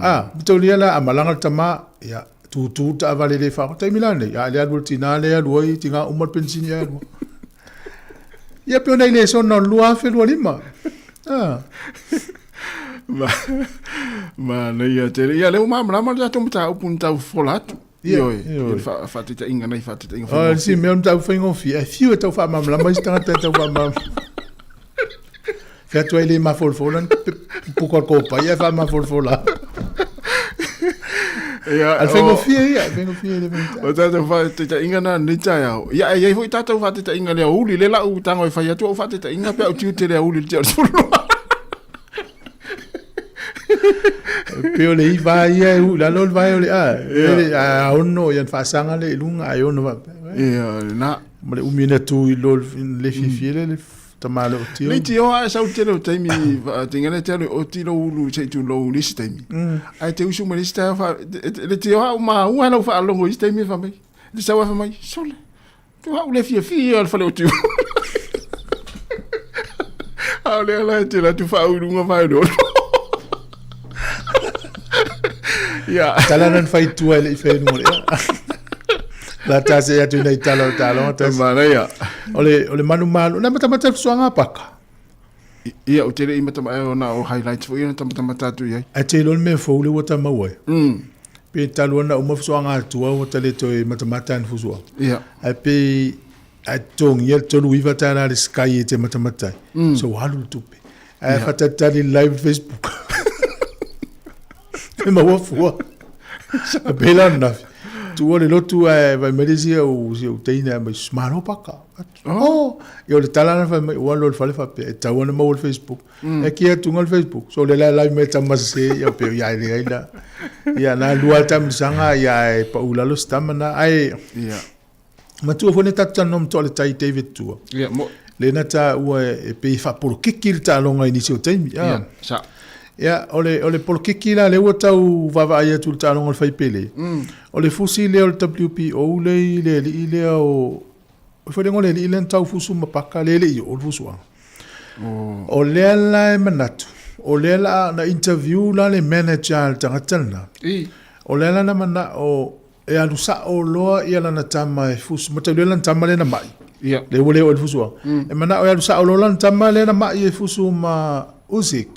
A, mataulia la, a malaga le tama, ia, tutu le taavale le faaoga. Taimi la lenei, a le alu a le tina lea e alu ai, tiga uma le penisini ae alu. Ia pei o nai lesona o le 2025. Ah. Manaia tele. Ia, lea ua malamalama le tatou mataupu na tau fofola atu. Ia, Ioe, ioe. i le faataitaiga, nai faataitaiga O le faigofie. isi mea o le mataupu faigofie, ae fiu e tau faamalamalama isi tagata e tau faamalamalama. Fai atu ai le mafolafola ni puka o le kopai ae faamafolafola. Ia, A le faigofie ia, faigofie le faigata. O tatou faataitaiga na lenei taeao. Ia, e i ai foi tatou faataitaiga i le aoauli. Lea la ou tago e fai atu au faataitaiga pe a ou tiute i le aoauli i le tea o le 12. Pei o le iva ia e uu i lalo le vae o le a. A ono ia na faasaga lea i luga ae ono faapea. Ia, lena. Ma le umi na tu i lo le fiafia le le tama le o tio. Le tio a sau tele o taimi tingana te alu o tilo ulu sei tu lo ulu isi taimi. Ae te usu mai le isi taeao fa le tio a ma ua lau faalogo isi taimi fa mai. Le sau a fa mai sole. Tu au le fiafia le fale o tio. A o lea la e te la tu fa ulu nga fa lo. Ia. Tala na fai tua le i fai nunga le. La ta se atu nei tala o tala o tasi. Manaia. O le manu malu. Na matamata le fusuaga a paka. Ia, ou te le i matama, ona o highlights foi ona tamatamata atu i ai. Ae te iloa le mea fou lea ua ta maua ai. Pe talu ana uma fusuaga a tua ua ta le toe matamata ni fusuaga. Ia. Ae pei ae totogia le $39 le Sky e te matamata ai. So ua alu le tupe. Ae faatalitali live Facebook. E maua fua. E pei la ananafi. Tuua le lotu ae fai mai le isi au si ou teine ae mai malo paka. Oh, ia o le tala na fai mai ua alu i le fale faapea e tatau ona maua le Facebook. E kia atu le Facebook. So le la live mai tama se ia pe ia le ai la. Ia na lua tamisaga ia e pau lalo se tama na ai. Ia. Matua foi le tatou talanoa ma Toaletai David Tua. Ia, mo. Le na taua e pei e faapolokiki le taaloga i nisi o taimi. Ia, sa. Ia, o le polokiki la lea ua tau vaavaai atu i le taaloga o le faipele. O le fusi lea o le WBO lea i le alii lea o... O le faiga o le alii lea na tau fusu ma paka lea e le i oo le fusuaga. O lea la e manatu, o lea la na interview la le manager a le tagata lena. O lea la na manao E alu sao loa ia lana tama e fusu, mataulia lana tama lea na mai. Ia. Lea ua le oo i le fusuaga. E manao e alu sao loa lana tama lea na mai e fusu ma Usyk.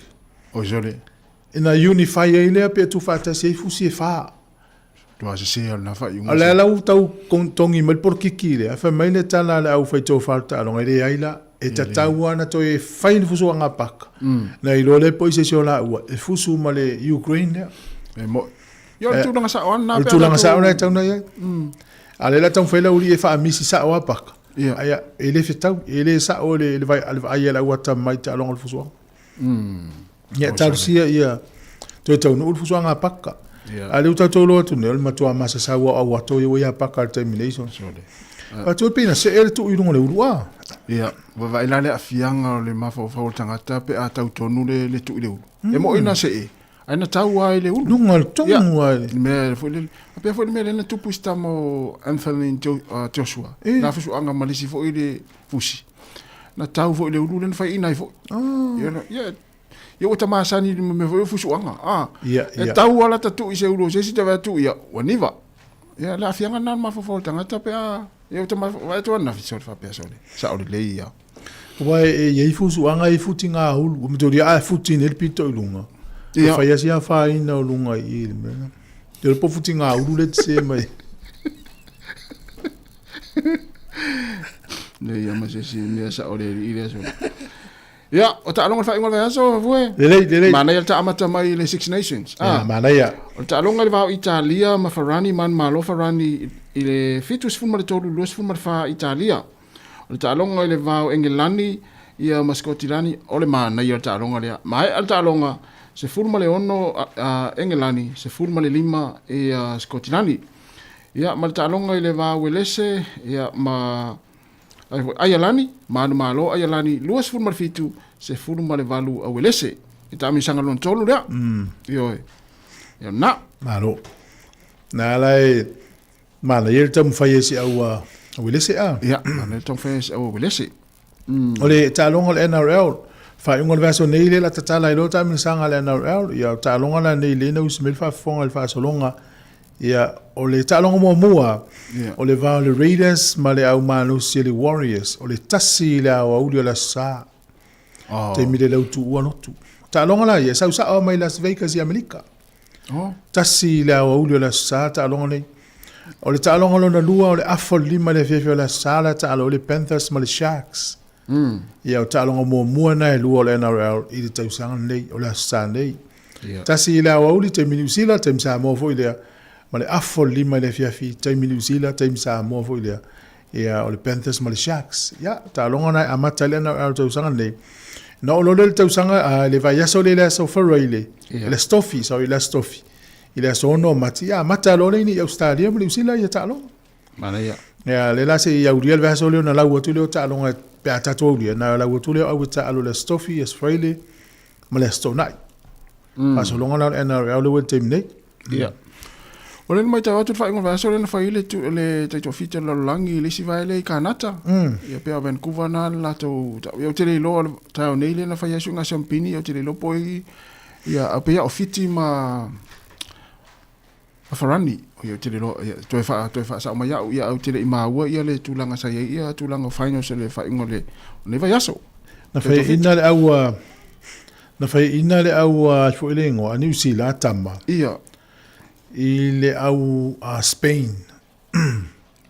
Oi sole. Ina unify ai lea pe tuufaatasi ai fusi e fā. Tua sesē o lena faaiuga. O lea la ua tau togi mai le polokiki lea, fai mai le tala a le aufai tofa o le taaloga, e leai la, e tatau lava ona toe fai le fusuaga a paka, ona iloa lea po o i se isi o laua e fusu ma le Ukraine lea. E mo'i. Ia o le tulaga sa'o lava lena O le tulaga sa'o lena e tatau ona i ai. A o lea la taumafai le aualii e faamisi sa'o lava paka, ae e le fetau, e le sa'o i le vaai a le au atamamai i taaloga o le fusuaga. Ia talosia ia toe taunuu le fusuaga a Paka. A lea ua tatou iloa atu nei, o le matua masasau lava o au ato ia ua ia Paka i le taimi nei. Atu e pei na see le tuu i luga o le ulu a. Ia, vaavaai la le aafiaga o le mafaufau o le tagata pe a tau tonu le tuu i le ulu. E moni na see, ae na tau lava i le ulu. Luga o le tonu lava. Le mea foi lele, faapea foi le mea lea na tupu i si tama o Anthony Joshua, na fusuaga ma le isi foi le fusi. Na tau foi i le ulu lea na faiaina ai foi. Ia, ia, ia ua ta masani i le mea foi o fusuaga. Ah, e tau lava lata tuu i se ulu o se isi ta vaai atu, ia, ua niva. Ia, le aafiaga lena o le mafaufau o le tagata pe a, ia ua ta vaai atu ananafi, sole faapea sole, sao lelei ia. Aua e i ai fusuaga e i ai futiga ulu, ua matua a e futi nei le pito i luga. E fai lava si afaina o luga i i le mea lena. Te iloa po o futiga ulu lea e te se mai. Nei ia ma se isi mea sao le alii lea sole. Ia, o taaloga o le faaiuga o le vaiaso, Fue. Lelei, lelei. Manaia le taamata mai i le Six Nations. Ah, manaia. O le taaloga i le va o Italia ma Farani, manumalo Farani i le 73 24 Italia. O le taaloga i le va o Engelani ia ma Sikotilani, o le manaia o le taaloga lea. Maea le taaloga, 16 Engelani, 15 ia Sikotilani. Ia, ma le taaloga i le va o Uelese ia ma Aialani, manumalo Aialani, 27, 18 a Uelese. I taamilosaga lona tolu lea. Ioe. Ia na. Malo. Na ala e manaia le taumafai e si au a Uelese a. Ia, manaia le taumafai e si au a Uelese. O le taaloga o le NRL, faaiuga o le vaiaso nei lea la tatala ai loa taamilosaga a le NRL. Ia, o taaloga la nei lea na usi mai le faafofoga i le faasologa. Ia, o le taaloga muamua, o le va o le Raiders ma le au malosi o le Warriors, o le 1 i le aoauli o le Aso Sa. Oh. Taimi le lautuua lotu. Taaloga la ia, sau sao mai Las Vegas i Amerika. Oh. 1 i le aoauli o le Aso Sa, taaloga nei. O le taaloga lona lua, o le afa o le 5 i le afiafi o le Aso Sa, la taalo ai le Panthers ma le Sharks. Ia, o taaloga muamua na e lua o le NRL i le tausaga nei, o le Aso Sa nei. 1 i le aoauli, taimi Niu Sila, taimi Samoa foi lea, ma le afa o le 5 i le afiafi, taimi Niu Sila, taimi Samoa foi lea. Ia, o le Panthers ma le Sharks. Ia, taaloga na e amata ai le NRL tausaga nei. Na oo loa lea i le tausaga, a, le vaiaso lea i le Aso Faraile, i le Aso Tofi, sorry, i le Aso Tofi, i le aso 6 o Mati, ia amata loa lea i Ausetalia ma Niu Sila ia taaloga. Manaia. Ia, lea la se i aulia le vaiaso lea ona lau atu lea o taaloga pe a tatou aulia, na lau atu lea o au e taalo i le Aso Tofi, Aso Faraile ma le Aso Toonai. Faasologa la o le NRL lea ua i le taimi nei. Ia. O lea na matau atu le faaiuga o le vaiaso lea na fai ai le, le taitoafitu o le lalolagi i le isi vae lea i Kanata. Ia pei o Vancouver na le latou, ia ou te le iloa o le taeao nei lea na fai ai suiga siampini, ia ou te le iloa po o ai, ia a pei a o Fiti ma ma Farani. Ia ou te le iloa, ia toe faa, toe faasao mai au, ia ou te le i maua ia le tulaga sa i ai ia tulaga o finals o le faaiuga o le, o lenei vaiaso. Na faiaina le au a, na faiaina le au a foi le igoa a Niu Sila a tama. Ia. I le au a Spain.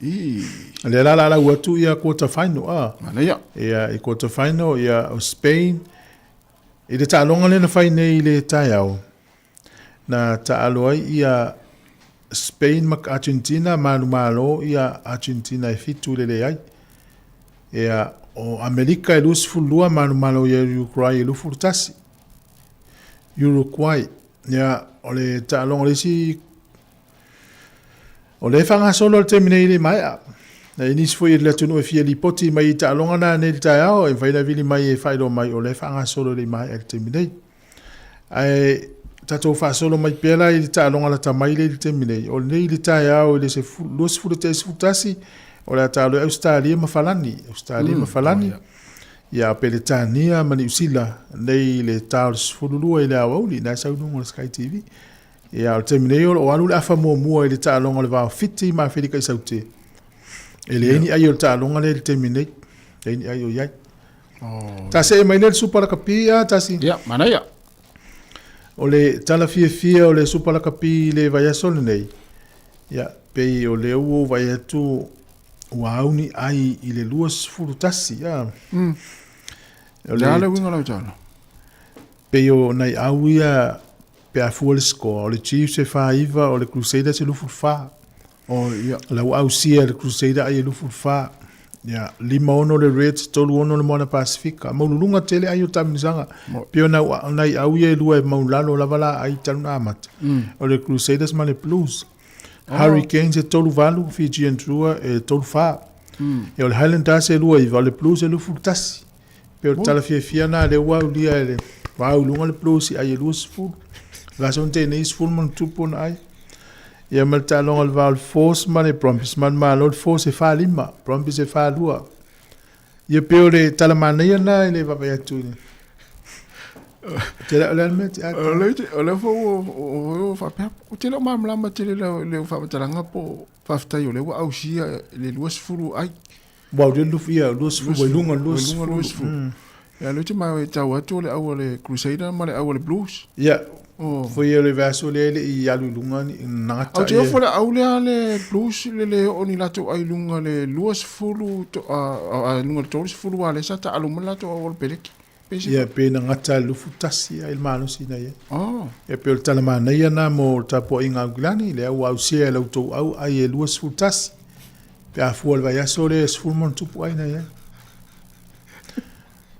I. Lea la la lau atu ia quarter final a. Manaia. Ia i quarter final ia o Spain i le taaloga lea na fai nei i le taeao. Na taalo ai ia Spain ma Argentina, manumalo ia Argentina e 7 i le leai. Ia o Amerika e 22 manumalo ia Uruguay e 21. Uruguay ia o le taaloga o le isi o lea e faagasolo le taimi nei i le maea. Na i nisi foi o le atunuu e fia lipoti mai i taaloga na nei i le taeao, e mafai ona vili mai e faailoa mai o lea e faagasolo i le maea i le taimi nei. Ae tatou faasolo mai pea la i le taaloga lata mai lea i le taimi nei. O lenei i le taeao i le 21, o le a taalo ai Ausetalia ma Falani. Ausetalia ma Falani. Ia, Peretania ma Niu Sila nei i le ta o le 12 i le aoauli, na e sau i luga o le Sky TV. Ia, o le taimi nei o lo o alu le afa muamua i le taaloga o le va o Fiti ma Aferika i Saute. E leai ni ai o le taaloga lea i le taimi nei. Leai ni ai o i ai. Oh. Ta see mai nei le Supa Lakapi a tasi. Ia, manaia. O le tala fiafia o le Supa Lakapi i le vaiaso lenei, ia, pei o lea ua ou vaai atu ua auni ai i le 21, a. O le a le uiga o lau tala? Pei o nai au ia pe a fua le score, o le Chiefs e 4-9, o le Crusaders e 24. Oh, ia. O la ua ausia e le Crusader ai e 24. Ia, 5-6 le Reds, 3-6 le Moana Pasifika. Maululuga tele ai o taamilosaga. Pei o nai au ia e lua e maulalo lava la ai talu na amata. O le Crusaders ma le Blues. Hurricanes e 3-8, Fijian Drua e 3-4. Ia, o le Highlanders e 2-9, o le Blues e 21. Pei o le tala fiafia lena lea ua aulia e le vao i luga le Blues i ai e 20. Le vaiaso na tea nei, 10 ma ona tupu ona ai. Ia ma le taaloga o le va o le Force ma le Brumbies, manumalo le Force e 4-5, Brumbies e 4-2. Ia pei o le tala manaia lena i le vaavaai atu i le Te le o le a le mea te ata. O le o le foi ua faapea, ou te le o malamalama tele i le faamatalaga po o faafetai o lea ua ausia le 20 ai. Ua aulia le ia, 20, ua i luga o le 20. Ua i luga o le 20. Ia, lea ou te ma e tau atu o le au a le Crusader ma le au a le Blues. Ia, foi o le vaiaso lea e le i alu i luga ni nagata. Ou te ofo le au lea a le Blues le le oo ni latou ai i luga le 20, a luga le 30 a lea sa taalo uma le latou au o le peleki. Ia, pe na gata i le 21 ai le malosi na i ai. Oh. Ia, pei o le tala manaia lena mo le tapuaiga a Aukilani, lea ua ausia e la outou au ai e 21. Pe a fua i le vaiaso lea e 10 ma ona tupu ai na i ai.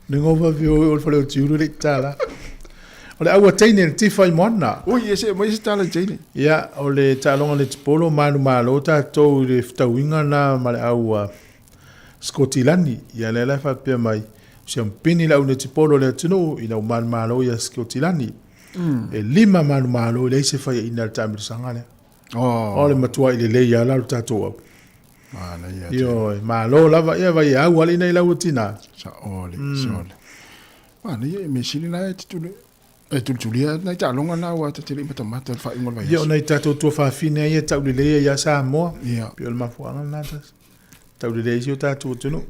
Le gova fi o le fale o Tiulu le tala. O le aua teine le tifa i moana. Ui, e se mai se tala i teine. Ia, o le taaloga netipolo manu malo tatou i le fetauiga na ma le aua Skotilani. Ia lea la e faapea mai, siampini le au netipolo o le atunuu ina ua manumalo ia Skotilani. E 5 manumalo e leai se faiaina i le taamilosaga lea. Oh. O le matuai lelei lava la o le tatou au. Manaia tele. Ioe, malo lava, ia vai e au alii nei lau tina. Saole, saole. Manaia e mea sili na e te tule. E tulitulia nai taaloga na aua ta te le i matamata i le faaiuga o le vaiaso. Ia, o nai tatou tuafafine ia e tauleleia ia Samoa. Ia. Pei o le mafuaaga lena tasi. Tauleleia ai si o tatou atunuu.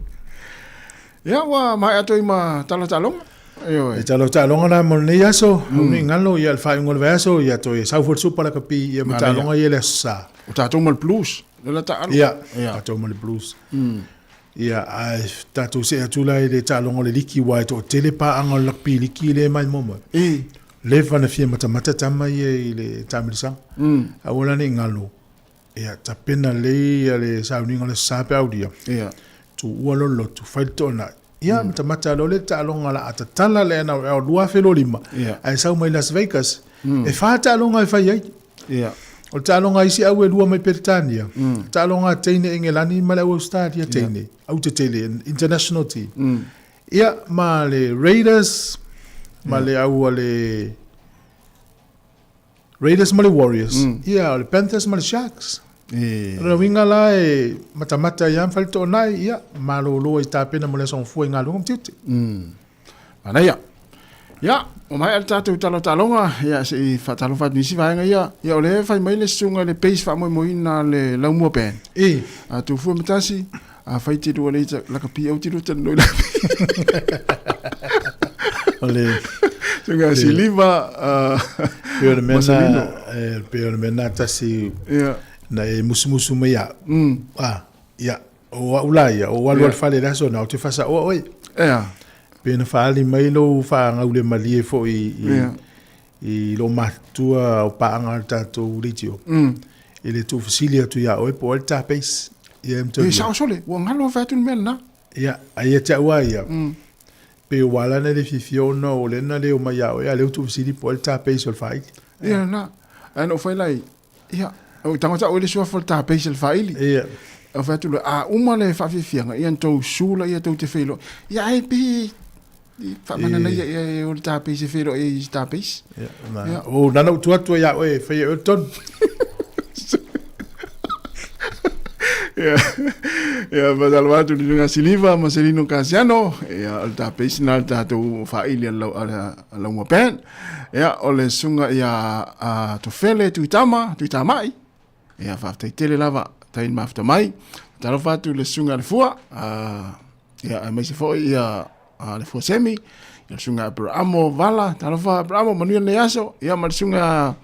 Ia, ua maea atu ai ma tala taaloga. Ioe. E tala o taaloga na mo lenei aso, mm. Au nei galo, ia le faaiuga o le vaiaso, ia toe sau foi le Supa Lakapi, ia ma taaloga ia le aso Sa. O tatou ma le Blues, le la taalo. Ia, tatou ma le Blues. Ia, ae tatou see atu la i le taaloga o le liki, aua e toatele paaga o le lakapi liki lea e maimoa mai. E. Leva na fia matamata tama ia i le taamilosaga. Aua la ne i galo, ia tapena lelei ia le sauniga o le aso Sa pe aulia. Ia. Tuua lo lotu, fai le toanai. Ia, matamata loa le taaloga la a tatala le NRL 2025, ae sau mai Las Vegas, e fa taaloga e fai ai. Ia. O le taaloga a isi au e lua mai Peretania, taaloga a teine Engelani ma le au Australia teine, au tetele, international team. Ia, ma le Raiders, ma le au a le Raiders ma le Warriors, ia, o le Panthers ma le Sharks. E. O lona uiga la e matamata ai lava ma fai le toonai, ia, malolo ai tapena mo le aso gafua i galuega ma tiute. Manaia. Ia, ua maea le tatou tala o taaloga, ia se i faatalofa atu i nisi vaega ia. Ia, o lea e fai mai le susuga i le base faamoemoeina a le Laumua Band. E. A tufua ma tasi, a fai te lua lei lakapi au te lua talanoa i lakapi. O le Susuga Siliva, pei o le mea Marcelino. na, pei o le mea na tasi Ia. na e musumusu mai au. Ah, ia, o au la ia, o alu al fale le aso na, ou te fasaoa oe. Ea. Pe na faaali mai lou faagaule malie foi i, Ia. i lou matutua o paaga a le tatou leitio. I le tuufesili atu ia oe po o ai le tapeis. Ia E sao sole, ua galo fai atu le mea lena. Ia, ai ia te au lava ia. Pei ua ala ona le fiafia ona o lea na le omai ia oe, a o lea ua tuufesili po o ai le tapeis o le faaili. Ia lena. Ae na ou fai la i, ia, o tagata oe le suafa o le tapeis o le faaili. Ia. Ou fai atu loa, a uma le faafiafiaga, ia na tou su laia tou te feiloai. Ia ai pe i faamananaia ia o le tapeis e feiloai ai i se tapeis. Ia, na. O, na na ou tu atu ai ia oe e fai e oe le tonu. Ia, ia faatalofa atu i le susuga Siliva Marcelino Kasiano, ia o le tapeis lena o le tatou faaili a le a Laumua Band. Ia o le susuga ia a Tofele Tuitama, Tuitamai, ia faafetai tele lava tai mafuta mai. Faatalofa atu i le susuga a le Fua, ia aemaise foi ia a le Fua Semi. Ia le susuga Aperamo Vala, talofa Aperamo, manuia lenei aso. Ia ma le susuga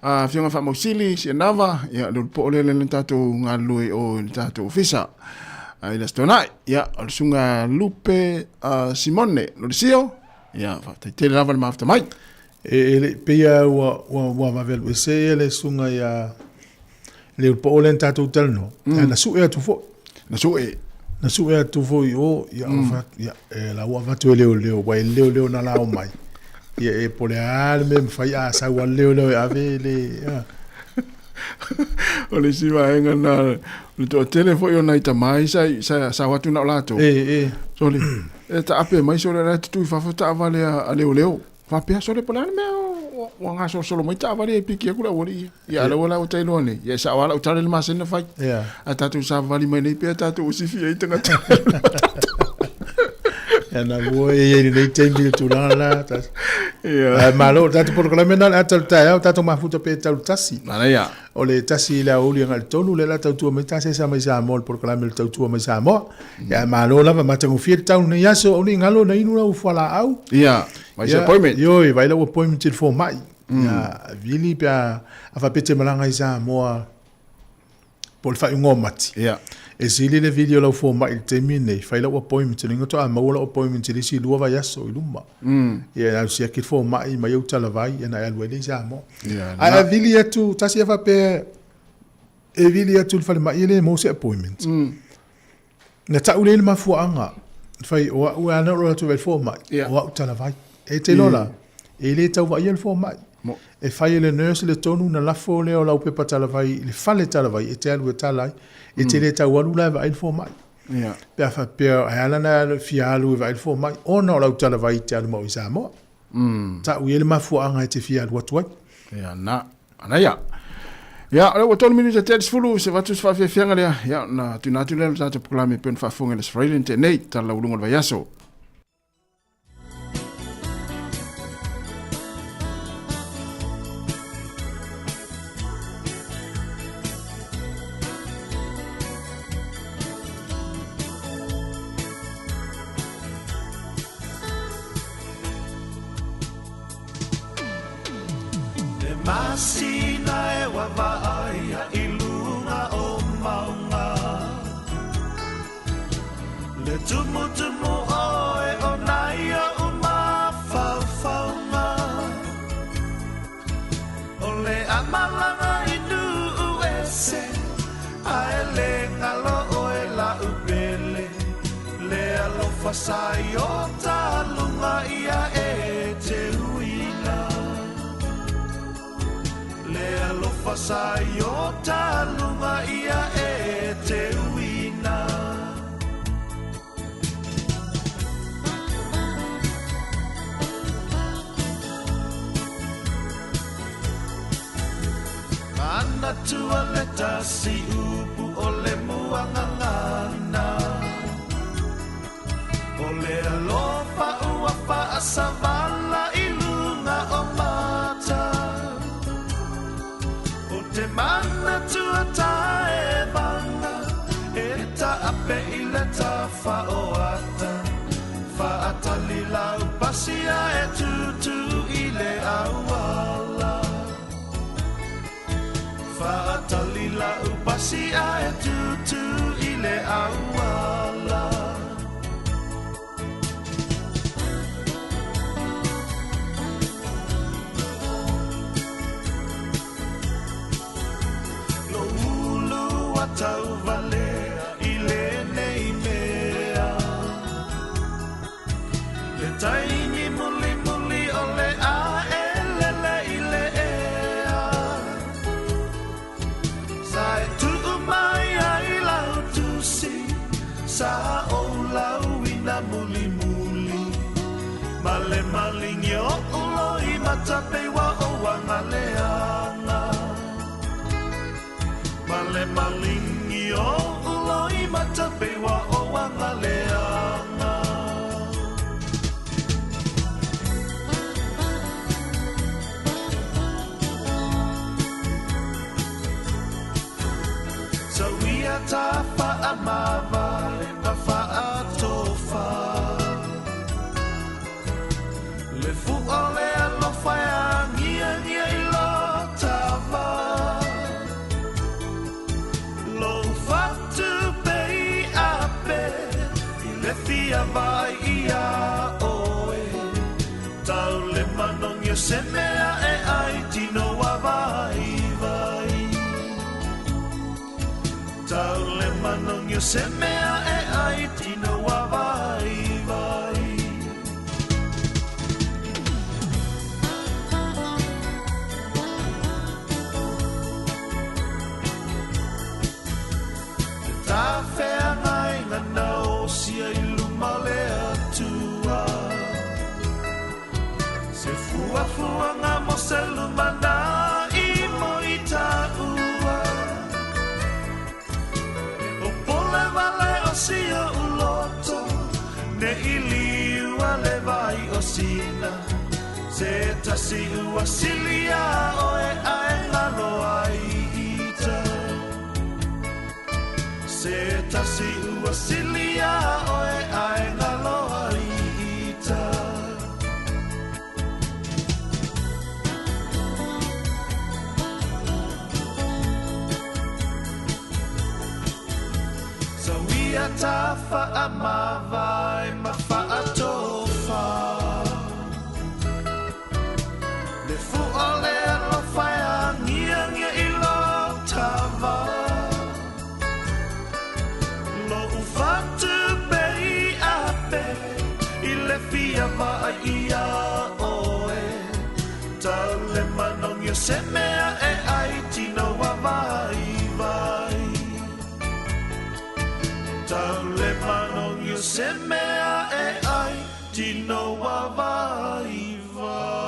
Afioga Faamausili Sianava, ia le ulupo o lea le tatou galulue o le tatou ofisa. I le Aso Toonai, ia o le susuga Lupe Simone Lolisio, ia faafetai tele lava le mafuta mai. E le pei lava ua vave alu ese le susuga ia le ulupo lea na tatou talanoa, na sue atu foi. Na sue. Na sue atu foi i o, ia, ia, e la ua avatu e leoleo, ua e leoleo na lao mai. Ia e po o le a le mea e mafai a sau lava le leoleo e ave le... O le isi vaega na, o le toatele foi o nai tama ia sa sao atu na o latou. E. Sole, e taape mai sole o la e tutu i fafo taavale a leoleo. Faapea sole po o le a le mea ua gasolosolo mai taavale e piki atu le aualii ia. Ia a o lea ua la ua tailoa nei. Ia e sao lava lau tala i le masina na fai. A tatou savavali mai nei pea tatou usifi ai tagata. Ia na mua e i ai lenei taimi i le tulaga la. Ia. Malo, tatou polokalame na o le ata o le taeao, tatou mafuta pe tau le 1. Manaia. O le 1 i le aoauli agai i le 3, lea o le a tautua mai tasesa mai Samoa i le polokalame o le tautua mai Samoa. Ia malo lava, matagofie le tau i lenei aso, aua ne i galo na inu lau fualaau. Ia, vai se appointment. Ioe, vai lau appointment i le fomai. Ia, vili pe a faapea e te malaga i Samoa po o le faaiuga o Mati. Ia. E sili le vili o lau fomai i le taimi lenei, fai lau appointment, lona uiga faatoa maua lau appointment i le isi 2 vaiaso i luma. Ia, alu siaki le fomai mai ou talavai, ia ona e alu ai lea i Samoa. Ia, Ae a vili atu, tasi a faapea e vili atu i le falemai e le maua se appointment. Na tau lea i le mafuaaga, fai o au e ala ona ou alu atu e vaai i le fomai, o au talavai. E te iloa la, e le tau vaaia le fomai. E fai e le nurse le tonu ona lafo lea o lau pepa talavai i le fale talavai e te alu e tala ai. E te le tau alu la e vaai le fomai. Pe a faapea e ala ona fia alu e vaai le fomai, ona o lau talavai e te alu ma oe i Samoa. Tau i ai le mafuaaga e te fia alu atu ai. Ia na, manaia. Ia, o lea ua 3 minute tea i le 10, se avatu se faafiafiaga lea. Ia, ona tuuina atu lea o le tatou polokalame e pei ona faafofoga i le Aso Faraile na tea nei, tala laualuga o le vaiaso. Le masina e waavaaia i luga o mauga Le tumutumu oe o nai oʻu mafaufauga O le a malaga i nuu ese Ae le galo oe la'u pele Le alofa sa i o taluga ia e te uina Le alofa sa i o taluga ia e te uina Manatua le tasi upu o le muagagana O le alofa ua faasavala i luga o mata O te manatua taevaga E taape i le tafa o ata Faatali lau pasia e tutu i le auala Faatali lau pasia e tutu i le auala Lou ulu ua tauvalea i lenei mea Le taimi mulimuli o le a e lele i le ea Sa e tuu mai ai lau tusi Sa ou lauina mulimuli Ma le maligi o loimata pei ua ou agaleaga Ma le maligi o loimata pei ua ou agaleaga Sau ia ta faamavale ma faatofa. alofa e agiagia i lo tava. Lou fatu pei ape i le fia vai ia oe. Tau le manogi o se mea e ai tino a vai vai. Tau le manogi o se mea e ai tino a vai vai. Ta feagaiga na osia i luma le Atua. Se fuafuaga mo se lumanai mo i taua. O pole vale o sia uloto, ne iliu a le vai o sina. Se tasi ua silia oe ae ngalo ai ita. Se tasi ua silia oe ae ngalo ai ita. Sawia tafa a mavai ma faatofa. Le fua le alofa e agiagia i lo tava. Lo ufatu pei ape i le fia vai ia oe. Tau le manogi o se mea e ai tino a vai vai. Tau le manogi o se mea e ai tino a vai vai.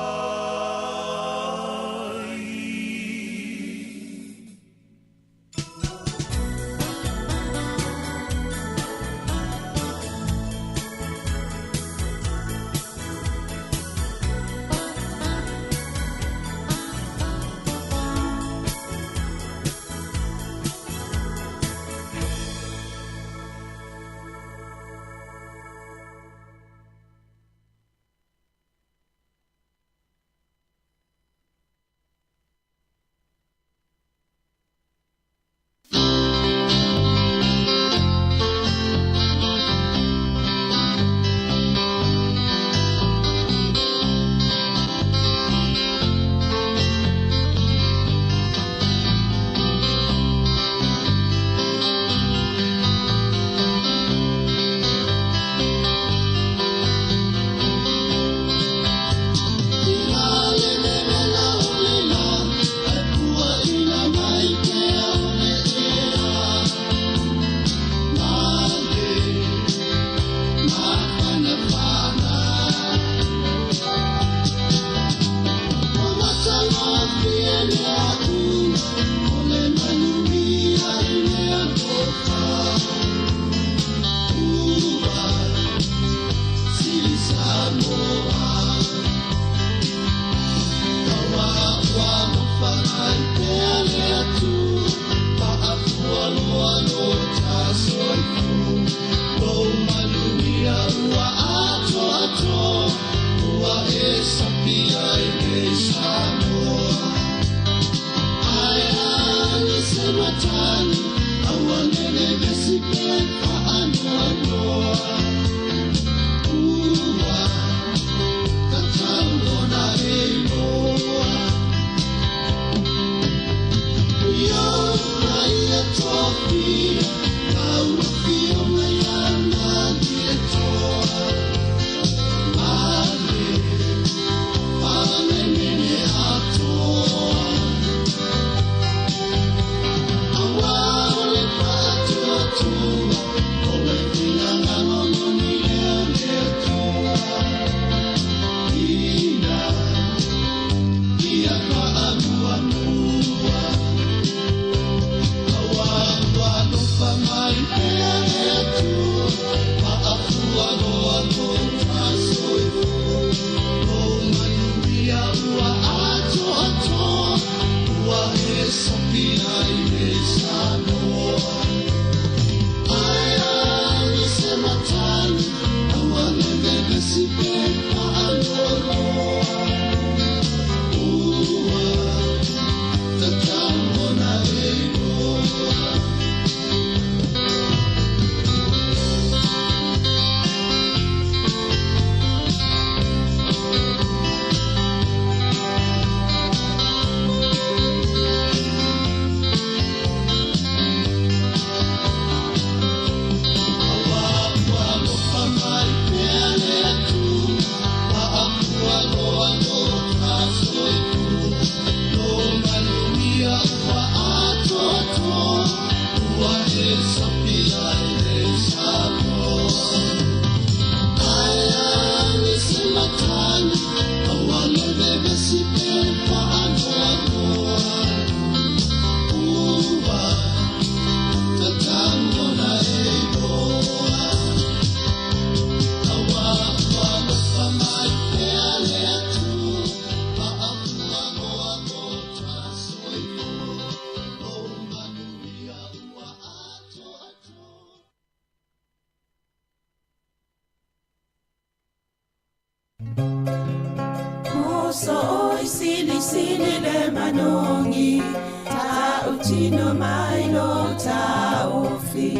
Sooi silisili le manogi Tautino mai lo taofi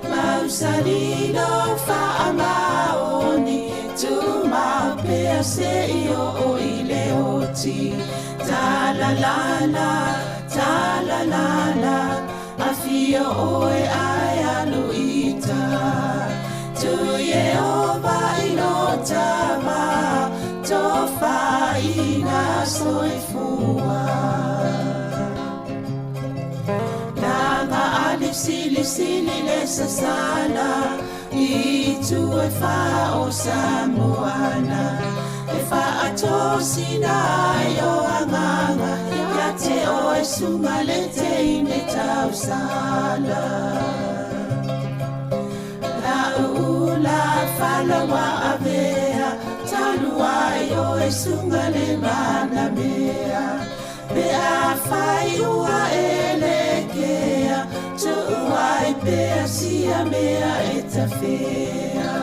Mausali lo faamaoni Tumau pea seia oo i le oti Talalala, talalala Afio oe ae alu i uta Tu Ieova i lo tama Tofaina soifua Langa ali silisili le sasala I tu e wha o Samoana E whaatosina ai o anganga Ia te oe sunga le teine tausala La uula falawa avea Talu ai oe sunga le manamea Pe a fai ua e lekea Tuu ai pea sia mea e tafea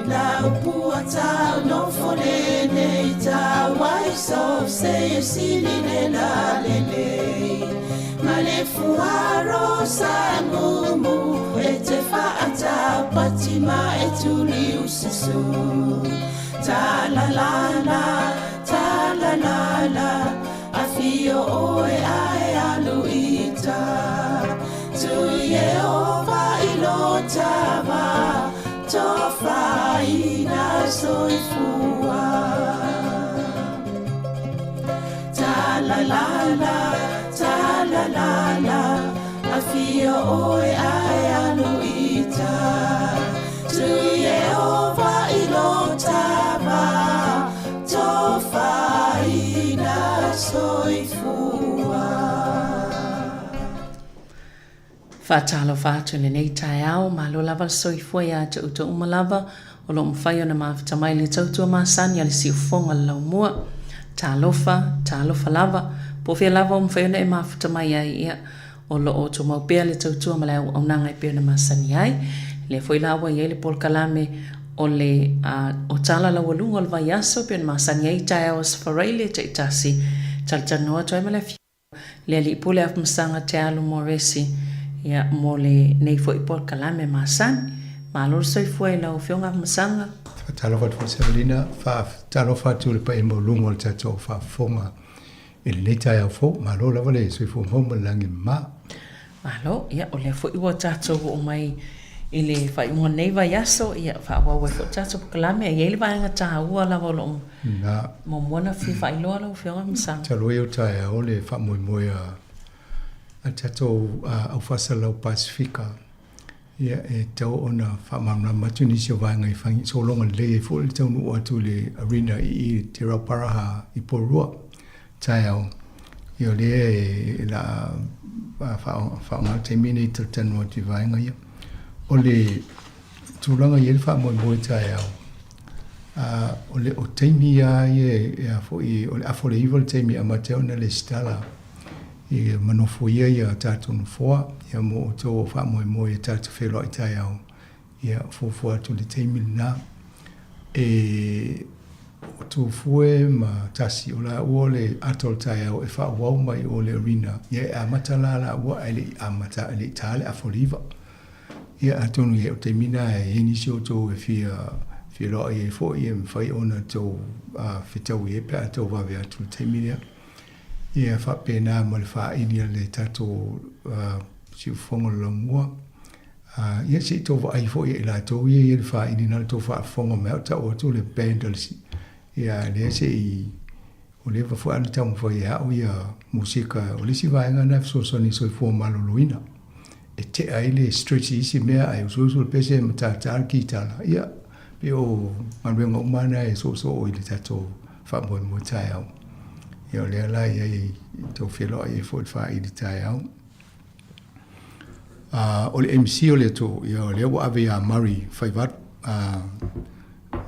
La upua tau no fole nei tau ai so se e sili le la lelei Ma le fuaro sa mumu e te whaatau pati ma e tuli ususu Ta la la la, ta la la la Afio oe ae alu i uta Tu Ieova i lo tama Tofaina soifua Ta la la la, ta la la la Afio oe ae alu i uta Tu Ieova i lo tama Tofaina soifua. Faatalofa atu i lenei taeao, malo lava le soifua ia te outou uma lava o lo o mafai ona mafuta mai le tautua masani a le siufofoga o le laumua. Talofa, talofa lava, po o fea lava o mafai ona e mafuta mai ai, ia, o lo o tumau pea le tautua ma le auaunaga e pei ona masani ai. Lea foi la ua i ai le polokalame o le o tala laualuga o le vaiaso e pei ona masani ai i taeao Aso Faraile taitasi, talatalanoa atu ai ma le Afioga le Alii Pule Afamasaga Te Alo Moresi, ia, mo lenei foi polokalame masani. Malo le soifua i lau Afioga Afamasaga. Faatalofa atu foi Savalina, faatalofa atu i le paia maualuga o le tatou faafofoga i lenei taeao fou. Malo lava le soifua mau ma le lagi mama. Malo, ia o lea foi ua tatou oo mai i le faaiuga o lenei vaiaso, ia faaauau ai foi le tatou polokalame. E i ai le vaega taua lava o lo o muamua ona fia faailoa lau Afioga Masaga. Talu ai o taeao le faamoemoe a tatou au faasalalau Pasefika, ia e tatau ona faamalamalama atu nisi o vaega i fai sologa lelei ai foi le taunuu atu i le arena i i Te Rauparaha i Porirua. Taeao, ia o lea e la faaaoga le taimi lenei e talatalanoa atu i vaega ia. O le tulaga e i ai le faamoemoe taeao, o le o taimi lava ia e a foi, o le afa o le iva le taimi e amata ai ona resitala i ma nofoia ia tatou nofoa, ia mo outou o faamoemoe e tatou feiloai taeao, ia fuafua atu i le taimi lena. E o Tufue ma Tasi, o laua o le ata o le taeao e faaauau mai o le arena, ia e amata la laua ae le i amata, e le i ta le afa o le iva. Ia atonu ia o taimi na e i ai nisi o outou e fia feiloai ai foi, e mafai ona outou fetaui ai pe a outou vave atu i le taimi lea. Ia faapena ma le faaili a le tatou siufofoga o le laumua. Ia se i tou vaai foi ia i latou ia i le faaili na le tou faafofoga mai au tau atu le band o le ia lea se i o leva foi ana taumafai e ao ia musika o le isi vaega na e fesoasoani i soifua maloloina e tea ai le stretch i isi mea ae usuusu le pese ma tātā le kitala ia pei o galuega uma na e soosoo i le tatou faamoemoe taeao ia o lea la i ai tou feiloai ai foi i le faaili taeao. O le MC o le ato, ia, o lea ua ave ia Murray Faivalu.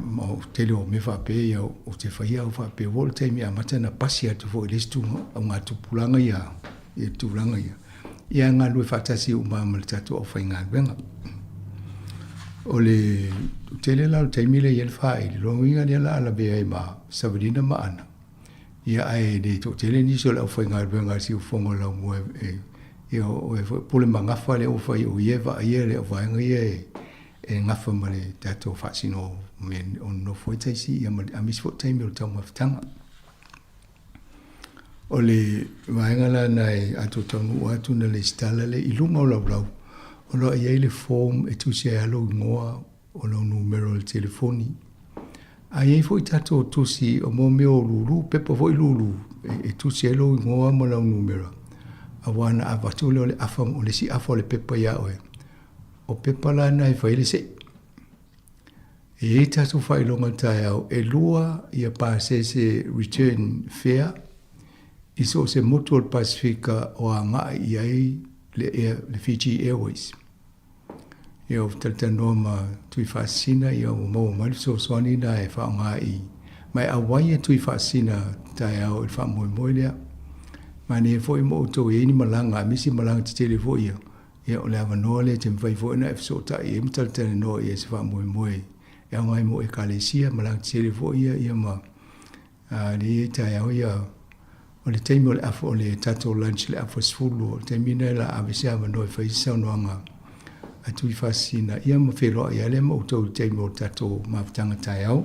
Ma o tele o mea faapea, ia, ou te faia au faapea, ua oo le taimi e amata ona pasi atu foi i le isi augatupulaga ia, ia tulaga ia. Ia galulue faatasi uma ma le tatou aufaigaluega. O le tele la o le taimi lea e i ai le faaili, lona uiga lea o le a lavea ai ma Savalina ma Ana, ia ae le toatele nisi o le aufaigaluega a le siufofoga o Laumua e, ia o e foi pule ma gafa lea ua fai o ia e vaaia le vaega ia e gafa ma le tatou faasino mea o nonofo ai taisi ia ma aemaise foi taimi o le taumafataga. O le vaega la na e a tou taunuu atu na lesitala lea i luga o laulau, o lo o i ai le form e tusi ai lava lou igoa, o lou numera o le telefoni. A i ai foi tatou tusi o mo mea o lulu, pepa foi lulu e tusi ai lou igoa ma lau numera, aua na avatu lea o le afa, o le isi afa o le pepa ia oe. O pepa la na e fai ai le sei. E i ai tatou faailoga taeao e lua ia pasese return fare i so o se motu o le Pasefika o agai i ai le, Air, le Fiji Airways. Ia ua talatalanoa ma Tuifaasisina ia ua maua mai le fesoasoani na e faaaoga i ma e auai e Tuifaasisina taeao i le faamoemoe lea. Manaia foi mo outou e i ai ni malaga aemaise malaga tetele foi ia Ia, o le avanoa lea e te mafai foi ona e fesootai i ai ma talatalanoa i ai i se faamoemoe e aoga ai mo Ekalesia ma lautele foi ia, ia ma a, lea e i ai taeao ia, o le taimi o le afa, o le tatou lunch i le afa 12, o le taimi lena la ave se avanoa e fai se saunoaga a Tuifaasisina, ia ma feiloai ai lea ma outou i le taimi o le tatou mafutaga taeao.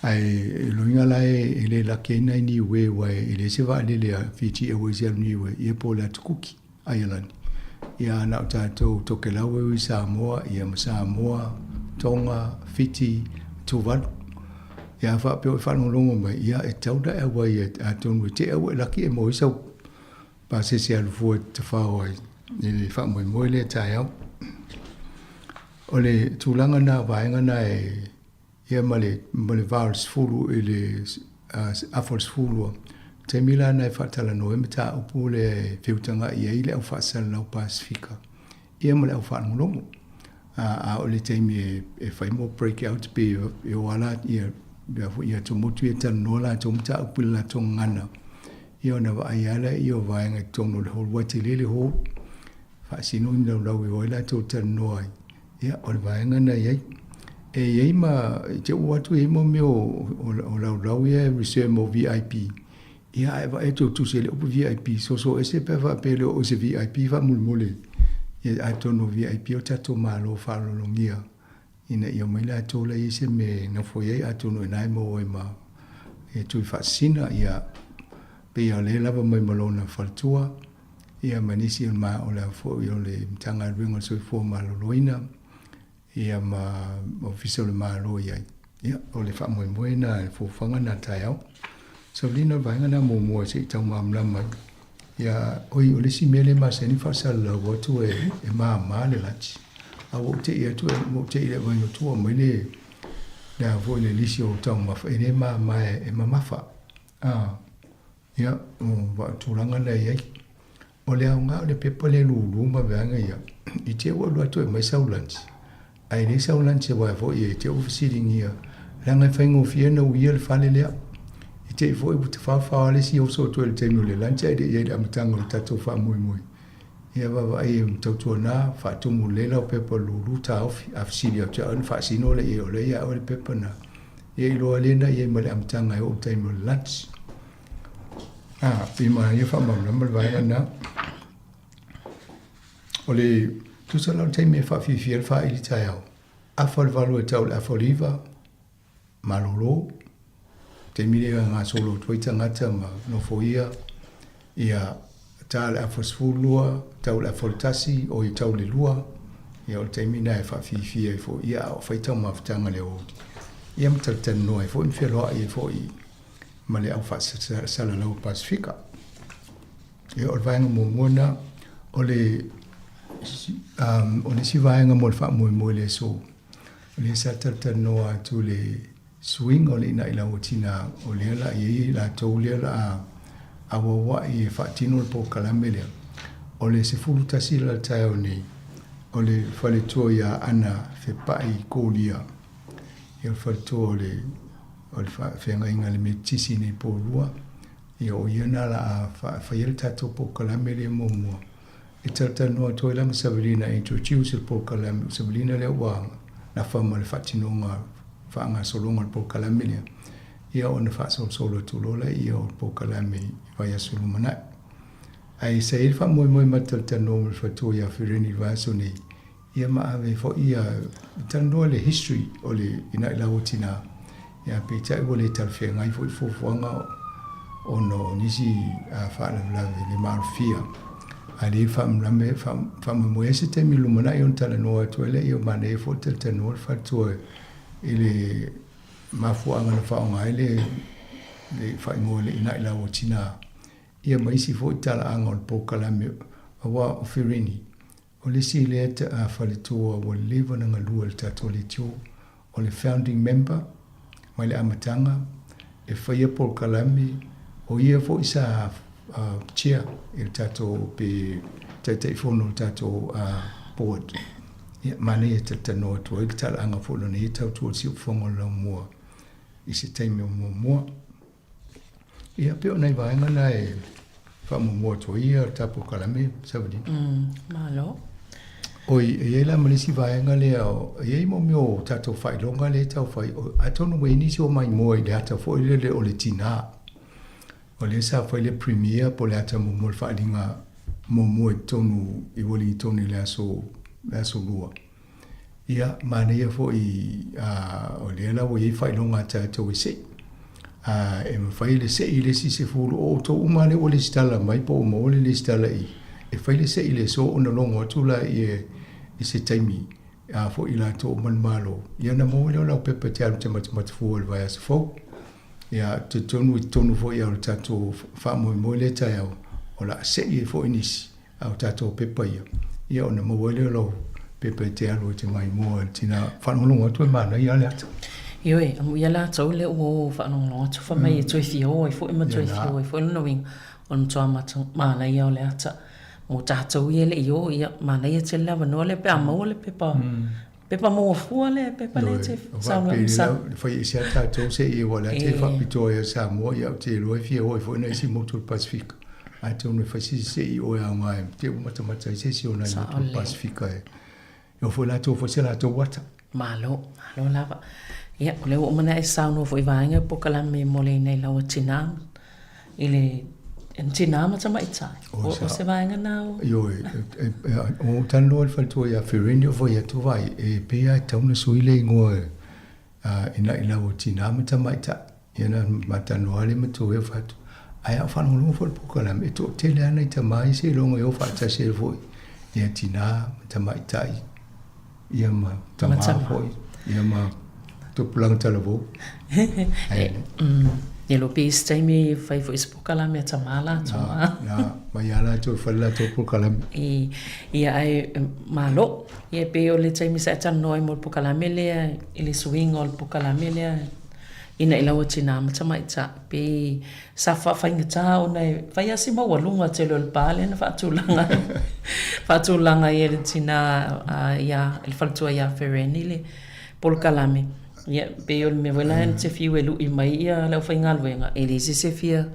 Ae o lona uiga la e le laki ai nai Niue aua e leai se vaalele a Fiji Airways e alu Niue ia po o le Atu Kuki Aialani. Ia na o tatou Tokelau e ui i Samoa ia ma Samoa, Tonga, Fiti, Tuvalu. Ia a faapea o e faalogologo mai ia e tatau ona e auai atonu e te au e laki e maua ai sau pasese alu fua e tafao ai i le faamoemoe lea taeao. O le tulaga na vaega na e Ia ma le, ma le va o le 10 i le afa o le 12, taimi la na e faatalanoa ai mataupu lea e feutagai ai le au faasalalau Pasefika, ia ma le au faalogologo. A, a o le taimi e, e fai mo break out pe e o ala ia, ia foi ia Tuamotu ia talanoa latou mataupu i le latou gagana, ia ona vaai lava lea ia o vaega i totonu o le hall, ua tele le hall, faasino ni laulau e o ai latou talanoa ai. Ia, o le vaega na i ai. E i ai ma, i te ua atu e i ai mo mea o laulau ia e reserve mo VIP. Ia, ae vaai atu o tusi e le upu VIP, soso ese pe a faapea e le o oe se VIP faamolemole. Ia, atonu o VIP o tatou malo faaaloalogia ina ia omai latou la i ai se mea e nofo i ai, atonu o i ina e maua ai ma e Tuifaasisina. Ia, pei o lea e lava mai ma lona faletua. ia ma nisi o ma o le foi o le Matagaluega o le Soifua Maloloina ia ma Ofisa o le Malo i ai. Ia, o le faamoemoe na le fuafuaga na taeao. Saulina o le vaega na muamua se i tau malamalama ai. Ia, oi, o le isi mea lea masani faasalalau atu e, e māmā le lunch. A ua ou tei atu, ua ou tei i le vaega tua mai le, le a foi le lisi o taumafa, e le māmā e, e mamafa. Ah, Ia, o le tulaga lea e i ai. O le aoga o le pepa lea lulu ma vaega ia, i te i ua alu atu e aumai sau lunch, ae leai sau lunch aua foi e te i ua fesiligia, leaga e faigofie ona uia le fale lea. I te i foi ua tafaofao lava le isi oso atu ai i le taimi o le lunch ae le i i ai i le amataga o le tatou faamoemoe. Ia vaavaai e tautuana, faatumu lelei lau pepa lulu taofi, a fesili atu ia oe ona faasino lea i ai o lea ia oe le pepa na. Ia iloa lea na i ai mai le amataga e oo i le taimi o le lunch. Ah, i ma ia faamalamalama le vaega na. O le tusa la o le taimi e faafiafia le faaili taeao, afa le 8 e tau i le afa o le 9, malolo. Taimi lea e gasolo atu ai tagata ma nofoia, ia ta le afa 12, tau le afa o le 1, oi tau le 2, ia o le taimi lena e faafiafia ai foi, ia a o fai taumafataga i le aoauli, ia ma talatalanoa ai foi ma feloai ai foi ma le au faasalalau o Pasefika. Ia o le vaega muamua lena, o le, o le isi vaega mo le faamoemoe i le aso, o lea sa talatalanoa atu le suiga o le inai lau o tina, o lea la i ai latou lea la a auauai e faatino le polokalame lea. O le 11 la le taeao nei, o le faletua ia Ana Fepai Kolia, ia o le faletua o le o le feagaiga a le Metotisi nei Polua, ia o ia na la a faia le tatou polokalame lea muamua. E talatalanoa atu ai la ma Savelina e introduce le polokalame. O Savelina lea ua nafa ma le faatinoga faagasologa o le polokalame lea, ia ona faasolosolo atu loa laia o le polokalame i vaiaso lumanai. Ae sa i ai le faamoemoe ma talatalanoa ma le faletua ia Fereni i le vaiaso nei, ia ma ave foi ia talanoa le history o le ina i lau tina ia peitai ua le talafeagai foi fuafuaga ona o nisi faalavelave le maalofia a le faamalame faamoemoe ai se taimi lumanai ona talanoa atu ai lea o manaia foi talatalanoa le faletua i le mafuaaga na faaaoga ai le faaigoa le ina i lau tina ia ma isi foi talaaga o le polokalame aua o Fereni O le isi lea faletua ua leva ona galue i le tatou leitio, o le founding member mai le amataga e faia polokalame, o ia foi sa chair i le tatou pe Taitaifono o le tatou board. Ia, manaia e talatalanoa atu ai le talaaga foi lona ia tautua i le siufofoga o le laumua i se taimi o muamua. Ia, pei o nai vaega na e faamuamua atu ai ia ta polokalame, Savalina. Malo. Oi, e i ai la ma le isi vaega lea, e i ai mo mea o tatou faailoga lea e tau fai, atonu ua i ai nisi o maimoa i le ata foi lele o le tinā. O lea sa fai le premiere po o le ata muamua o le faaaliga muamua i totonu i Ueligitone i le aso, le aso Lua. Ia, manaia foi o lea la ua i ai faailoga a tatou e se'i. E mafai le se'i i le isi 10, o outou uma lea ua lesitala mai po ua maua le lesitala i, e fai le se'i i le aso ona logo atu lea i se taimi a foi latou uma le Malo, ia ona maua lea o lau pepa e te alu e te matamata fua i le vaiaso fou. Ia, talitonu i totonu foi o le tatou faamoemoe lea taeao, o le a se'i ai foi nisi. A o tatou pepa ia, ia ona maua ai lea o lau pepa e te alu e te maimoa i le tina faalogologo atu e manaia lava le ata. Ioe, amuia latou lea ua o faalogologo atu fai mai e toe fia o ai foi ma toe fia o ai foi. Lona uiga, o le matua manaia o le ata mo tatou ia e le i o, ia manaia tele le avanoa lea pe a maua le pepa Pepa maua fua lea, pepa lea te saunoa ai sa. Fai ese a tatou se i ua lea te faapitoa ia Samoa ia ou te iloa e fia o ai foi nai isi motu o le Pasifika. Atonu e fai se se i o e aoga e te ua matamata ai se isi o nai motu o le Pasifika e o foi latou fai se latou ata. Malo, malo lava. Ia, o lea ua uma ona e saunoa foi i vaega polokalame mo le inei lau tinā i le tinā ma tamaitai. O, o se vaega nā o? Ioe, o talanoa i le faletua ia Fereni o fai atu vai, e pei lava e tatau ona sui le igoa ina i lau o tinā ma tamaitai. Ia na ma talanoa lea ma tou e fai atu. Ae a ou faalogologo foi i le polokalame, e toatele lava nai tama ia seiloga e o faatasi ai foi ia tinā ma tamaitai. Ia ma tama foi, ia ma tupulaga talavou. Ia lo pe isi taimi fai foi se polokalame a tama latou. Na, mai a latou e fai le latou polokalame. Ia ae malo. Ia pei o le taimi sa e talanoa ai mo le polokalame lea i le suiga o le polokalame lea ina i lau tinā ma tamaitai pei Sa faafaigata ona e fai lava si maualuga tele o le pa lea na faatulaga ai, faatulaga ai e le tina ia, le faletua ia Fereni le polokalame. Ia, pei o le mea foi lea na te fiu e lui mai ia le aufaigaluega, e leai se isi e fia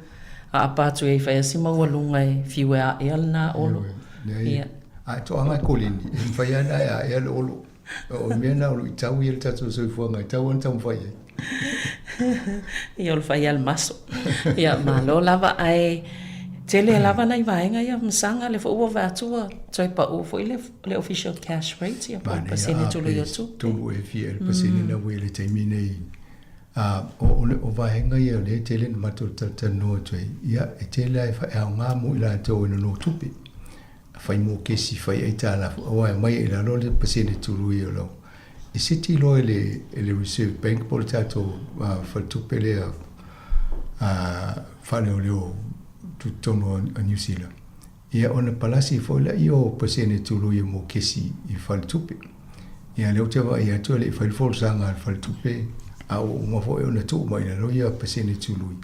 aapa atu ai e fai lava si maualuga e fiu e aea lena olo. Leai, a e toaga e koleni, e mafai lava ona e aea le olo. O le mea lena o luitau ia le tatou soifuaga e tatau ona taumafai ai. Ia o le fai lava le maso. Ia malo lava ae tele lava nai vaega ia Masaga lea foi ua vaai atu ua toe pau foi le le official cash rate ia po o le pasene tului o tupe. Tolu e fia le pasene na ua i le taimi nei. O o vaega ia o lea e tele na matou talatalanoa atu ai, ia e tele lava e aoga mo i latou e nono tupe. Fai mokesi, fai aitalafu, aua e aumai i lalo le pasene tului o lau. E siti loa e le, e le Reserve Bank po o le tatou faletupe lea faaleoleo tutotonu a New Zealand, ia ona palasi foi lea o pasene tului o mokesi i faletupe. Ia lea ou te vaai atu e le i fai le folasaga a le faletupe, a ua uma foi ona tuu mai i lalo ia pasene tului.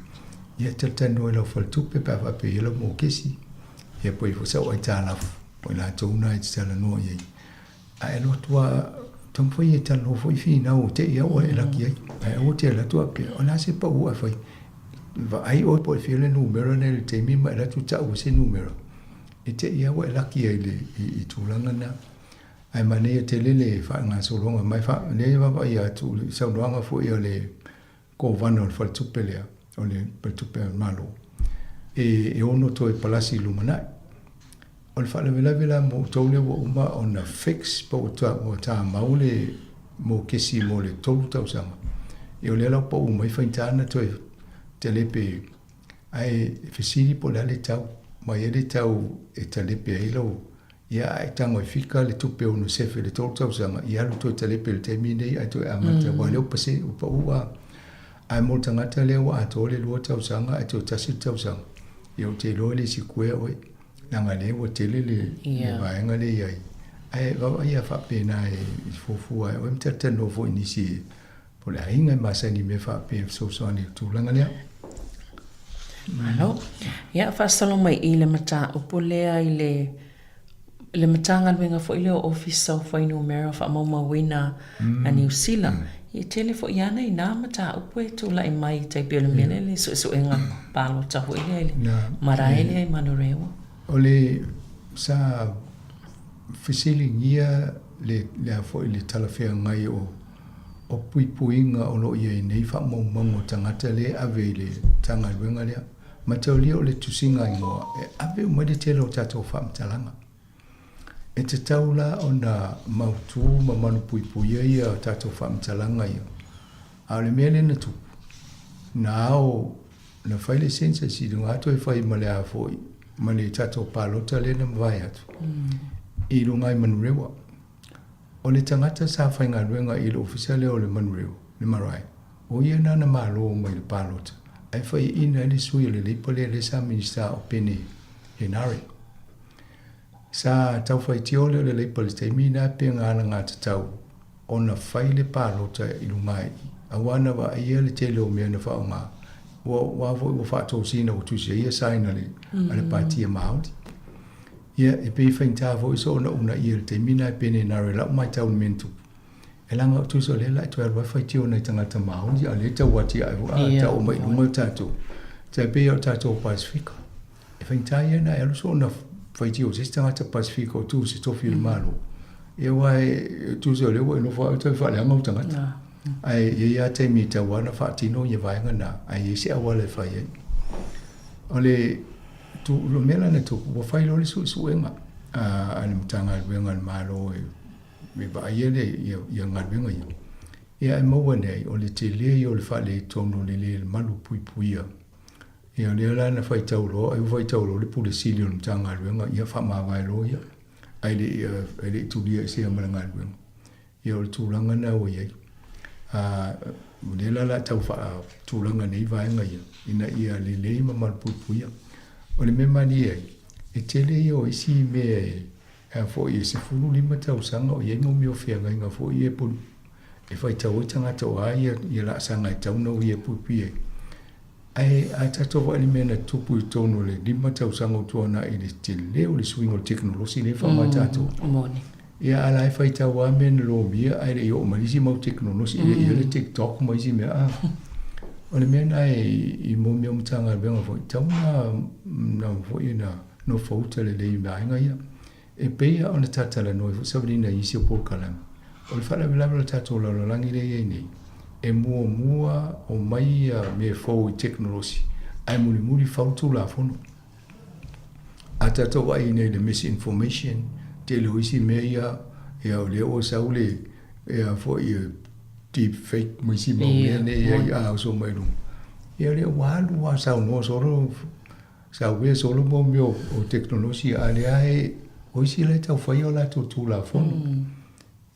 Ia talatalanoa i lau faletupe pe a faapea e i ai lau mokesi. Ia pei foi sau aitalafu o i latou na e te talanoa i ai. Ae alu atu lava, taumafai e talanoa foi finau o te i au e laki ai. Ae aua te alu atu faapea, o le a se pau e fai? Vaai oe po o le fia le numera lena i le taimi ma e alu atu tau ai se numera. E te i ua e laki ai le i, i tulaga na. Ae manaia tele le faagasologa mai fa lea e vaavaai atu i le saunoaga foi a le Kovana o le faletupe lea, o le faletupe a le Malo, e, e ono toe palasi i lumanai. O le faalavelave la mo outou lea ua uma ona fix po ua ta, ua tamau le mokesi mo le 3 tausaga. Ia o lea la ua pau mai faigata ona toe talepe ae fesili po o le a le tau, ma e i ai le tau e talepe ai lau Ia ae tago e fika le tupe ono sefe i le 3 tausaga, ia alu toe talepe i le taimi lenei ae toe amata, aua o lea ua pase, ua pau a. Ae mo le tagata lea ua atoa le 2 tausaga ae toe tasi le tausaga, ia ou te iloa e le sikuea oe, leaga lea ua tele le, le vaega lea i ai. Ae vaavaai lava faapena e fuafua ai oe ma talatalanoa foi i nisi po o le aiga e masani i mea faapea e fesoasoani i le tulaga lea. Malo. Ia, faasolo mai i le mataupu lea i le le Matagaluega foi lea o Ofisa o Fuainumera Faamaumauina a Niu Sila. E tele foi lava nai na mataupu e tulai mai e tai pei o le mea lea i le suesuega palota foi lea i le marae lea i Manurewa. O le sa fesiligia le le a foi le talafeagai o o puipuiga o lo o i ai nei faamaumauga o tagata lea e ave i le Matagaluega lea. Mataulia o le tusiga igoa e ave uma ai le tele o tatou faamatalaga. E tatau la ona mautu ma malupuipuia ia tatou faamatalaga ia. A o le mea lea na tupu, na ao na fai le census i luga atu e fai ma le a foi ma le tatou palota lea na mavae atu i luga i Manurewa. O le tagata sa faigaluega i le ofisa lea o le Manurewa, le marae, o ia na na malo mai le palota ae faiaina ai le sui o le Leipa lea lea sa Minisita o Pene Henare. Sa tau faitio lea o le Leipa i le taimi na pe na alagatatau ona fai le palota i luga i i, aua na vaaia le tele o mea na faaaoga, ua ua foi ua faatosina ua tusi ai ia sign a le, a le Patia Māori. Ia, e pei e faigata foi soona uunaia i le taimi na e Pene Henare i lau matau i le mea na tupu. E leaga o tusa o lea la e toe alu ai faitio nai tagata Māori, a o lea e tau atiae foi, a tau mai i luma le tatou. Tai pei o tatou Pasifika. E faigata ia ona e alu soona faitio i se isi tagata Pasifika o tu i se tofi o le Malo. Ia aua e tusa o lea ua e nofo lava oe toe faaleaga ou tagata. Ae i ai lava taimi e tatau lava ona faatino ia vaega na, ae i ai se auala e fai ai. O le tu, o le mea la na tupu, ua fai loa le suesuega a le Matagaluega a le Malo e e vaaia le, ia, ia galuega ia. Ia ae maua nei, o le tele ia o le faaletonu o le le malupuipuia. Ia o lea la na faitau loa, ai ua faitau loa le Pule Sili o le Matagaluega, ia faamavae loa ia, ae le i, ae le i tulia esea ma le galuega. Ia o le tulaga lena ua i ai. A, o lea la o le a tau faatulaga nei vaega ia, ina ia lelei ma malupuipuia. O le mea malie ai, e tele ia o isi mea e, a foi e 15 tausaga o i ai mo mea o feagaiga foi ia e e faitau ai tagata o a ia, ia laasaga e tatau ona uia e puipuia ai. Ae a tatou vaai i le mea na tupu i totonu o le 5 tausaga ua tuanai i le tele o le suiga o le tekonolosi lea e faaaoga e tatou. Moni. Ia a la e faitau lava mea na lomia ae le i oo mai le isi mau tekonolosi, e le i i ai le TikTok ma isi mea. A o le mea lena i mo mea o Matagaluega foi, tatau ona foi na nofouta lelei i vaega ia. E pei lava ona ta talanoa ai foi Savalina i isi o polokalame, o le faalavelave o le tatou lalolagi lea e i ai nei, e muamua omai ia mea fou i tekonolosi, ae mulimuli fau Tulafono. A tatou vaai nei i le misinformation, tele o isi mea ia, ia o lea ua sau le, ia foi deep fake ma isi mau mea nei e i ai a oso mai luga. Ia o lea ua alu lava saunoa solo Sa uia solo mo mea o tekonolosi a lea e o isi la e tau fai o latou Tulafono.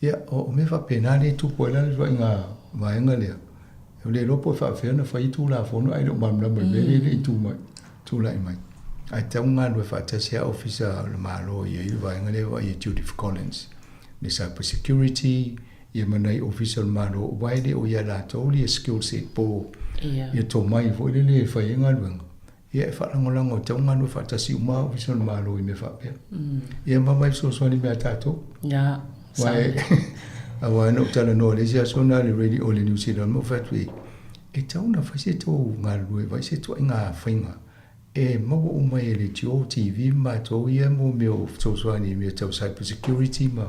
Ia, o mea faapena lea e tupu ai la le ituaiga vaega lea. E le iloa po o faapefea ona fai Tulafono ae le o malamalama i le mea lea e le i tu mai, tulai mai. Ae tatau ona galulue faatasi lava Ofisa o le Malo e i ai le vaega lea e vaai e Judith Collins, le cyber security, ia ma nai Ofisa o le Malo, aua e le o ia latou le skill set po o ia tomai foi lele e fai ai galuega. Ia e faalagolago e tatau ona galulue faatasi uma Ofisa o le Malo i mea faapea. Ia ma mai fesoasoani mai ia tatou. Ia, sao. Aua na ou talanoa i le isi aso na i le radio o le New Zealand ma ou fai atu i ai, e tatau ona fai se tou galulue, fai se ituaiga faiga E maua uma e le GOTV ma matou ia mo mea o fesoasoani i mea tau cyber security ma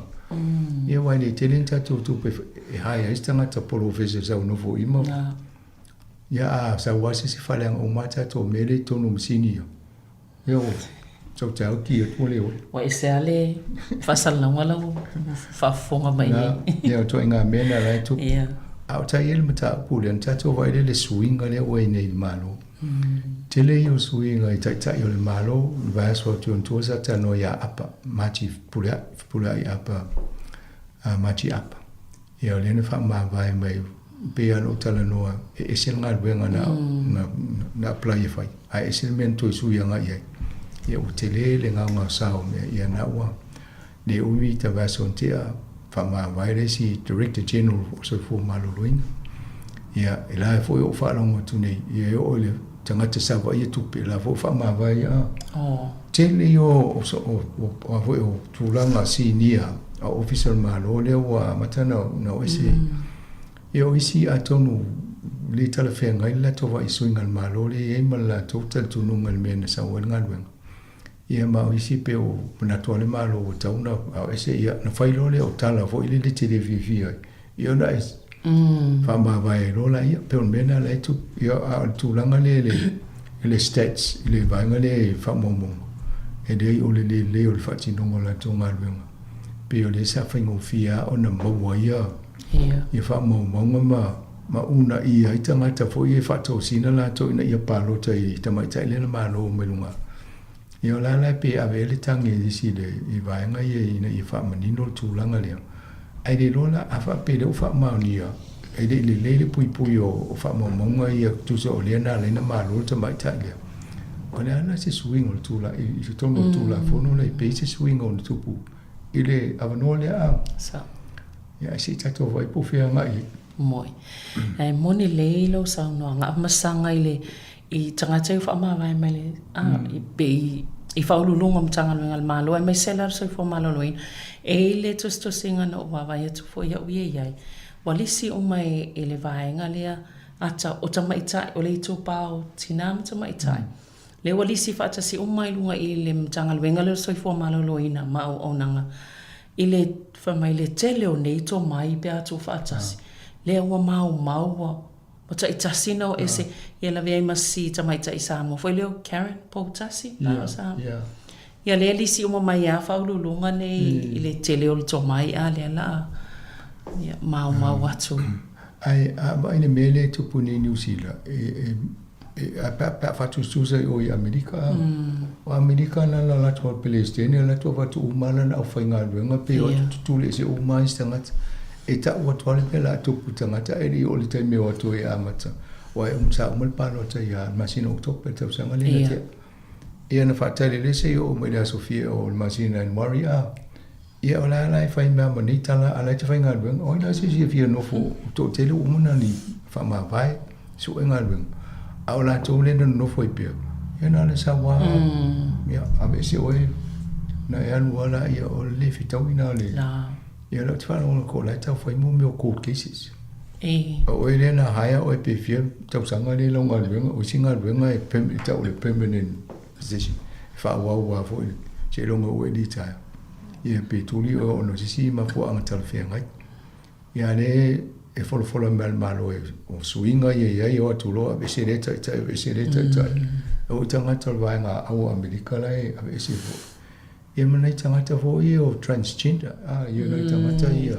ia aua e le tele ni tatou tupe e hire ai se tagata polofesa e sau nofo i ma ia a sau lava se isi faaleaga uma a tatou mea lea i totonu o masini ia ia ua sau taeao ki atu ua le ola. Ua ese lava le faasalalauga la ua faafofoga mai nei. Ia o ituaiga mea na la e tupu. A o tai i ai le mataupu lea na tatou vaai lea i le suiga lea ua i nei i le Malo. Tele ia o suiga i Taitai o le Malo, i le vaiaso atu i ona tua sa talanoa ia Apa, Mati Fepuleai, Fepuleai Apa, Mati Apa. Ia o lea na faamavae mai, pei lava ona ou talanoa, e ese le galuega na, na, na apply e fai, ae ese le mea na toe sui agai i ai. Ia ua tele le gaogaosa o mea, ia na ua le umi i ta vaiaso na tea, faamavae le isi Director General o Soifua Maloloina. Ia, e la foi ou faalogo atu nei, ia e oo i le tagata sa vaaia tupe, e la foi faamavae ia. Oh. Tele ia o, o, o, o, foi o tulaga sinia a ofisa o le Malo lea ua amata na, na o ese. Ia o isi atonu le talafeagai le latou vaai suiga a le Malo lea e i ai ma le latou talitonuga i le mea na sau ai le galuega. Ia ma o isi pei o manatu lava le Malo ua tatau ona aveese, ia ona fai loa lea o tala foi lele e te le fiafia ai, ia ona e faamavae ai loa laia. Pei o le mea lena la e tupu. Ia a o le tulaga lea i le, i le stats, i le vaega lea i faamaumauga, e leai o le le lelei o le faatinoga o latou galuega. Pei o lea sa faigofie lava ona maua ia, ia faamaumauga ma ma uunaia ai tagata foi ia e faatosina latou ina ia palota i tamaitai lea na malo mai luga. Ia o la la pe ave ai le tagi a isi i le i vaega ia ina ia faamanino le tulaga lea. Ae le iloa la a faapea lea ua faamaonia e le i lelei le puipui o faamaumauga ia tusa o lea na ala ai na malo le tamaitai lea. O le a la se suiga o le tula i totonu o le Tulafono lea pe i ai se suiga o tupu i le avanoa lea a. Sao. Ia ae se i tatou vaai po o fea agai ai. Moi. Ae moni lelei lou saunoaga a masaga i le i tagata ia ua faamavae mai le a pe i i Faauluuluga o Matagaluega a le Malo aemaise la le Soifua Maloloina. E i ai le tusitusiga na ou vaavaai atu foi au ia i ai, ua lisi uma e le vaega lea ata o tamaitai, o le itupa o tina ma tamaitai. Lea ua lisi faatasi uma i luga i le Matagaluega lea o le Soifua Maloloina ma Auaunaga i le fai mai le tele o nei tomai pe a tuufaatasi, lea ua maumau ua ua taitasi na o ese ia lavea ai ma si tamaitai Samoa foi lea o Karen Poutasi la o Samoa. Ia lea lisi uma mai a Faauluuluga nei i le tele o le tomai a lea la ia maumau atu. Ae a vaai i le mea lea e tupu nei i Niu Sila, e e pe a faatusatusa i o i Amerika, o Amerika na na latou a Pelestene, latou avatu uma lana aufaigaluega pe o atu tutuli ese uma isi tagata. E tau atu lava le mea o le a tupu i tagata ae le i oo i le taimi e o atu ai e amata. Aua e sa uma le palota ia le masina o Oketopa i le tausaga lea na tea. Ia na faatali lea se i oo mai i le aso fia o le masina Ianuari a. Ia o la la e fai mea ma nei tala a la e te faigaluega. O ai la se isi e fia nofo o toatele ua uma ona ni faamavae sue galuega. A o latou lea na nonofo ai pea, ia na o le sau lava, ia aveese oe na e alu lava laia o le le fetaui na o le. Ia o lea ou te faalogologo atu o la e tau fai mo mea o court cases. O oe lea na hire oe pe fia tausaga lea i lau galuega, o isi galuega e tau o le permanent position, e faaauau lava foi seiloga ua e retire. Ia pe tuli oe ona o se isi mafuaaga talafeagai. Ia a lea e folafola mai a le Malo e o suiga ia i ai, o atu loa aveese lea taitai, aveese lea taitai. E oo i tagata o le vaega au o Amerika la e aveese foi. Ia ma nai tagata foi ia o transgender, a, ia nai tagata ia.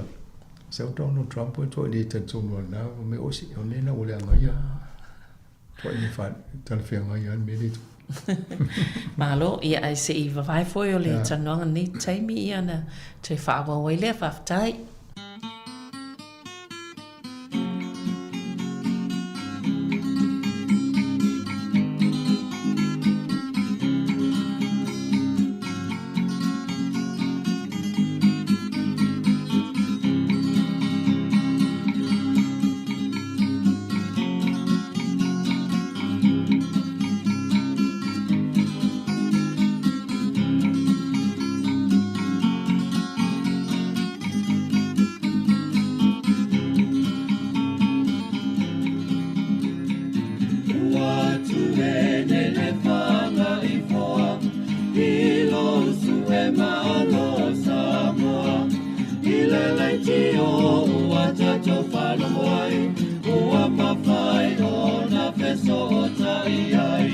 Sau Donald Trump e toe le talitonu lava na, mea o se, o mea na ua leaga ia. Toa le fa talafeagai lava le mea lea e tupu. Malo, ia ae se i vavae foi o le talanoaga lenei taimi ia ona toe faaauau ai lea, faafetai. fesootai ai.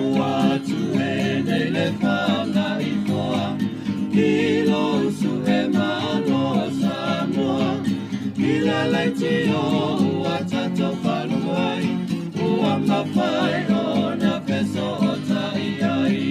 Ua atu e nei le fagaifoa i lou su'e malo o Samoa. I le leitio ua tatou faalogo ai, ua mafai ona fesootai ai.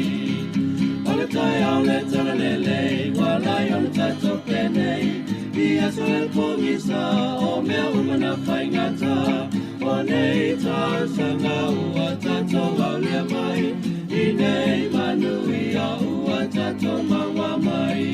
O le taeao le talalelei, ua lai ona tatou penei, i aso e pogisa o mea uma na faigata. O nei tausaga ua tatou aulia mai, i nei manuia ua tatou maua mai.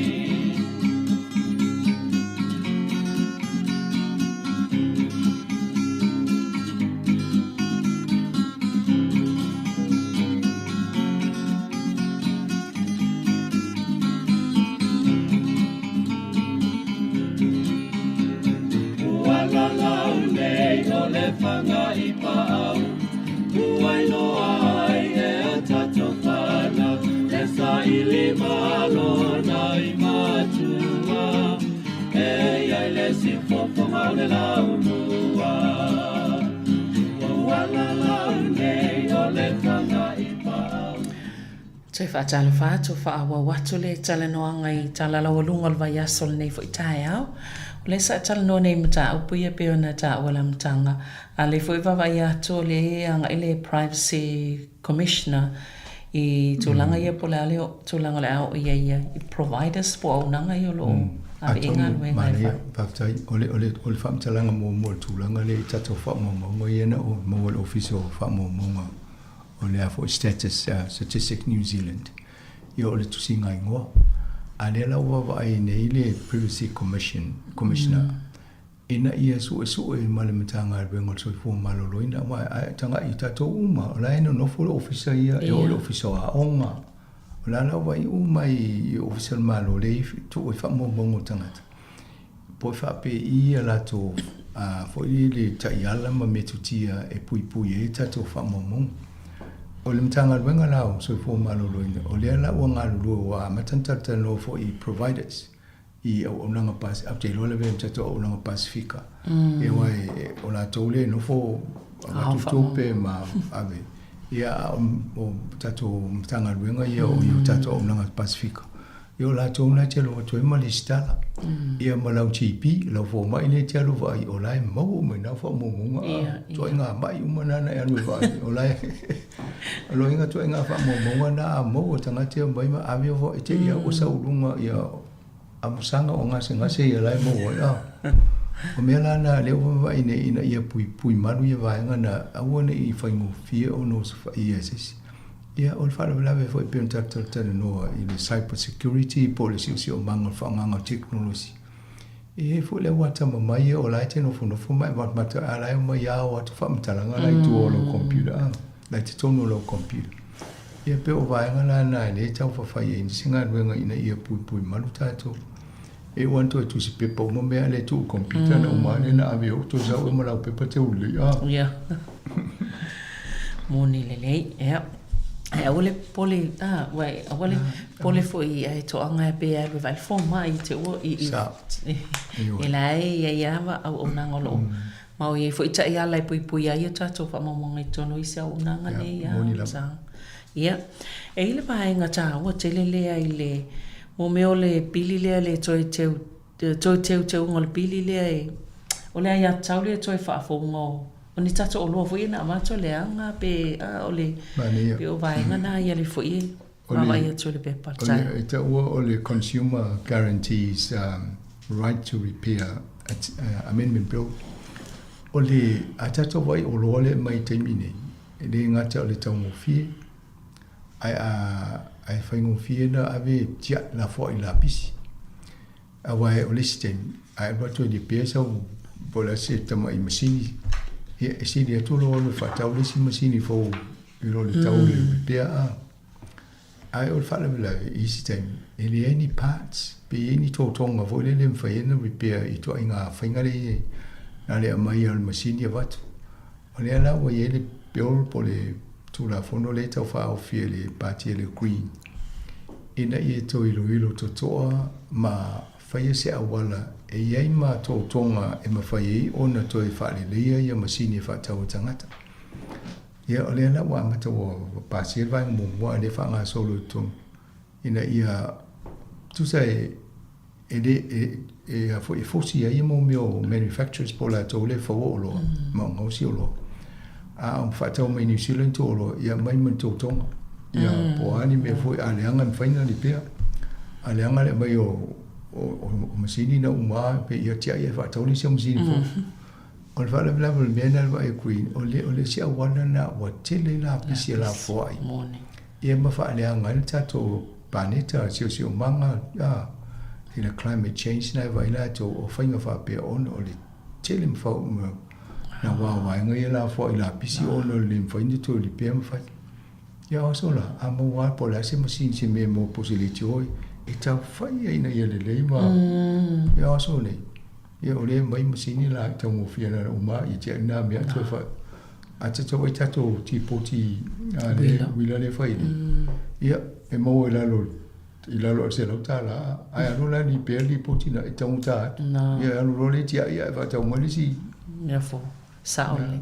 Ua lalau nei o le faga i paau, ua iloa ai e a tatou fanau, e saili malo nai matua, e iai le siufofoga o le laumua. Ua lalau nei o le faga i paau. Toe faatalofa atu, faaauau atu le talanoaga i tala laualuga o le vaiaso o lenei foi taeao. O lea sa e talanoa nei i mataupu ia pei ona taua i le amataga, a o lea foi e vaavaai atu o lea e agai le Privacy Commissioner i tulaga ia po o le a le tulaga o le a oo i ai i providers po o auaunaga ia o lo o ave i ai Atonu, galuega e manaia, fai. faafetai. O le, o le, o le faamatalaga muamua o le tulaga lea i tatou faamaumauga ia na ou maua i le Ofisa o Faamaumauga o le a foi Status, Statistics New Zealand, ia o le tusiga igoa. A lea la ua vaavaai nei le Privacy Commission, Commissioner, ina ia suesue ma le Matagaluega o le Soifua Maloloina, aua a e tagai i tatou uma, o la e nonofo le Ofisa ia, e oo i le Ofisa o Aoga, o la la ua vaai uma i Ofisa o le Malo lea e tuu ai faamaumauga o tagata. Po e faapei a latou foi le taiala ma metotia e puipui ai a tatou faamaumauga. O le Matagaluega la o Soifua Maloloina, o lea la ua galulue, ua amata ona talatalanoa foi i providers i auaunaga Pasifika, ou te iloa lava e i ai ma tatou auaunaga Pasifika, aua o latou lea e nofo avatu tupe ma ave, ia a o tatou Matagaluega ia o i o tatou auaunaga Pasifika, Ia o latou na e te alu atu ai ma lesitala, ia ma lau GP, lau fomai lea e te alu vaai, o la e maua uma i ina au faamaumauga a ituaiga mai uma na na e alu e vaai, o la e, o lona uiga ituaiga faamaumauga na a maua e tagata e omai ma ave e te i lava ua sau i luga ia amusaga o gasegase ia la e maua ai a. O mea la na lea ua vaavaai nei ina ia puipui malu ia vaega na aua ne i faigofie ona osofaia e se isi. Ia, o le faalavelave foi pei ona tatou talanoa i le cyber security po o le siosiomaga o le faaaogaga o tekonolosi. E i ai foi le au atamamai ia o la e te nofonofo ma e matamata a la e omai ao atu faamatalaga la i tua o lau computer, a, la i totonu o lau computer. Ia pei o vaega la na e lea e taufafai ai nisi galuega ina ia puipui malu tatou. E ua na toe tusi pepa uma mea lea e tuu i computer na uma ane na ave ou toe sau oe ma lau pepa te ulu lelei a. Ia. Moni lelei, ia. Ae aua le popole, a, ua e, aua le popole foi i toaga e pe alu e vaai le fomai te ua i, i, Sa. e la e i ai lava auaunaga o lo o, ma o i ai foi taiala e puipui ai a tatou faamaumauga i totonu o isi auaunaga nei, a, Moni lava. sa. Ia, e i ai le vaega taua tele lea i le Mo mea o le pili lea le toe teu, toe teuteuga o le pili lea e, o le aiatatau lea e toe faafouga o, o ni tatou oloa foi ia na avatu leaga pe, a, o le, Manaia. pe o vaega na ia le foi e vaavaai atu i le pepa. O le, e taua o le Consumer Guarantees Right to Repair Amendment Bill, o le, a tatou vaai oloa lea e aumai i taimi nei, e le gata o le taugofie, Ae a ae faigofie na ave tiai lafoai i lapisi. Aua o le isi taimi, a e alu atu e repair sau po o le a se tamai masini, ia e sili atu lou alu e faatau le isi masini fou i lo le tau o le repair a. Ae o le faalavelave i isi taimi, e leai ni parts, pe i ai ni totoga foi lele e mafai ai ona repair i ituaiga faiga lea e i ai, na le aumai lava o le masini avatu. O lea la ua i ai le Bill po o le Tulafono lea e tau faaofi e le Pati a le Green ina ia toe iloilo totoa ma faia se auala e i ai ma totoga e mafai ai ona toe faaleleia ia masini e faatau e tagata. Ia, o lea la ua amata ua pasia le vaega muamua a o lea e faagasolo i totonu ina ia tusa e e le e e a foi e fosi ai ia mea o manufacturers po o latou lea e faua oloa ma o gaosi oloa. A o faatau mai New Zealand tou oloa, ia aumai ma ni tou toga. Ia po o a ni mea foi a leaga e mafai ona lipea. A leaga le aumai o o o masini na uma lava pe ia tiai ae faatau le isi au masini fou. O le faalavelave o le mea lena e vaai atu i o le o le isi auala lena ua tele ai lapisi e lafoai ia ma faaleaga ai le tatou paneta siosiomaga a i le climate change na e vaai latou o faiga faapea ona o le tele ma fau ma na wawaega ia lafoai lapisi ona o le le mafai ona toe lipea ma fai. Ia o aso la, a maua lava po o le a se masini se mea mo po o se leitio e tau fai ai ina ia lelei ma ia o aso nei. Ia o lea e aumai masini la e taugofie na uma ia tiai na mea toe fa a tatau ai tatou tipoti a le uila le fai nei. Ia e maua i lalo i lalo o le $100 ae alu la lipea le lipoti na e taugata atu. Ia alu loa le tiai ae faatau mai le isi mea fou. Sao lelei.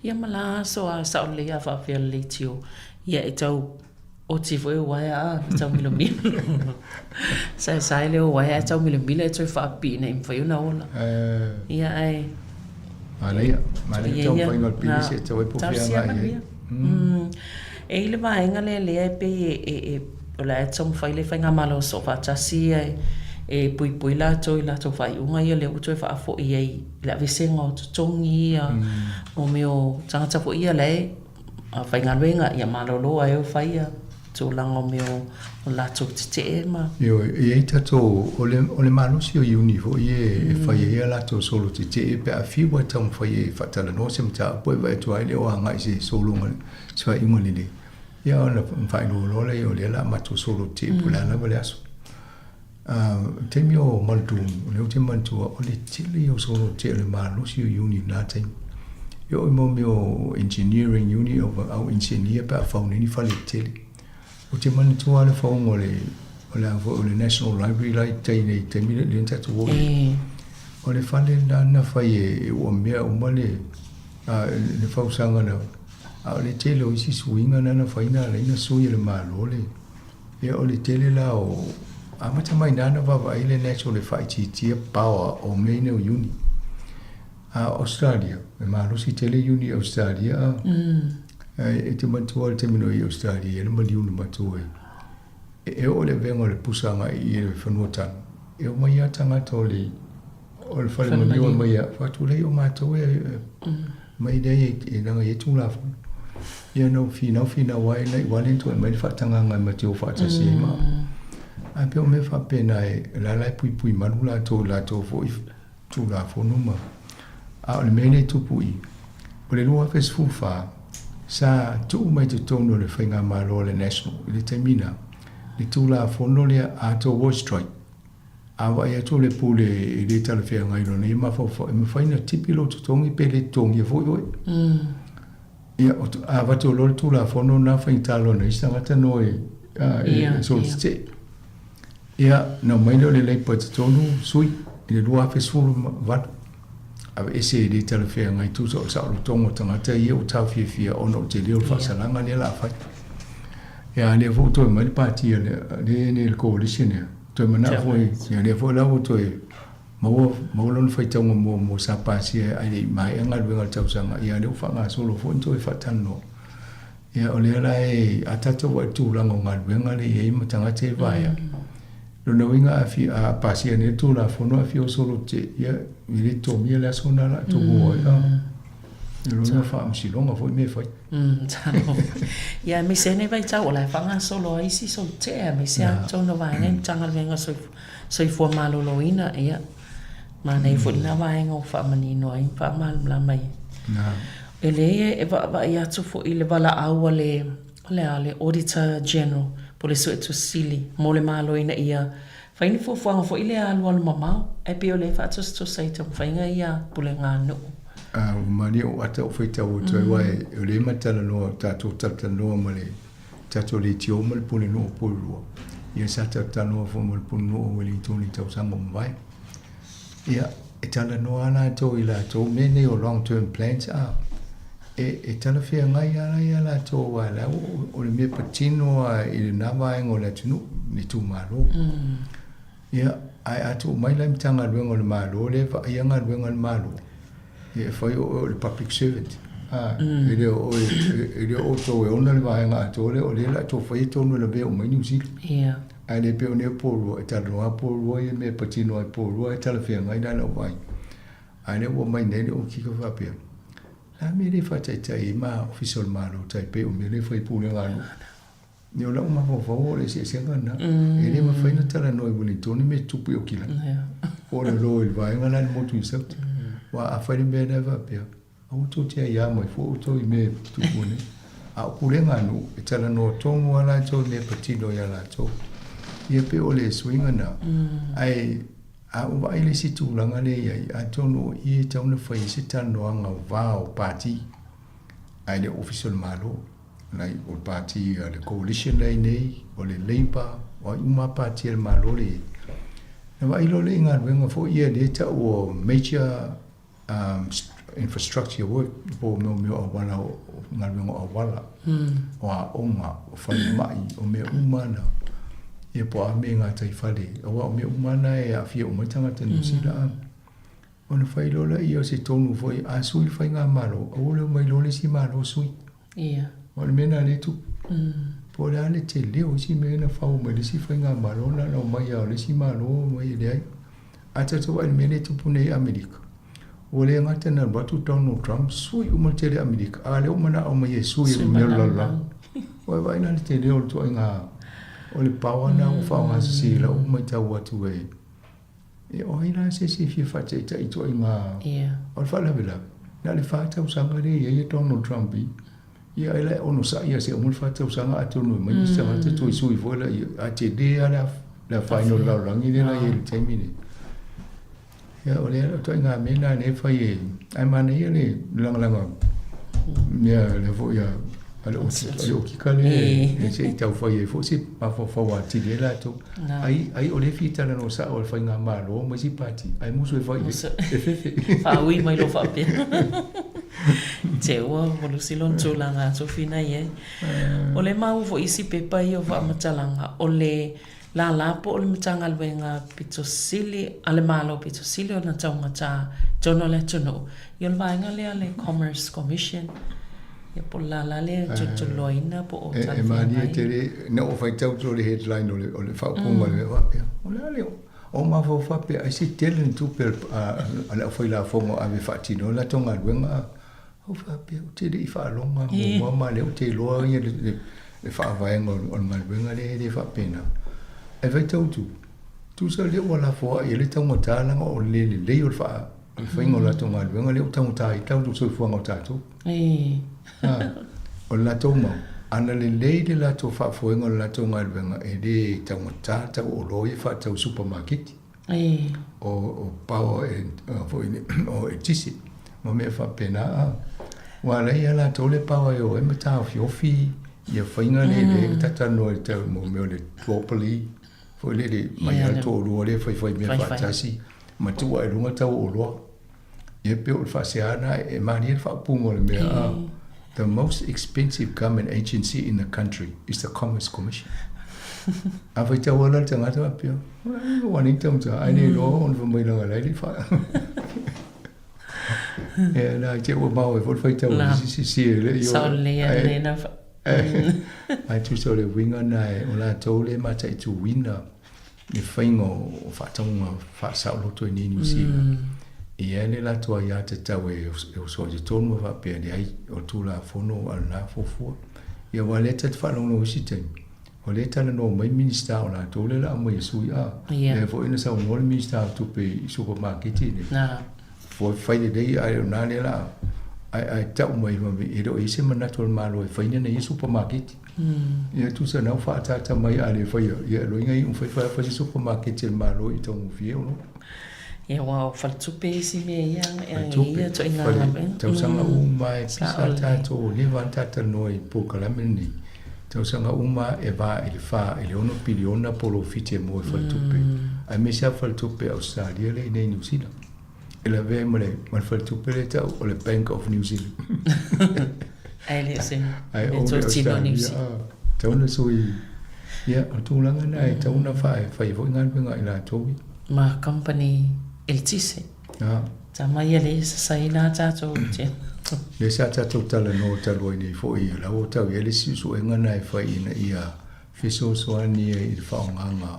Ia ma la aso a sao lelei a faapea le leitio ia e tau Oti foi o uaea a, e tau milomilo. Saesae lea o uaea ae tau milomilo ae toe faapipii ina ia mafai ona ola. Ia ae... Manaia, manaia tau faiga o le pinisi e tau ai po o fea agai i ai. E i ai le vaega lea lea e pei e, e, o le a e taumafai le Faigamalo o Soofaatasi ia e puipui latou i latou faaiuga ia lea ua toe faafoi ai i le aveesega o totogi ia, mo mea o tagata foi ia la e faigaluega, ia malolo ae o fai ia tulaga o mea o latou tetee ma. Ioe, e i ai tatou, o le, o le malosi o iuni foi e fai ai a latou solo tetee pe a fiu lava e taumafai e faatalanoa se mataupu e vaai atu ai lea o agai i se sologa, se faaiuga lelei. Ia ona faailoa loa lea o lea o le a matou solo tetee po o le a lava le aso. Uh, taimi o Muldoon, o lea ou te manatua, o le tele ia o solo tetee o le malosi o iuni i lena taimi. E oo i mo mea o engineering unit o au engineer pe a fau nei ni fale tetele. Ou te manatua le fauga o le o le a foi o le National Library la i tai nei taimi le le tatou o i. O le fale la na fai e ua mea uma le le fausaga na a o le tele o isi suiga na na fai na ala ai na sui e le Malo le Ia o le tele la o amata mai na na vaavaai le National e faaitiitia power o mea nei o iuni. A o Australia, e malosi tele iuni i Australia a. E te manatua le taimi na i Australia i le maliu na matou ai. E oo le avega o le pusa agai i le fanua tanu, e omai lava tagata o le o le fale maliu e omai a fatu lea o matou e mai lea e leaga e i ai Tulafono. Ia na ou finau finau ai na i Wellington e aumai le faatagaga e ma te o faatasi ai ma ae pei o mea faapena e o la la e puipui malu latou i latou foi Tulafono ma a o le mea lea e tupu i o le 2014 sa tuu mai totonu o le faigamalo a le National i le taimi na le Tulafono lea a tou o strike A vaai atu le pule e le talafeagai lona ia mafaufau, e mafai ona tipi lou totogi pe le totogia foi oe. Ia, a avatu loa le Tulafono lena faigata loa na isi tagata no e, e solotetee. Ia, na omai lea o le Labour i totonu, sui, i le 2018, aveese e le talafeagai tusa o le saolotoga o tagata ia ua taofiafia ona o le tele o le faasalaga lea o le a fai. Ia, a lea foi ua toe aumai le pati a le, le coalition lea, Toe manao foi, ia lea foi la ua toe maua, maua lona faitauga muamua sa pasia ae le i maea galuega a le tausaga, ia lea ua faagasolo foi ona toe faatalanoa. Ia o lea la e, a tatou vaai i le tulaga o galuega lea e i ai ma tagata ia e vaea, lona uiga a fia, a pasia nei le Tulafono a fia oso lote, ia e le totogia le aso lena o le a tou o ai. Ia lona faamasinoga foi mea e fai. Ia aemaise ai nei vaitau o la e faagasolo ai isi solotea aemaise lava totonu o vaega i Matagaluega o Soifua Maloloina. Ia, manaia foi lena vaega ua faamanino ai ma faamalamalama ai. E leai e vaavaai atu foi i le valaau a le, o le a, le Auditor General po o le Suetusi Sili mo le Malo ina ia fai ni fuafuaga foi lea alualu mamao, ae pei o lea e faatusatusa i taumafaiga ia a puleganuu. A ua malie ou ata ou faitau atu ai, aua o lea ma talanoa, tatou talatalanoa ma le tatou leitio ma le pulenuu o Porirua, ia sa talatalanoa foi ma le pulenuu o Ueligitone i tausaga ua mavae. Ia, e talanoa lava latou i latou mea nei o long term plans, a. E, e talafeagai lava la ia latou aua la o le mea patino lava i lena vaega o le atunuu, le itumalo. Ia, ae a tuu mai la i Matagaluega o le Malo lea e vaaia galuega a le Malo, ia e fai o oe o le public servant. A, e le o oe, e le o outou e ona le vaega atoa lea, o lea o le a outou faia tonu e lavea uma ai Niu Sila. Ae le pei o nei o Porirua, e talanoa lava Porirua ia i mea e patino ai Porirua e talafeagai la lau vaai. A lea ua aumai nei le okika faapea, le a mea le faataitai ai ma Ofisa o le Malo tai pei o mea lea e fai i pulega a nuu. Ia o lau mafaufau o le eseesega lena. E le mafai ona talanoa i Wellington i mea e tutupu i Okilana. Po o le loa i le vaega la i le motu i Sauta. Aua a fai le mea lea e faapea, aua tou te aiā mai fua outou i mea e tutupu nei. A o pulega a nuu, e talanoa tonu lava latou i mea e patino ia latou. Ia pei o le suiga lena. Ae a ou vaai i le isi tulaga lea e i ai, atonu o i e tatau ona fai ai se talanoaga o va o Pati ae le Ofisa o le Malo. Like o le Pati a le Coalition lea e i ai nei, o le Labour, o ai uma lava Pati a le Malo lea e i ai. Na vaai loa lea i galuega foi ia lea e tau o major infrastructure work po o mea o auala, o galuega o auala, o aoga, o falemai, o mea uma na. Ia po o a mea i gataifale, aua o mea uma na e aafia uma ai tagata Niu Sila. Ona fai loa lea o se tonu foi, a sui le faigamalo, aua le omai loa le isi malo sui. Ia. O le mea lena lea e tupu. Po o le a le tele o isi mea na fau mai le isi faigamalo na ona omai lava o le isi malo omai e leai. A tatou vaai i le mea lea e tupu nei i Amerika, ua le gata na alu atu Donald Trump sui uma le tele o Amerika, a o lea ua manao mai e sui le mea o le lalolagi. Ua e vaai la i le tele o le ituaiga o le power lena ua faaaoga sese i lau matau atu e E o ai la se isi e fia faataitai ituaiga o le faalavelave? Na o le fa tausaga lea e i ai e Donald Trump i ia ai la e onosai ia se uma le fa tausaga atonu e mai nisi tagata toe sui foi laia ae tele lava le afaina o le lalolagi lea la e i ai i le taimi lenei. Ia o lea ituaiga mea lena lea e fai e ae manaia le lagalaga mea lea foi a a le okika lea e se i tau fai ai foi se mafaufau atili ai latou. Ai, ai o lea e fia talanoa sao e le faigamalo ma isi pati, ae musu e fai e fefe. Faaui mai loa faapea. Te ua malusi lona tulaga a tofi na i ai. O le maua foi isi pepa ia o faamatalaga, o le lala po o le Matagaluega pito sili a le Malo pito sili ona taugata i totonu o le atunuu, ia o le vaega lea a le Commerce Commission. Ia po o le lala lea e tulituliloaina po o talafeagai. E malie tele, na ou faitau atu loa i le headline o le, o le faaupuga o le mea faapea. O le a le o mafaufau faapea, ai se tele ni tupe a le aufailafoga o ave e faatino ai le latou galuega. Ou faapea, ou te le i faaloga muamua ma lea ou te iloa ia le, le faavaega o le galuega lea e le faapena. Ae faitau atu, tusa lea ua lafoai ai le taugata leaga o le le lelei o le faa, o le faiga o latou galuega lea ua taugata ai le soifuaga o tatou. O le latou mau, ana lelei le latou faafoega o le latou galuega, e le taugata le tau o oloa ia e faatau i supamaketi, o power foi o eletise ma mea faapena. Ua ala ai latou le power e o ai ma taofiofi ia faiga lea lea e talanoa i le tau mea o le duopoly foi lele mai lava le toalua lea e faifai mea faatasi ma tuu ae i luga tau o oloa. Ia pei o le faasea lena e malie le faaupuga o le mea a The most expensive government agency in the country is the Commerce Commission. A faitau ala le tagata faapea, ua nei taugata, ae le iloa ona fai mai leaga la e le i fa. Ia na te ua mau ai foi le faitau a le isi sisi e le i o. Sao lelei lava lena. Ae tusa o le uiga lena o latou le mataituina le faiga o faatauga faasaoloto i nei Niu Sila. E i ai le latou aiatatau e oso ai totonu e faapea leai o le Tulafono a lena fuafua. Ia aua o lea ta te faalogologo i isi taimi, o lea e talanoa mai Minisita o latou lea o le a aumai e sui a. Lea foi na saunoa le Minisita o Tupe i supamaketi nei, fai lelei ae o lena lea o le a ae tau mai e le o i ai se manatu o le Malo e fai ni ana ia supamaketi. Ia tusa na ua faaataata mai a le faia, ia loiga iu fai fai fai se supamaketi a le Malo i taugofie o lo. Ia aua o faletupe isi mea ia e ia ituaiga galuega. Tausaga uma e pisa tatou ua leva ona talanoa i polokalame lenei. Tausaga uma e va i le 4 i le 6 piliona polofiti e maua i faletupe, aemaise lava faletupe Ausetalia lea i inei i Niu Sila. E lavea ai ma le ma le faletupe lea e tau o le Bank of New Zealand. Ae le o se Ae mea o le totino a New Australia. Zealand. Tatau ona sui ia o le tulaga lena e tatau ona fai foi galuega a i latou ia. Ma company eletise. Tama ia le sasaina a tatou te. Lea sa tatou talanoa talu ai nei foi, o la ua tau i ai le isi suesuega lena e fai ina ia fesoasoani ai i le faaaogaga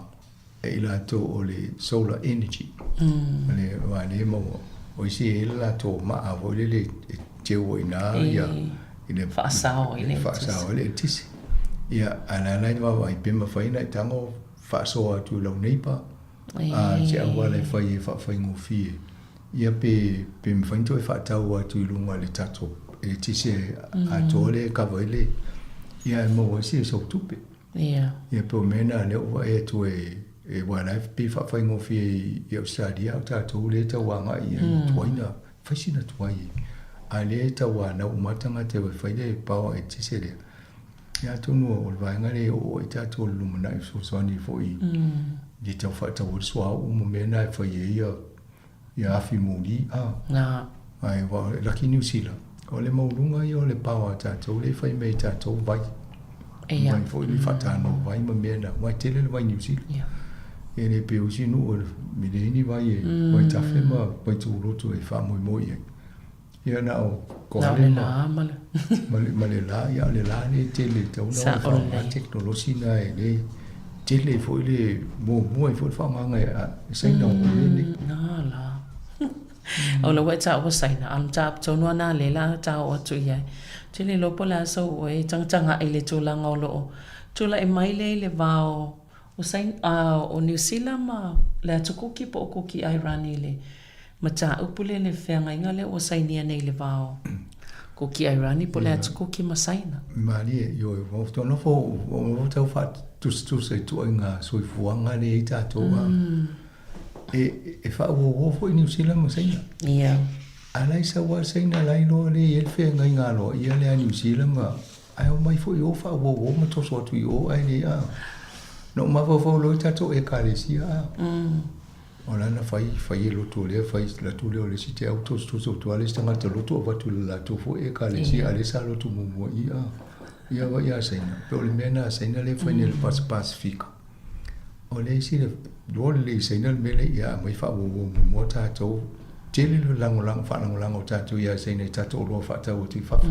e i latou o le solar energy. O le wā lea e maua, o isi e i ai le latou maa foi lele e teu ai i ina ia i le Faasao ai le eletise. Faasao ai le eletise. Ia, a o la e vaavaai pe mafai ona e tago faasoa atu i lau neighbour a se auala e fai e faafaigofie ia pe pe mafai ona toe faatau atu i luga i le tatou eletise atoa lea e kava ai le ia e maua ai se sou tupe. Ia. Ia pei o mea na lea ua vaai atu e e aua la e pei e faafaigofie i Ausetalia a o tatou lea e tau agai i ai i tuai na fai sina tuai a lea e tau anau uma tagata e fai le power eletise lea. Ia atonu o le vaega lea e oo ai tatou i le lumanai fesoasoani foi i le tau faatau ai le suauu ma mea na e fai ai ia ia afi moli a. Ae aua e laki Niu Sila, o le maualuga ia o le power a tatou lea e fai mai ai tatou vai. Ia. Vai foi le faatanoa vai ma mea na, aua e tele le vai Niu Sila. Ia. E le pei o isi nuu e leai ni vai e vaitafe ma vaituulotu e faamoemoe i ai. Ia na o Na o le la ma le. Ma le la, ia o le la lea e tele tatau ona Sao faaaoga lelei. tekonolosi na e le tele foi le muamua ai foi le faaaogaga e Saina o mea nei. Na la. O la ua e taua Saina, a o le mataupu tonu lava lena lea o le a ta oo atu i ai. Ou te le iloa po o le a sou e tagatagai i le tulaga o lo o tulai mai lea i le va o Saina, o Niu Sila ma le Atu Kuki po o Kuki Airani i le Mataupu lea le feagaiga lea ua sainia nei i le va o Kuki Airani po o le Atu Kuki ma Saina. Malie, ioe, ua ou nofo, ua ou tau faatusatusa i tuaiga soifuaga lea e i ai tatou a. E, e faauouo foi Niu Sila ma Saina. Ia. A la e sau lava Saina la e iloa lea e i ai le feagaiga aloaia lea a Niu Sila ma, ae omai foi i o faauouo ma toso atu i o ae le a. Na ou mafaufau loa i tatou Ekalesia a. O lana fai, fai e lotu o lea, fai latu lea o le isi te au tosotoso atu lava le isi tagata lotu avatu i le latou foi ekalesia a lea sa lotu muamua i a ia va ia Saina. Pe o le mea na a Saina lea fai nei le Pasifika. O le isi le loa lelei i Saina le mea lea ia aumai faauauau muamua tatou tele le lagolago faalagolago o tatou ia Saina i tatou oloa faatau atu i fafo.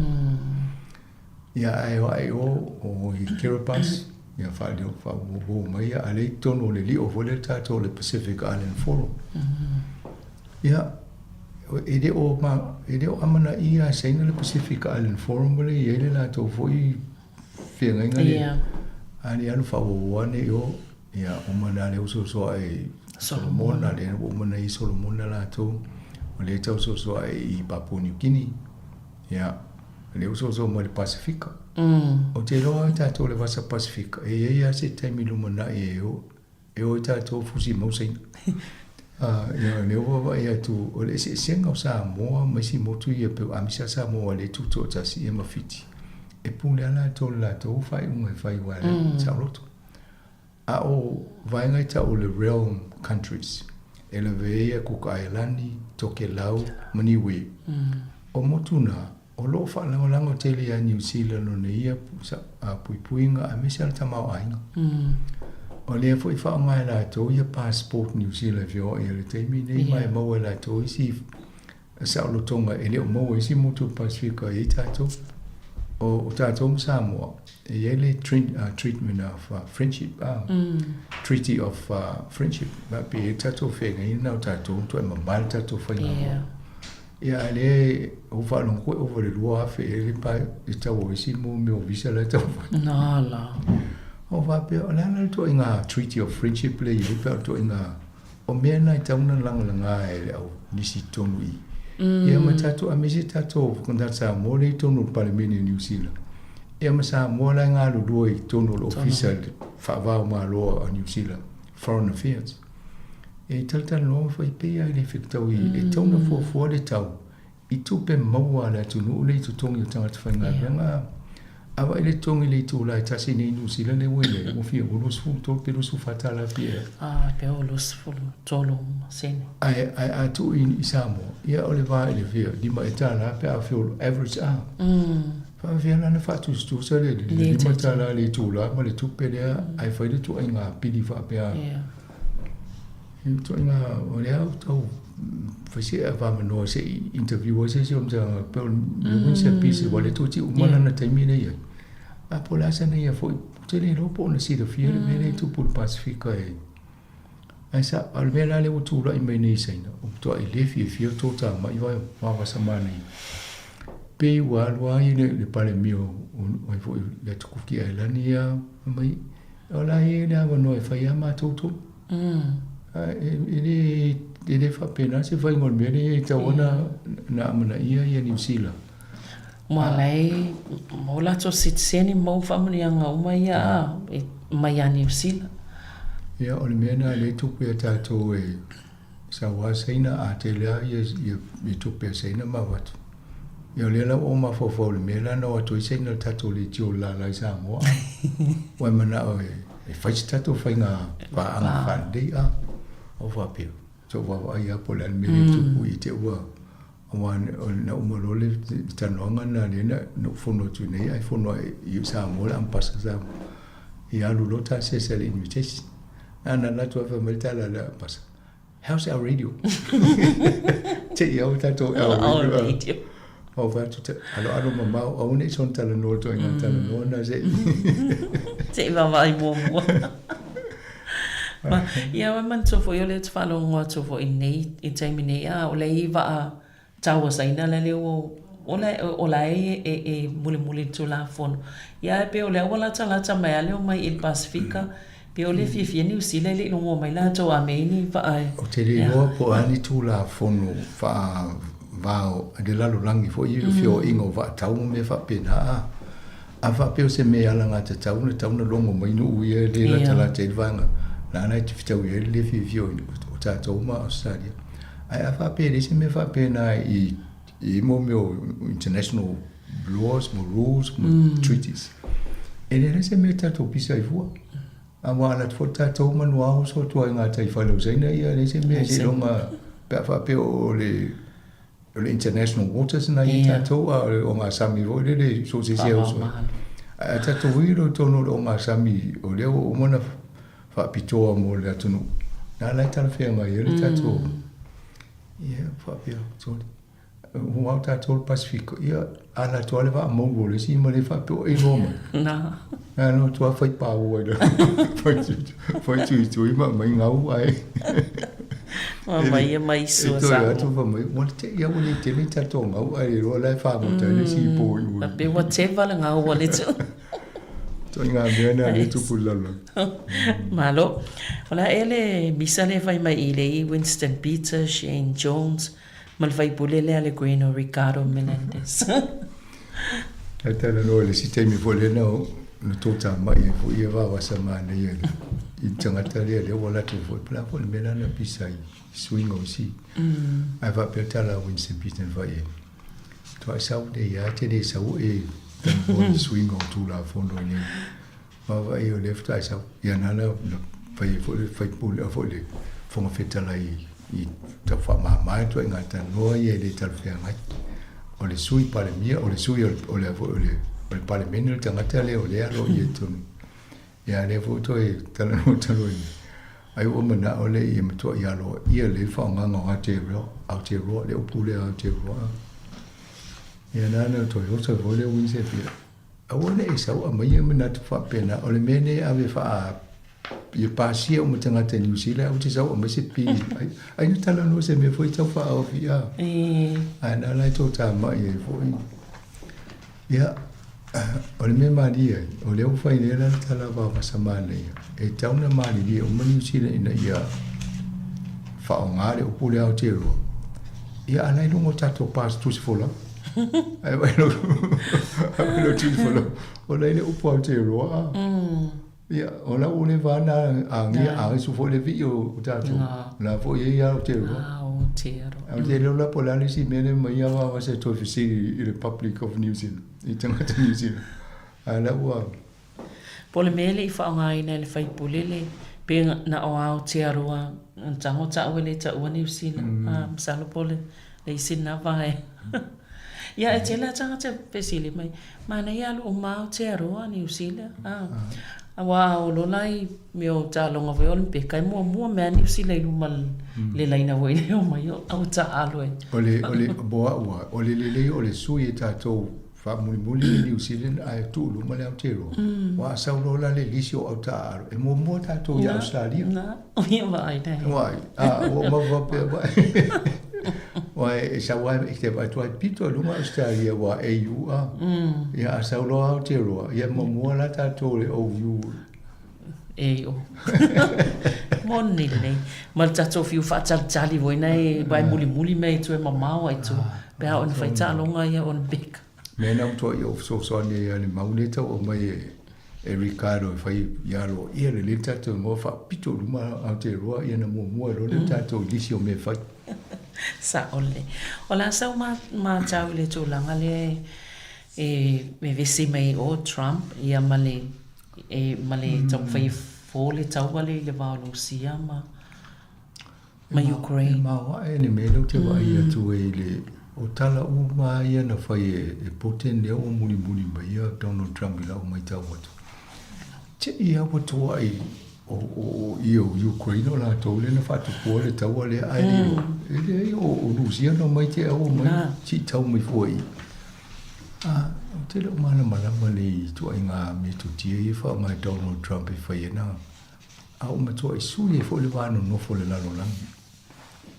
Ia ae o ae o o i Kiribati, ia faaleo faauouou mai ia, a lea i totonu o le lio foi lea tatou o le Pacific Island Forum. Ia, e le o ma, e le o amanaia e Saina le Pacific Island Forum lea e i ai le latou foi feagaiga lea. Ia. A le alu faauouou ane i o, ia uma na lea ua soasoa ae i Solomona, lea ua uma na i Solomona latou, o lea e tau soasoa ae i Papua New Guinea. Ia, lea ua soso mai le Pasifika. Ou te iloa lava tatou le vasa Pasifika, e i ai lava se taimi lumanai e o, e o ai tatou fusi mau Saina. Ia, lea ua vaavaai atu, o le eseesega o Samoa ma isi motu ia pei o Amisa Samoa lea e tutoatasi ia ma Fiti, e pule lava latou i le latou faaiuga e fai aua e saoloto. A o vaega e tau o le Realm Countries, e lavea ai a Kuka Ailani, Tokelau ma Niue. O motu na, o lo o faalagolago tele ia Niu Sila nona ia puipuiga aemaise lava le tamaoaiga. O lea foi e faaaoga e latou ia passport Niu Sila e feoai ai i le taimi nei ma e maua e latou isi saolotoga e le o maua i isi motu o le Pasifika e i ai tatou. O tatou ma Samoa, e i ai le treatment of friendship, treaty of friendship, pe i ai le tatou feagaiga na o tatou toe mamao le tatou faigamalo. Ia, a o lea ua faalogo koe ova i le 2,000 ea le pa le tau o isi mea o visa la e taumafai. Na la. O faapea, o le a la le ituaiga treaty of friendship lea e i ai pe a o le ituaiga O mea na e tatau ona lagalaga e le au nisi i totonu i i. Ia ma tatou, aemaise tatou tagata Samoa lea i totonu o le Palemene o Niu Sila. Ia ma Samoa la e galulue i totonu o le Ofisa Faava o Malo a Niu Sila, Foreign Affairs. E talatalanoa ma fai pei lava e le fetau i, e tatau ona fuafua le tau i tupe maua a le atunuu lea i totogi o tagata faigaluega. A vaai le totogi i le itula e tasi nei i Niu Sila lea ua i ai, ua fia, ua 23 pe 24 tala fia ea. A, pe ua 23 ma sene. Ae, ae a tuu i, i Samoa, ia o le va i le fia, lima ea tala pe a fia average a. Faafefea la ona faatusatusa le, le lima tala i le itula ma le tupe lea ae fai le ituaiga pili faapea. Yeah. Ituaiga o lea ua tau fai se avamanoa se i interview ai se isi o matagaluega pe o le Winston Peace ua le toeitiiti uma lana taimi lea i ai. A po o le a sana ia foi, ou te le iloa po o na silafia le mea lea e tupu i le Pasefika e Ae sa, a o le mea la lea ua tulai mai nei i Saina, ua matuai le fiafia o toatamai vavasa manaia. Pei ua alu lava ia le Palemia o ai foi le atu Kuki Ailani ia fai mai, o la e i ai le avanoa e fai lava matou tonu. E le, e le faapena se faiga o le mea lea e tatau ona na amanaia ia Niu Sila. Ua la e maua latou sitiseni ma maua faamanuiaga uma ia mai ia Niu Sila. Ia, o le mea lena lea e tupu ia tatou e sau lava Saina a tele lava ia tupe a Saina ma avatu. Ia o lea la ua ou mafaufau i le mea lea na o atu ai Saina i le tatou leitio lala i Samoa. Ua e manao e fai se tatou faiga paaga faalelei a. Ou faapea, se i ou vaavaai lava po o le a le mea lea e tupu i te i ua aua na uma loa le talanoaga lena lea na ou fono atu nei ae fono ae i Samoa le Ambassador Samoa. Ia alu loa ta asiasi i le invitation. A na alu atu lava fai mai le tala a le Ambassador, How's our radio? Te i au tatou our radio. Ou fai atu, aloalo mamao, aua ne i soona talanoa i ituaiga talanoa na se i. Se i vaavaai muamua. Ia, ua manatua foi o lea ou te faalogo atu foi i nei, i taimi nei, a o lea i vaa tau a Saina la lea ua, o la, o la e, e, e mulimuli i le Tulafono. Ia ae pei o lea ua latalata mai lava le omai i le Pasefika, pei o le fiafia Niu Sila e le i logoa mai latou a me ai ni vaa e. Ou te le iloa po o a ni Tulafono faava o le lalolagi foi i le feoaiga o vaa tau ma mea faapena a. A faapea o se mea e alagatatau ona tatau ona logo mai nuu ia e le latalata i le vaega lana e te fetaui ai le le fiafia o tatou ma Ausetalia. Ae a faapea e leai se mea faapena i i mo mea o international laws ma rules ma treaties, e leai se mea e tatou pisa ai fua. Aua a alu atu foi tatou manuao oso atu ai i gataifale o Saina, ia e leai se mea seiloga pe a faapea o le O le international waters na i tatou, a o le ogasami foi lele so o se isi e oso ai. Ae a tatou ui loa i totonu o le ogasami, o lea ua uma ona faapitoa mo le atunuu, na la e talafeagai ai le tatou, ia, faapea, sorry. Ua ao tatou le Pasefika, ia, ala atu lava le vaa moulu o le isi ma le faapea o e iloa mai. Na. Na no atu lava fai paua i lalo, fai tuitui ma aumai gau ae. Aumai ia mai sua E toe atu fai mai, ua te i ua le tele ni tatou gau ae le iloa la e fagota ai le isi po i ui. Faapea ua teva le gau a le tu. Ituaiga mea na lea e tupu i le lalolagi. Malo. O le a ea le misa lea e fai mai i le Winston Peter, Shane Jones, ma le faipule lea le Green o Ricardo Melendez. E talanoa i le isi taimi foi lea na na toatamai ai foi ia vavasa manaia i le tagata lea lea ua latou foi po o le a foi le mea la na pisa ai i suiga o isi ae faapea tala a Winston Peter na fai ai tuai sau nei a te le sau e talanoa i suiga o Tulafono nei vaavaai o lea faatoa e sau ia na na fai ai foi le faipule foi le Fofoga Fetalai i tau faamama ituaiga talanoa ia e le talafeagai. O le sui Palemia, o le sui o le, o le, o le, o le Palemene le tagata lea o lea alo i totonu. Ia lea foi toe talanoa talu ai. Ai ua manao lea ia matuai aloaia le faaaogaga o Aotearoa, Aotearoa, le upu lea Aotearoa. Ia na na toe oso foi le Winston Peter. Aua ne i sau aumaia manatu faapena, o le mea lenei e ave faa ia pasia uma tagata i Niu Sila, aua te sau aumai se pili. Ai, ai na talanoa se mea foi tau faaofi a. Ae na ala e toatamai ai foi. Ia, o le mea malie ai, o lea ua fai nei la le tala vavasa manaia, e tatau ona malilie uma Niu Sila ina ia faaaoga le upu lea Aotearoa. Ia, a la e i luga o tatou pas tusi folau. Ai vai lo ai lo tusi folau. O la e le upu Aotearoa. Ia, o la ua leva lava ona agia a isu foi le vii o tatou. La foi e i ai Aotearoa. Aotearoa. Ae ou te iloa la po o le a le isi mea lea e aumai lava se toe fesili i le public of New Zealand, i tagata New Zealand. A o lea ua. Po o le mea e le i faaaogaina e le faipule le pe na o Aotearoa na tago taʻu e le taua Niu Sila. A masalo po o le isi lena vaega. Ia e tele lava tagata e fesili mai, manaia alu uma Aotearoa Niu Sila. A aua a olo la i mea o taaloga foi Olympeka e muamua mai lava Niu Sila i luma le laina foi lea e omai o au taaalo e. O le o le mo au lava, o le lelei o le sui e tatou Faamulimuli le New Zealand ae tuu luma le Aotearoa. Ua sau loa la le lisi o au taaalo, e muamua tatou ia Ausetalia. Na, o ia vaai la e. Vaai, a, ua uma faapea mai. Aua e sau lava e te vaai atu lava e pito i luga Ausetalia ua AU a. Ia a sau loa Aotearoa, ia muamua la tatou i le OU. E o. Moni lelei. Ma le tatou fiu faatalitali foi na e aua e mulimuli mea i tua e mamao lava i tua pe a oo ina fai taaloga ia Olympic. Mea na matuai ou fesoasoani ai ia le mau lea e tau aumai e Ricardo e fai ia aloaia lelei le tatou igoa faapito i luma Aotearoa ia na muamua ai loa lea tatou i lisi o mea e fai. Sao lelei. O le a sau matau i le tulaga lea e vevesi mai ai o Trump ia ma le E ma le taumafai e fo le taua lea i le va o Lusia ma ma Ukraine. E maoae le mea lea ou te vaai atu ai i le, o tala uma lava ia na fai e Putin lea ua mulimuli mai ia Donald Trump i lau matau atu. Te i lava ua toai o, o, o ia o Ukraine o latou lea na faatupua le taua lea ae le iloa. E leai o, o Lusia na omai te au omai se i tau mai fua i i. A, ou te le o malamalama lelei i ituaiga metotia ia e faaaoga e Donald Trump e fai ai na, a ua matuai sui ai foi le va nonofo o le lalolagi.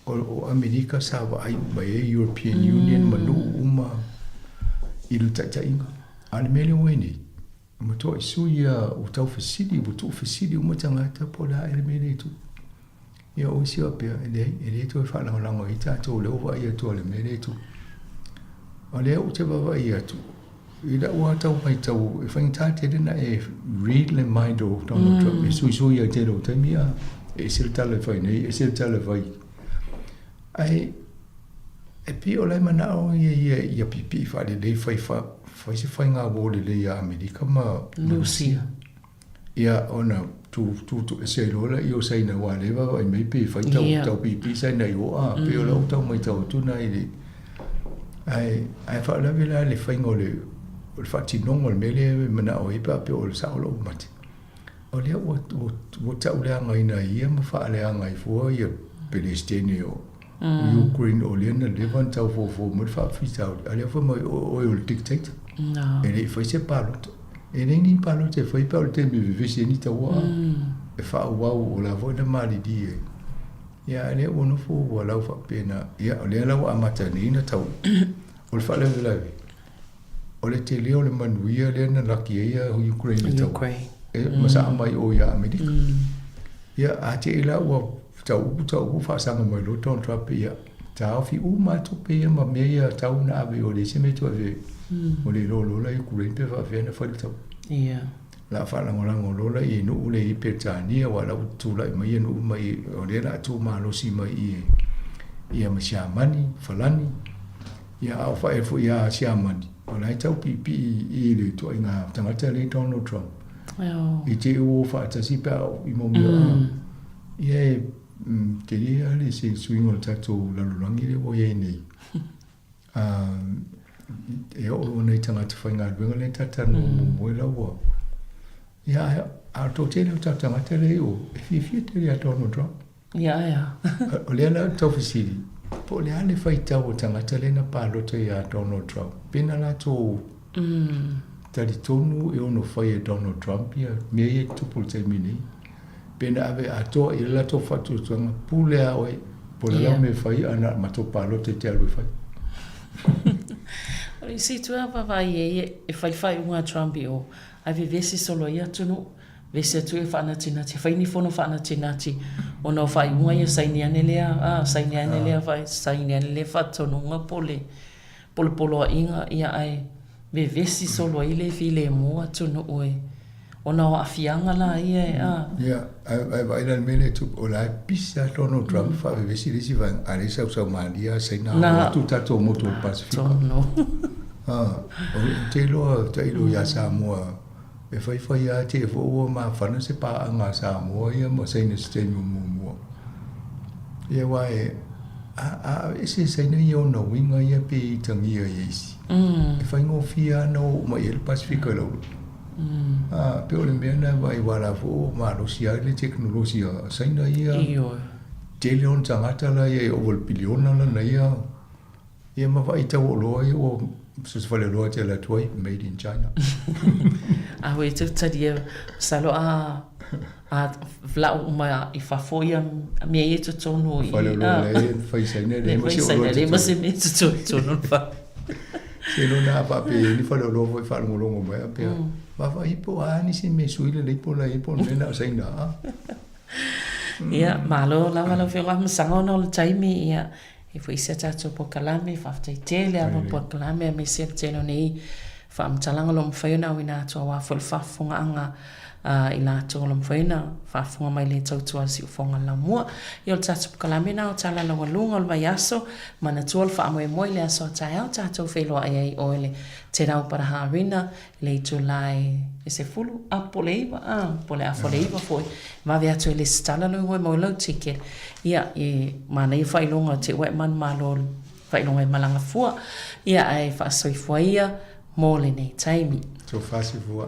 O, o Amerika sa vaai uma i ai European Union ma nuu uma i le taitaiga. A o le mea lea ua i ai nei, ua matuai sui ia, ua tau fesili, ua tuufesili uma tagata po o le a ea le mea lea e tupu. Ia o isi faapea, e leai, e le toe faalagolago i ai tatou o lea ua vaai atu i le mea lea e tupu. O lea ou te vaavaai atu, i lau lava tau matau, e faigata tele ona e read le mind o Donald Trump, e suisui ai tele o taimi, a, e ese le tala e fai nei, ese le tala e fai. Ae, e pei o la e manao ia ia ia pipii faalelei, fai, fai se faigauo lelei ia Amerika ma Lusia. Ia ona tu tu tu ese ai loa lea o Saina aua o lea e vaavaai mai pe fai tau yeah. tau pipi Saina i o a pei o lau tau matau atu na i le ae ae faalavelave la le faiga o le o le faatinoga o le mea lea e manao ai pe a pei o le sao lou mate o lea ua ua ua tauleagaina ai ia ma faaleaga ai fua ia Peresetene o mm. Ukraine o lea na leva ona taufoufou mai le faafitauli a lea fai mai oe o le dictator no. e le i fai se palota e leai ni palota e fai pe o le taimi e vevesi ai ni tauā mm. e faaauau o la foi na malilie ai ia a lea ua nofo ua lau faapena ia o lea la ua amata nei na tau o le faalavelave o le tele o le manuia lea na laki ai ia Ukraine i le taua e masaa mai o ia Amerika. Ia, a te i la ua tau upu tau upu faasaga mai loa Donald Trump, ia, taofi uma lava tupe ia ma mea ia tau na ave o le isi mea tu ave o le iloa loa la Ukraine pe faafefea na fai le taua. Ia. La faalagolago loa la i nuu lea i Peretania aua la ua tulai mai ia nuu mai o lea la tu malosi mai i ia ma Siamani, Falani. Ia a o faia foi ia Siamani, o la e tau piipii i le ituaiga tagata lea Donald Trump. Oh. I te ua faatasi pe a i mo mea. Mm. Ia e tele lava le se suiga o le tatou lalolagi lea ua i ai nei. E oo nei tagata faigaluega lea ta talanoa muamua la ua. Ia a o le toatele o tatou tagata lea i o, e fiafia tele ia Donald Trump. Ia ae a. O lea la ou te tau fesili, po o le a le faitau o tagata lea na palota ia Donald Trump, pe na latou talitonu e ono fai e Donald Trump ia mea ia e tupu i le taimi nei, pe na ave atoa i ai le latou faatuatuaga, pule lava oe, po o le a lau mea e fai, ae na o le matou palota e te alu e fai. O le isi itu a vaavaai i ai e fai faaiuga a Trump i o, ae vevesi solo ai atunuu. Vese atu e faanatinati, fai ni fono faanatinati ona o faaiuga ia saini ane lea, a, saini ane lea, saini ane lea faatonuga po le, po le poloaiga, ia ae vevesi solo ai le filemu atunuu e, ona o aafiaga la ia e, a. Ia, ae vaai la i le mea lea e tupu, o la e pisi lava Donald Trump faavevesi le isi vaega, a o lea e sausau malie lava Saina a oo atu le tatou motu o le Pasefika. Tonu. Ou te iloa tailo iā Samoa e faifai lava te foi ua mafana se paaga a Samoa ia ma Saina i se taimi o muamua. Ia aua e a a aveese e Saina ia ona uiga ia pe itagia i isi. E faigofie lava ona oo uma i ai le Pasefika i lau loto. A pei o le mea lena e vaai aua o la foi ua malosi lava le tekonolosi a Saina ia. Ioe. Tele ona tagata la ia e ova i le piliona lana ia. Ia ma vaai tau oloa ia ua so se faleoloa e te ala atu ai, made in China. A ua e tau talia, masalo a a lau uma i fafo ia mea ia i totonu i. Faleoloa la e fai Saina e leai ma se oloa i totonu. Leai ma se mea i totonu o le fale. Seiloga a faapea e i ai ni faleoloa foi e faalogologo mai a pea, vaavaai po o a nisi mea sui lelei po o la e i ai po o le mea na o Saina a. Ia, malo lava lau Afioga Afamasaga ona o le taimi, ia, E foi isi a tatou polokalame, faafetai tele lava mo polokalame aemaise le tele o nei faamatalaga o lo o mafai ona auina atu aua foi le faafofogaaga a i latou o lo o mafai ona faafofoga mai i le tautua a le siufofoga laumua. Ia o le tatou polokalame lena o Tala Laualuga o le vaiaso, manatua le faamoemoe i le aso a taeao tatou feiloai ai i o i le Te Rauparaha Arena le itula e 10, a po o le 9, a, po o le afa o le 9 foi, vave atu e lesitala lou igoa e maua ai lau ticket. Ia, e manaia faailoga o te ua e manumalo i faailoga e malaga fua, ia, ae faasoifua ia mo lenei taimi. Tofa sifua.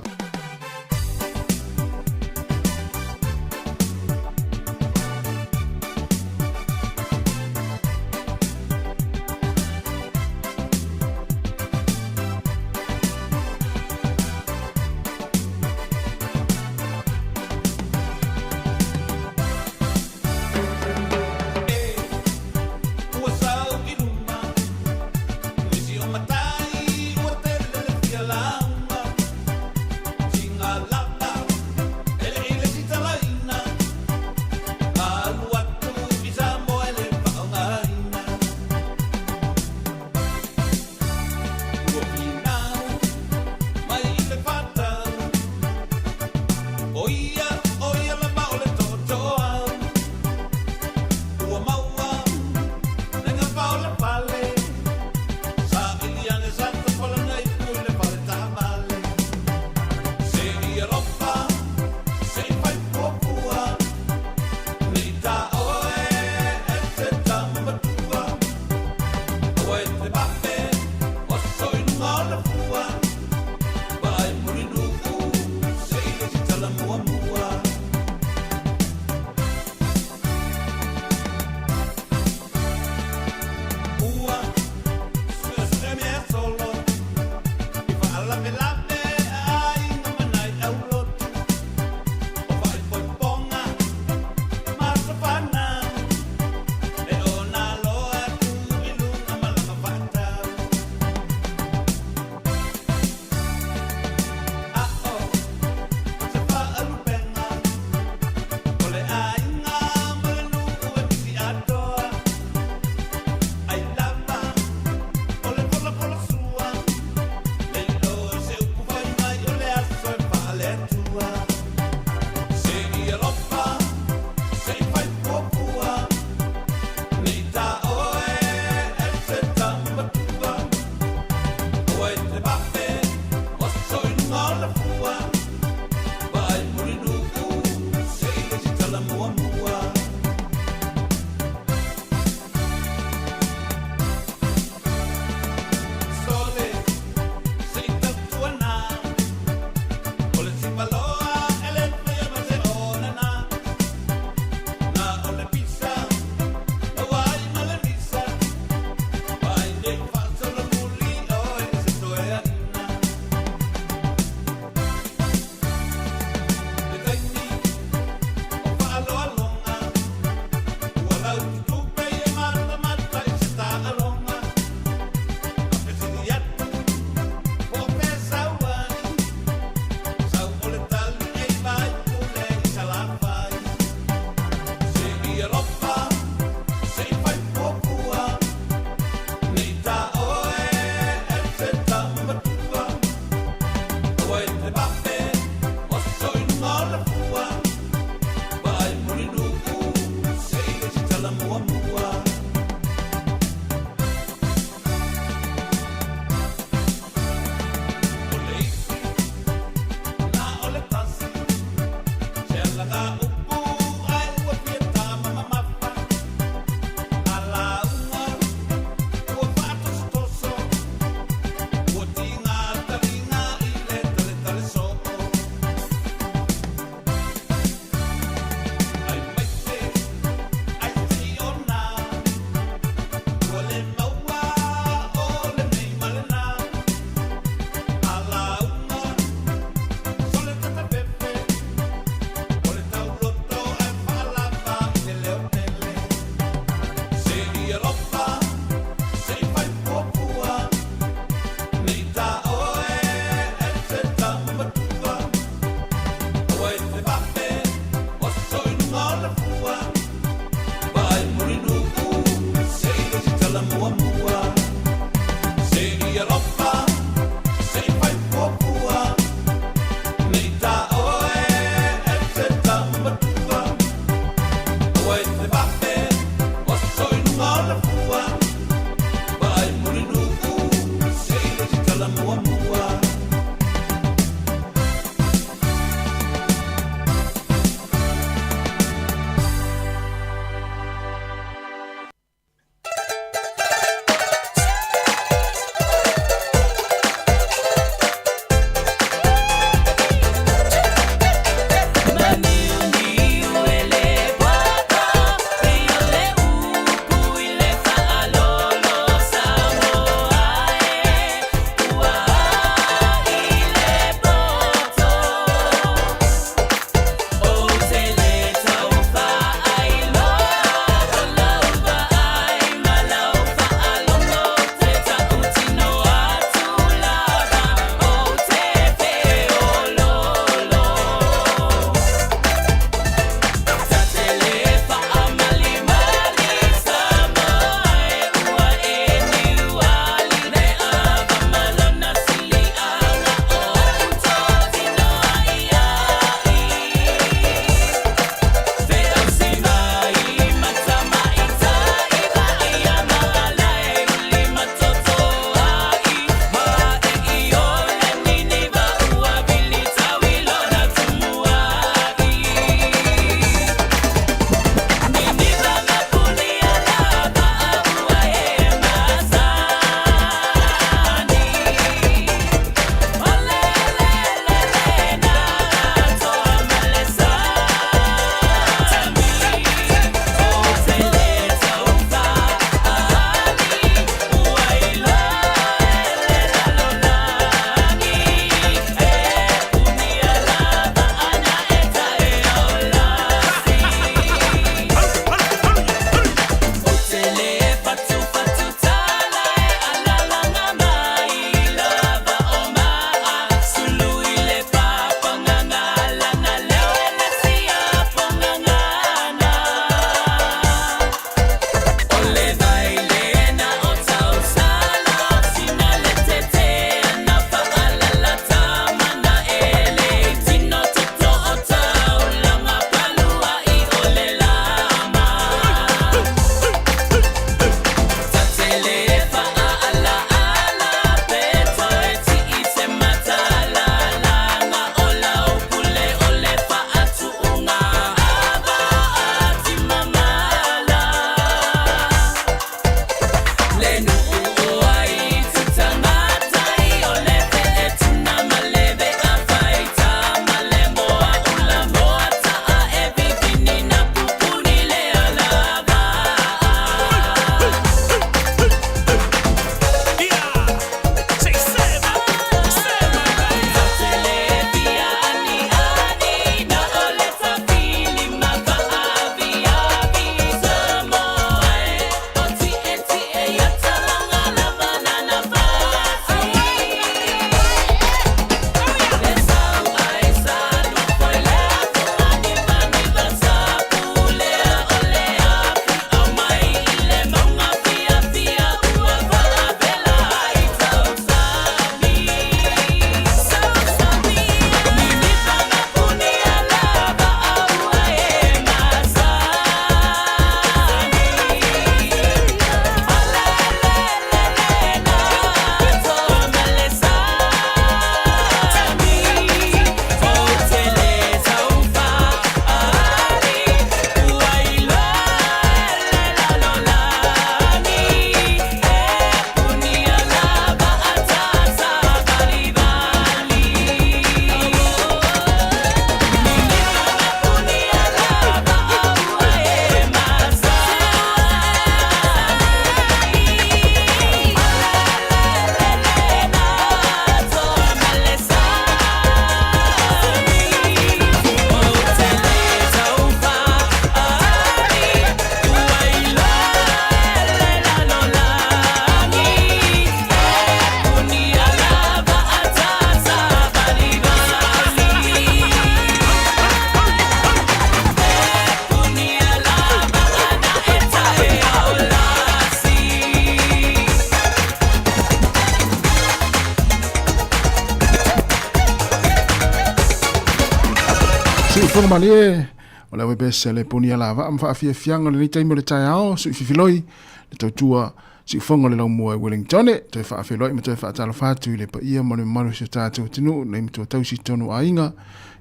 Siufoga malie, o le awebese le poni ala vaa ma faafiafiaga o lenei taimi o le taeao, sui fifiloi, le tautua siufoga o le laumua i Wellington, toe faafeiloai ma toe faatalofa atu i le paia ma le mamalu o si o tatou atunuu, nei matua tausi i totonu o aiga,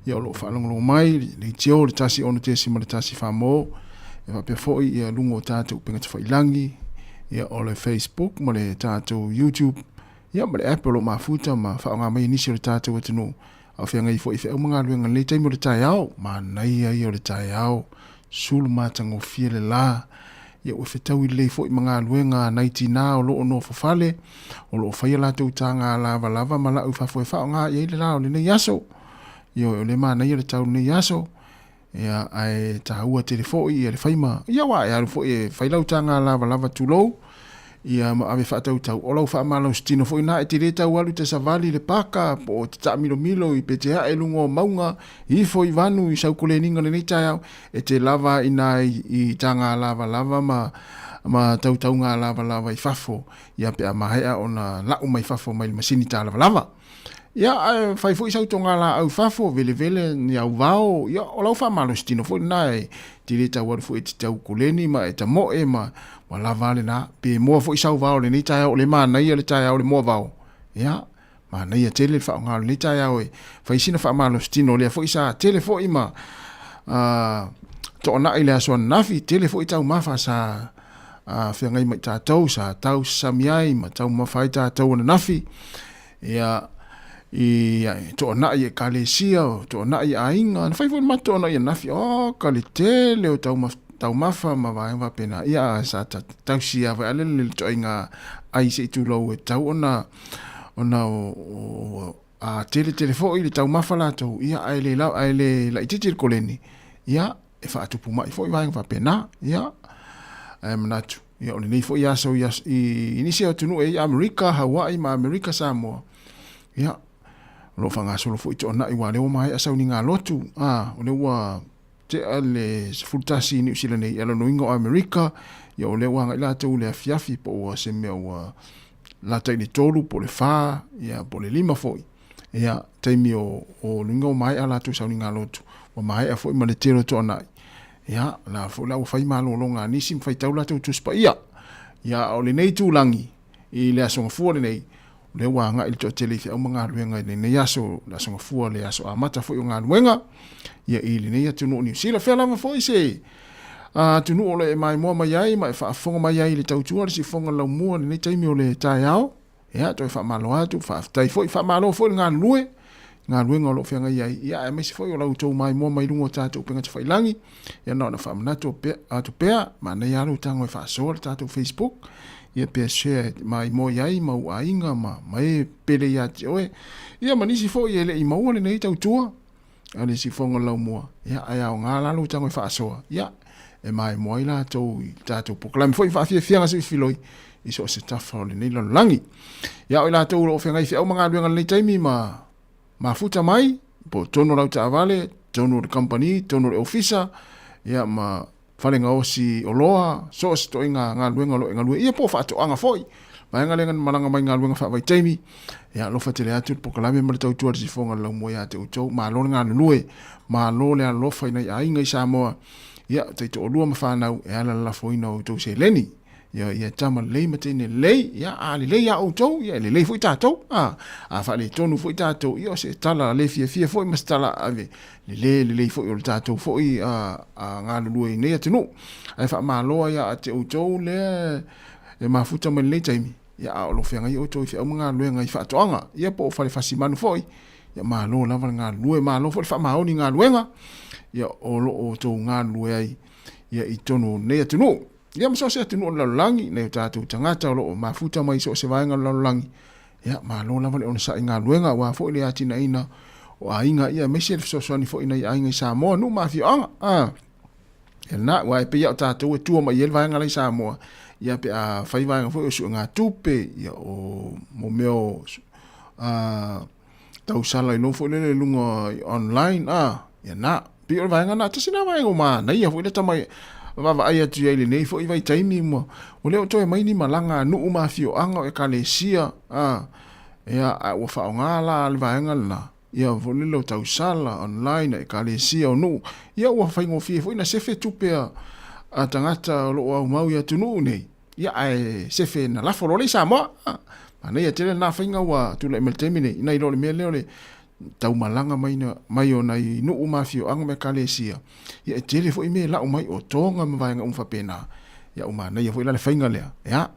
ia o lo o faalogologo mai, le leitio le 106.1 Famo, e faapea foi ia luga o tatou upega tafailangi, ia o le Facebook ma le tatou YouTube, ia ma le app o lo o mafuta ma faaaoga mai e nisi o le tatou atunuu, a o feagai foi i feau ma galuega i lenei taimi o le taeao, manaia ia o le taeao, sulu matagofie le la, ia ua fetaui lelei foi ma galuega a nai tinā o lo o nofo fale, o lo o fai a latou taga lavalava ma lau i fafo e faaaoga i ai le la o lenei aso. Ioe, o lea e manaia le tau o lenei aso, ia, ae taua tele foi ia le fai ma, ia aua e alu foi e fai lau taga lavalava tulou, ia ma ave faatautau, o lau faamalositino foi lena, e te le tau alu i te savali i le paka, po o te taamilomilo i peteae i luga o mauga, ifo i vanu i sau koleniga i lenei taeao, e te lava i ina i taga lavalava ma, ma tautauga lavalava i fafo, ia pe a maea ona lau mai fafo mai le masini talavalava. Ia, ae fai foi sau togalaau i fafo, velevele ni au vao, ia, o lau faamalositino foi lena e te le tau alu foi e te tau koleni ma e tamoe ma ua lava a lena. Pe moa foi sau vao i lenei taeao, o lea e manaia le taeao i le moa vao. Ia, manaia tele le faaaoga o lenei taeao e fai sina faamalositino, lea foi sa tele foi ma toanai i le aso ananafi, tele foi taumafa sa feagai ma i tatou, sa tausasami ai ma taumafa ai tatou ananafi. Ia, i toanai i ekalesia, o toanai i aiga, na fai foi le matou toanai ananafi, oh, ka le tele o taumafa ma vaega faapena. Ia, sa tausi lava foi a le le ituaiga ai se i tulou e tatau ona, ona o, a tele tele foi le taumafa latou, ia, ae le, ae le laitiiti le koleni, ia, e faatupu mai foi vaega faapena. Ia, ae manatu, ia, o lenei foi aso i, i, i nisi o atunuu e i Amerika, Hawaii ma Amerika Samoa, ia, o lo o faagasolo foi toanai aua o lea ua maea sauniga lotu, a, o lea ua tea le 11 i Niu Sila nei, ia lona uiga o Amerika, ia o lea ua agai latou i le afiafi po ua se mea ua lata i le 3 po o le 4, ia po o le 5 foi. Ia, taimi o, o luga ua maea latou sauniga lotu, ua maea foi ma le tele o toanai. Ia, la foi la ua fai malologa a nisi ma faitau latou Tusi Paia. Ia, o lenei itulagi, i le Aso Gafua lenei, o lea ua agai le toatele i feau ma galuega i lenei aso, le Aso Gafua, le aso amata foi o galuega, ia, i lenei atunuu o Niu Sila. Fea lava foi se atunuu o lo o e maimoa mai ai ma e faafofoga mai ai i le tautua a le siufofoga o le laumua i lenei taimi o le taeao. Ia, toe faamalo atu, faafetai foi, faamalo foi le galulue, galuega o lo o feagai ai, ia, aemaise foi o la outou maimoa mai luga o tatou upega tafailangi. Ia, na ona faamanatu atu pea, manaia lava lou tago e faasoa le tatou Facebook, ia pe share maimoa i ai ma ou aiga ma, ma e pele ia te oe. Ia, ma nisi foi e le i maua lenei tautua a le siufofoga o le laumua, ia, ae aoga la lou tago e faasoa, ia, e maimoa ai latou i le tatou polokalame foi faafiafiaga suifiloi i so o se tafa o lenei lalolagi. Ia, o i latou o lo o feagai feau ma galuega i lenei taimi ma mafuta mai, po o totonu o lau taavale, totonu o le kamupani, totonu o le ofisa, ia, ma fale gaosi oloa, so o se ituaiga galuega o lo o e galue ia po o faatoaga foi. Vaega lea na malaga mai galuega faavaitaimi, ia alofa tele atu le polokalame ma le tautua a le sifoga o le laumua ia te outou. Malo le galulue, malo le alolofa i nai aiga i Samoa, ia taitoalua ma fanau e ala le lafoina o outou seleni. Ia, ia tama lelei ma teine lelei, ia, a lelei a outou, ia, e lelei foi tatou, a, a faaletonu foi tatou, ia, o se tala le fiafia foi ma se tala ave lele lelei foi o le tatou foi a, a galulue i nei atunuu. Ae faamalo ai ia te outou lea e mafuta mai lenei taimi, ia, a o lo o feagai outou i feau ma galuega i faatoaga, ia, po o fale fasimanu foi, ia, malo lava le galulue, malo foi le faamaoni i galuega, ia, o lo o outou galulue ai, ia, i totonu o lenei atunuu. Ia ma so o se atunuu o le lalolagi, nai o tatou tagata o lo o mafuta mai i so o se vaega o le lalolagi, ia, malo lava le onosai i galuega aua foi le atinaeina o aiga, ia, aemaise le fesoasoani foi i nai aiga i Samoa, nuu ma afioaga. A, ia lena, aua e pei lava o tatou e tua mai i ai le vaega la i Samoa, ia, pe a fai vaega foi o suegatupe, ia, o mo mea o, a, tausala i lou foi lele i luga i online, a, ia na, pei o le vaega na, tasi na vaega ua manaia foi le tamai vaavaai atu i ai i lenei foi vaitaimi, ua le o toe mai ni malaga a nuu ma afioaga o ekalesia, a, ia, a ua faaaoga la le vaega lena. Ia foi lele o tausala online a ekalesia o nuu, ia ua faigofie foi na sefe tupe a tagata o loo aumau i atunuu nei, ia ae sefe na lafo loa lea i Samoa. Manaia tele lena faiga ua tulai mai le taimi nei, nai lo le mea lea o le taumalaga mai mai o nai nuu ma afioaga ma ekalesia, ia e tele foi mea e lau mai o toga ma vaega uma faapena. Ia ua manaia foi la le faiga lea, ia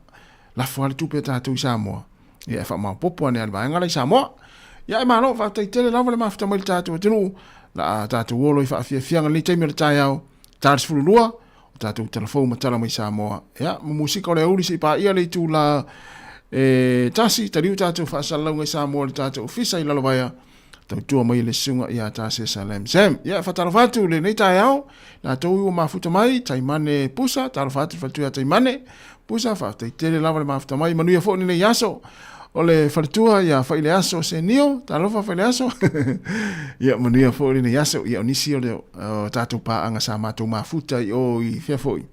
lafo lava le tupe a tatou i Samoa, Ia e faamaopopo ane a le vaega la i Samoa. Ia e malo, faafetai tele lava le mafuta mai le tatou atunuu. La a tatou olo i faafiafiaga lenei taimi o le taeao, ta le 12, o tatou talafou ma tala mai Samoa. Ia, ma musika o le aoauli se i paia le itula e tasi, taliu tatou faasalalauga i Samoa i le tatou ofisa i Lalovaea, tautua mai le susuga ia Tasesa Lam Sam. Ia, faatalofa atu lenei taeao, latou ua mafuta mai, Taimane Pusa, talofa atu le faletua ia Taimane Pusa, faafetai tele lava le mafuta mai, manuia foi lenei aso. O le faletua ia Faileaso Senio, talofa Faileaso. Ia, manuia foi lenei aso. Ia, o nisi o le o tatou paaga sa matou mafuta i o i fea foi.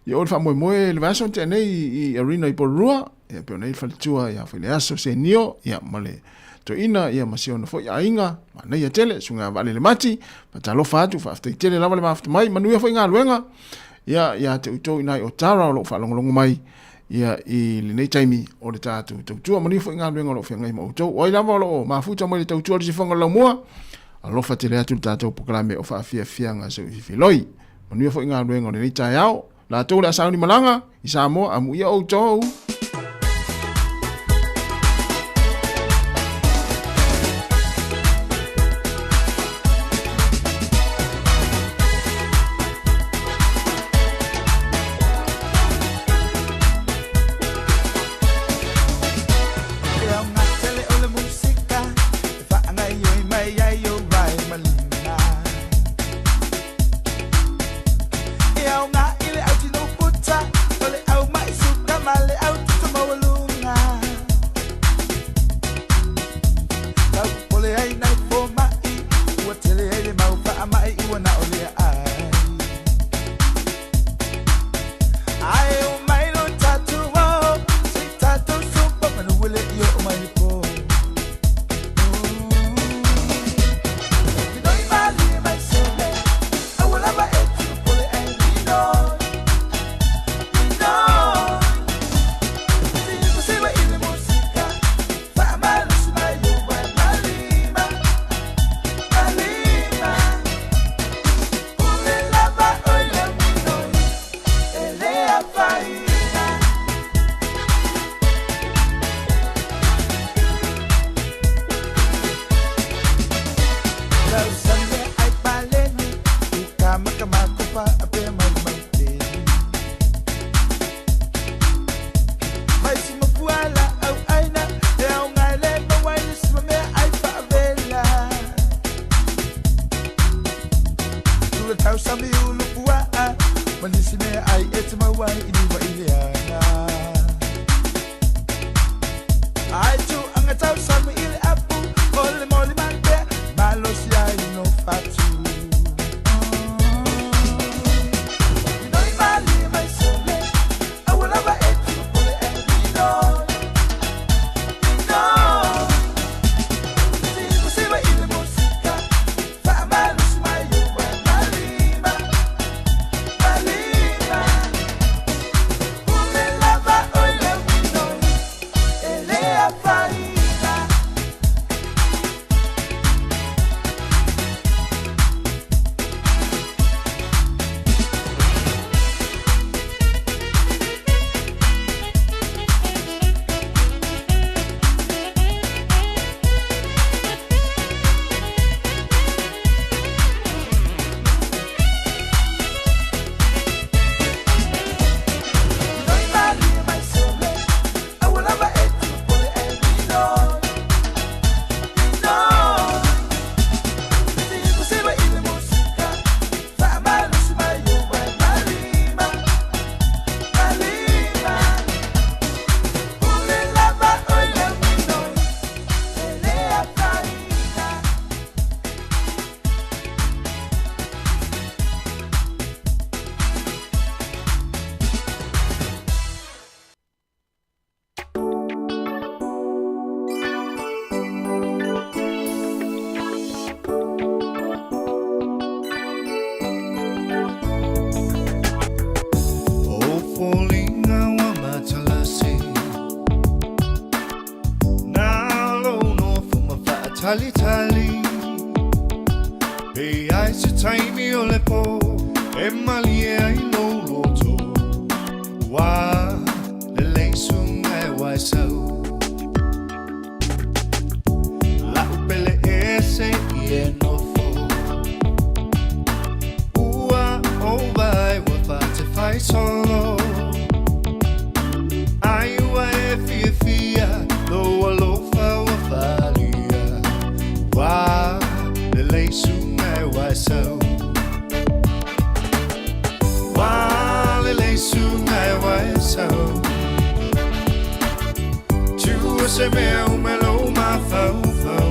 Ia, o le faamoemoe le vaiaso na tea nei i Arena i Porirua, ia, pei ona i ai le faletua ia Faileaso Senio, ia, ma le toeaina, ia, ma si ona foi aiga, manaia tele, susuga ia Vaalele Mati, faatalofa atu, faafetai tele lava le mafuta mai, manuia foi galuega, ia, ia te outou i nai o Tara o lo o faalogologo mai, ia, i lenei taimi o le tatou tautua, manuia foi galuega o lo o feagai ma outou. O ai lava o lo o mafuta mai le tautua o le sifoga o le laumua, alofa tele atu le tatou polokalame o faafiafiaga soififiloi. Manuia foi galuega o lenei taeao. Latou le a sauni malaga i Samoa, amuia outou. talitali Pe i ai se taimi o le pō E malie ai lou loto Ua lelei suga e ua e sau La'u pele ese i e nofo Ua ou vaai ua fa'atefai solo Ai ua e fiafia lou alofa ua faalia Ua lelei suga e ua e sau Ua lelei suga e ua e sau Tua se mea uma lou mafaufau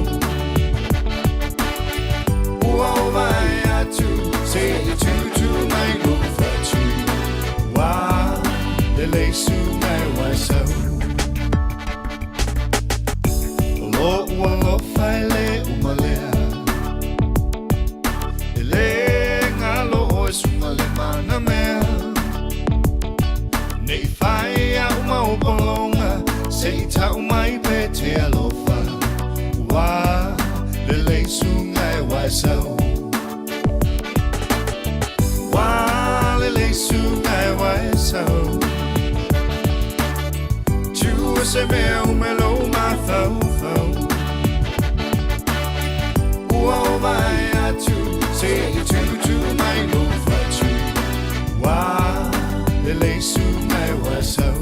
Ua ou vaai atu se i tutu mai lou fatu Ua lelei suga e ua e sau O lo'u alofa e lē uma lea E lē galo ʻoe suga le manamea Ne i fai a'u mau pologa Se i ta'u mai pe te alofa Ua lelei suga e ua e sau Ua lelei suga e ua e sau Tua se mea uma i lou mafaufau Ua ou vaai atu se i tutu mai lou fatu Ua lelei suga e ua e sau.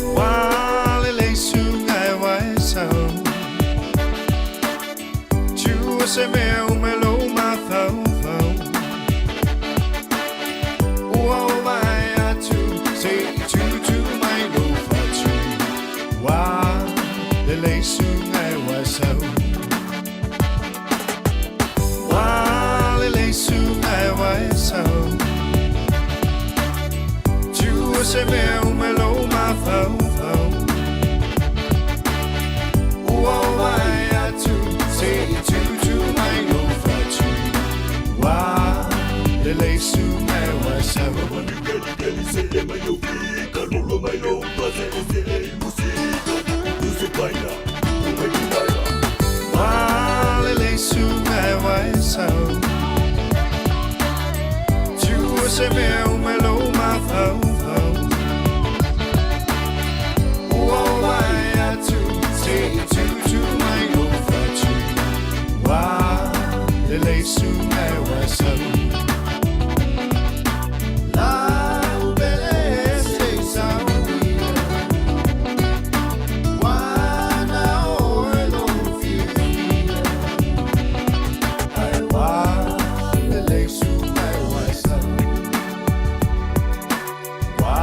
Ua lelei suga e ua e sau Tua se mea uma i lou mafaufau Ua ou vaai atu se i tutu mai lou fatu Ua lelei suga e ua e sau Ua lelei suga e ua e sau Tua se mea uma i lou mafaufau Ua ou vaai atu se i tutu mai lou fatu Ua lelei suga e ua e sau Ua lelei suga e ua e sau Tua se mea uma i lou mafaufau Ua ou vaai atu se i tutu mai lou fatu Ua lelei suga e ua e sau Lau pele se i sau ia Ua na oe lou fiafia Ai ua lelei suga e ua e sau Ua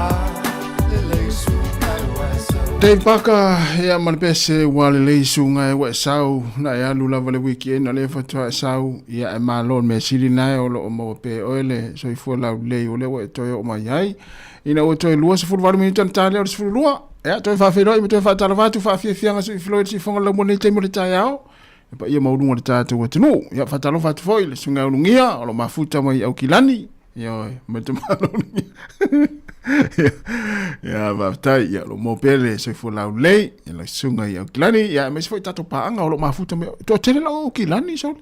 lelei suga e ua e sau. Dave Barker, ia ma le pese ua lelei suga e ua e sau, na e alu lava le weekend o lea faatoa e sau, ia e malo le mea sili na e o lo o maua pea e oe le soifua laulelei o lea ua e toe oo mai ai. Ina ua toe 28 minute ona ta lea o le 12, ia toe faafeiloai ma toe faatalofa atu faafiafiaga sui Floyd Sifoga lau mo nei taimi o le taeao. E paia maualuga o le tatou atunuu. Ia faatalofa atu foi i le susuga ia Ulugia o lo o mafuta mai i Aukilani. Ioe, mai le tamalo Ulugia. Ia faafetai, ia o lo o maua pea le soifua laulelei i le susuga i Aukilani. Ia aemaise foi tatou paaga o lo o mafuta mai. Toatele lau Aukilani sole.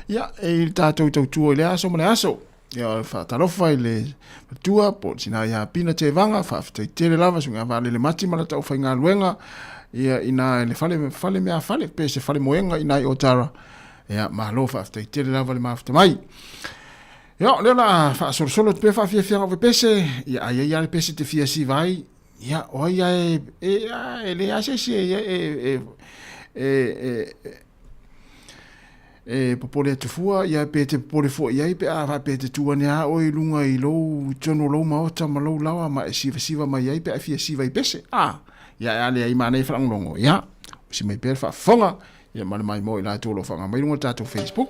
Ia e i le tatou tautua i le aso ma le aso. Ia faatalofa i le matua po o le tina ia Pina Tevaga, faafetai tele lava suiga vaalele mati ma lata aufaigaluega ia ina i le fale, fale mea fale, pe se fale moega ina i Otara. Ia, malo faafetai tele lava le mafuta mai. Ia, o lea o le a faasolosolo atu pea faafiafiaga o pepese, ia ai ai lava le pese te fia siva ai, ia, o ai e, e, e, le a se isi e, e, e, e, e, E popole atu fua, ia pe te popole fua i ai pe a faapea e te tu ane a oe i lunga i lou tonu o lou maota ma lou laoa ma e sivasiva mai ai pe a e fia siva i pese. A, ia e ale ai manaia faalogologo, ia, usi mai pea le faafofoga, Ia ma le maimoa i latou o lo o faaaoga mai luga o le tatou Facebook.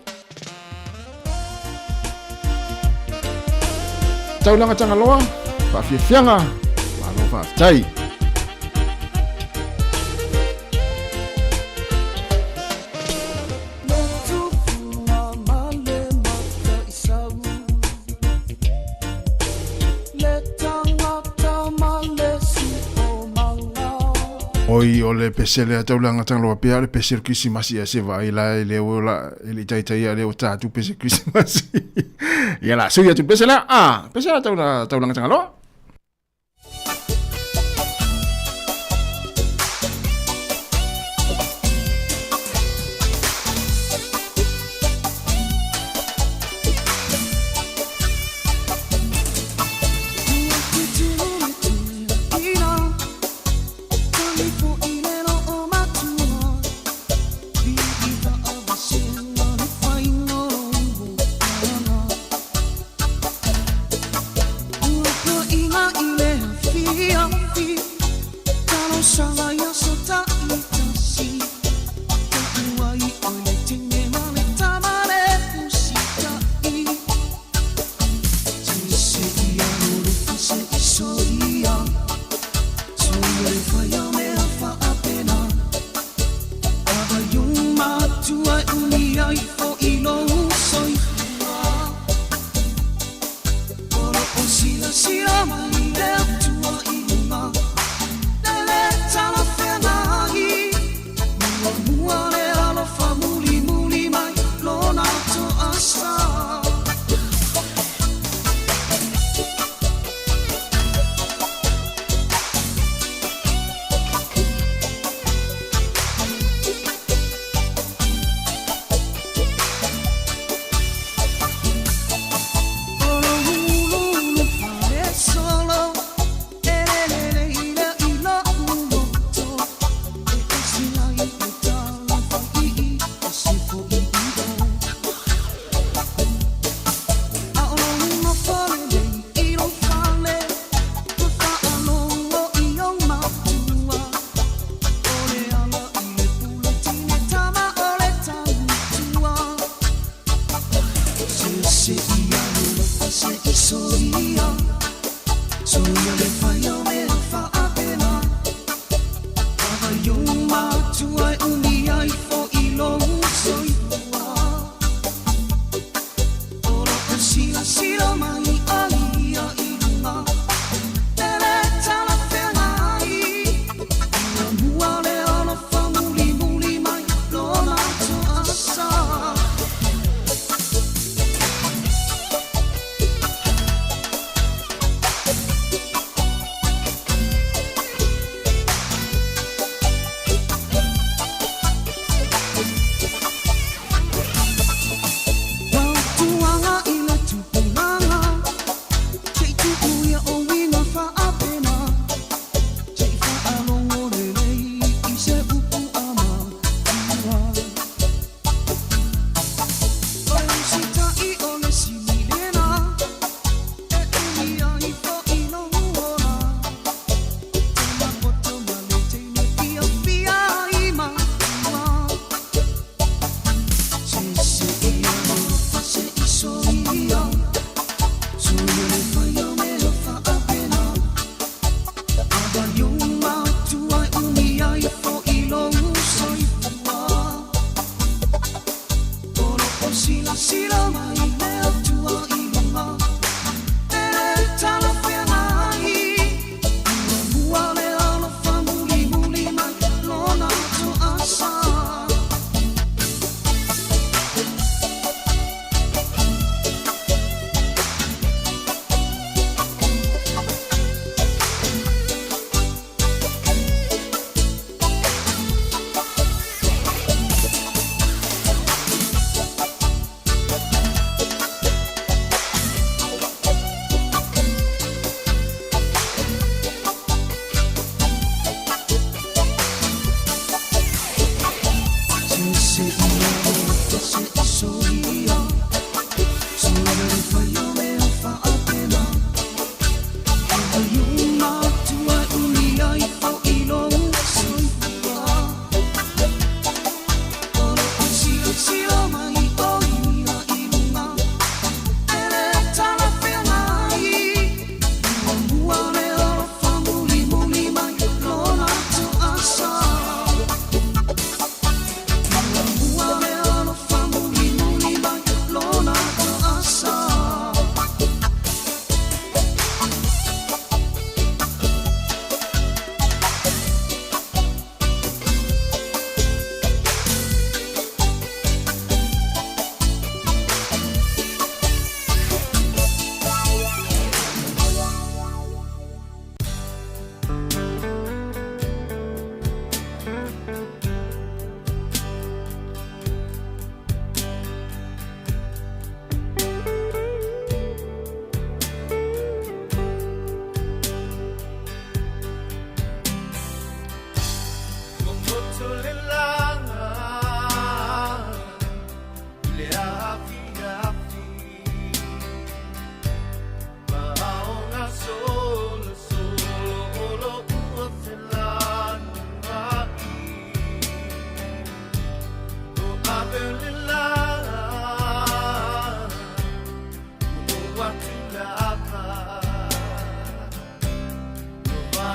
Taulaga Tagaloa, faafiafiaga, malo faafetai. Oi o le pese lea taulaga Tagaloa pea o le pese o le Kerisimasi a se vaai la e le o la e le i taitai a le o tatu pese Kerisimasi. Ia la sui atu pese lea a pese la taulaga Tagaloa.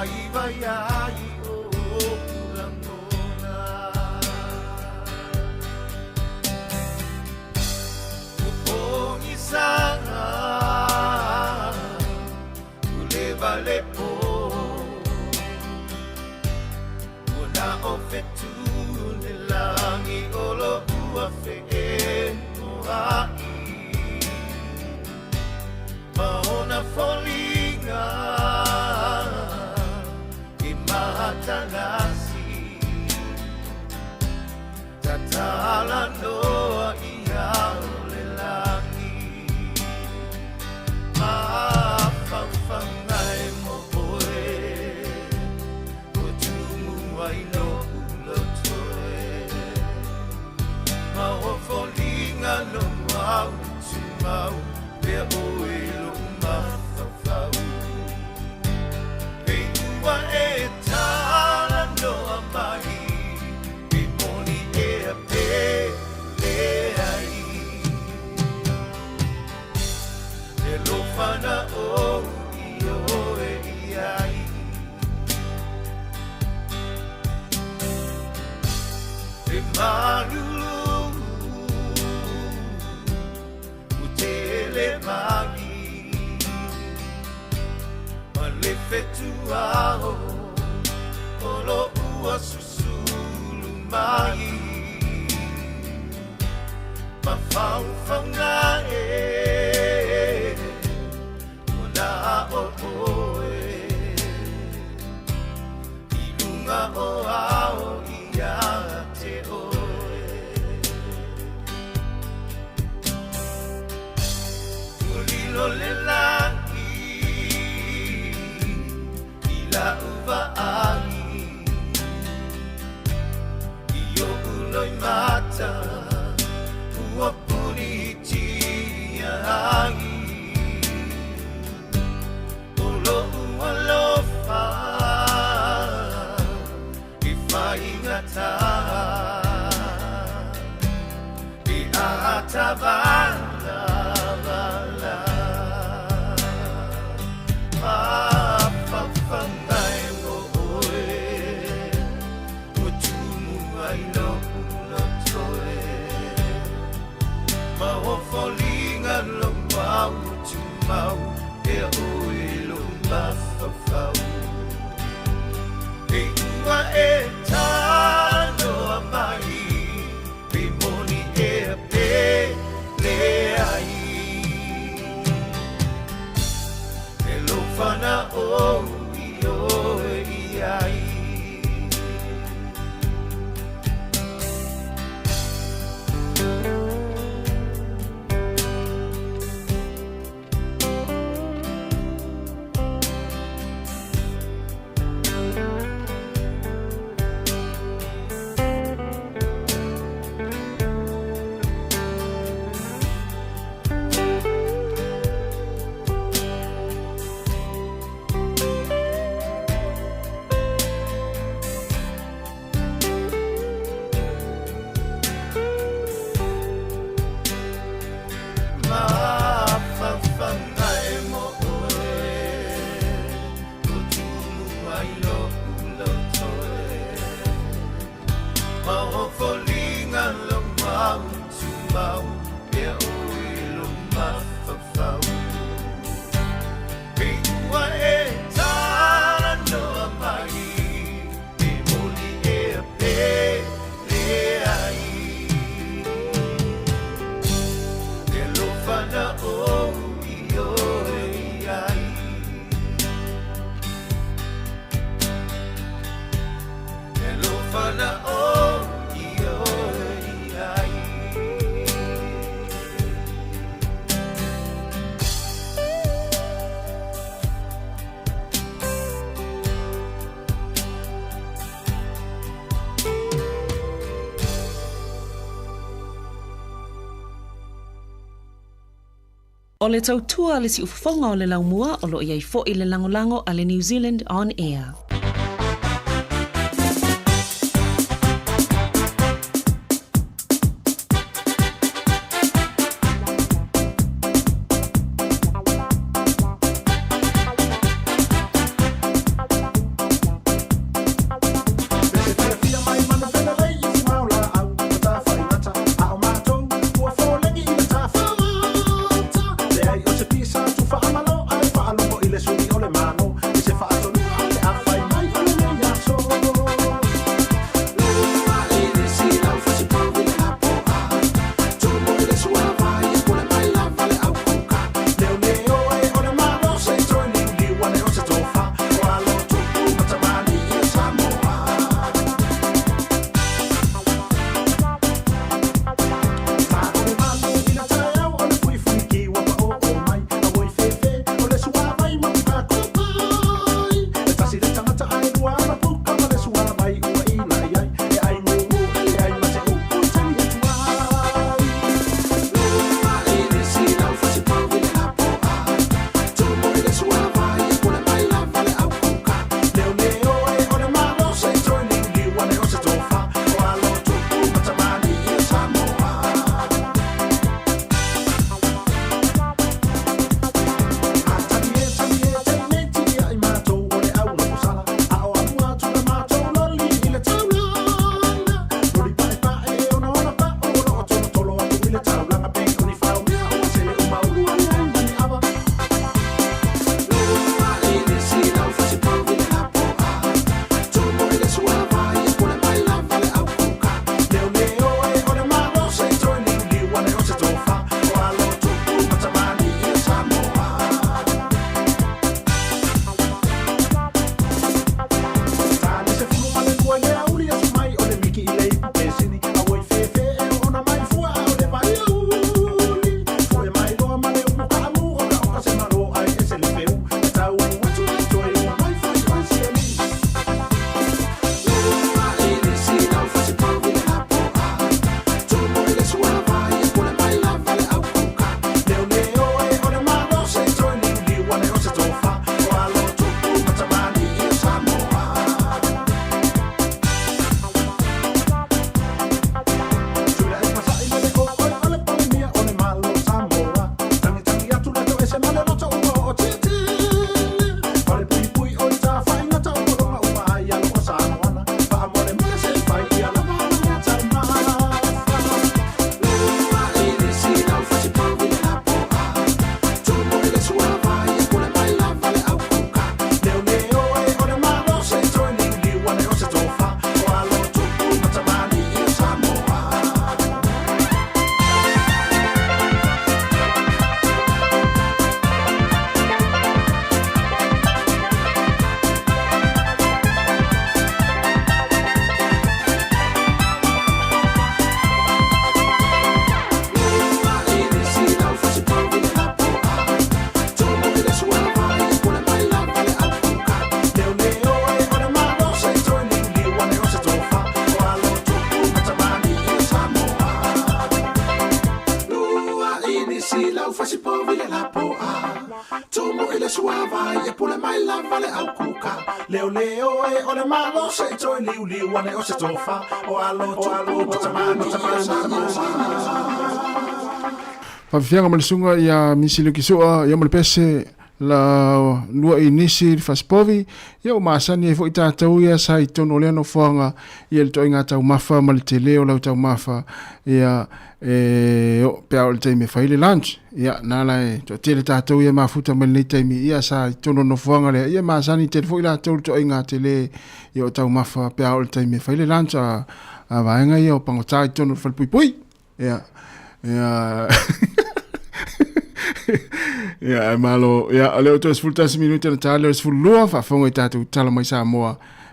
vaivai ai oʻu lagona. Ua pogisaga ua leva le pō, Ua na o fetu le lagi o loʻu feenoaʻi. Ma ona foliga i matalasi, Tatala noa ia o le lagi. Mafaufauga e mo oe, Ua tumu ai loʻu loto e. Ma o foliga lou au tumau, Pea ʻoe i loʻu mafaufau. Pei ua e talanoa mai, Pe moni ea pe leai. Le alofa na ou i oe i ai. E malulu ua tele magi ma le fetuao o loʻu ua susulu mai mafaufauga e ua na o ʻoe i luga o ao ia te ʻoe. Ua lilo le lagi i laʻu vaai I oʻu loimata ua punitia ai O loʻu alofa i faigata I ʻātawalawala Mafaufauga e mo ʻoe Ua tumu ai loʻu loto e Ma o foliga lou au tumau Pea ʻoe i loʻu mafaufau Pei ua e talanoa mai Pe moni ea pe leai Le alofa na ou i oe i ai. Mafaufauga e mo ʻoe Ua tumu ai loʻu loto e Ma o foliga lou au tumau Pea ʻoe i loʻu mafaufau Pei ua e talanoa mai Pe moni ea pe leai Le alofa na ou i oe i ai Le alofa na ou i oe i ai. O le tautua a le siufofoga o le laumua o lo o i ai foi le lagolago a le New Zealand On Air. lava le au kuka Leoleo e o le malo se i toe liuliu ane o se tofa O alo tupu ma tama ma tama Faafiafiaga ma le susuga ia Misi Lukisua ia ma le pese la lua i nisi le fasipovi ia ua masani ai foi tatou ia sa i totonu o lea nofoaga ia le toaiga taumafa ma le tele o lau taumafa ia e o pe a o le taimi e fai le lunch ia na la e toatele tatou ia mafuta mai lenei taimi ia sa i totonu o le nofoaga lea ia masani tele foi latou le toaiga tele ia o taumafa pe a o le taimi e fai le lunch a, a vaega ia o pagota i totonu o le falepuipui Ia, ia, ia, ai malo, ia, o lea o toe 11 minute na tā leo 12, faafofoga i tātou tala mai Samoa,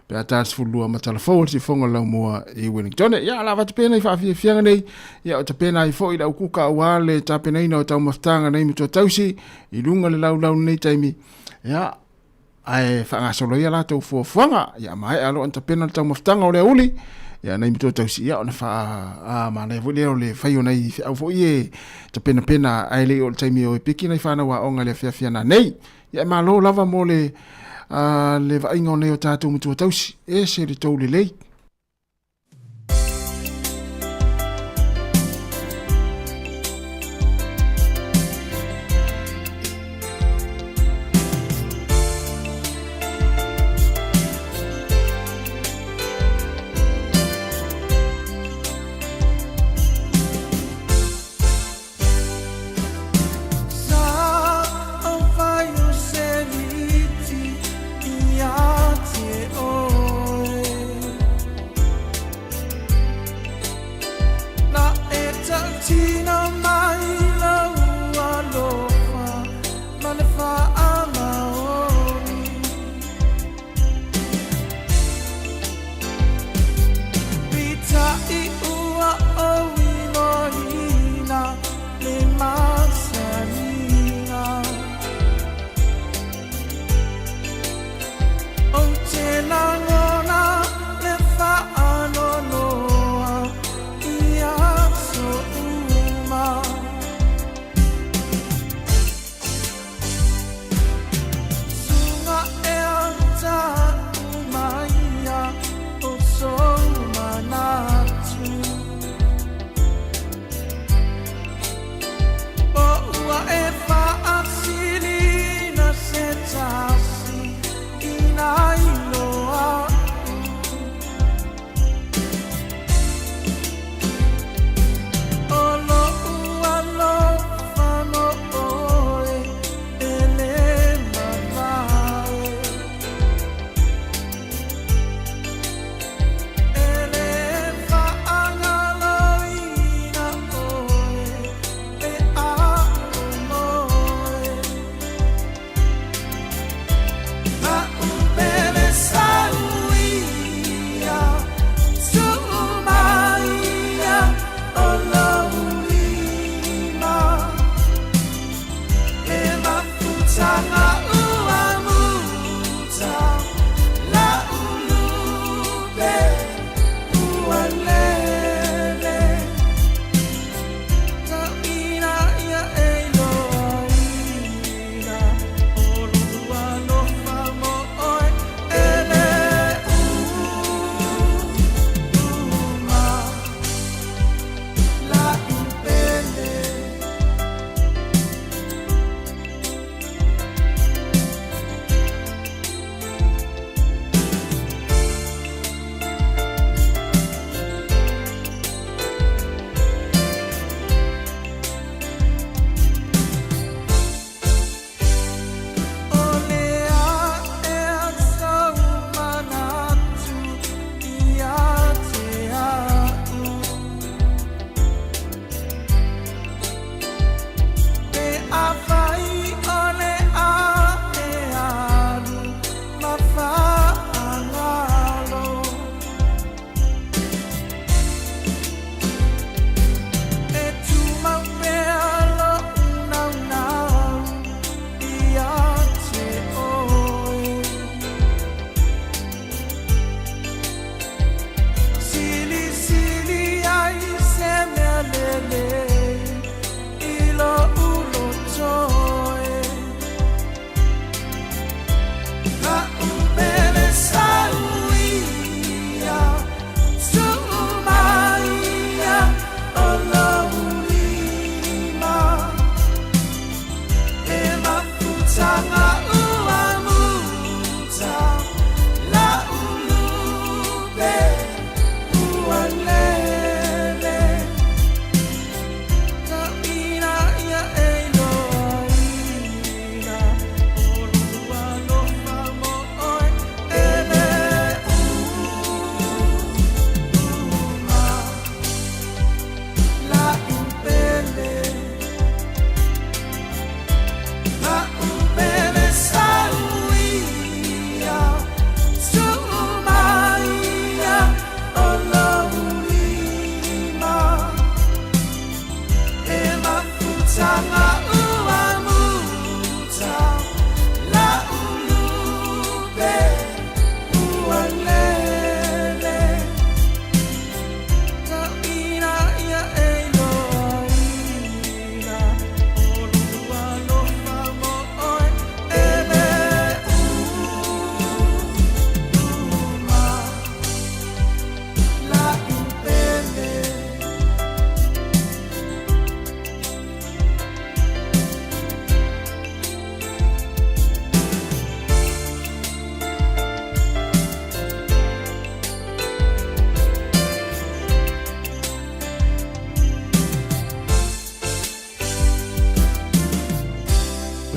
pe a tā 12 ma tala fou o le sifoga o laumua i Wellington. Ia, ala avatu pea nei faafiafiaga nei, ia, o tapena ai foi le au kuka auā le tapenaina o taumafataga nei matua tausi, i luga le laulau lenei taimi, ia, ae faagasolo ai a latou fuafuaga. Ia maea loa ona tapena le taumafataga o le aoauli, ia nai matua tausi, ia ona faa a manaia foi lea o le fai o nai feau foi e tapenapena ae le i oo i le taimi e o e piki nai fanau aoga i le afiafi ana nei. Ia e malo lava mo le a le vaaiga o nei o tatou matua tausi, ese le tou lelei.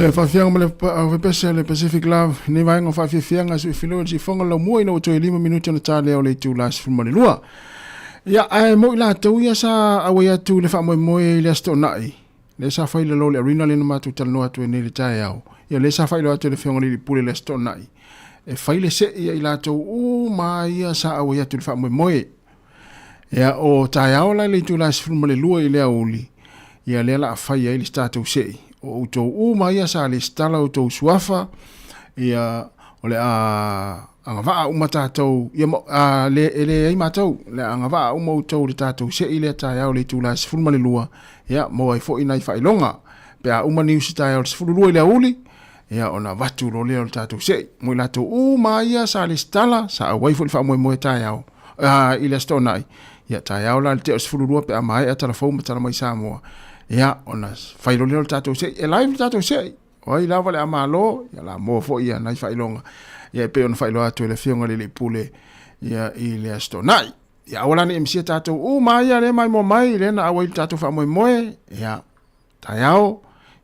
Le faafiaga ma le pese o le Pacific Love nei vaega o faafiafiaga sui filo le sifoga lau mua ina ua toe 5 minute ona ta lea o le itula 12. Ia, ae mo i latou ia sa auai atu i le faamoemoe i le Aso Toonai, lea sa fai i lalo o le arena lea na matou talanoa atu ai nei i le taeao, ia lea sa faailoa atu e le Afioga i le Alii Pule i le Aso Toonai, e fai le sei a i latou uma ia sa auai atu i le faamoemoe. Ia, o taeao la i le itula 12 i le aoauli, ia lea la a fai ai le tatou sei. O outou uma ia sa lesitala outou suafa, ia o le a agavaa uma tatou, ia a, le, e leai matou, le a agavaa uma outou i le tatou sei lea taeao i le itula 12, ia maua ai foi nai faailoga. Pe a uma niusi taeao i le 12 i le aoauli, ia ona avatu loa lea o le tatou sei. Mo i latou uma ia sa lesitala, sa auai foi i le faamoemoe taeao, i le Aso Toonai, ia taeao la i le tea o le 12 pe a maea tala fou ma tala mai Samoa, ia ona fai loa lea o le tatou sei. E live le tatou sei, o ai lava le a malo, ia la maua foi ia nai faailoga, ia e pei ona faailoa atu e le Afioga i le Alii Pule ia i le Aso Toonai. Ia aua la ne i misia tatou uma ia lea maimoa mai, lea na auai i le tatou faamoemoe, ia taeao,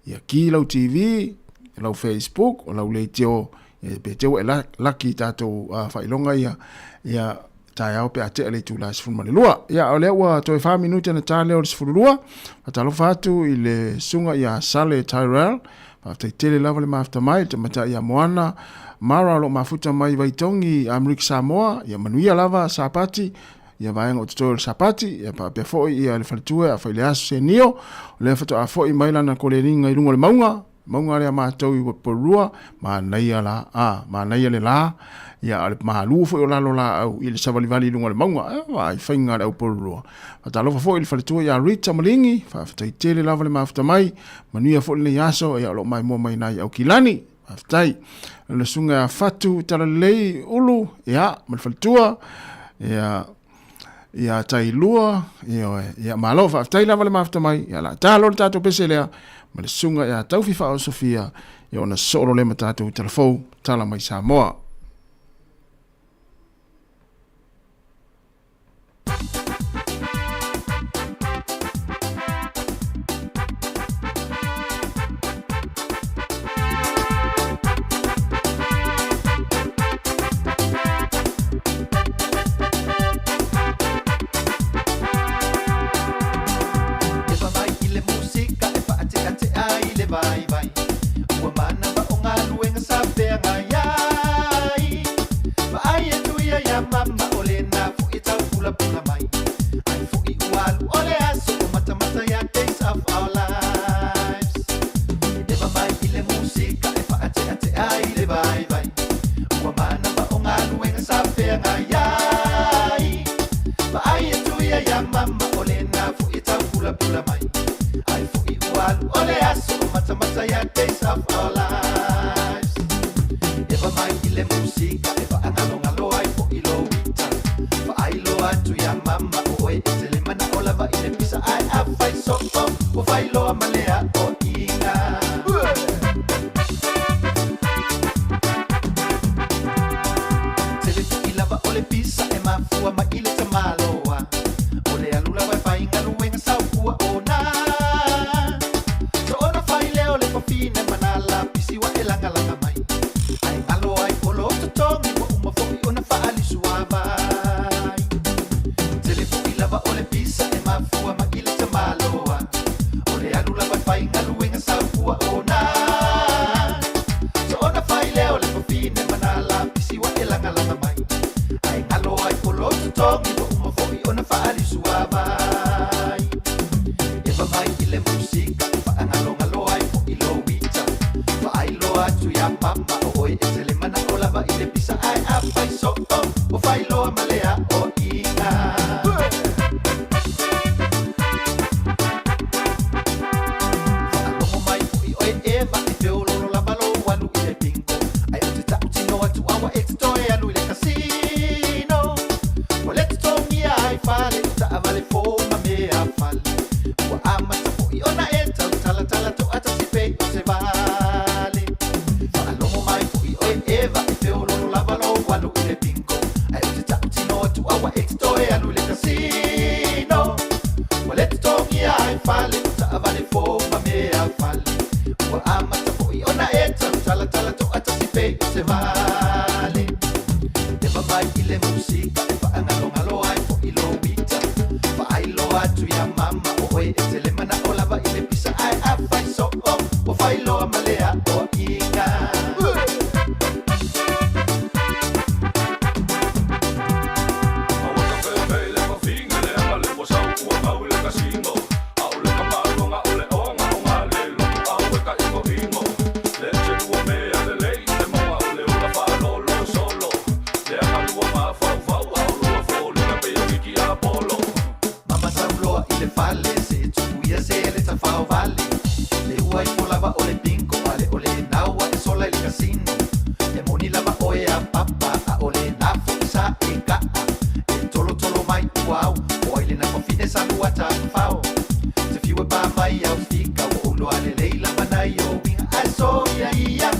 ia ki lau TV, lau Facebook, o lau leitio, ia pe te ua e laki i tatou faailoga ia, ia taeao pe a tea le itula 12. Ia, o lea ua toe 4 minute na ta lea o le 12, faatalofa atu i le susuga ia Sale Tyrell, faafetai tele lava le mafuta mai, le tamaitai ia Moana, Mara o lo o mafuta mai Vaitogi, Amerika Samoa, ia manuia lava Sapati, ia vaega o totoe o le Sapati, ia faapea foi ia le faletua a Faileaso Senio, o lea faatoa foi mai lana koleniga i luga o le mauga, mauga lea matou i Porirua, manaia la, a, manaia le la, ia a o le malu foi o lalo laau i le savalivali i luga o le mauga, e vaai faiga a le au Porirua. Faatalofa foi i le faletua ia Rita Malingi, faafetai tele lava le mafuta mai, manuia foi lenei aso, ia o lo o maimoa mai nai Aukilani. Faafetai. Le susuga ia Fatu Talalelei Ulu, ia, ma le faletua, ia, ia Tailua, ia, ia malo, faafetai lava le mafuta mai, ia la talo le tatou pese lea, ma le susuga ia Taufi Faaosofia, ia ona soo loa lea ma tatou talafou, tala mai Samoa. le musika E faagalogalo ai foʻi lou ita Faailoa atu iā mama o oe e te le manaʻo lava i le pisa Ae afai soo ua failoa ma le aʻoaʻiga. Mama sauloa i le fale se tupu ia se le tafaovale Le ua ifo lava o le bingo ale o le naua e sola i le kasino E moni lava oe a papa a o le nafo i sa e kaa E tolotolo mai ua au o ai le nafafine sa lua tafao Te fiu e pā mai au fika ua ou loa lelei lava nai o uiga Ae soia ia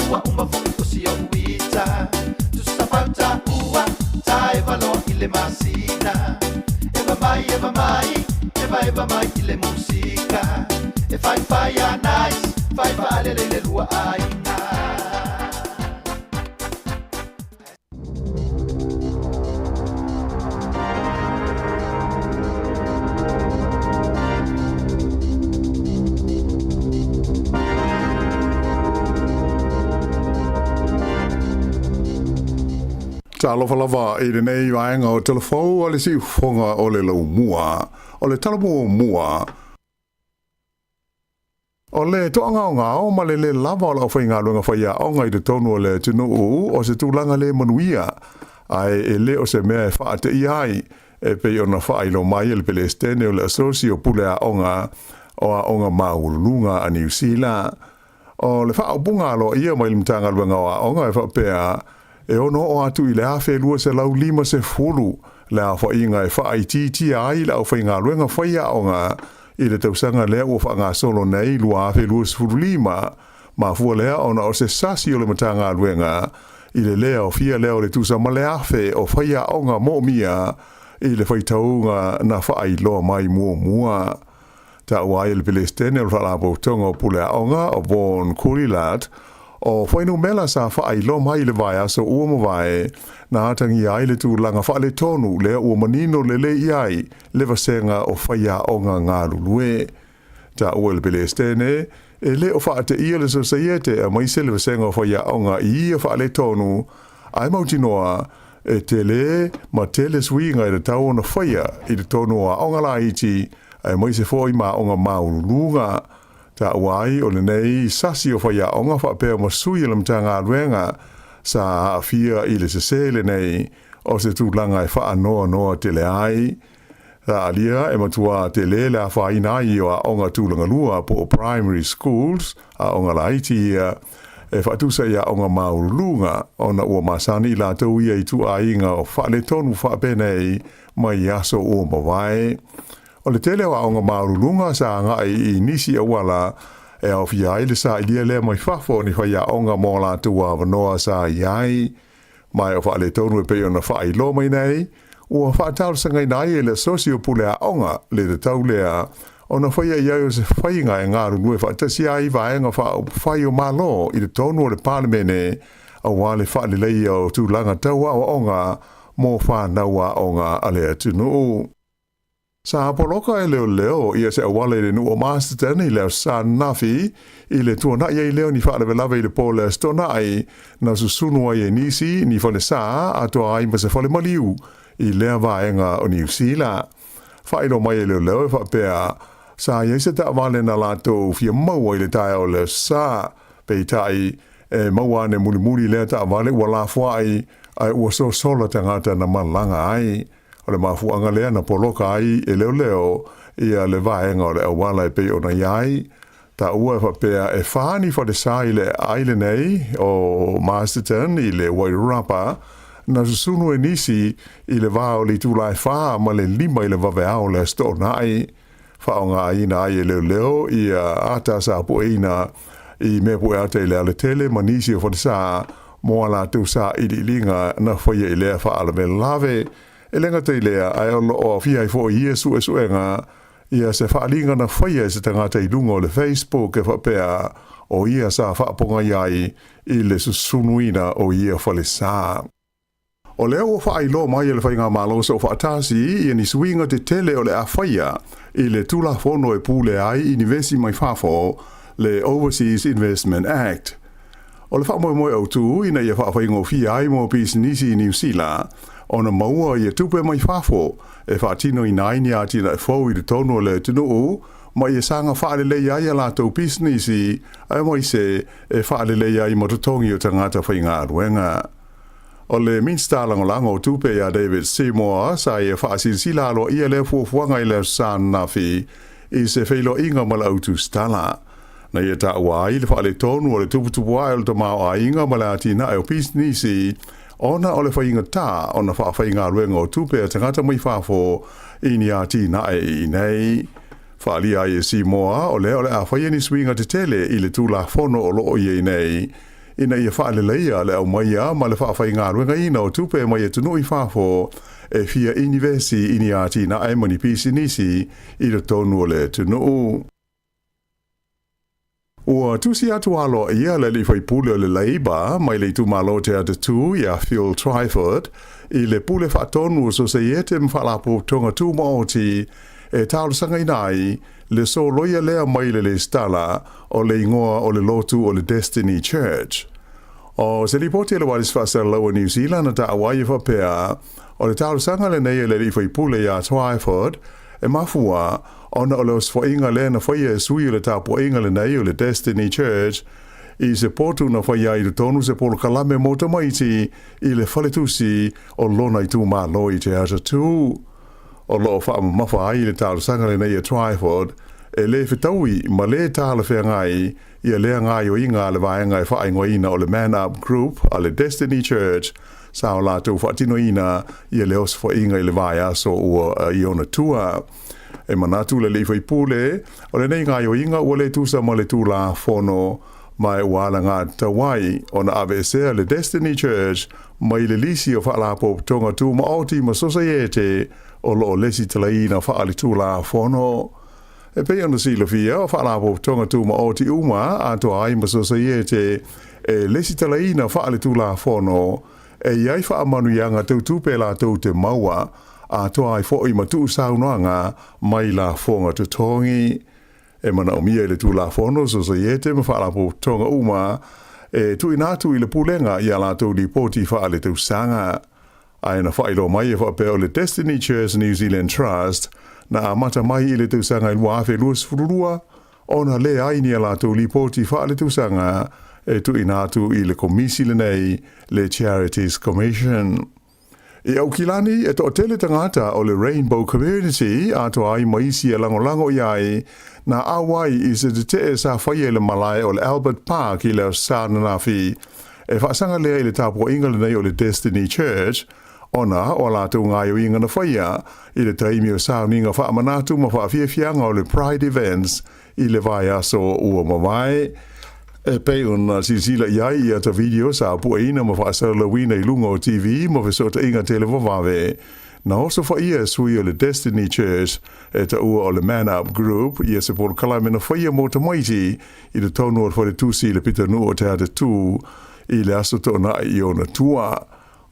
ua uma foʻi o si o'u ita Tusa fauta ua taeva loa i le masina Eva mai eva mai eva eva mai i le musika E faifai a nice fai faalele i le lua aiga. Talofa lava i lenei vaega o Telefou a le Siufofoga o le Laumua. O le tala muamua, o le toagaogao ma le lē lava o le aufaigaluega faiaoga i totonu o le atunuu o se tulaga le manuia, ae e le o se mea e faateia ai, e pei ona faailoa mai e le Pelesitene o le Asosi o Pule Aoga o Aoga Maualuluga a Niu Sila. O le faaupuga aloaia mai le Matagaluega o Aoga e faapea, e ono oo atu i le 1250 le aofaiga e faaitiitia ai le aufaigaluega faiaoga i le tausaga lea ua faagasolo nei 2025, mafua lea ona o se sasi o le Matagaluega i le lē aofia lea o le tusa ma le 1000 o faiaoga moomia i le faitauga na faailoa mai muamua. Taua ai e le Pelesitene o le Faalapotopotoga o Pule Aoga o Vaughan Coulillard, o fuainumera sa faailoa mai i le vaiaso ua mavae, na atagia ai le tulaga faaletonu lea ua manino lelei i ai le vasega o faiaoga galulue. Taua e le Pelesitene, e le o faateia le Sosaiete aemaise le vasega o faiaoga i ia faaletonu, ae mautinoa e tele ma tele suiga e tatau ona faia i totonu o aoga laiti aemaise foi ma aoga maualuluga. Taua ai o lenei sasi o faiaoga faapea ma sui o le Matagaluega sa aafia i le sesē lenei o se tulaga e faanoanoa tele ai. Sa alia e matuā tele le afaina ai o aoga tulagalua po o primary schools, aoga laiti ia, e faatusa i aoga maualuluga ona ua masani i latou ia i ituaiga o faaletonu faapenei mai aso ua mavae. O le tele o aoga maualuluga sa agai i nisi auala e aofia ai le sailia lea mai fafo o ni faiaoga mo a latou avanoa sa i ai. Ma e o faaletonu e pei ona faailoa mai nei, ua faatalosagaina ai e le Asosi o Pule Aoga le tatau lea ona faia i ai o se faiga e galulue faatasi ai vaega faaupufai o Malo i totonu o le Palemene aua le faaleleia o tulaga tau aoaoga mo fanau aoga a le atunuu. Sa poloka e leoleo ia se auala i le nuu o Masterton i le Aso Sa ananafi i le tuanai ai lea o ni faalavelave i le po o le Aso Toonai na susunu ai e nisi ni falesa atoa ai ma se fale maliu i lea vaega o Niu Sila. Faailoa mai e leoleo e faapea, sa i ai se taavale na latou fia maua i le taeao o le Aso Sa, peitai, e maua ane mulimuli lea taavale ua lafoai ae ua sosola tagata na malaga ai. O le mafuaaga lea na poloka ai e leoleo ia le vaega o le auala e pei ona i ai. Taua e faapea e fa ni falesa i le aai lenei o Masterton i le Wairarapa na susunu e nisi i le va o le itula e fa ma le lima i le vaveao o le Aso Toonai. Faaaogaina ai e leoleo ia ata sa pueina i mea pue ata i le alatele ma nisi o falesa mo a latou sailiiliga na faia i lea faalavelave. E le gata i lea, ae o lo o aofia ai foi ia suesuega ia se faaaliga na faia e se tagata i luga o le Facebook e faapea o ia sa faapogai ai i le susunuina o ia falesa. O lea ua faailoa mai e le Faigamalo Soofaatasi ia ni suiga tetele o le a faia i le Tulafono e pulea ai inivesi mai fafo, le Overseas Investment Act. O le faamoemoe autu ina ia faafaigofie ai mo pisinisi i Niu Sila ona maua ia tupe mai fafo e faatinoina ai ni atinae fou i totonu o le atunuu ma ia saga faaleleia ai a latou pisinisi aemaise e faaleleia ai ma totogi o tagata faigaluega. O le Minisita Lagolago o Tupe ia David Seymour sa ia faasilasila aloaia lea fuafuaga i le Aso Sa ananafi i se feiloaiga ma le au tusitala. Na ia taua ai le faaletonu o le tuputupuae o le tamaoaiga ma le atinae o pisinisi ona o le faigata ona faafaigaluega o tupe a tagata mai fafo i ni atinae i inei. Faaalia ai e Seymour o lea o le a faia ni suiga tetele i le Tulafono o lo o i ai nei ina ia faaleleia le aumaia ma le faafaigaluegaina o tupe mai atunuu i fafo e fia inivesi i ni atinae ma ni pisinisi i totonu o le atunuu. Ua tusi atu aloaia le alii faipule o le Labour mai le itumalo o Te Atatū ia Phil Twyford i le Pule Faatonu o Soseiete ma Faalapotopotoga Tumaoti e talosagaina ai le soloia lea mai le lesitala o le igoa o le lotu o le Destiny Church. O se lipoti a le Ualesi Faasalalau a Niu Sila na taua ai e faapea, o le talosaga lenei a le alii faipule ia Twyford e mafua ona o le osofaʻiga lea na faia e sui o le tapuaiga lenei o le Destiny Church i se potu na faia ai i totonu se polokalame mo tamaiti i le faletusi o lona itumalo i Te Atatū. O lo o faamamafa ai le talosaga lenei a Twyford e lē fetaui ma lē talafeagai ia lea gaoioiga a le vaega e faaigoaina o le Man Up Group a le Destiny Church sa o latou faatinoina ia le osofaʻiga i le vaiaso ua i ona tua. E manatu le alii faipule, o lenei gaoioiga ua lē tusa ma le Tulafono ma e ua alagatatau ai ona aveesea le Destiny Church mai le lisi o Faalapotopotoga Tumaoti ma Sosaiete o lo o lesitalaina faaletulafono. E pei ona silafia, o Faalapotopotoga Tumaoti uma atoa ai ma Sosaiete e lesitalaina faaletulafono e i ai faamanuiaga tautupe latou te maua atoa ai foi ma tuusaunoaga mai lafoga totogi. E manaomia i le Tulafono Sosaiete ma Faalapotopotoga uma e tuuina atu i le Pulega i a latou lipoti faaletausaga. Ae na faailoa mai e faapea o le Destiny Church New Zealand Trust na amata mai i le tausaga e 2022 ona leai ni a latou lipoti faaletausaga e tuuina atu i le Komisi lenei, le Charities Commission. I Aukilani, e toatele tagata o le Rainbow Community atoa ai ma isi e lagolago i ai na auai i se tetee sa faia i le malae o le Albert Park i le Aso Sa ananafi e faasaga lea i le tapuaiga lenei o le Destiny Church ona o a latou gaoioiga na faia i le taimi o sauniga faamanatu ma faafiafiaga o le Pride Events i le vaiaso ua mavae. E pei ona silasila i ai i ata video sa pueina ma faasalalauina i luga o TV ma fesootaiga televavave, na osofaia e sui o le Destiny Church e taua o le Man Up Group ia se polokalame na faia mo tamaiti i totonu o le faletusi i le pitonuu o Te Atatū i le aso Toonai i ona tua.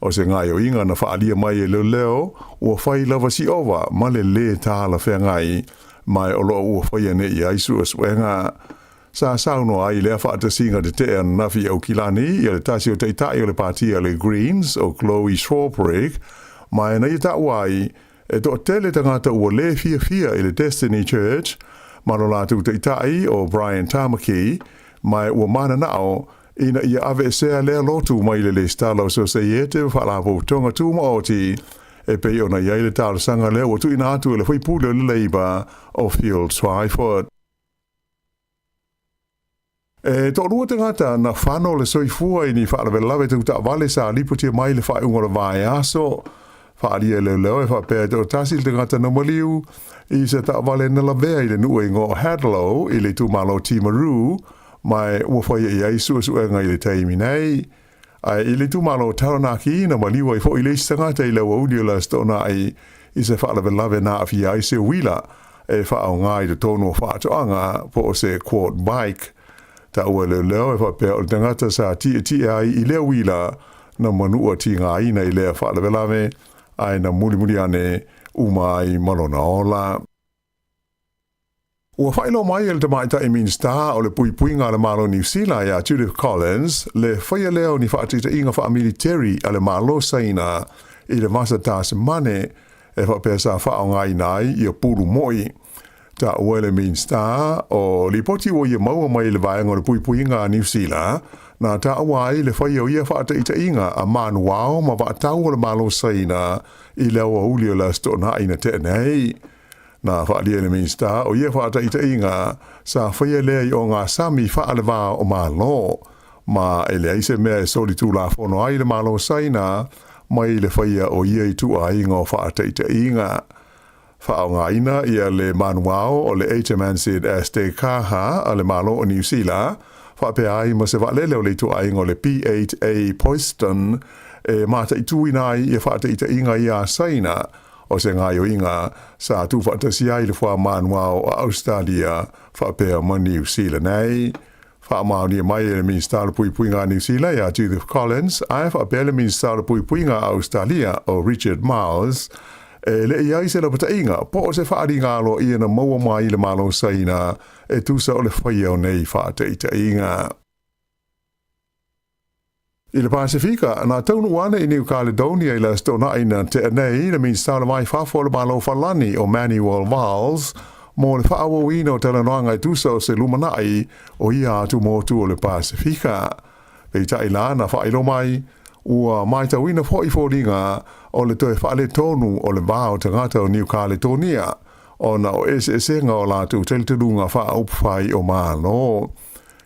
O se gaoioiga na faaalia mai e leoleo ua fai lava si ova ma le lē talafeagai ma o lo o ua faia nei i ai suesuega. Sa saunoa ai lea faatasiga tetee ananafi i Aukilani ia le tasi o taitai o le patia le Greens o Chloe Swarbrick ma e na ia taua ai e toatele tagata ua lē fiafia i le Destiny Church ma lo latou taitai o Brian Tamaki ma e ua mananao ina ia aveesea lea lotu mai le lesitala o Sosaiete ma Faalapotopotoga Tumaoti e pei ona i ai le talosaga lea ua tuuina atu e le faipule o le Labour o Phil Twyford. E toalua tagata na fano le soifua i ni faalavelave tau taavale sa lipotia mai le faaiuga o le vaiaso. Faaalia e leoleo e faapea e toatasi le tagata na maliu i se taavale na lavea i le nuu e igoa o Hadlow i le itumalo o Timaru, ma e ua faia i ai suesuega i le taimi nei. Ae i le itumalo o Taranaki, na maliu ai foi le isi tagata i le aoauli o le Aso Toonai i se faalavelave na aafia ai se uila e faaaoga i totonu o faatoaga po o se quad bike. Taua e leoleo e faapea o le tagata sa tietie ai i lea uila. na manua tigaina i lea faalavelave ae na mulimuli ane uma ai ma lona ola. Ua faailoa mai e le Tamaitai Minisita o le Puipuiga a le Malo o Niu Sila ia Judith Collins le faia lea o ni faataitaiga faamiliteri a le Malo Saina i le Vasa Tasimane e faapea sa faaaogaina ai ia pulu mo'i. Taua e le Minisita o lipoti ua ia maua mai i le Vaega o le Puipuiga a Niu Sila na taua ai le faia o ia faataitaiga a manuao ma vaatau o le Malo Saina i le aoauli o le Aso Toonai na tea nei. Na faaalia e le Minisita o ia faataitaiga sa faia lea i ogasami faaleva o Malo, ma e leai se mea e solitulafono ai le Malo Saina mai le faia o ia ituaiga o faataitaiga. Faaaogaina ia le manuao o le HMNZS Te Kaha a le Malo o Niu Sila, faapea ai ma se vaalele o le ituaiga o le P-8A Poseidon e mataituina ai ia faataitaiga ia a Saina, O se gaoioiga sa tuufaatasi ai le fuamanuao a Ausetalia faapea ma Niu Sila nei. Faamaonia mai e le Minisita o le Puipuiga a Niu Sila ia Judith Collins ae faapea le Minisita o le Puipuiga a Ausetalia o Richard Marles e le i ai se lapataiga po o se faaaliga aloaia na maua mai i le Malo Saina e tusa o le faia o nei faataitaiga. I le Pasefika, na taunuu ane i New Caledonia i le Aso Toonai na tea nei le Minisita o le Vai Fafo o le Malo Falani o Manuel Valls mo le faaauauina o talanoaga e tusa o se lumanai o ia atu motu o le Pasefika. Peitai la na faailoa mai, ua matauina foi foliga o le toe faaletonu o le va o tagata o New Caledonia ona o eseesega o latou talitonuga faaupufai o Malo.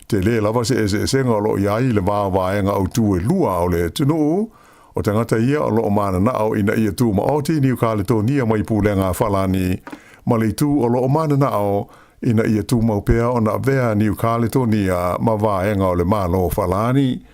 Tele lava se eseesega o lo o i ai i le va o vaega autū e lua o le atunuu, o tagata ia o lo o mananao ina ia tumaoti Niu Kaletonia mai pulega a Falani, ma le itu o lo o mananao ina ia tumau pea ona avea Niu Kaletonia ma vaega o le Malo o Falani.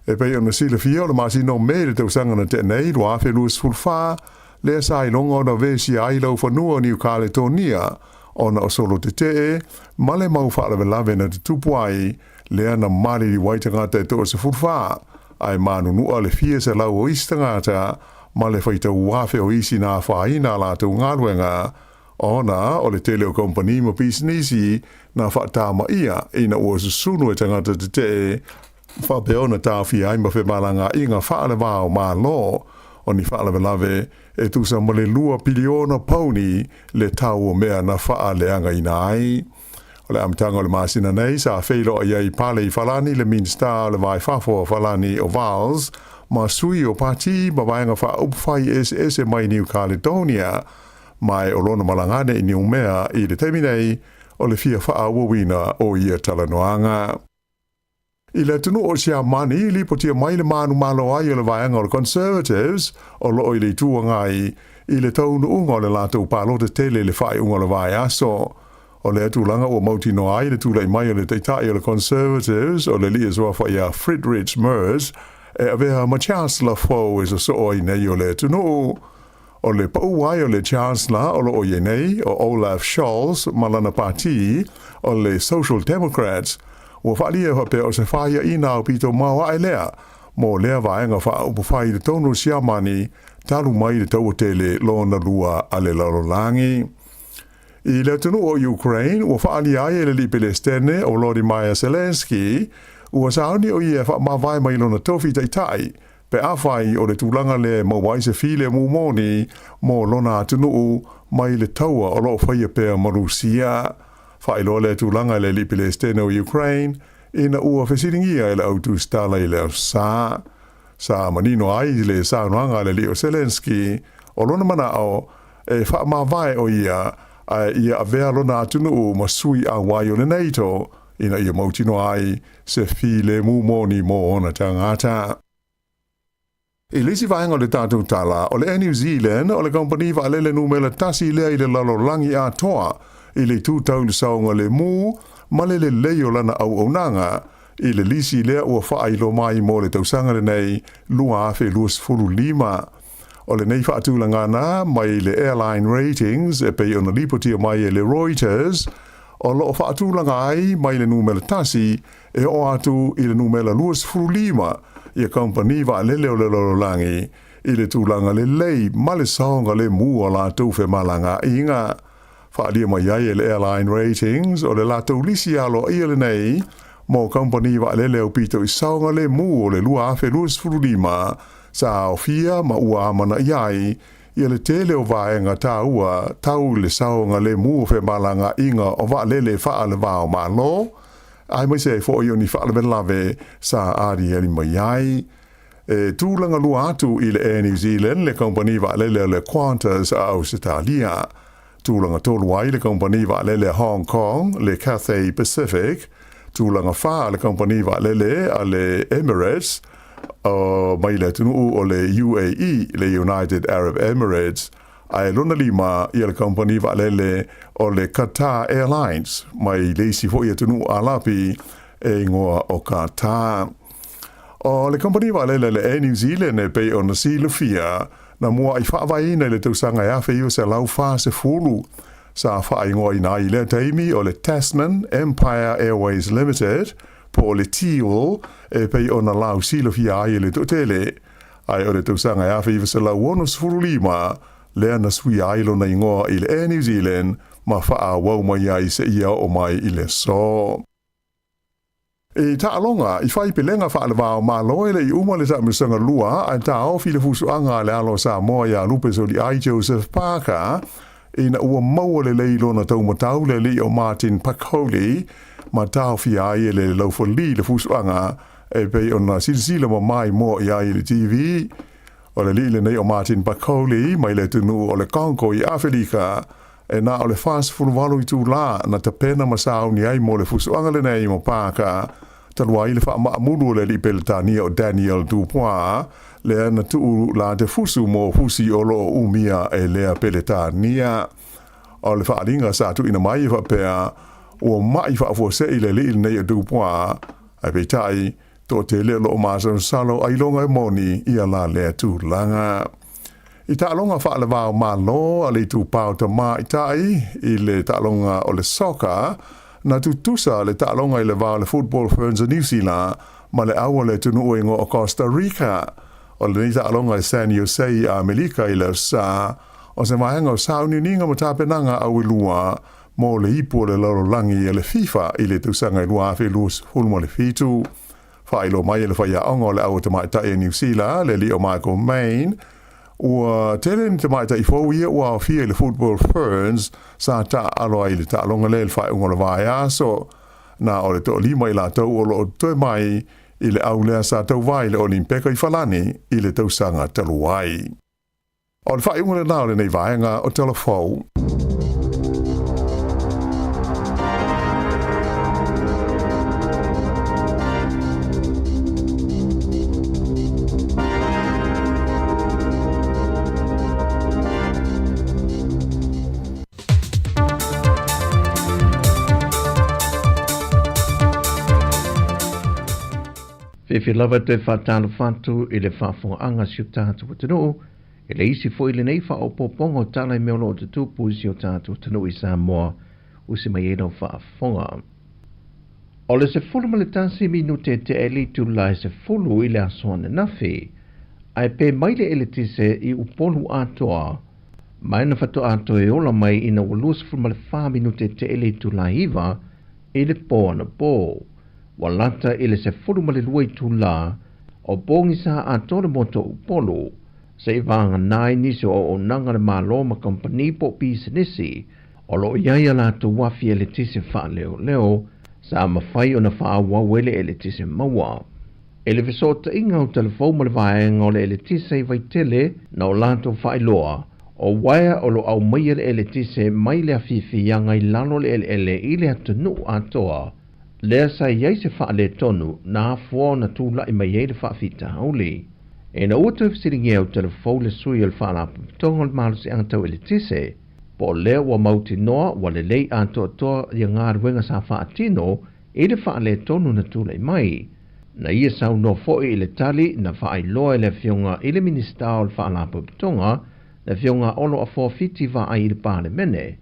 E pei ona silafia o le masina o Me i le tausaga na tea nei, 2024, lea sa iloga ona vesia ai laufanua o Niu Kaletonia ona o solo tetee ma le mau faalavelave na tutupu ai, lea na maliliu ai tagata e 14, ae manunua le fia selau o isi tagata ma le faitau afe o isi na afaina a latou galuega, ona o le tele o kamupani ma pisinisi na faatamaia ina ua susunu e tagata tetee faapea ona taofia ai ma femalagaaiga faalevao Malo o ni faalavelave e tusa ma le lua piliona pauni le tau o mea na faaleagaina ai. O le amataga o le masina nei sa feiloai ai pale i Falani le Minisita o le Vae Fafo a Falani o Valls ma sui o pati ma vaega faaupufai eseese mai New Caledonia mae o lona malagane i Niumea i le taimi nei o le fia faaauauina o ia talanoaga. I le atunuu o Siamani, lipotia mai le manumalo ai o le vaega o le Conservatives o lo o i le Itu Agai i le taunuuga o le latou palota tele i le faaiuga o le vaiaso. O lea tulaga ua mautinoa ai le tulai mai o le taitai o le Conservatives o le alii e suafa ia Friedrich Merz e avea ma Chancellor fou e sosoo ai nei o le atunuu. O le pau ai o le Chancellor o lo o i ai nei, o Olaf Scholz ma lana pati o le Social Democrats, ua faaalia faapea o se faiaina aupito maoae lea mo lea vaega faaupufai i totonu o Siamani talu mai le taua tele lona lua a le lalolagi. I le atunuu o Ukraine, ua faaalia ai e le alii Pelestene o Volodymyr Zelensky, ua sauni o ia e faamavae mai lona tofi taitai Pe afai o le tulaga lea e maua ai se filemu moni mo lona atunuu mai le taua o lo o faia pea ma Rusia. Faailoa lea tulaga e le alii Pelestene o Ukraine ina ua fesiligia e le au tusitala i le Aso Sa. Sa manino ai le saunoaga a le alii o Zelensky o lona manao e faamavae o ia ae ia avea lona atunuu ma sui auai o le NATO ina ia mautinoa ai se filemu moni mo ona tagata. I le isi vaega o le tatou tala, o le Air New Zealand o le kamupani vaalele numera tasi lea i le lalolagi atoa i le itu tau i le saogalemu ma le lelei o lana auaunaga i le lisi lea ua faailoa mai mo le tausaga lenei 2025. O lenei faatulagana mai le Airline Ratings e pei ona lipotia mai e le Reuters, o loo faatulaga ai mai le numera 1 e oo atu i le numera 25 ia kamupani vaalele o le lalolagi i le tulaga lelei ma le saogalemu o latou femalagaaiga. Faaalia mai ai e le Airline Ratings o le latou lisi aloaia lenei mo kamupani vaalele aupito i saogalemu o le 2025 sa aofia ma ua amanaia ai ia le tele o vaega taua tau i le saogalemu o femalagaaiga o vaalele faale-va o Malo, aemaise ai foi o ni faalavelave sa aliali mai ai. E tulaga lua atu i le Air New Zealand le kamupani vaalele o le Qantas a Ausetalia. Tulaga tolu ai le kamupani vaalele a Hong Kong, le Cathay Pacific. Tulaga fa le kamupani vaalele a le Emirates o mai le atunuu o le UAE, le United Arab Emirates. Ae lona lima ia le kamupani vaalele o le Qatar Airlines mai le isi foi atunuu Alapi e igoa o Qatar. O le kamupani vaalele le Air New Zealand e pei ona silafia na muaʻi faavaeina i le tausaga e 1940 sa faaigoaina ai i lea taimi o le Tasman Empire Airways Limited po o le TEAL e pei ona lausilafia ai e le toatele. Ae o le tausaga e 1965 lea na suia ai lona igoa i le Air New Zealand ma faaauau mai ai seia oo mai i le aso. I taaloga, i fai pelega faale-va o Malo e le i uma le taamilosaga lua ae taofi le fusuaga a le alo o Samoa ia Lupe Soliai Joseph Parker ina ua maua lelei lona taumatau le alii o Martin Pakoli ma taofia ai e le laufali le fusuaga e pei ona silasila mamaimoa i ai i le TV. O le alii lenei o Martin Pakoli mai le atunuu o le Congo i Afelika e na o le 48 itulā na tapena ma sauni ai mo le fusuaga lenei mo Parker, talu ai le faamaamulu o le alii Peletania o Daniel Dubois, lea na tuu la te fusu mo fusi o loo umia e lea Peletania. O le faaaliga sa tuuina mai e faapea, ua ma'i faafuasei le alii lenei o Dubois, ae peitai, toatele o loo masalosalo ailoga e moni ia la lea tulaga. I taaloga faale-va o Malo a le Itupa o Tamaitai i le taaloga o le soccer, na tutusa le taaloga i le va o le Football Ferns o Niu Sila ma le au a le atunuu e igoa o Costa Rica. O lenei taaloga i San Jose i Amerika i le sa, o se vaega o sauniuniga ma tapenaga auilua mo le ipu o le lalolagi a le FIFA i le tausaga e 2027. Faailoa mai e le faiaoga o le au tamaitai a Niu Sila, le alii o Michael Main, ua tele ni tamaitai fou ia ua aofia i le Football Ferns sa taaalo ai i le taaloga lea i le faaiuga o le vaiaso. Na o le toalima i latou o loo toe mai i le au lea sa tauva i le Olimpeka i Falani i le tausaga talu ai. O le faaiuga lena o lenei vaega o Tala Fou. Fiafia lava e toe faatalofa atu i le faafofogaaga a si o tatou atunuu, e le isi foi lenei faaopoopoga o tala i mea o lo o tutupu i si o tatou atunuu i Samoa, usi mai ai lau faafofoga. O le 11 minute tea i le itula e 10 i le aso ananafi, ae pe mai le eletise i Upolu atoa, mai na faatoa toe ola mai ina ua 24 minute tea i le itula e 9 i le pō anapō. Ua lata i le 12 itula o pogisa atoa le motu o Upolu, seia vagana ai nisi o auaunaga a le Malo ma kamupani po o pisinisi o lo o i ai a latou afi eletise faaleoleo sa mafai ona faaauau ai le eletise maua. I le fesootaiga o Talafou ma le vaega o le eletise i Vaitele na o latou faailoa, o uaea o lo o aumaia le eletise mai le afiafiaga i lalo o le eleele i le atunuu atoa, lea sa i ai se faaletonu na afua ona tulai mai ai le faafitauli. Ina ua toe fesiligia e au Talafou le sui o le Faalapotopotoga o le Malosiaga Tau Eletise, po o lea ua mautinoa ua lelei atoatoa ia galuega sa faatino i le faaletonu na tulai mai. Na ia saunoa foi i le tali na faailoa e le Afioga i le Minisita o le Faalapotopotoga, le Afioga Olo Afoa Fiti Vaai i le Palemene.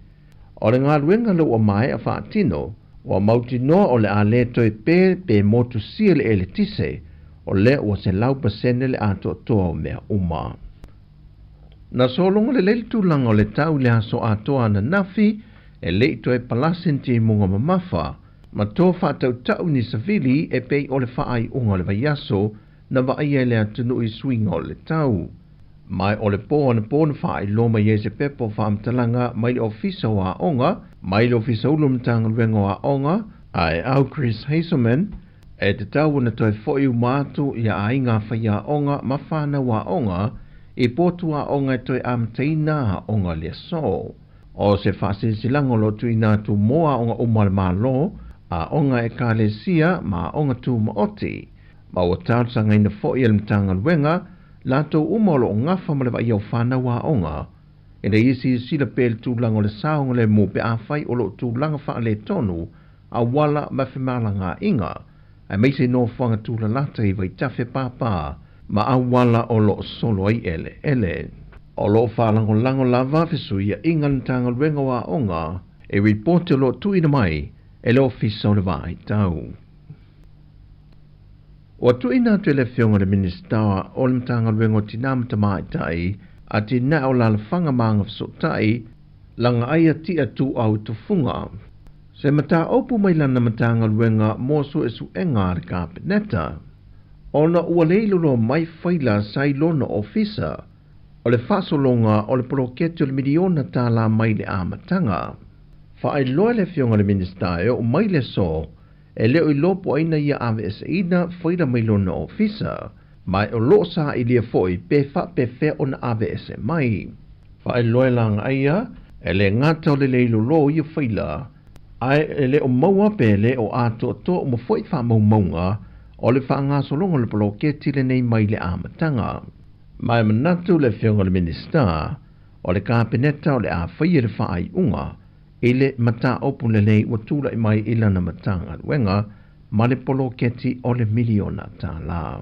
O le galuega lea ua maea faatino, ua mautinoa o le a le toe pe pe motusia le eletise, o lea ua 100% le atoatoa o mea uma. Na sologa lelei le tulaga o le tau i le aso atoa ananafi, e le i toe palasi ni timuga mamafa, ma toa faatautau ni savili e pei o le faaiuga o le vaiaso na vaaia e le atunuu i suiga o le tau. Ma o le po anapo na faailoa mai ai se pepa o faamatalaga mai le Ofisa o Aoga, mai le Ofisa Ulu o le Matagaluega o Aoga, a e au Chris Hazelman, e tatau ona toe foi uma atu ia aiga faiaoga ma fanau aoga i potu aoga e toe amataina aoga i le aso. O se faasilasilaga o lo o tuuina atu mo aoga uma a le Malo, aoga a Ekalesia ma aoga tumaoti, ma ua talosagaina foi e le Matagaluega latou uma o lo o gafa ma le vaaia o fanau aoga, ina ia silasila pea i le tulaga o le saogalemu pe afai o lo o tulaga faaletonu auala ma femalagaaiga, aemaise nofoaga tulalata i vaitafe pāpā ma auala o lo o solo ai eleele. O lo o faalagolago lava fesuiaiga a le Matagaluega o Aoga i ripoti o lo o tuuina mai e le Ofisa o le Vaai Tau. Ua tuuina atu e le Afioga i le Minisita o le Matagaluega o Tinā ma Tamaitai, Atinae o Alalafaga ma Agafesootai, Lagaaia Tia Tuuau Tufuga, se mataupu mai lana Matagaluega mo suesuega a le Kapeneta, ona ua le iloiloa mai faila sa i lona ofisa o le faasologa o le poloketi o le miliona tālā mai le amataga. Faailoa e le Afioga i le Minisita e oo mai le aso e le o iloa po o ai na ia aveeseina faila mai lona ofisa, ma o lo o sailia foi pe faapefea ona aveese mai. Faailoa e Lagaaia, e le gata o le le iloiloa o ia faila, ae e le o maua pe le o atoatoa uma foi faamaumauga o le faagasologa o le poloketi lenei mai le amataga. Ma e manatu le Afioga i le Minisita o le Kapeneta o le a faia le faaiuga i le mataupu lenei ua tulai mai i lana Matagaluega ma le poloketi o le miliona tālā.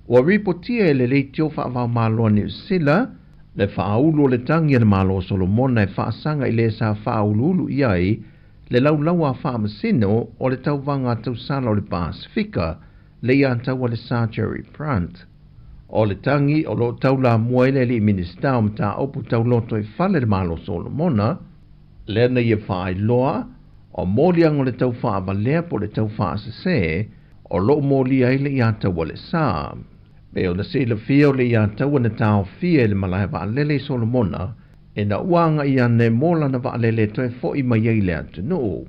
Ua ripotia e le leitio faava-o-Malo a Niu Sila le faaulu o le tagi a le Malo o Solomona e faasaga i le sa faauluulu i ai le laulau a faamasino o le tauvaga tausala o le Pasefika le ia taua le Sir Jerry Brunt. O le tagi o lo o taulamua ai le alii Minisita o Mataupu Tau Lotoifale le Malo o Solomona, lea na ia faailoa o moliaga o le tau faavalea po o le tau faasese o lo o molia ai le ia taua le sa. Pei ona silafia o le ia taua na taofia e le malae vaalele i Solomona ina ua agai ane mo lana vaalele e toe foi mai ai i le atunuu.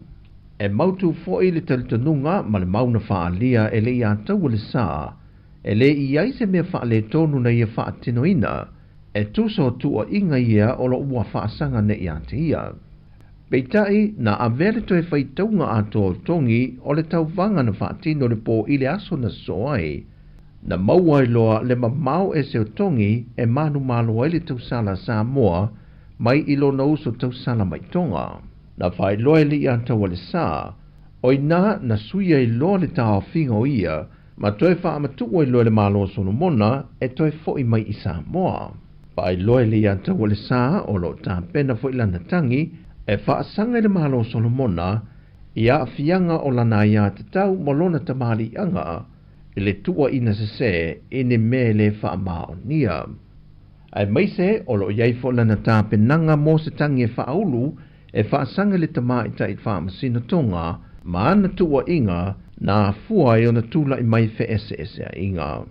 E mautu foi le talitonuga ma le mau na faaalia e le ia taua le sa e le i ai se mea faaletonu na ia faatinoina e tusa o tuuaiga ia o lo o ua faasaga nei ia te ia. Peitai, na avea le toe faitauga atoa o togi o le tauvaga na faatino i le po i le aso na sosoo ai. Na maua ai loa le mamao ese o togi e manumalo ai le tausala a Samoa mai i lona uso tausala mai Tonga. Na faailoa e Liiataua le sa, o i ina na sui ai loa le taofiga o ia ma toe faamatuu ai loa e le Malo o Solomona e toe foi mai i Samoa. Faailoa e Liiataua le sa o lo o tapena foi lana tagi e faasaga i le Malo o Solomona i aafiaga o lana aiatatau ma lona tamaliiaga i le tuuaiina sesē i ni mea e le faamaonia. Aemaise o lo o i ai foi lana tapenaga mo se tagi e faaulu e faasaga i le tamaitai faamasino Tonga ma ana tuuaiga na afua ai ona tulai mai feeseeseaiga.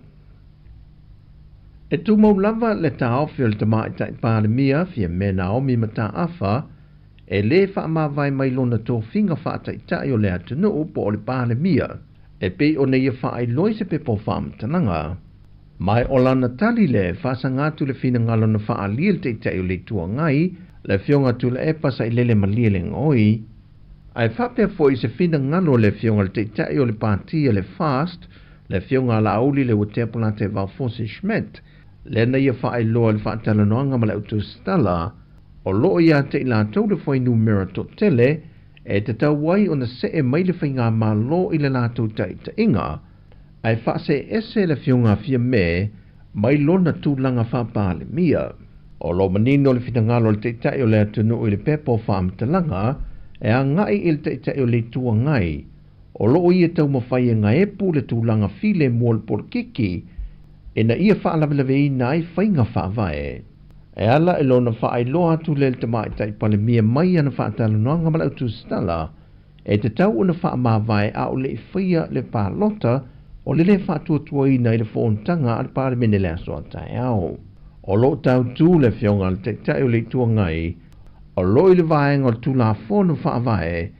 E tumau lava le taofi o le tamaitai Palemia Fiame Naomi Mataafa e lē faamavae mai lona tofiga faataitai o le atunuu po o le Palemia e pei ona ia faailoa i se pepa o faamatalaga. Ma o lana tali lea e faasaga atu le finagalo na faaalia e le Taitai o le Itu Agai, le Afioga a Tuilaepa Sailele Malielegaoi, ae faapea foi i se finagalo o le Afioga i le Taitai o le Pati a le FAST, le Afioga a Laauli Leuatea Polataivao Fosi Schmidt, lea na ia faailoa i le faatalanoaga ma le autusitala, o lo o ia te i latou le fuainumera toatele e tatau ai ona see mai le faigamalo i le latou taitaiga, ae faaseese le Afioga a Fiame mai lona tulaga faa-Palemia. O lo o manino le finagalo o le Taitai o le atunuu i le pepa o faamatalaga e agai i le Taitai o le Itu Agai, o lo o ia taumafai e gaepu le tulaga filemu o le polokiki ina ia faalavelaveina ai faiga faavae. E ala i lona faailoa atu lea i le Tamaitai Palemia mai ana faatalanoaga ma le autusitala, e tatau ona faamavae a o le i faia le palota o le lē faatuatuaina i le fonotaga a le Palemene i le aso a taeao. O lo o tautū le Afioga a le Taitai o le Itu Agai, o lo o i le vaega o le Tulafono Faavae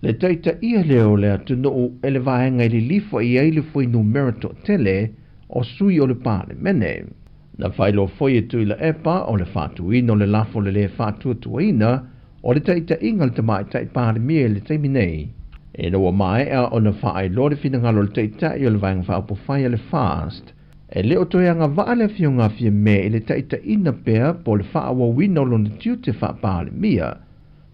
le taitaia lea o le atunuu e le vaega e lilifa i ai le fuainumera toatele o sui o le Palemene. Na faailoa foi e Tuilaepa o le faatuina o le lafo le lē faatuatuaina o le taitaiga a le Tamaitai Palemia i le taimi nei, ina ua maea ona faailoa le finagalo o le Taitai o le Vaega Faaupufai a le FAST, e le o toe agavaa le Afioga a Fiame i le taitaiina pea po o le faaauauina o lona tiute faa-Palemia,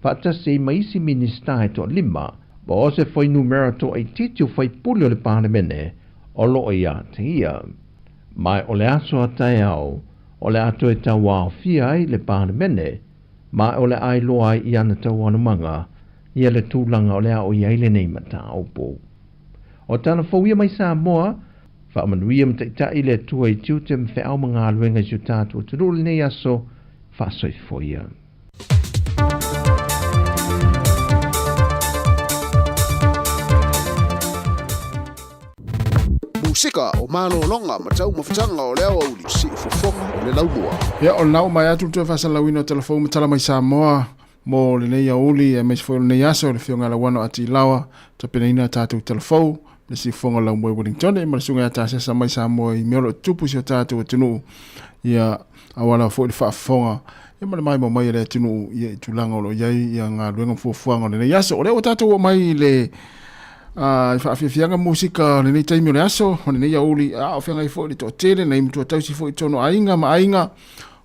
faatasi ai ma isi Minisita e toalima, po o se fuainumera toaitiiti o faipule o le Palemene o lo o ia te ia. Ma o le aso a taeao o le a toe tauaofia ai le Palemene, ma o le a iloa ai i ana taualumaga ia le tulaga o le a o i ai lenei mataupu. O tala fou ia mai Samoa, faamanuia ma taitai le Atua i tiute ma feau ma galuega i si o tatou atunuu i lenei aso, faasoifua ia. Musika o malologa ma taumafataga o le aoauli siufofoga o le laumua. Ia, o lena ua maea atu le toe faasalalauina o Talafou ma Tala mai Samoa mo lenei aoauli aemaise foi o lenei aso i le Afioga ia Lauano Atiilawa, tapenaina a tatou Talafou ma le siufofoga o le laumua i Wellingtone ma le Susuga ia Tasesa mai Samoa i mea o lo o tutupu i si o tatou atunuu, ia, aua lava foi le faafofoga ia ma le maimoa mai a le atunuu ia i tulaga o lo o i ai ia galuega ma fuafuaga o lenei aso. O lea ua tatou oo mai i le i faafiafiaga musika o lenei taimi o le aso, o lenei aoauli, a o feagai foi le toatele, nai matua tausi foi i totonu o aiga ma aiga,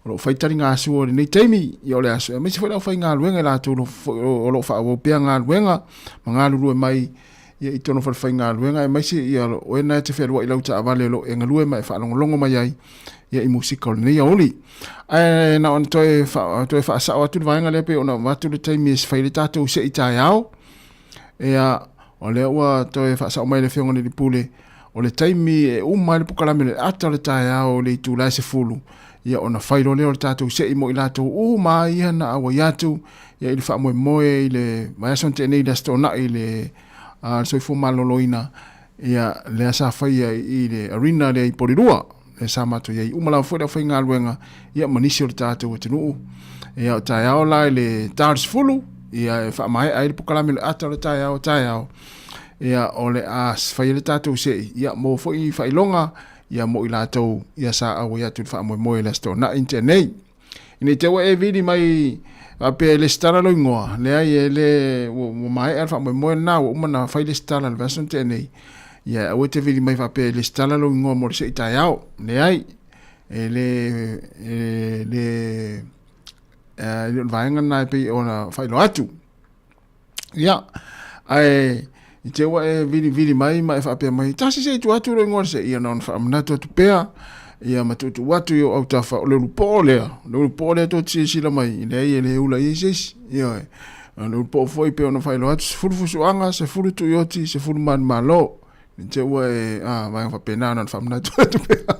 o lo o fai taligasua i lenei taimi ia o le aso, aemaise foi le aufaigaluega i latou o lo o faaauau pea galuega ma galulue mai ia i totonu o falefaigaluega, aemaise ia oe na e te fealuai i lau taavale o lo o e galue ma e faalogologo mai ai ia i musika o lenei aoauli. Ae na ona toe, toe faasao atu le vaega lea pei ona avatu le taimi e fai le tatou sei taeao. Ia, o lea ua toe faasao mai le Afioga i le Pule, o le taimi e uma ai le pokalame le ata o le taeao i le itula e 10, ia ona fai loa lea o le tatou sei mo i latou uma ia na auai atu ia i le faamoemoe i le vaiaso na tea nei i le Aso Toonai i le le soifua maloloina ia lea sa faia i le arena lea i Porirua lea sa matou i ai uma lava foi le aufaigaluega ia ma nisi o le tatou atunuu. Ia o taeao la i le ta o le 10 ia e faamaea ai le pokalame o le ata o le taeao taeao ia o le a fai ai le tatou sei ia mo foi faailoga ia mo i latou ia sa auai atu i le faamoemoe i le Aso Toonai na tea nei. Ina i te ua e vili mai faapea e lesitala lou igoa, leai e le, ua maea le faamoemoe lena, ua uma ona fai lesitala i le vaiaso na tea nei. Ia aua e te vili mai faapea e lesitala lou igoa mo le sei taeao. Leai, e le, e le, e le o le vaega lena e pei ona faailoa atu. Ia, ae i te ua e vilivili mai ma e faapea mai, tasi se i tuu atu lou igoa se ia na ona faamanatu atu pea, ia ma tuutuu atu i ou autafa, o le ulupoo lea, o le ulupoo lea tou te silasila mai, leai e le ula i ai se isi. Ioe, o le ulupoo foi pei ona faailoa atu, 10 fusuaga, 10 tuioti, 10 manumalo. I te ua e, a, vaega faapena na ona faamanatu atu pea.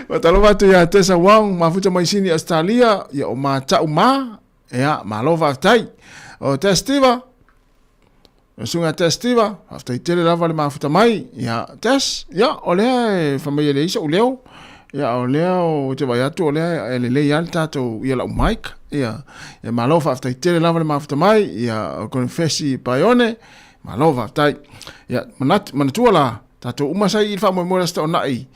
Faatalofa atu ia Tessa Wong, mafuta mai Sini, Australia, ia o Mata'u Ma, Ea, malo faafetai. O Tess Tiva, o susuga Tess Tiva, faafetai tele lava le mafuta mai. Ia, Tess, ia, o lea e fai mai e leai so'u leo. Ia, o lea ou te vaai atu o lea e lelei lava le tatou, ia lau mic. Ia, ia malo faafetai tele lava le mafuta mai. Ia, o Confessi Paione, malo faafetai. Ia, manatu, manatua la, tatou uma sa i le faamoemoe le Aso Toonai.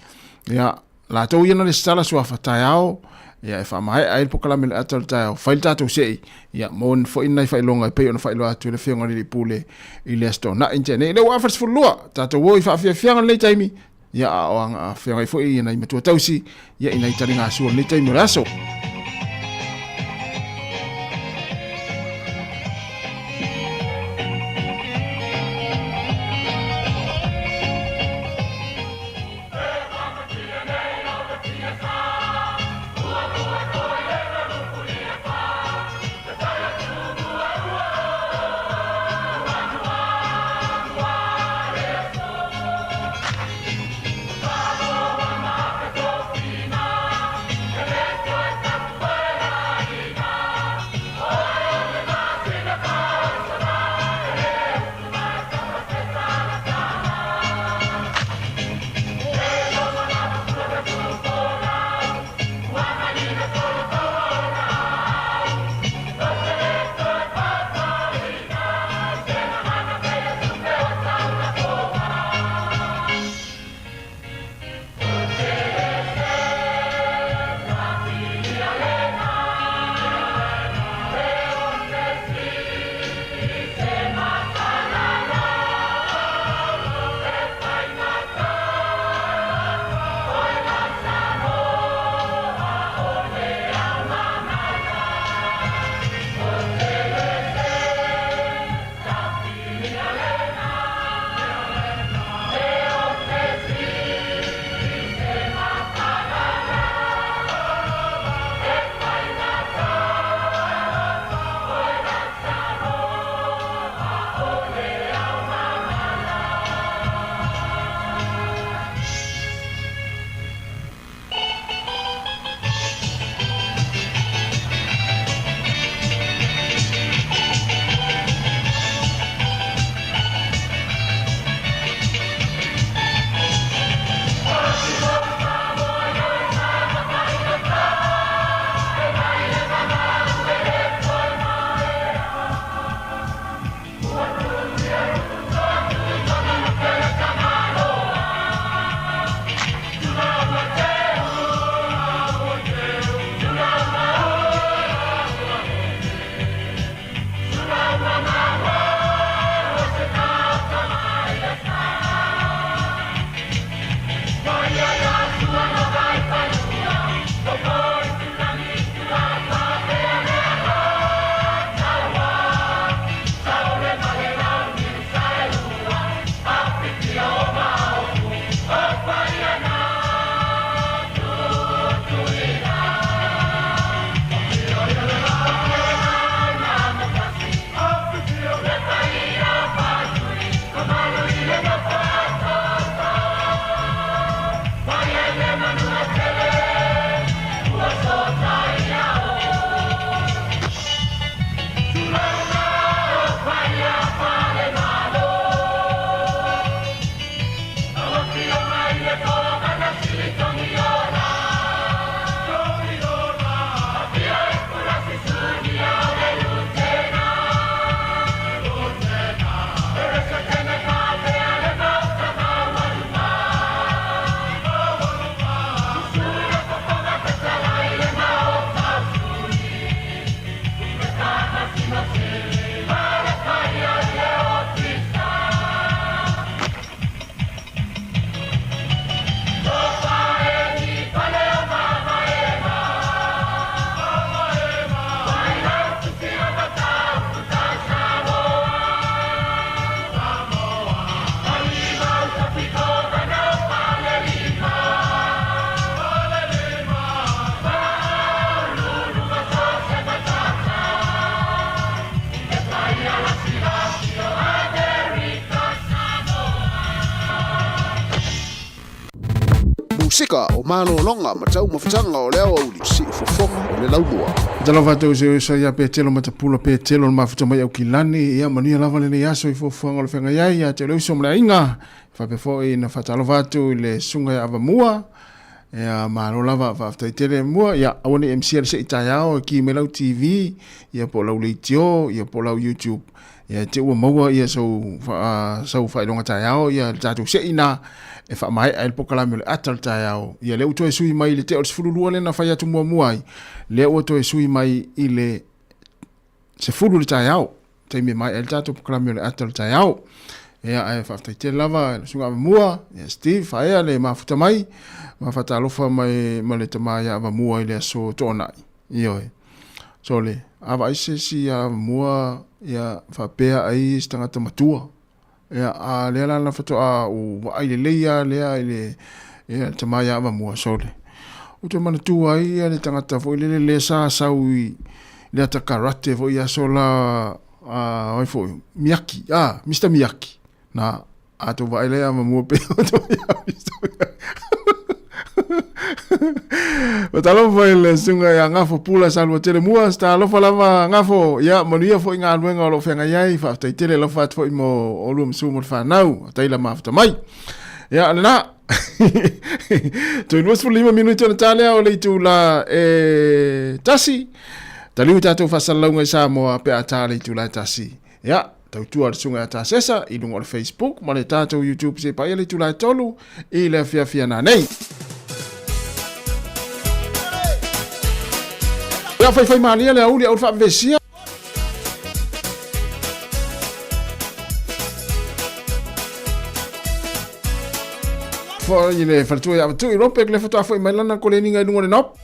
Ia, Latou ia na lesitala suafa taeao, ia e faamaea ai le pokalame le ata o le taeao, fai le tatou sei, ia mo ni foi nai faailoga e pei ona faailoa atu e le Afioga i le Alii Pule i le Aso Toonai na tea nei. O lea ua afa le 12, tatou o i faafiafiaga lenei taimi, ia a o feagai foi nai matua tausi, ia i nai taligasua lenei taimi o le aso. Pasifika o malologa ma taumafataga o le aoauli siufofoga o le laumua. Talofa atu i si uso ia Petelo Matapula Petelo le mafuta mai Aukilani ia manuia lava lenei aso i fuafuaga o le feagai ai ia te o le uso ma le aiga faapea foi na faatalofa atu i le susuga ia Avamua ia malo lava faafetai tele mua ia aua ne i MC le se i taeao e ki mai lau TV ia po o lau leitio ia po o lau YouTube Ia te ua maua ia sau sau faailoga taeao ia le tatou sei na e faamaea ai le polokalame o le ata o le taeao. Ia lea ua toe sui mai i le tea o le 12 lea na fai atu muamua ai, lea ua toe sui mai i le 10 le taeao, taimi e maea ai le tatou polokalame o le ata o le taeao. Ia, ae faafetai tele lava i le susuga Avamua, ia Steve Faea le mafuta mai, ma faatalofa mai ma le tama ia Avamua i le aso Toonai. Ioe. Sole, a vaai se isi ia Avamua, ia faapea ai se tagata matua. Ia, a lea la na faatoa ou vaai lelei lava lea i le, ia, le tama ia Avamua, sole. Ou te manatua ai ia le tagata foi lele lea sa sau i le ata karate foi i aso la, a, ai foi, Miyaki, a, Mister Miyaki. Na, a tou vaai lea Avamua pe o tou ia Mister Miyaki. Matalofa i le susuga ia Gafo Pula Saluatele Mua, talofa lava Gafo, ia manuia foi galuega o lo o feagai ai, faafetai tele alofa atu foi mo oulua ma Su ma le fanau, faafetai la mafuta mai. Ia, lena, toe 25 minute ona ta lea o le itula e 1, taliu tatou faasalalauga i Samoa pe a ta le itula e 1. Ia, tautua le susuga ia Tasesa i luga o le Facebook ma le tatou YouTube se paia le itula e 3 i le afiafi ana nei. Ia faifai malie le aouli aua le faavevesia. Foi le faletua ia Avatui Ropek le faatoa foi mai lana koleniga i luga o le nop.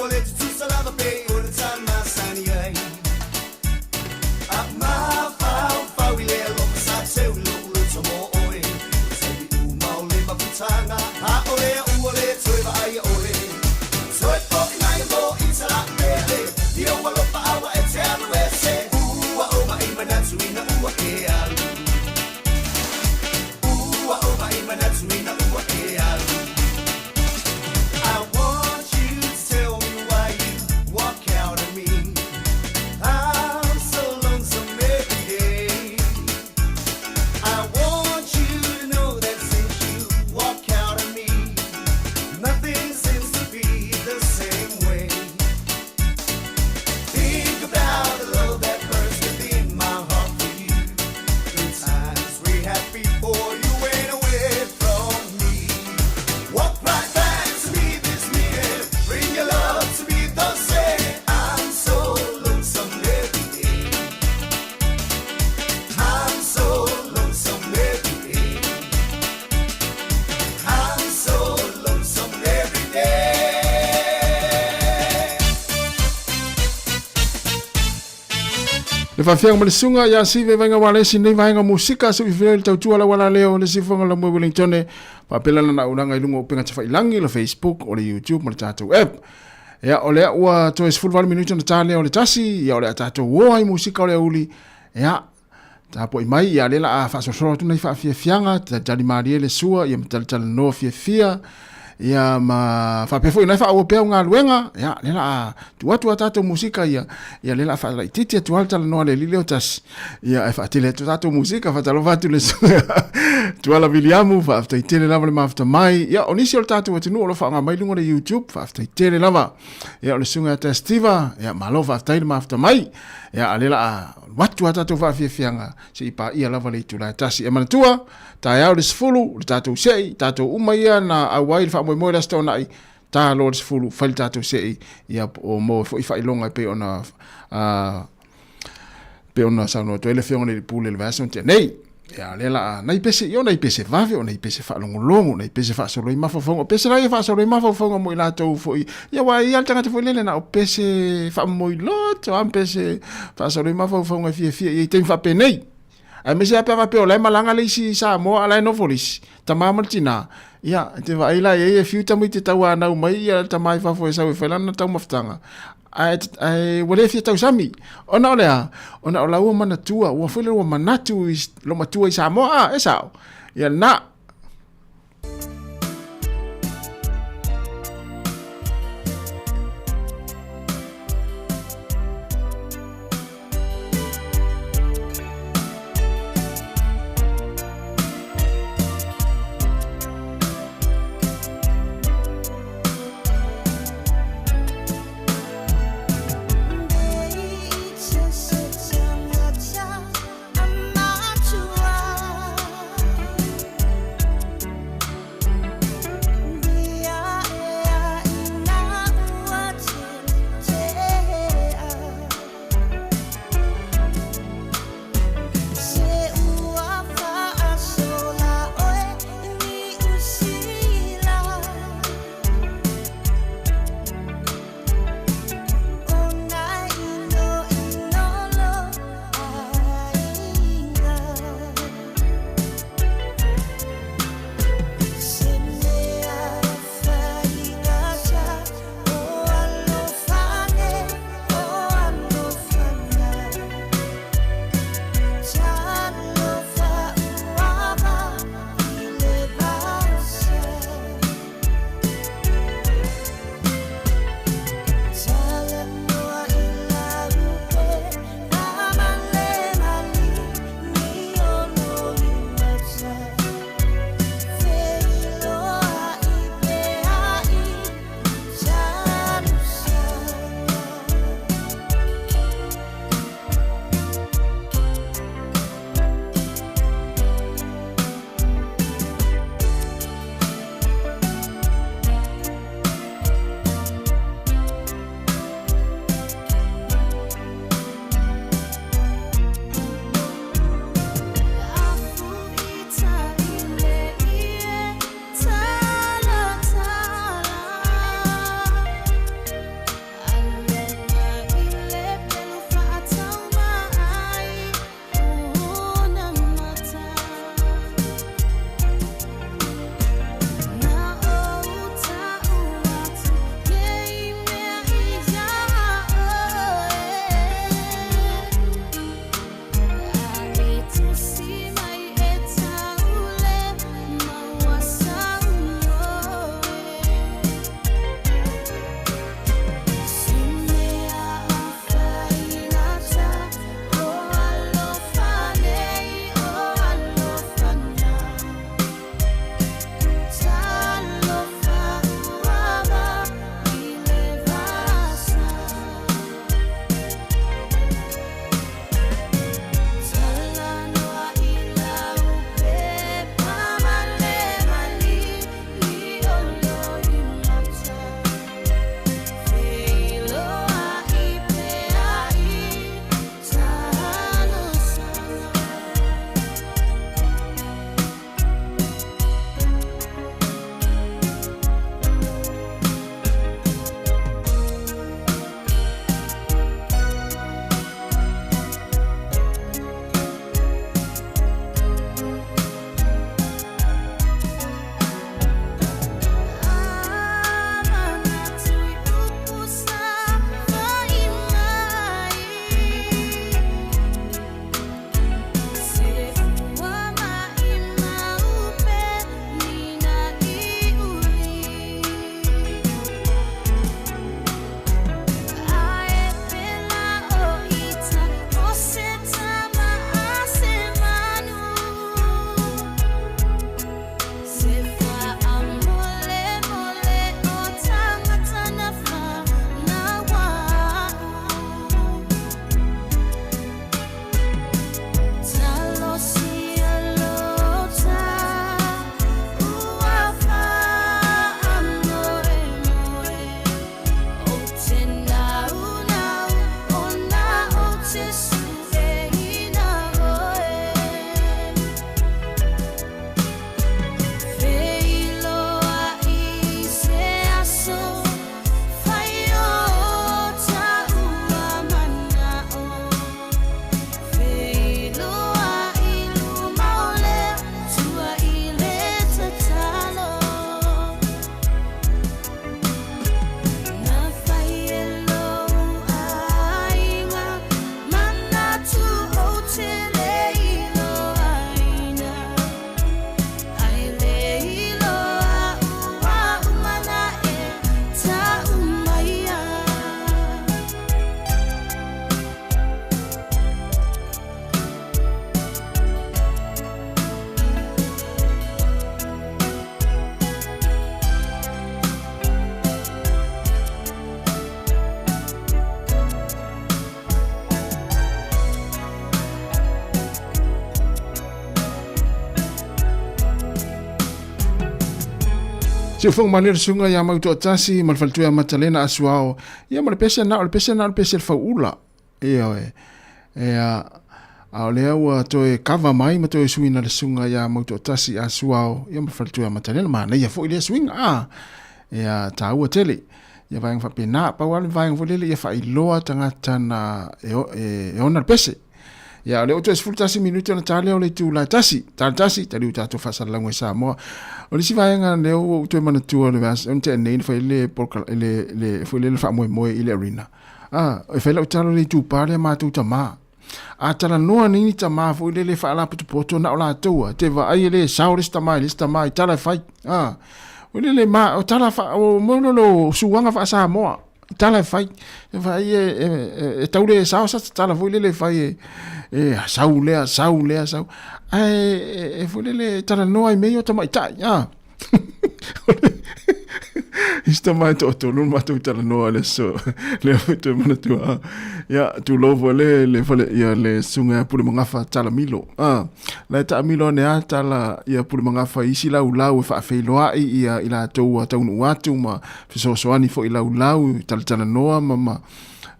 ua le tutusa lava pei o le ta masani ai. A mafaufau i le alofa sa seu i lo'u loto mo oe. Taimi uma o le mafutaga, a o lea ua le toe vaaia ʻoe. Toe fo'i mai mo i Tala'upele, i ou alofa a ua e te alu ese. Ua ou ma'i manatu ina ua e alu. Ua ou ma'i manatu ina ua e alu. I want you to tell me why you walk out on me. I'm so lonesome every day. I want you to know that since you walk out on me, nothing seems to be the same way. Think about the love that burns within my heart for you. The times we had before you went away from me. Walk right back to me this minute. Bring your love to me, don't say I'm so lonesome every day. I'm so lonesome every day. I'm so lonesome every day. Le faafiaga ma le susuga ia Sive Vaiga Walesi nei vaega musika se i le tautua la wala leo le sifonga la mo Wellington faapela na ulaga i luga o upega tafailagi le Facebook o le YouTube ma le tatou app. Ia o lea ua toe 18 minuti ona ta lea o le 1, ia o le a tatou o ai musika o le aoauli. Ia tapuai mai, ia lea la a faasolosolo atu nei faafiafiaga, talitali malie le sua, ia ma talitalanoa fiafia, ia ma faapea foi ona e faaauau pea au galuega, ia lea la a tuu atu a tatou musika ia, ia lea la a faalaitiiti atu lava le talanoa a le alii lea o tasi, ia ae faatele atu tatou musika, faatalofa atu le susuga Tuala Viliamu, faafetai tele lava le mafuta mai, ia o nisi o le tatou atunuu o lo o faaaoga mai luga o le YouTube, faafetai tele lava. Ia o le susuga ia Testiva, ia malo faafetai le mafuta mai. Ia a lea la a alu atu a tatou faafiafiaga se i paia lava le itula e 1. E manatua, taeao le 10, le tatou sei, tatou uma ia na auai le faamoemoe le Aso Toonai, ta loa le 10, fai le tatou sei, ia o mo foi faailoga e pei ona pei ona saunoa atu ai le Afioga i le Pule i le vaiaso na tea nei. Ia, lea la a nai pese, ia o nai pese vave, o nai pese faalogologo, o nai pese faasolo ai mafaufauga. O pese la ia faasolo ai mafaufauga mo i latou foi. Ia, aua e i ai lava le tagata foi lele na o pese faamomoi loto lava ma pese faasolo ai mafaufauga e fiafia i ai i taimi faapenei. Aemaise lava pe a faapea o la e malaga le isi i Samoa a o la e nofo le isi, tama ma le tina. Ia, e te vaai la i ai e fiu tamaiti e tauanau mai ia le tama i fafo e sau e fai lana taumafataga, ae, ae ua le fia tausami. Ona o le a? Ona o la ua manatua, ua foi le ua manatu i lo matua i Samoa, a, e sao. Ia na. Siufoga malie le susuga ia Mautoatasi ma le faletua ia Matalena Asuao, ia ma le pese na o le pese na o le pese le fauula. Ioe. Ia, a o lea ua toe kava mai ma toe suiina le susuga ia Mautoatasi Asuao, ia ma le faletua ia Matalena, manaia foi lea suiga, a. Ia, taua tele. Ia vaega faapena, pau lava le vaega foi lele ia faailoa tagata na e, e, e ona le pese. Ia, o lea ua toe 11 minute ona ta lea o le itula e tasi. Ta le tasi, taliu tatou faasalalauga i Samoa. O le isi vaega lea ua ou toe manatua le vasa, ona tea nei na fai le polokala, le, le, foi le faamoemoe i le arena. Ah, e fai lau tala le itupa lea matou tama. A talanoa nei ni tama foi lele faalapotopoto na o latou a, te vaai e le sao le isi tama i le isi tama i tala e fai. Ah, foi lele ma, o tala fa, o mo lo lo suaga faa-Samoa. Tala e fai, e fai e, e, e, e tau le sao sa tala foi lele e fai e, e sau lea, sau lea, sau. Ae e, e foi lele talanoa i mea ia o tamaitai, ah. Isi tama e toatolu le matou talanoa le aso lea foi toe manatua. Ia, tulou foi le, le fale, ia le susuga ia Pulemagafa Talamilo. Ah, la e taamilo ane a tala ia Pulemagafa i isi laulau e faafeiloai ia i latou ua taunuu atu ma fesoasoani foi i laulau, talatalanoa ma, ma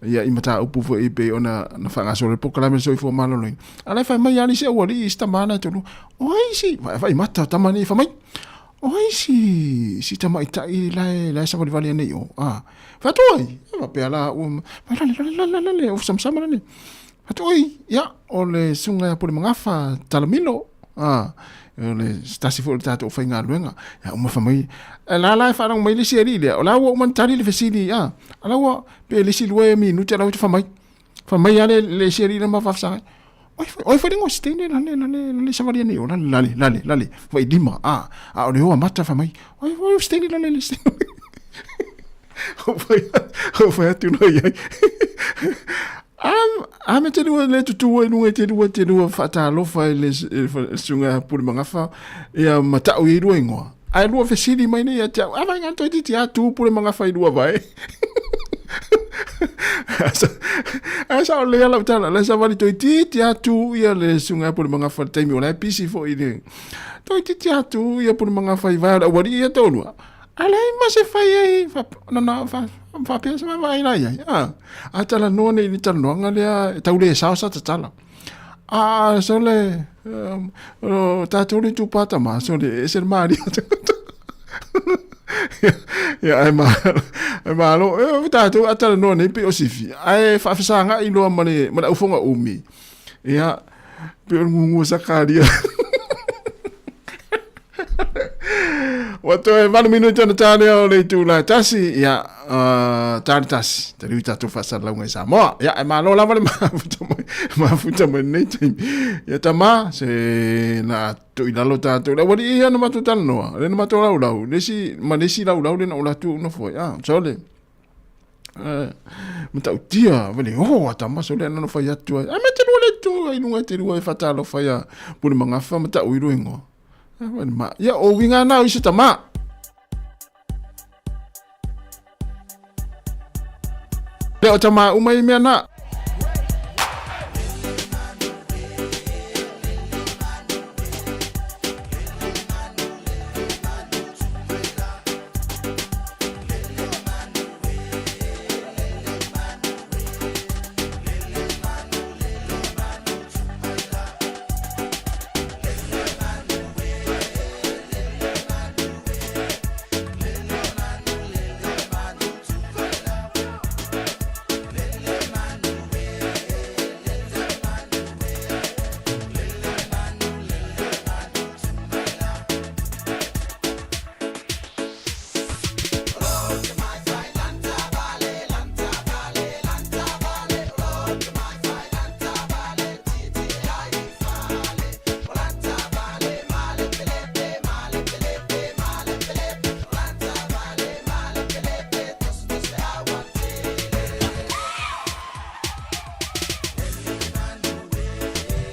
ia i mataupu foi e pei ona na faagasolo le polokalame le soifua maloloina. A la e fai mai lava le isi aualii i isi tama na e tolu, o ai si, fai mata tama nei, fai mai, o ai si, si tamaitai la e, la e savalivali ane i o, a, fai atu ai, e faapea la, ua, mai lale, lale, lale, lale, o samasama lale, fai atu ai, ia, o le susuga ia Pulemagafa Talamilo, a, o le se tasi foi o le tatou faigaluega, ia uma fai mai, e la la e faalogo mai le isi alii lea, o la ua uma ona tali le fesili, a, a la ua, pe le isi lua minute la ua fai mai, fai mai lava le isi alii lea ma faafesagai, oi foi le gosi teine la le la le la le savali ane i o la le la le la le fai lima, a, a o le hoa mata fai mai, oi foi le steine la le le steine. O fai atu loa i ai. A me te lua le tutu ai lunga i te lua te lua faatalofa i le susuga ia Pulemagafa ia ma ta'u i ai lua igoa. Ae lua fesili mai nei ia te au, a vai ngā toeitiiti a tu Pulemagafa i lua vae. Ae sa o lea lau tala, le savali toeitiiti a tu ia le susuga ia Pulemagafa i le taimi o la e pisi foi i le toeitiiti a tu ia Pulemagafa i vae o le aualii ia toalua. A leai ma se fai ai, na faapea se vaavaai la i ai. A, a talanoa nei i le talanoaga lea, e tau le sao sa tatala. A, sole, o tātou le itupa tama, sole, e ese le malia. Ia, ai ma, ai malo, e, tātou a talanoa nei pei o sifi, ae faafesagai loa ma le, ma le aufonga umi. Ia, pei o le gugua sakalia. Ua toe 8 minuti ona tā lea o le itula e tasi, ia, tā le tasi, te rui tātou whaasalalauga i Samoa. Ia, e malo lava le mafuta mai, mafuta mai nei taimi. Ia, tama, se na tu i lalo tātou. Le wali ia na matou talanoa, le na matou laulau, le si, ma le si laulau le na o latu una foi. Ah, so le, matautia, vele, oh, a tama, so le na no whai atu ai. A me te rua le tu, ai lunga te rua e whatalofa ia Pule Magafa, matau i ruingoa. Ia, o uiga na o isi tama. Le o tama uma i mea na.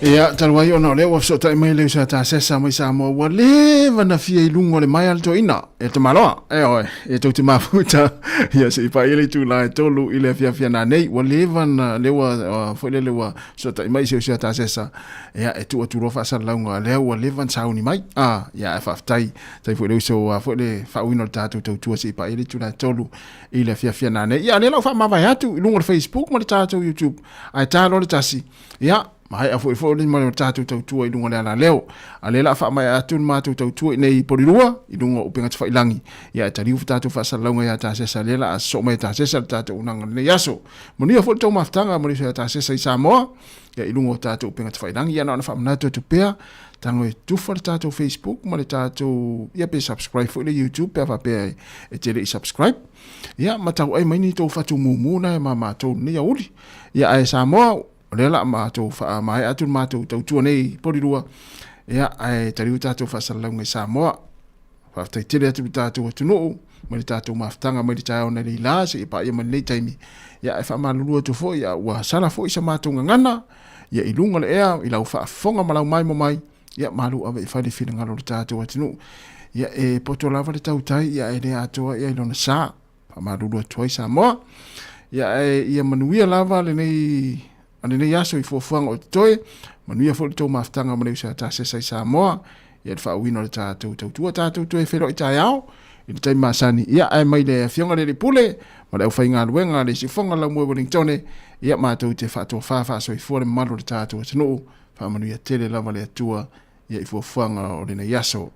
Ia, talu ai ona o lea ua fesootai mai le uso a Tasesa mai Samoa, ua leva na fia i luga o le maea le toeaina, e tamaloa, e oe, e tou te mafuta, ia se i paia le itula e tolu i le afiafi a nanei, ua leva na, lea ua, foi lele ua fesootai mai si uso a Tasesa, ia, e tuu atu loa faasalalauga, lea ua leva na sauni mai, a, ia, ae faafetai, tai foi le uso, a foi le faauiina o le tatou tautua se i paia le itula e tolu i le afiafi a nanei. Ia, lea la ua faamavae atu i luga o le Facebook ma le tatou YouTube, ae ta loa le tasi, Ia, maea foi foi le ma le tatou tautua i luga o le alaleo. A lea la faamaea atu le matou tautua i nei Polilua i luga o upega tafailangi. Ia, e taliu tatou faasalalauga ia Tasesa lea la a sosoo mai e Tasesa le tatou unaga lenei aso. Manuia foi le tou mafutaga ma le uso ia Tasesa i Samoa, ia i luga o tatou upega tafailangi. Ia na ona faamanatu atu pea, tago e tufa le tatou Facebook ma le tatou, ia pe subscribe foi le YouTube pe a faapea e te le i subscribe. Ia, ma tauai mai ni tou fatu mumu na e ma matou lenei aoauli. Ia ae Samoa, o lea la matou faamaea atu le matou tautua nei i Polilua. Ia ae taliu tatou faasalalauga i Samoa. Faafetai tele atu i le tatou atunuu mai le tatou mafutaga mai le taeao nei la seia paia mai lenei taimi. Ia ae faamalulu atu foi ia ua sala foi sa matou gagana ia i luga o le ea i lau faafofoga ma lau maimo mai. Ia malu ave i fai le finagalo o le tatou atunuu. Ia e poto lava le tautai ia e le atoa ia i lona sa. Faamalulu atu ai Samoa. Ia ae ia manuia lava lenei a lenei aso i fuafuaga o totoe. Manuia foi le tou mafutaga ma le uso a Tasesa i Samoa. Ia le faauiina o le tatou tautua tatou toe feiloai taeao i le taimi masani. Ia ae mai le Afioga i le Alii Pule ma le aufaigaluega a le Siufofoga Laumua i Wellingtone. Ia matou te faatofa faasoifua le mamalu o le tatou atunuu. Faamanuia tele lava le Atua ia i fuafuaga o lenei aso.